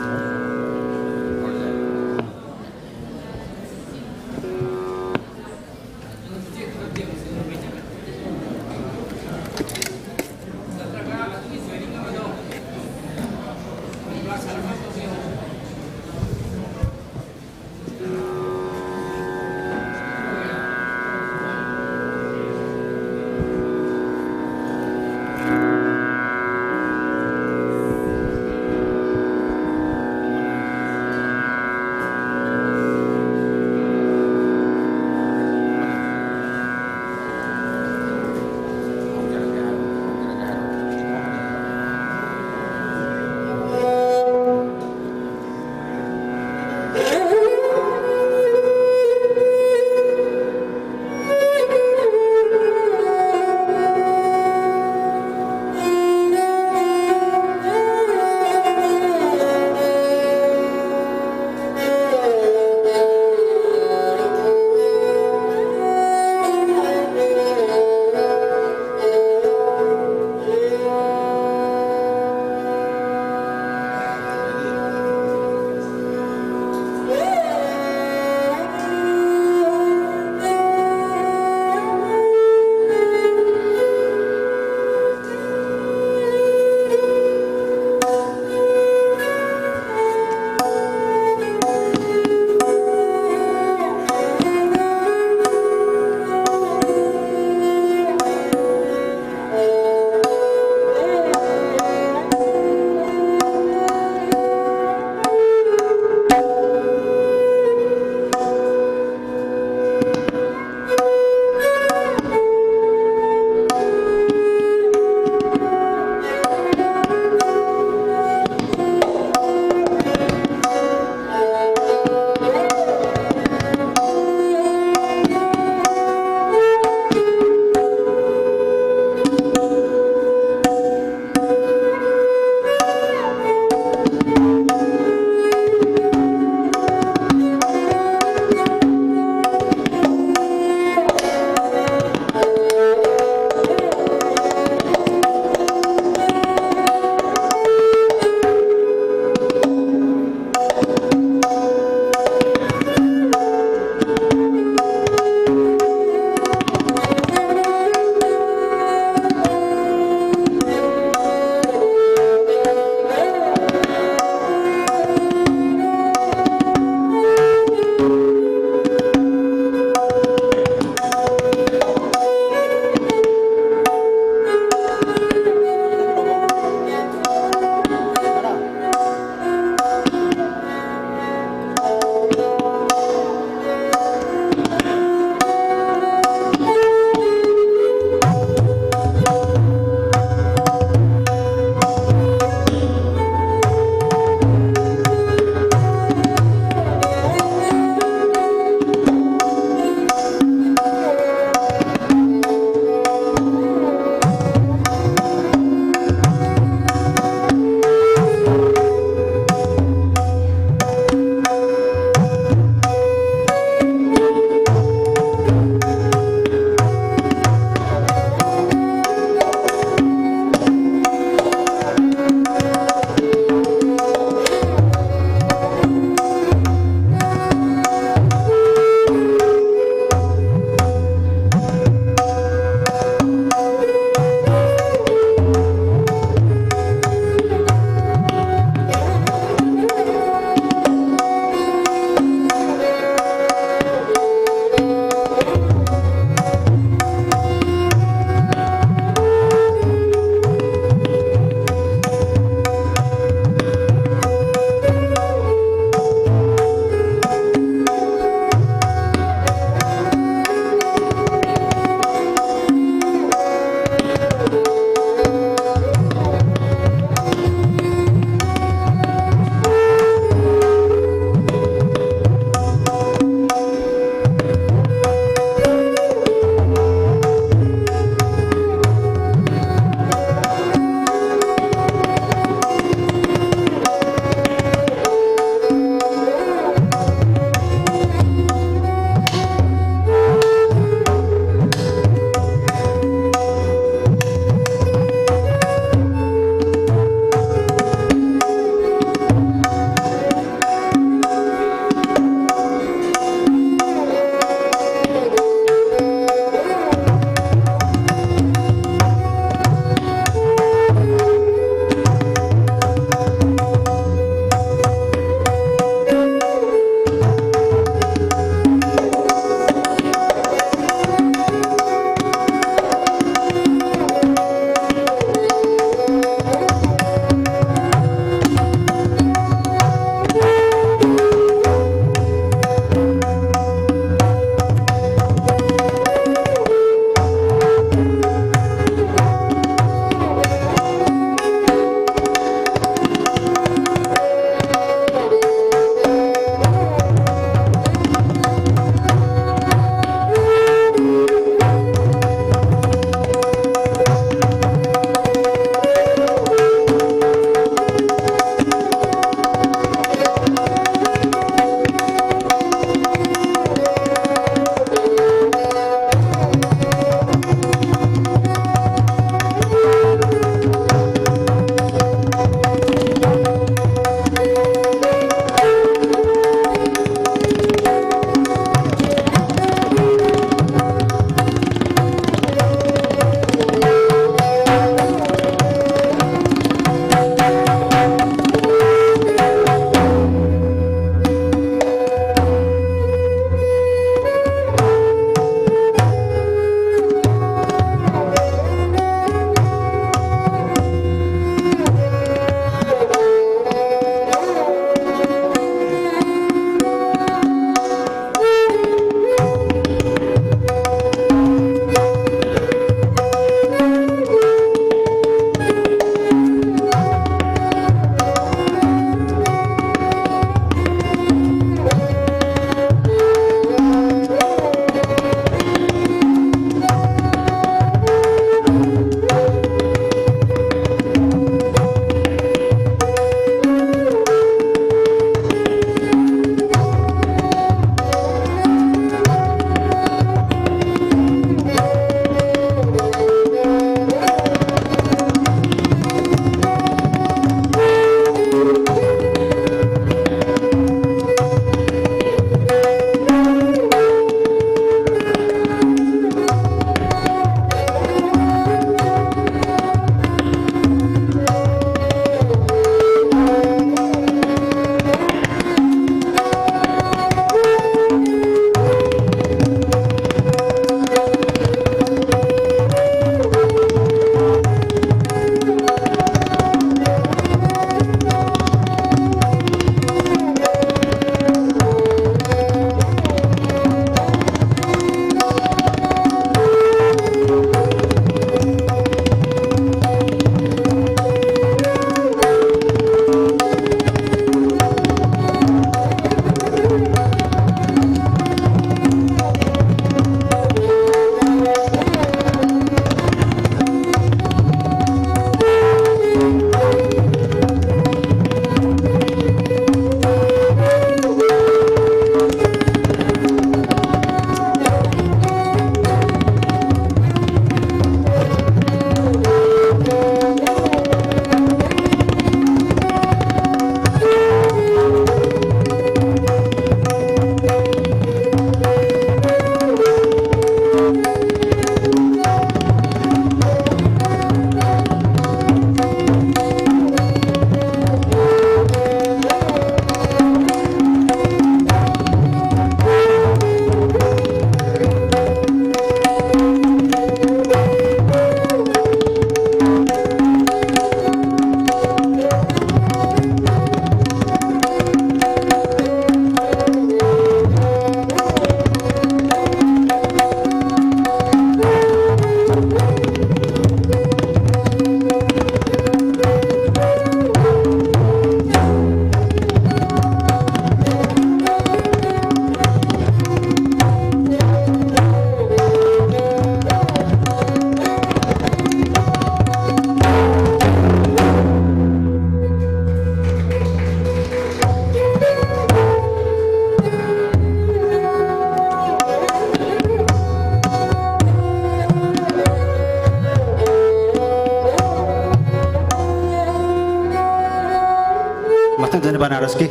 बनारस की।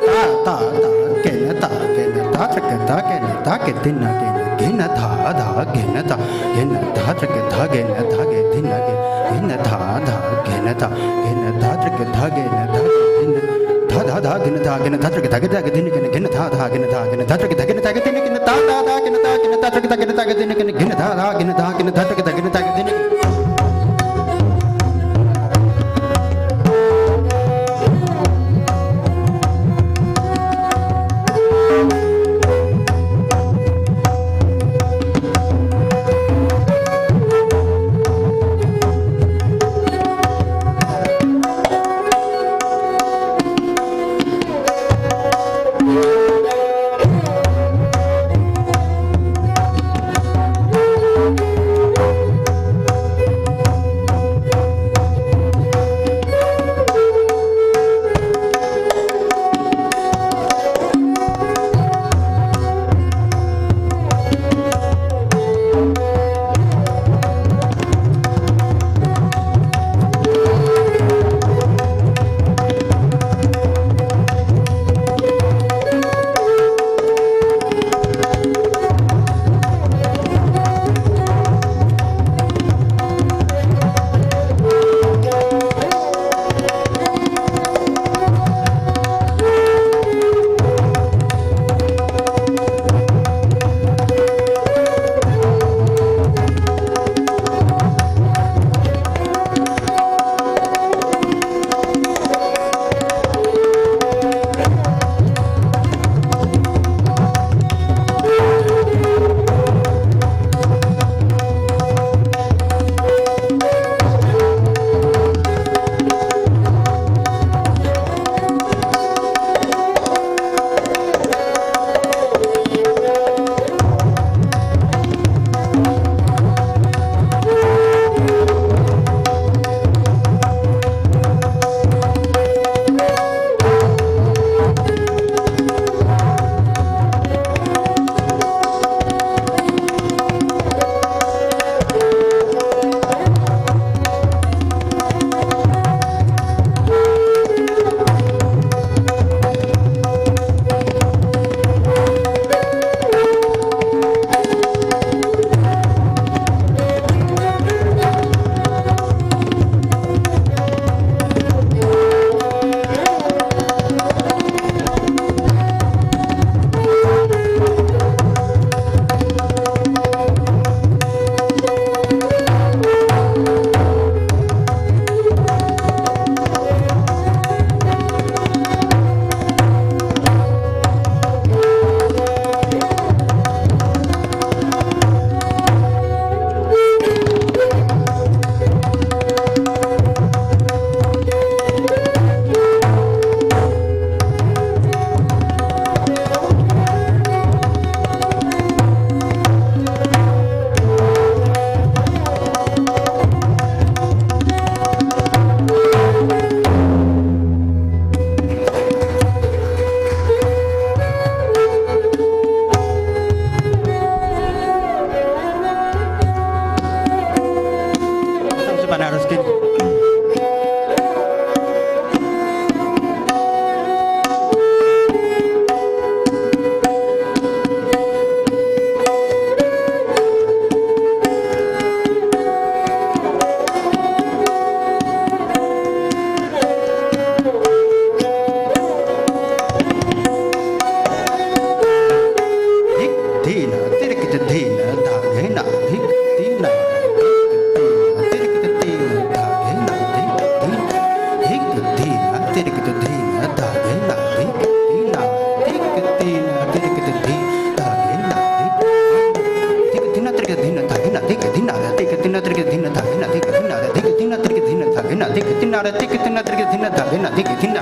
ता, ता, ता, केन, ता, केन, ता, चक, ता, केन, ता, के, दिन, केन, गेन, धा, धा, गेन, ता, गेन, धा, चक, धा, गेन, धा, के, दिन, के, गेन, धा, धा, गेन, ता, गेन, धा, चक, धा, गेन, धा, के, दिन, धा, धा, धा, गेन, धा, गेन, धा, चक, धा, के, धा, के, दिन, गेन, गेन, धा, धा, गेन, धा, गेन, धा, चक, धा, गेन, धा, के, दिन, गेन, धा, धा, धा, गेन, धा, गेन, धा, चक, धा, गेन, धा, के, दिन, गेन, गेन, धा, धा, गेन, धा, गेन, धा, चक, धा, गेन, धा, के, दिन, ꯅꯠꯇꯕꯅꯤꯅ ꯊꯤꯛꯀꯤ ꯊꯤꯟꯅ꯫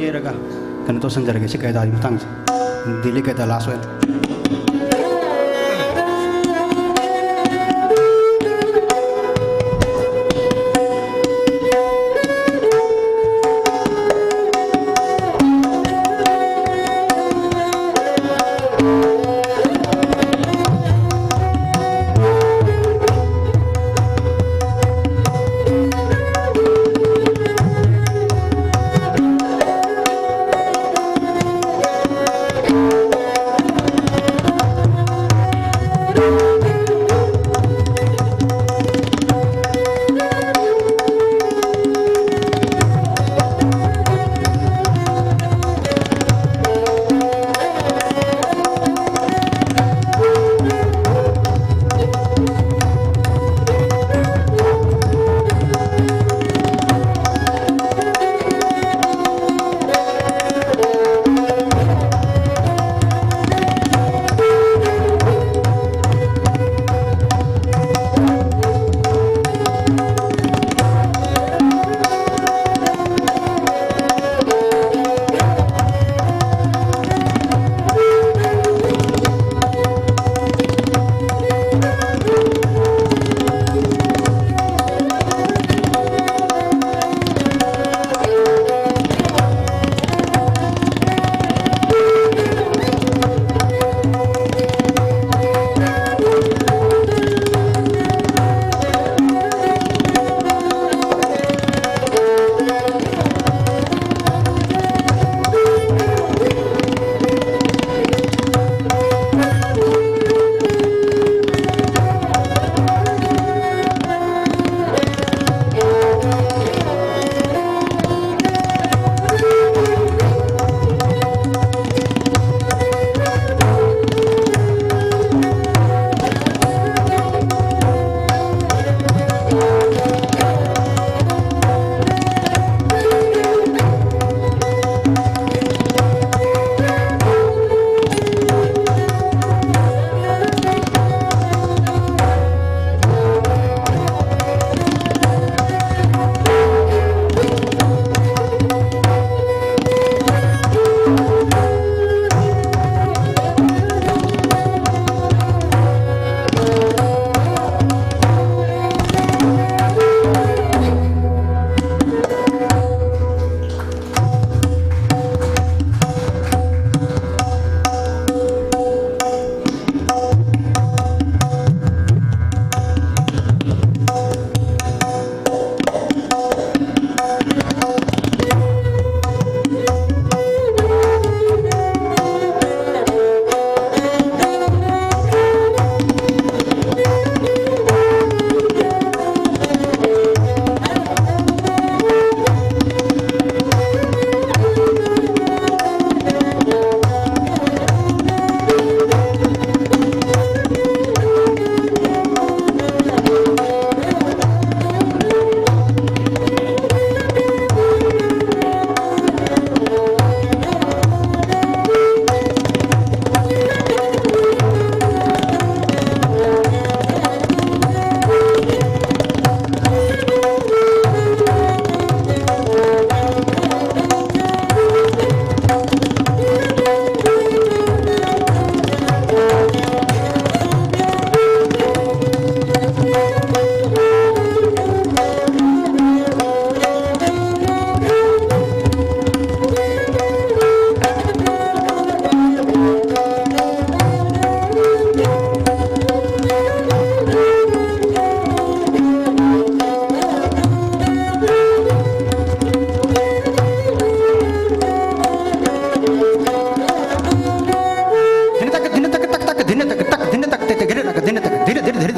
ꯄꯤꯔꯒ ꯀꯩꯅꯣ ꯇꯧꯁꯟꯖꯔꯒꯦ, ꯁꯤ ꯀꯩꯗꯥꯒꯤ ꯃꯇꯥꯡꯁꯦ, ꯗꯤꯂꯤ ꯀꯩꯗꯥ ꯂꯥꯁ ꯑꯣꯏꯅ꯫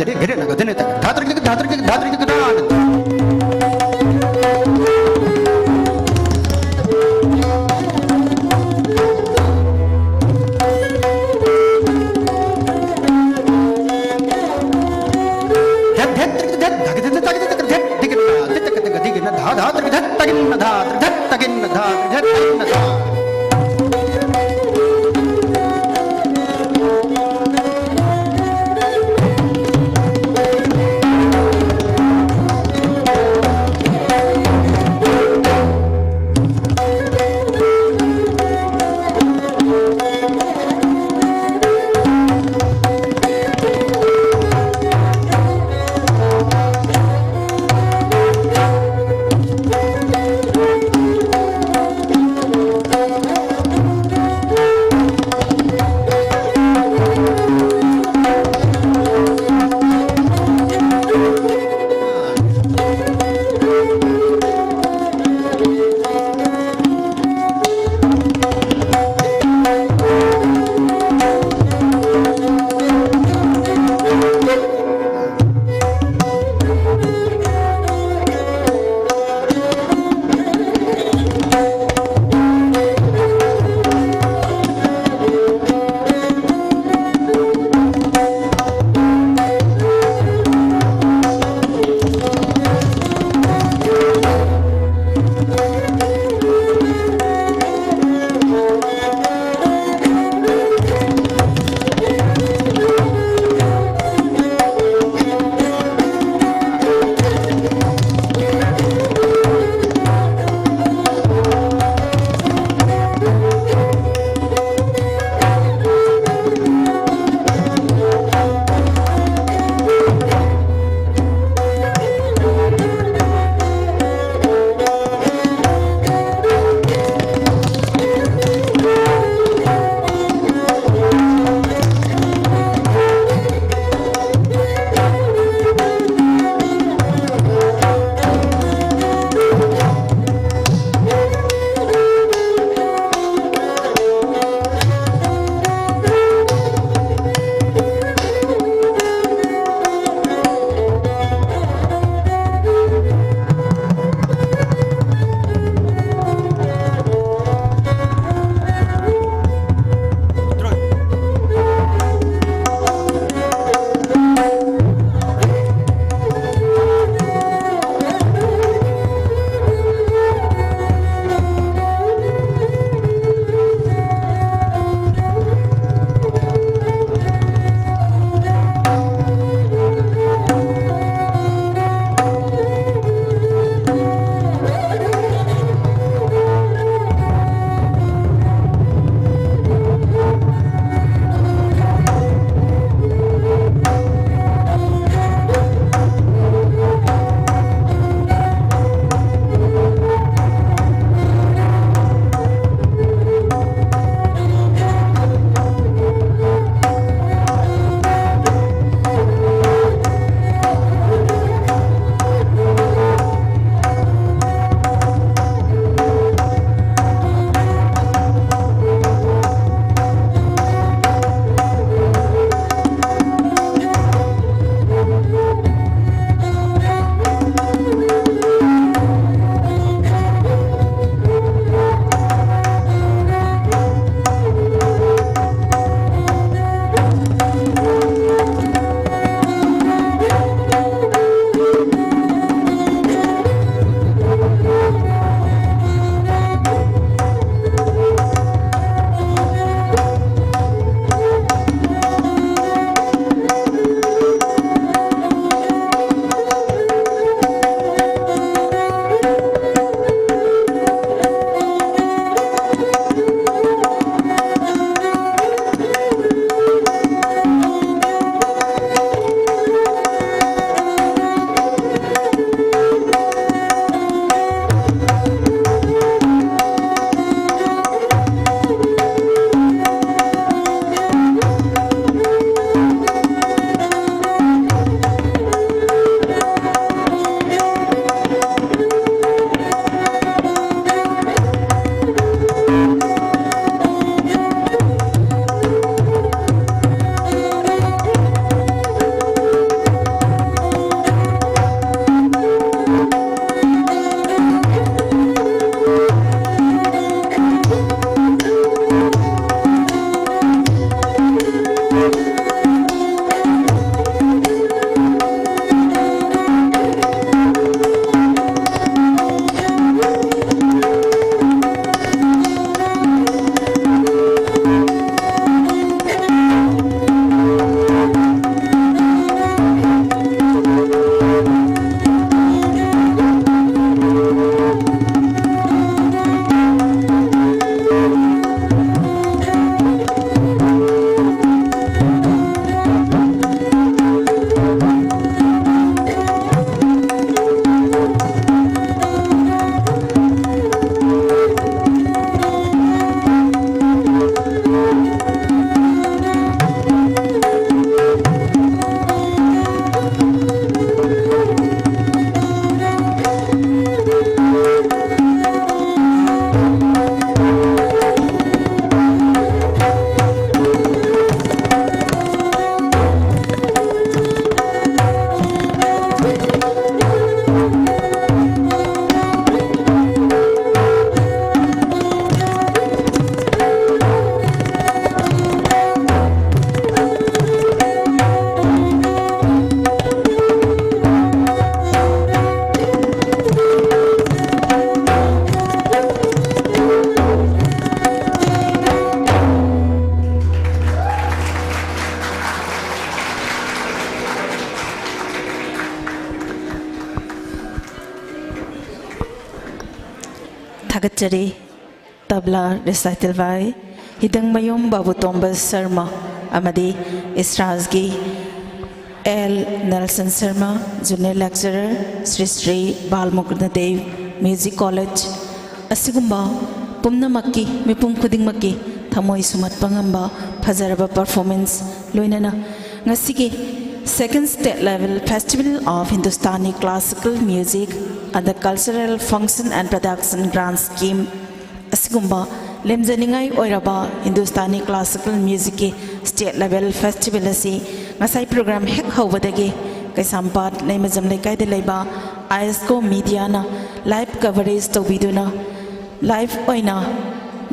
धा तृक धा तृक धा तृक धा। धा धा तृक धा तृक धा तृक धा तृक धा तृक धा तृक धा। ꯊꯥꯒꯠꯆꯔꯤ꯫ ꯇꯕ꯭ꯂꯥ recital by ꯍꯤꯗꯪꯃꯌꯨꯝ ꯕꯥꯕꯨꯇꯣꯝꯕ ꯁꯔꯃ ꯑꯃꯗꯤ ꯏꯁꯔꯥꯖꯒꯤ L Nelson Sharma, junior lecturer, Shri Shri Bal Mukunda Dev Music College꯫ ꯑꯁꯤꯒꯨꯝꯕ ꯄꯨꯝꯅꯃꯛꯀꯤ, ꯃꯤꯄꯨꯝ ꯈꯨꯗꯤꯡꯃꯛꯀꯤ ꯊꯃꯣꯏ ꯁꯨꯝꯍꯠꯄ ꯉꯝꯕ ꯐꯖꯔꯕ performance ꯂꯣꯏꯅꯅ ꯉꯁꯤꯒꯤ Second State Level Festival of Hindustani Classical Music and the Cultural Function and Production Grant Scheme ꯑꯁꯤꯒꯨꯝꯕ ꯂꯦꯝꯖꯅꯤꯡꯉꯥꯏ ꯑꯣꯏꯔꯕ Hindustani classical musicꯀꯤ state level festival ꯑꯁꯤ ꯉꯁꯥꯏ program ꯍꯦꯛ ꯍꯧꯕꯗꯒꯤ ꯀꯩꯁꯥꯝꯄꯥꯠ ꯂꯩꯃꯖꯝ ꯂꯩꯀꯥꯏꯗ ꯂꯩꯕ ꯑꯥꯏ ꯑꯦꯁ ꯀꯣ ꯃꯤꯗꯤꯌꯥꯅ live coverage ꯇꯧꯕꯤꯗꯨꯅ, live ꯑꯣꯏꯅ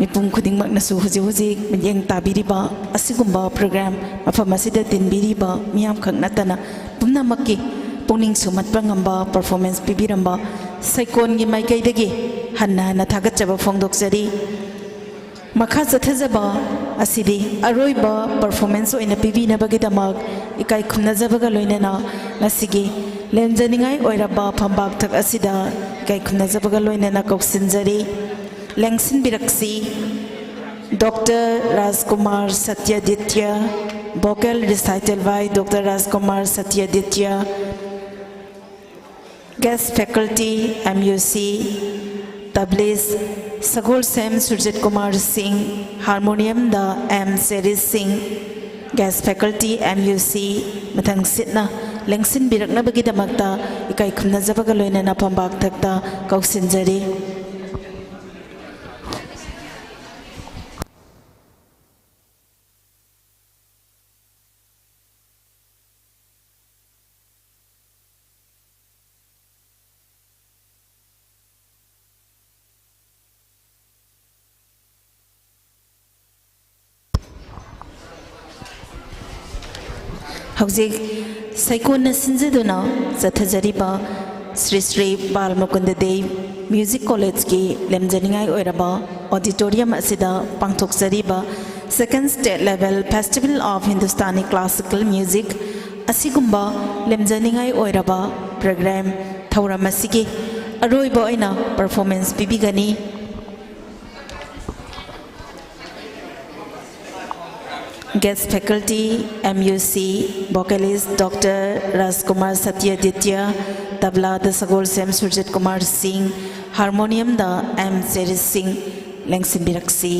ꯃꯤꯄꯨꯝ ꯈꯨꯗꯤꯡꯃꯛꯅꯁꯨ ꯍꯧꯖꯤꯛ ꯍꯧꯖꯤꯛ ꯃꯤꯠꯌꯦꯡ ꯇꯥꯕꯤꯔꯤꯕ ꯑꯁꯤꯒꯨꯝꯕ program ꯃꯐꯝ ꯑꯁꯤꯗ ꯇꯤꯟꯕꯤꯔꯤꯕ ꯃꯤꯌꯥꯝꯈꯛ ꯅꯠꯇꯅ ꯄꯨꯝꯅꯃꯛꯀꯤ ꯄꯨꯛꯅꯤꯡ ꯁꯨꯝꯍꯠꯄ ꯉꯝꯕ performance ꯄꯤꯕꯤꯔꯝꯕ ꯁꯩꯀꯣꯟꯒꯤ ꯃꯥꯏꯀꯩꯗꯒꯤ ꯍꯟꯅ ꯍꯟꯅ ꯊꯥꯒꯠꯆꯕ ꯐꯣꯡꯗꯣꯛꯆꯔꯤ꯫ ꯃꯈꯥ ꯆꯠꯊꯖꯕ ꯑꯁꯤꯗꯤ ꯑꯔꯣꯏꯕ performance ꯑꯣꯏꯅ ꯄꯤꯕꯤꯅꯕꯒꯤꯗꯃꯛ ꯏꯀꯥꯏ ꯈꯨꯝꯅꯖꯕꯒ ꯂꯣꯏꯅꯅ ꯉꯁꯤꯒꯤ ꯂꯦꯝꯖꯅꯤꯡꯉꯥꯏ ꯑꯣꯏꯔꯕ ꯐꯝꯕꯥꯛꯊꯛ ꯑꯁꯤꯗ ꯏꯀꯥꯏ ꯈꯨꯝꯅꯖꯕꯒ ꯂꯣꯏꯅꯅ ꯀꯧꯁꯤꯟꯖꯔꯤ꯫ ꯂꯦꯡꯁꯤꯟꯕꯤꯔꯛꯁꯤ꯫ Doctor Rajkumar Satyaditya, vocal recital by Doctor Rajkumar Satyaditya, guest faculty, M U C, tablis, ꯁꯒꯣꯜꯁꯦꯝ ꯁꯨꯔꯖꯤꯠ ꯀꯨꯃꯥꯔ ꯁꯤꯡ, harmonium ꯗ M Cherish Singh, guest faculty, M U C, ꯃꯊꯪꯁꯤꯠꯅ ꯂꯦꯡꯁꯤꯟꯕꯤꯔꯛꯅꯕꯒꯤꯗꯃꯛꯇ ꯏꯀꯥꯏ ꯈꯨꯝꯅꯖꯕꯒ ꯂꯣꯏꯅꯅ ꯐꯝꯕꯥꯛꯊꯛꯇ ꯀꯧꯁꯤꯟꯖꯔꯤ꯫ ꯍꯧꯖꯤꯛ ꯁꯩꯀꯣꯟꯅ ꯁꯤꯟꯖꯗꯨꯅ ꯆꯠꯊꯖꯔꯤꯕ ꯁ꯭ꯔꯤ ꯁ꯭ꯔꯤ ꯕꯥꯜ ꯃꯨꯀꯨꯟꯗ ꯗꯦꯕ Music College ꯀꯤ ꯂꯦꯝꯖꯅꯤꯡꯉꯥꯏ ꯑꯣꯏꯔꯕ auditorium ꯑꯁꯤꯗ ꯄꯥꯡꯊꯣꯛꯆꯔꯤꯕ Second State Level Festival of Hindustani Classical Music ꯑꯁꯤꯒꯨꯝꯕ ꯂꯦꯝꯖꯅꯤꯡꯉꯥꯏ ꯑꯣꯏꯔꯕ program ꯊꯧꯔꯝ ꯑꯁꯤꯒꯤ ꯑꯔꯣꯏꯕ ꯑꯣꯏꯅ performance ꯄꯤꯕꯤꯒꯅꯤ꯫ Guest faculty, M U C, vocalist Doctor Rajkumar Satyaditya, tablaꯗ ꯁꯒꯣꯜꯁꯦꯝ ꯁꯨꯔꯖꯤꯠ ꯀꯨꯃꯥꯔ ꯁꯤꯡ, harmoniumꯗ M ꯆꯦꯔꯤꯁ ꯁꯤꯡ ꯂꯦꯡꯁꯤꯟꯕꯤꯔꯛꯁꯤ꯫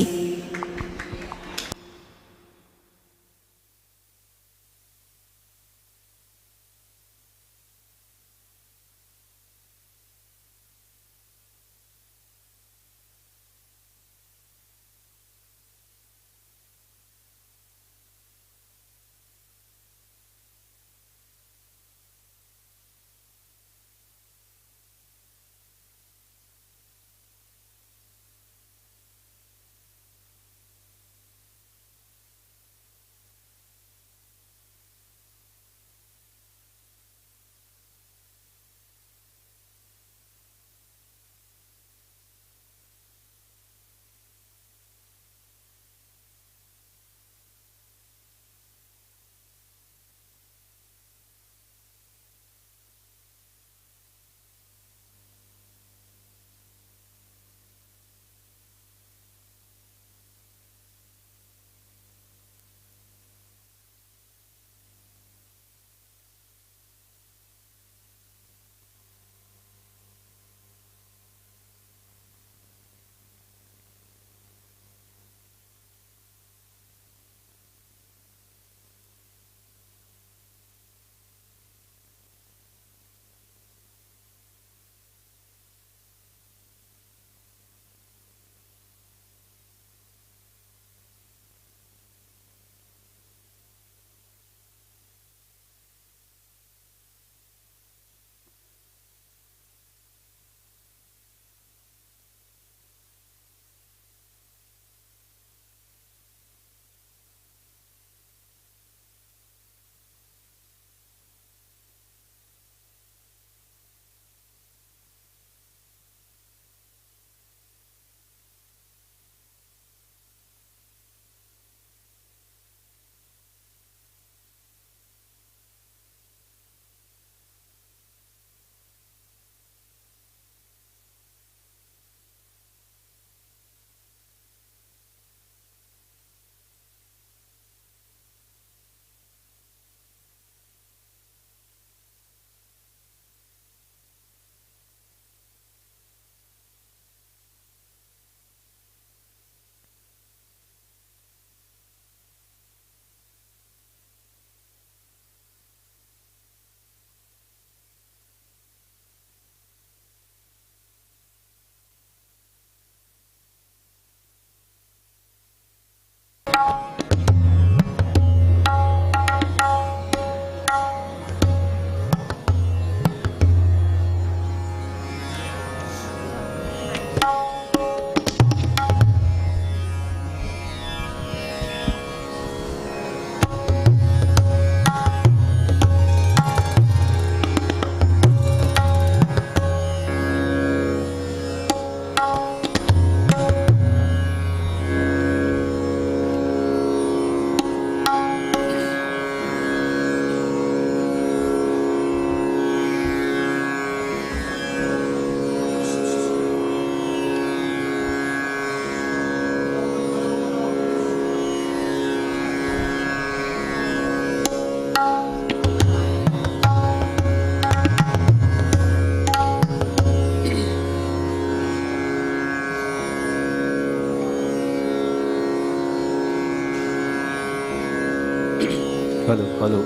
Hello, hello.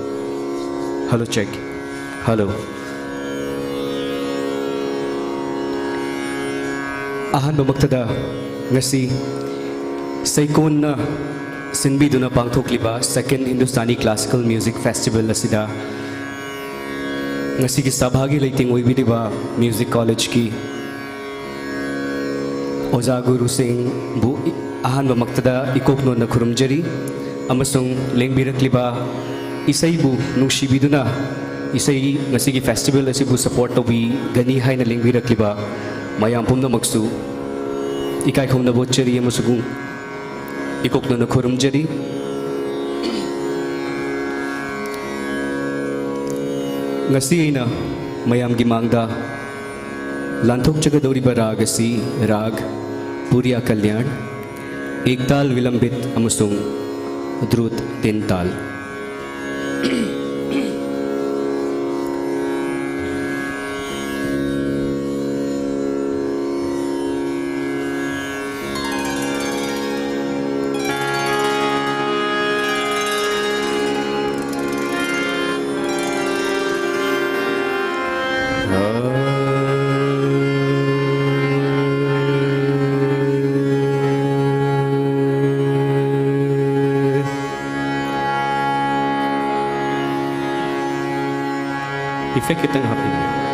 Hello, check. Hello. ꯑꯍꯥꯟꯕꯃꯛꯇꯗ ꯉꯁꯤ ꯁꯩꯀꯣꯟꯅ ꯁꯤꯟꯕꯤꯗꯨꯅ ꯄꯥꯡꯊꯣꯛꯂꯤꯕ Second Hindustani Classical Music Festival ꯑꯁꯤꯗ ꯉꯁꯤꯒꯤ ꯁꯚꯥꯒꯤ ꯂꯩꯇꯦꯡ ꯑꯣꯏꯕꯤꯔꯤꯕ Music Collegeꯀꯤ ꯑꯣꯖꯥ ꯒꯨꯔꯨꯁꯤꯡꯕꯨ ꯑꯍꯥꯟꯕꯃꯛꯇꯗ ꯏꯀꯣꯛ ꯅꯣꯟꯅ ꯈꯨꯔꯨꯝꯖꯔꯤ, ꯑꯃꯁꯨꯡ ꯂꯦꯡꯕꯤꯔꯛꯂꯤꯕ ꯏꯁꯩꯕꯨ ꯅꯨꯡꯁꯤꯕꯤꯗꯨꯅ ꯏꯁꯩ, ꯉꯁꯤꯒꯤ festival ꯑꯁꯤꯕꯨ support ꯇꯧꯕꯤꯒꯅꯤ ꯍꯥꯏꯅ ꯂꯦꯡꯕꯤꯔꯛꯂꯤꯕ ꯃꯌꯥꯝ ꯄꯨꯝꯅꯃꯛꯁꯨ ꯏꯀꯥꯏ ꯈꯨꯝꯅꯕ ꯎꯠꯆꯔꯤ ꯑꯃꯁꯨꯡ ꯏꯀꯣꯛ ꯅꯣꯟꯅ ꯈꯨꯔꯨꯝꯖꯔꯤ꯫ ꯉꯁꯤ ꯑꯩꯅ ꯃꯌꯥꯝꯒꯤ ꯃꯥꯡꯗ ꯂꯥꯟꯊꯣꯛꯆꯒꯗꯧꯔꯤꯕ ꯔꯥꯒ ꯑꯁꯤ ꯔꯥꯒ ꯄꯨꯔꯤꯌꯥ ꯀꯜꯌꯥꯟ, ꯑꯦꯛ ꯇꯥꯜ ꯕꯤꯂꯝꯕꯤꯠ ꯑꯃꯁꯨꯡ ꯗ꯭ꯔꯨꯠ ꯇꯤꯟ ꯇꯥꯜ꯫ Effect ꯈꯤꯇꯪ ꯍꯥꯞꯄꯤꯌꯨ꯫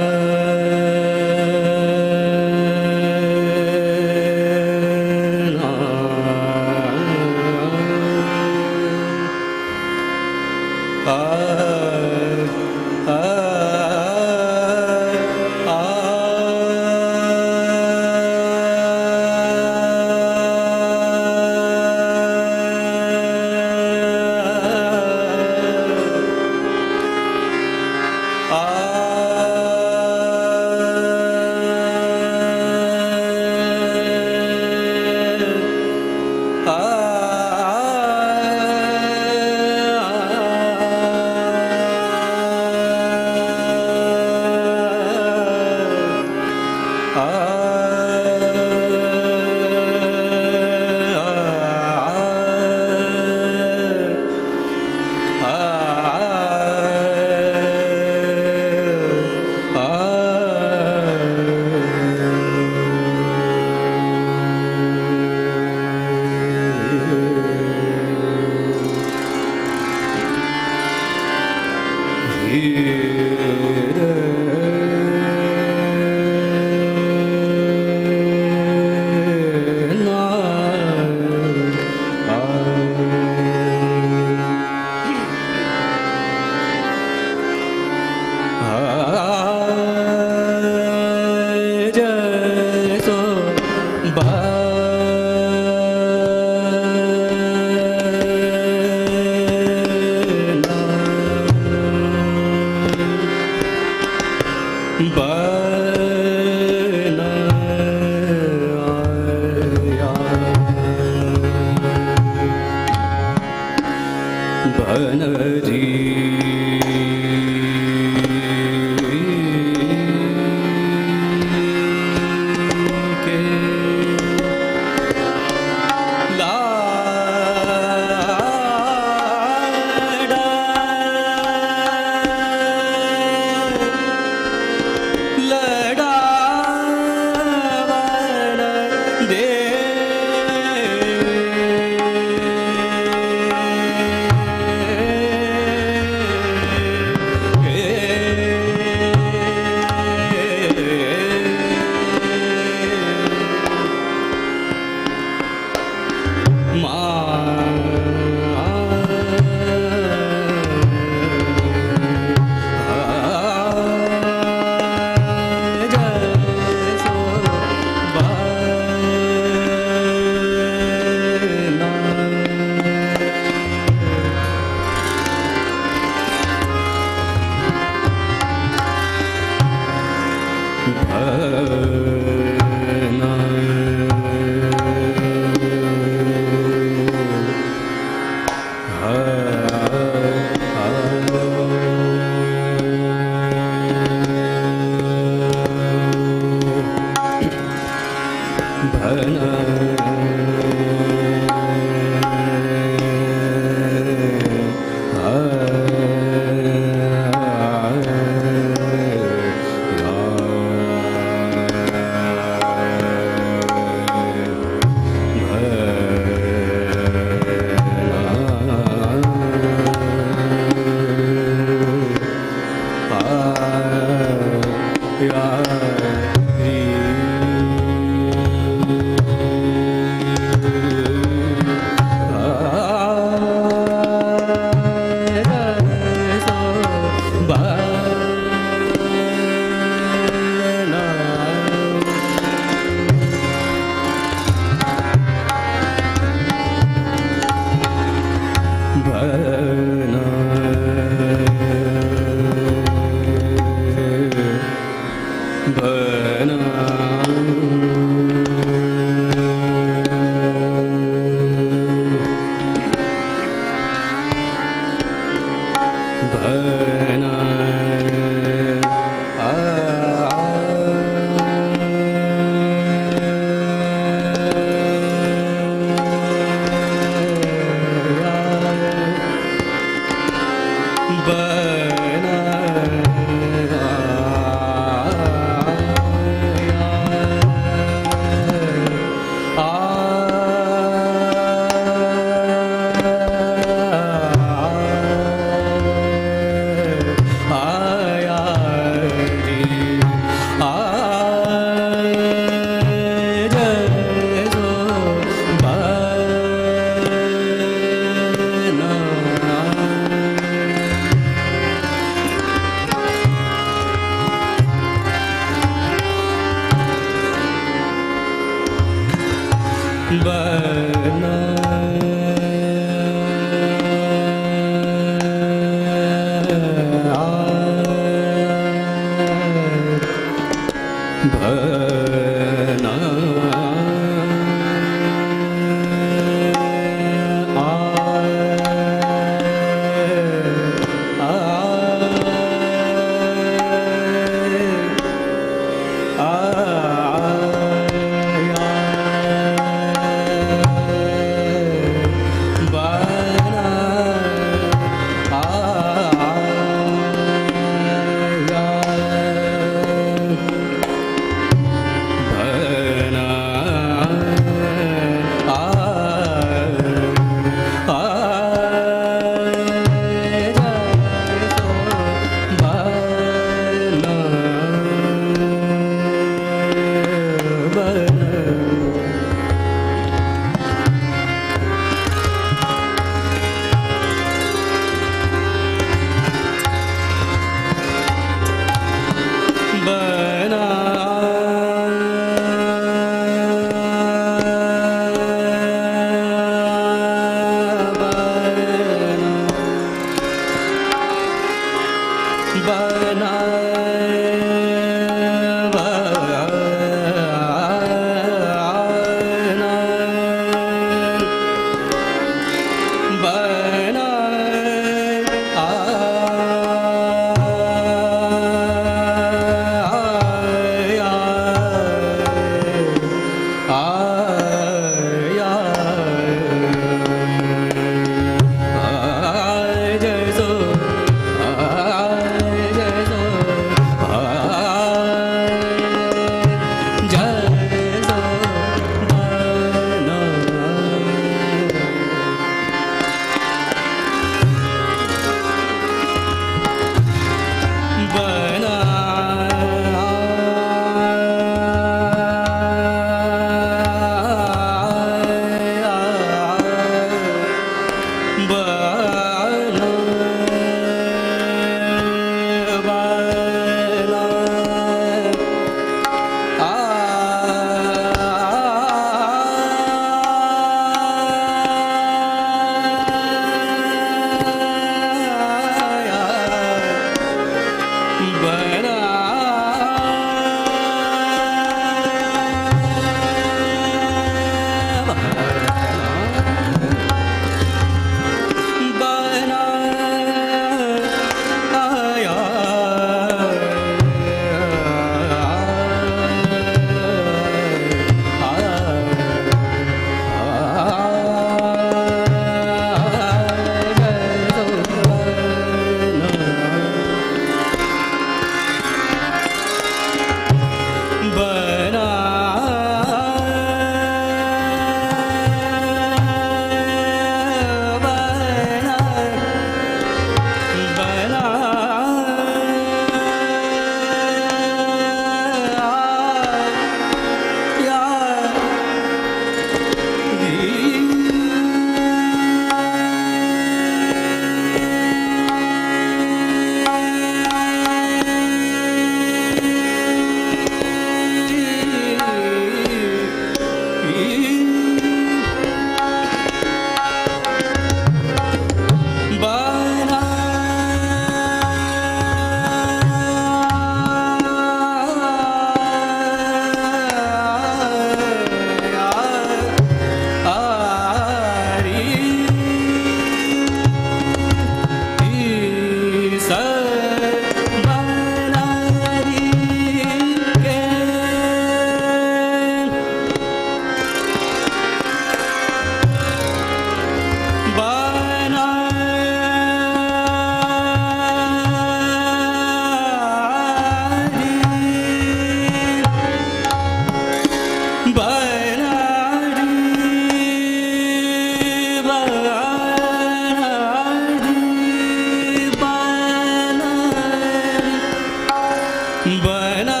बना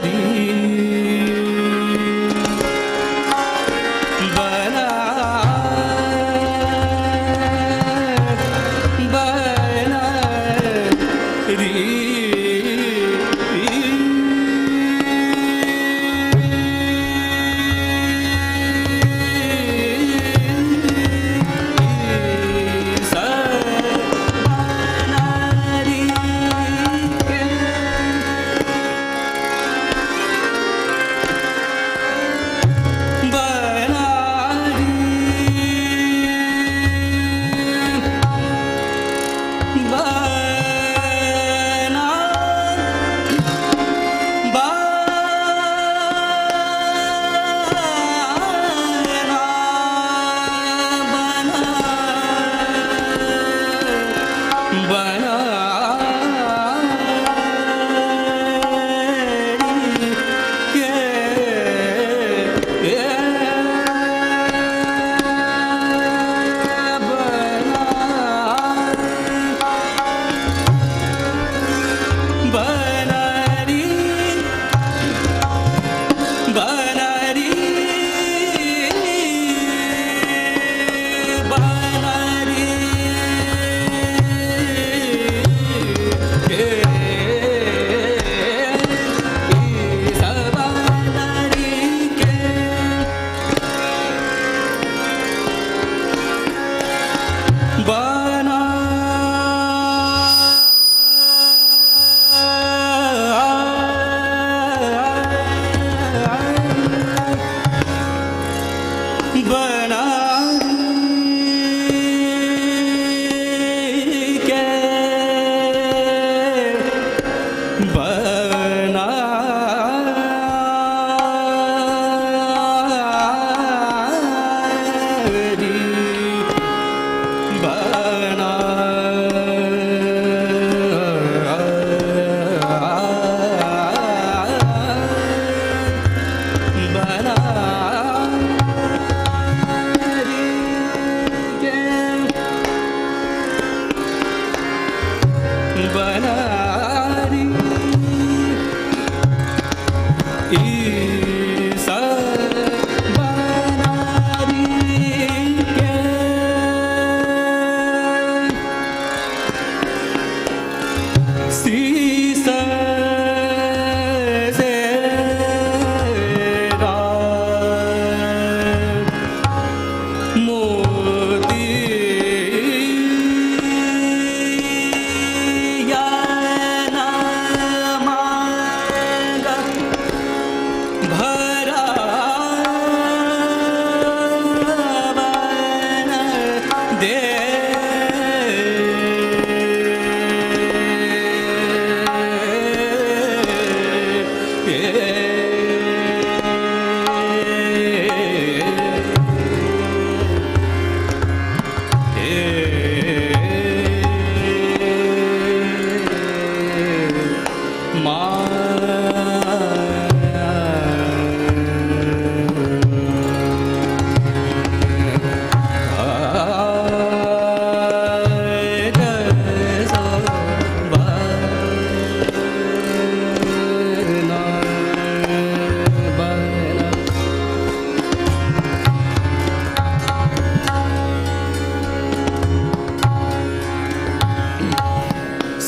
री, बना, बना री।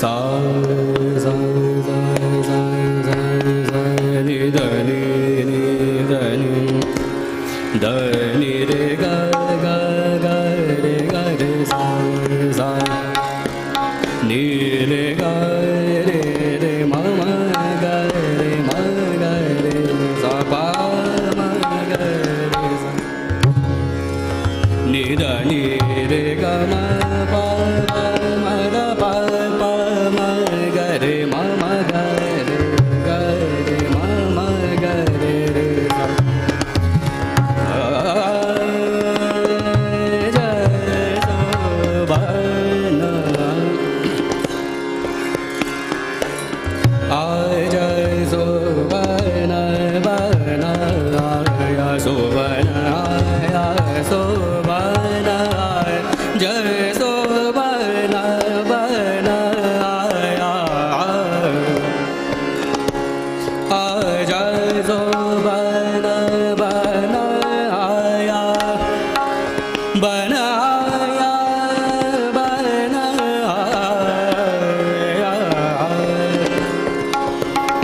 Sa, sa, sa, sa, sa, sa, ni, da, ni, ni, da, ni, da, ni, re, ga, ga, ga, re, ga, re, sa, sa, ni, re, ga, re, re, ma, ma, ga, re, ma, ga, re, sa, pa, ma, ga, re, sa. Ni, da, ni, re, ga, ma, pa, pa, ma, da, pa, pa, ma, ga, re, ma, ma, ga, re, ga, re, ma, ma, ga, re, re, sa.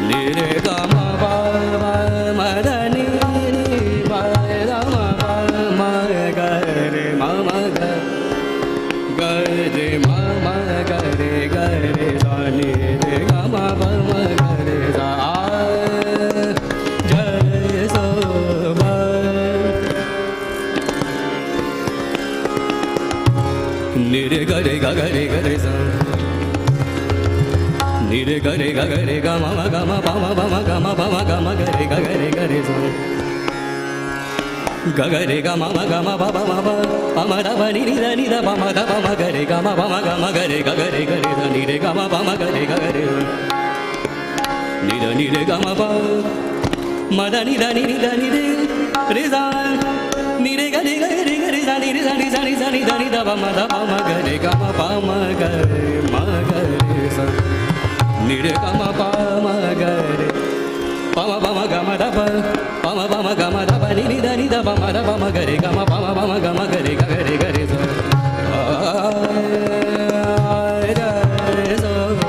Ni, re, ga, ma, pa, pa, ma, da, ni, ni, pa, da, ma, pa, ma, ga, re, ma, ma, ga, ga, re, ma, ma, ga, re, ga, re, sa, ni, re, ga, ma, pa, ma, ga, re, sa, a, ja, so, ba. Ni, re, ga, re, ga, ga, re, ga, re, sa. Ni, re, ga, re, ga, ga, re, ga, ma, ma, ga, ma, pa, ma, pa, ma, ga, ma, pa, ma, ga, ma, ga, re, ga, ga, re, ga, re, sa. Ga, ga, re, ga, ma, ma, ga, ma, pa, pa, ma, pa, pa, ma, da, pa, ni, ni, da, ni, da, pa, ma, da, pa, ma, ga, re, ga, ma, pa, ma, ga, ma, ga, re, ga, ga, re, ga, re, sa, ni, re, ga, ma, pa, ma, ga, re, ga, ga, re, sa. Ni, da, ni, re, ga, ma, pa. Ma, da, ni, da, ni, ni, da, ni, re, re, sa. Ni, re, ga, re, ga, re, ga, re, sa, ni, re, sa, ni, sa, ni, sa, ni, da, ni, da, pa, ma, da, pa, ma, ga, re, ga, ma, pa, ma, ga, re, ma, ga, re, sa. Ni, re, ga, ma, pa, ma, ga, re. Pa, ma, pa, ma, ga, ma, da, pa. Pa, ma, pa, ma, ga, ma, da, pa, ni, ni, da, ni, da, pa, ma, da, pa, ma, ga, re, ga, ma, pa, ma, pa, ma, ga, ma, ga, re, ga, ga, re, ga, re, sa. A, re, so.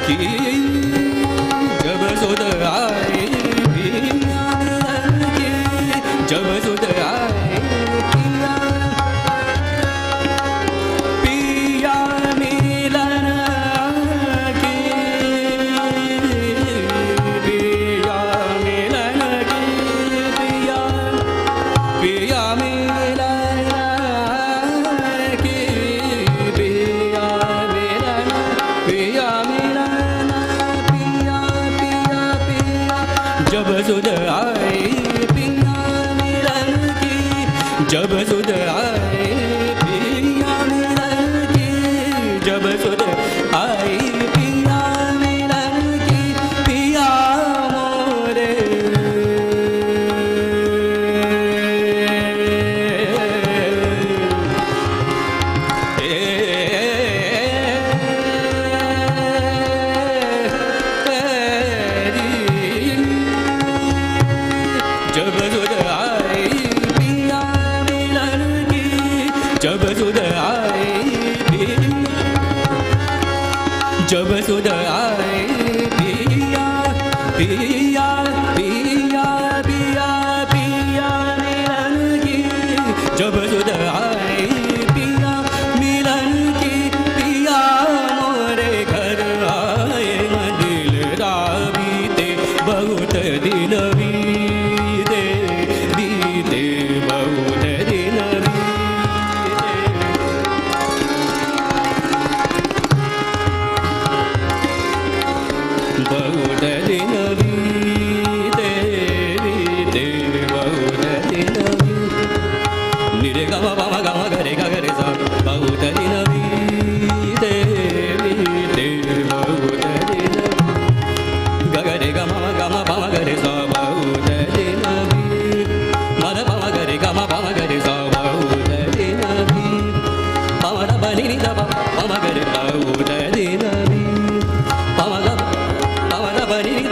की, जब सुध आए पिया मिलन की, जब सुध आए पिया, पिया मिलन की, पिया मिलन की, पिया, पिया मिलन की, पिया मिलन, पिया मिलन, पिया, पिया, पिया। जब सुध आए पिया मिलन की, जब सुध आए पिया मिलन की, जब सुध आए पिया मिलन की, पिया मोरे। जब सुध आए पिया मिलन की, जब सुध आए पिया, जब सुध आए पिया, पिया, पिया, पिया, पिया मिलन की, जब सुध आए पिया मिलन की, पिया मोरे घर आए, मन दिल दा बीते बहुत दिन बीते, बीते बहुत दिन बीते, बहुत दिन बीते, बीते बहुत दिन बीते। निरे गम पम गम गरे गगरे सा, बहुत दिन बीते, बीते बहुत दिन। गगरे गम गम पम गरे सा, बहुत दिन बीते। मद पम गरे गम पम गरे सा, बहुत दिन बीते। पम द प नि नि द प, पम गरे बहुत दिन बीते। पम द, पम द प नि नि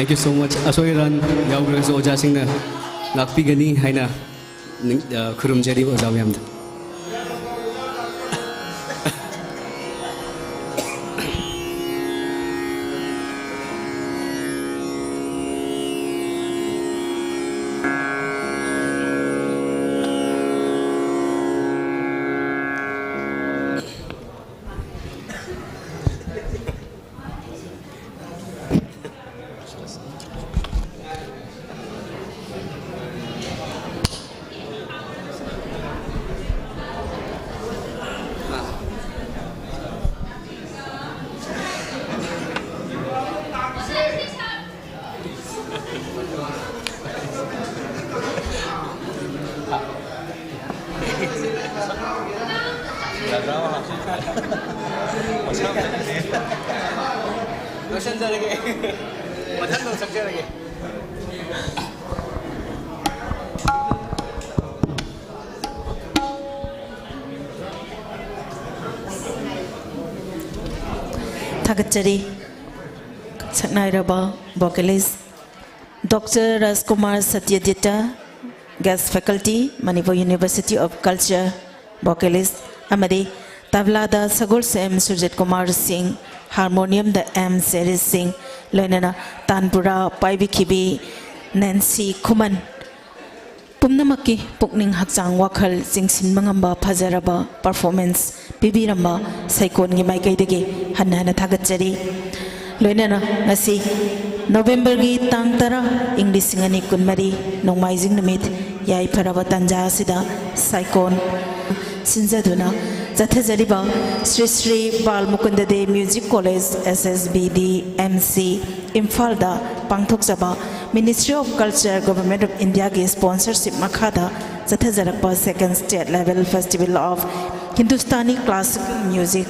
Thank you so much. ꯑꯁꯣꯏ ꯑꯔꯥꯟ ꯌꯥꯎꯈ꯭ꯔꯒꯁꯨ ꯑꯣꯖꯥꯁꯤꯡꯅ ꯉꯥꯛꯄꯤꯒꯅꯤ ꯍꯥꯏꯅ ꯅꯤꯡ- ꯑ, ꯈꯨꯔꯨꯝꯖꯔꯤ ꯑꯣꯖꯥ ꯃꯌꯥꯝꯗ꯫ ꯂꯣꯏꯁꯟꯖꯔꯒꯦ꯫ ꯃꯊꯪꯗ ꯁꯛꯆꯔꯒꯦ꯫ ꯊꯥꯒꯠꯆꯔꯤ꯫ ꯁꯛꯅꯥꯏꯔꯕ vocalist Doctor Rajkumar ꯁꯇ꯭ꯌꯖꯤꯠꯇ, Guest Faculty, Manipur University of Culture, vocalist, ꯑꯃꯗꯤ ꯇꯕ꯭ꯂꯥꯗ ꯁꯒꯣꯜꯁꯦꯝ ꯁꯨꯔꯖꯤꯠ ꯀꯨꯃꯥꯔ ꯁꯤꯡ, ꯍꯥꯔꯃꯣꯅꯤꯌꯝꯗ ꯑꯦꯝ ꯁꯦꯔꯤꯁ ꯁꯤꯡ, ꯂꯣꯏꯅꯅ ꯇꯥꯟꯄꯨꯔꯥ ꯄꯥꯏꯕꯤꯈꯤꯕꯤ ꯅꯦꯟꯁꯤ ꯈꯨꯃꯟ, ꯄꯨꯝꯅꯃꯛꯀꯤ ꯄꯨꯛꯅꯤꯡ ꯍꯛꯆꯥꯡ ꯋꯥꯈꯜ ꯆꯤꯡꯁꯤꯟꯕ ꯉꯝꯕ ꯐꯖꯔꯕ performance ꯄꯤꯕꯤꯔꯝꯕ ꯁꯩꯀꯣꯟꯒꯤ ꯃꯥꯏꯀꯩꯗꯒꯤ ꯍꯟꯅ ꯍꯟꯅ ꯊꯥꯒꯠꯆꯔꯤ꯫ ꯂꯣꯏꯅꯅ ꯉꯁꯤ ꯅꯣꯕꯦꯝꯕꯔꯒꯤ ꯇꯥꯡ ꯇꯔꯥ, ꯏꯪ ꯂꯤꯁꯤꯡ ꯑꯅꯤ ꯀꯨꯟꯃꯔꯤ, ꯅꯣꯡꯃꯥꯏꯖꯤꯡ ꯅꯨꯃꯤꯠ ꯌꯥꯏꯐꯔꯕ ꯇꯥꯟꯖꯥ ꯑꯁꯤꯗ ꯁꯥꯏꯀꯣꯟ ꯁꯤꯟꯖꯗꯨꯅ ꯆꯠꯊꯖꯔꯤꯕ Shri Shri Bal Mukunda Dev music college, S S B D, M C, ꯏꯝꯐꯥꯜꯗ ꯄꯥꯡꯊꯣꯛꯆꯕ Ministry of Culture, Government of Indiaꯒꯤ sponsorship ꯃꯈꯥꯗ ꯆꯠꯊꯖꯔꯛꯄ Second State Level Festival of Hindustani Classical Music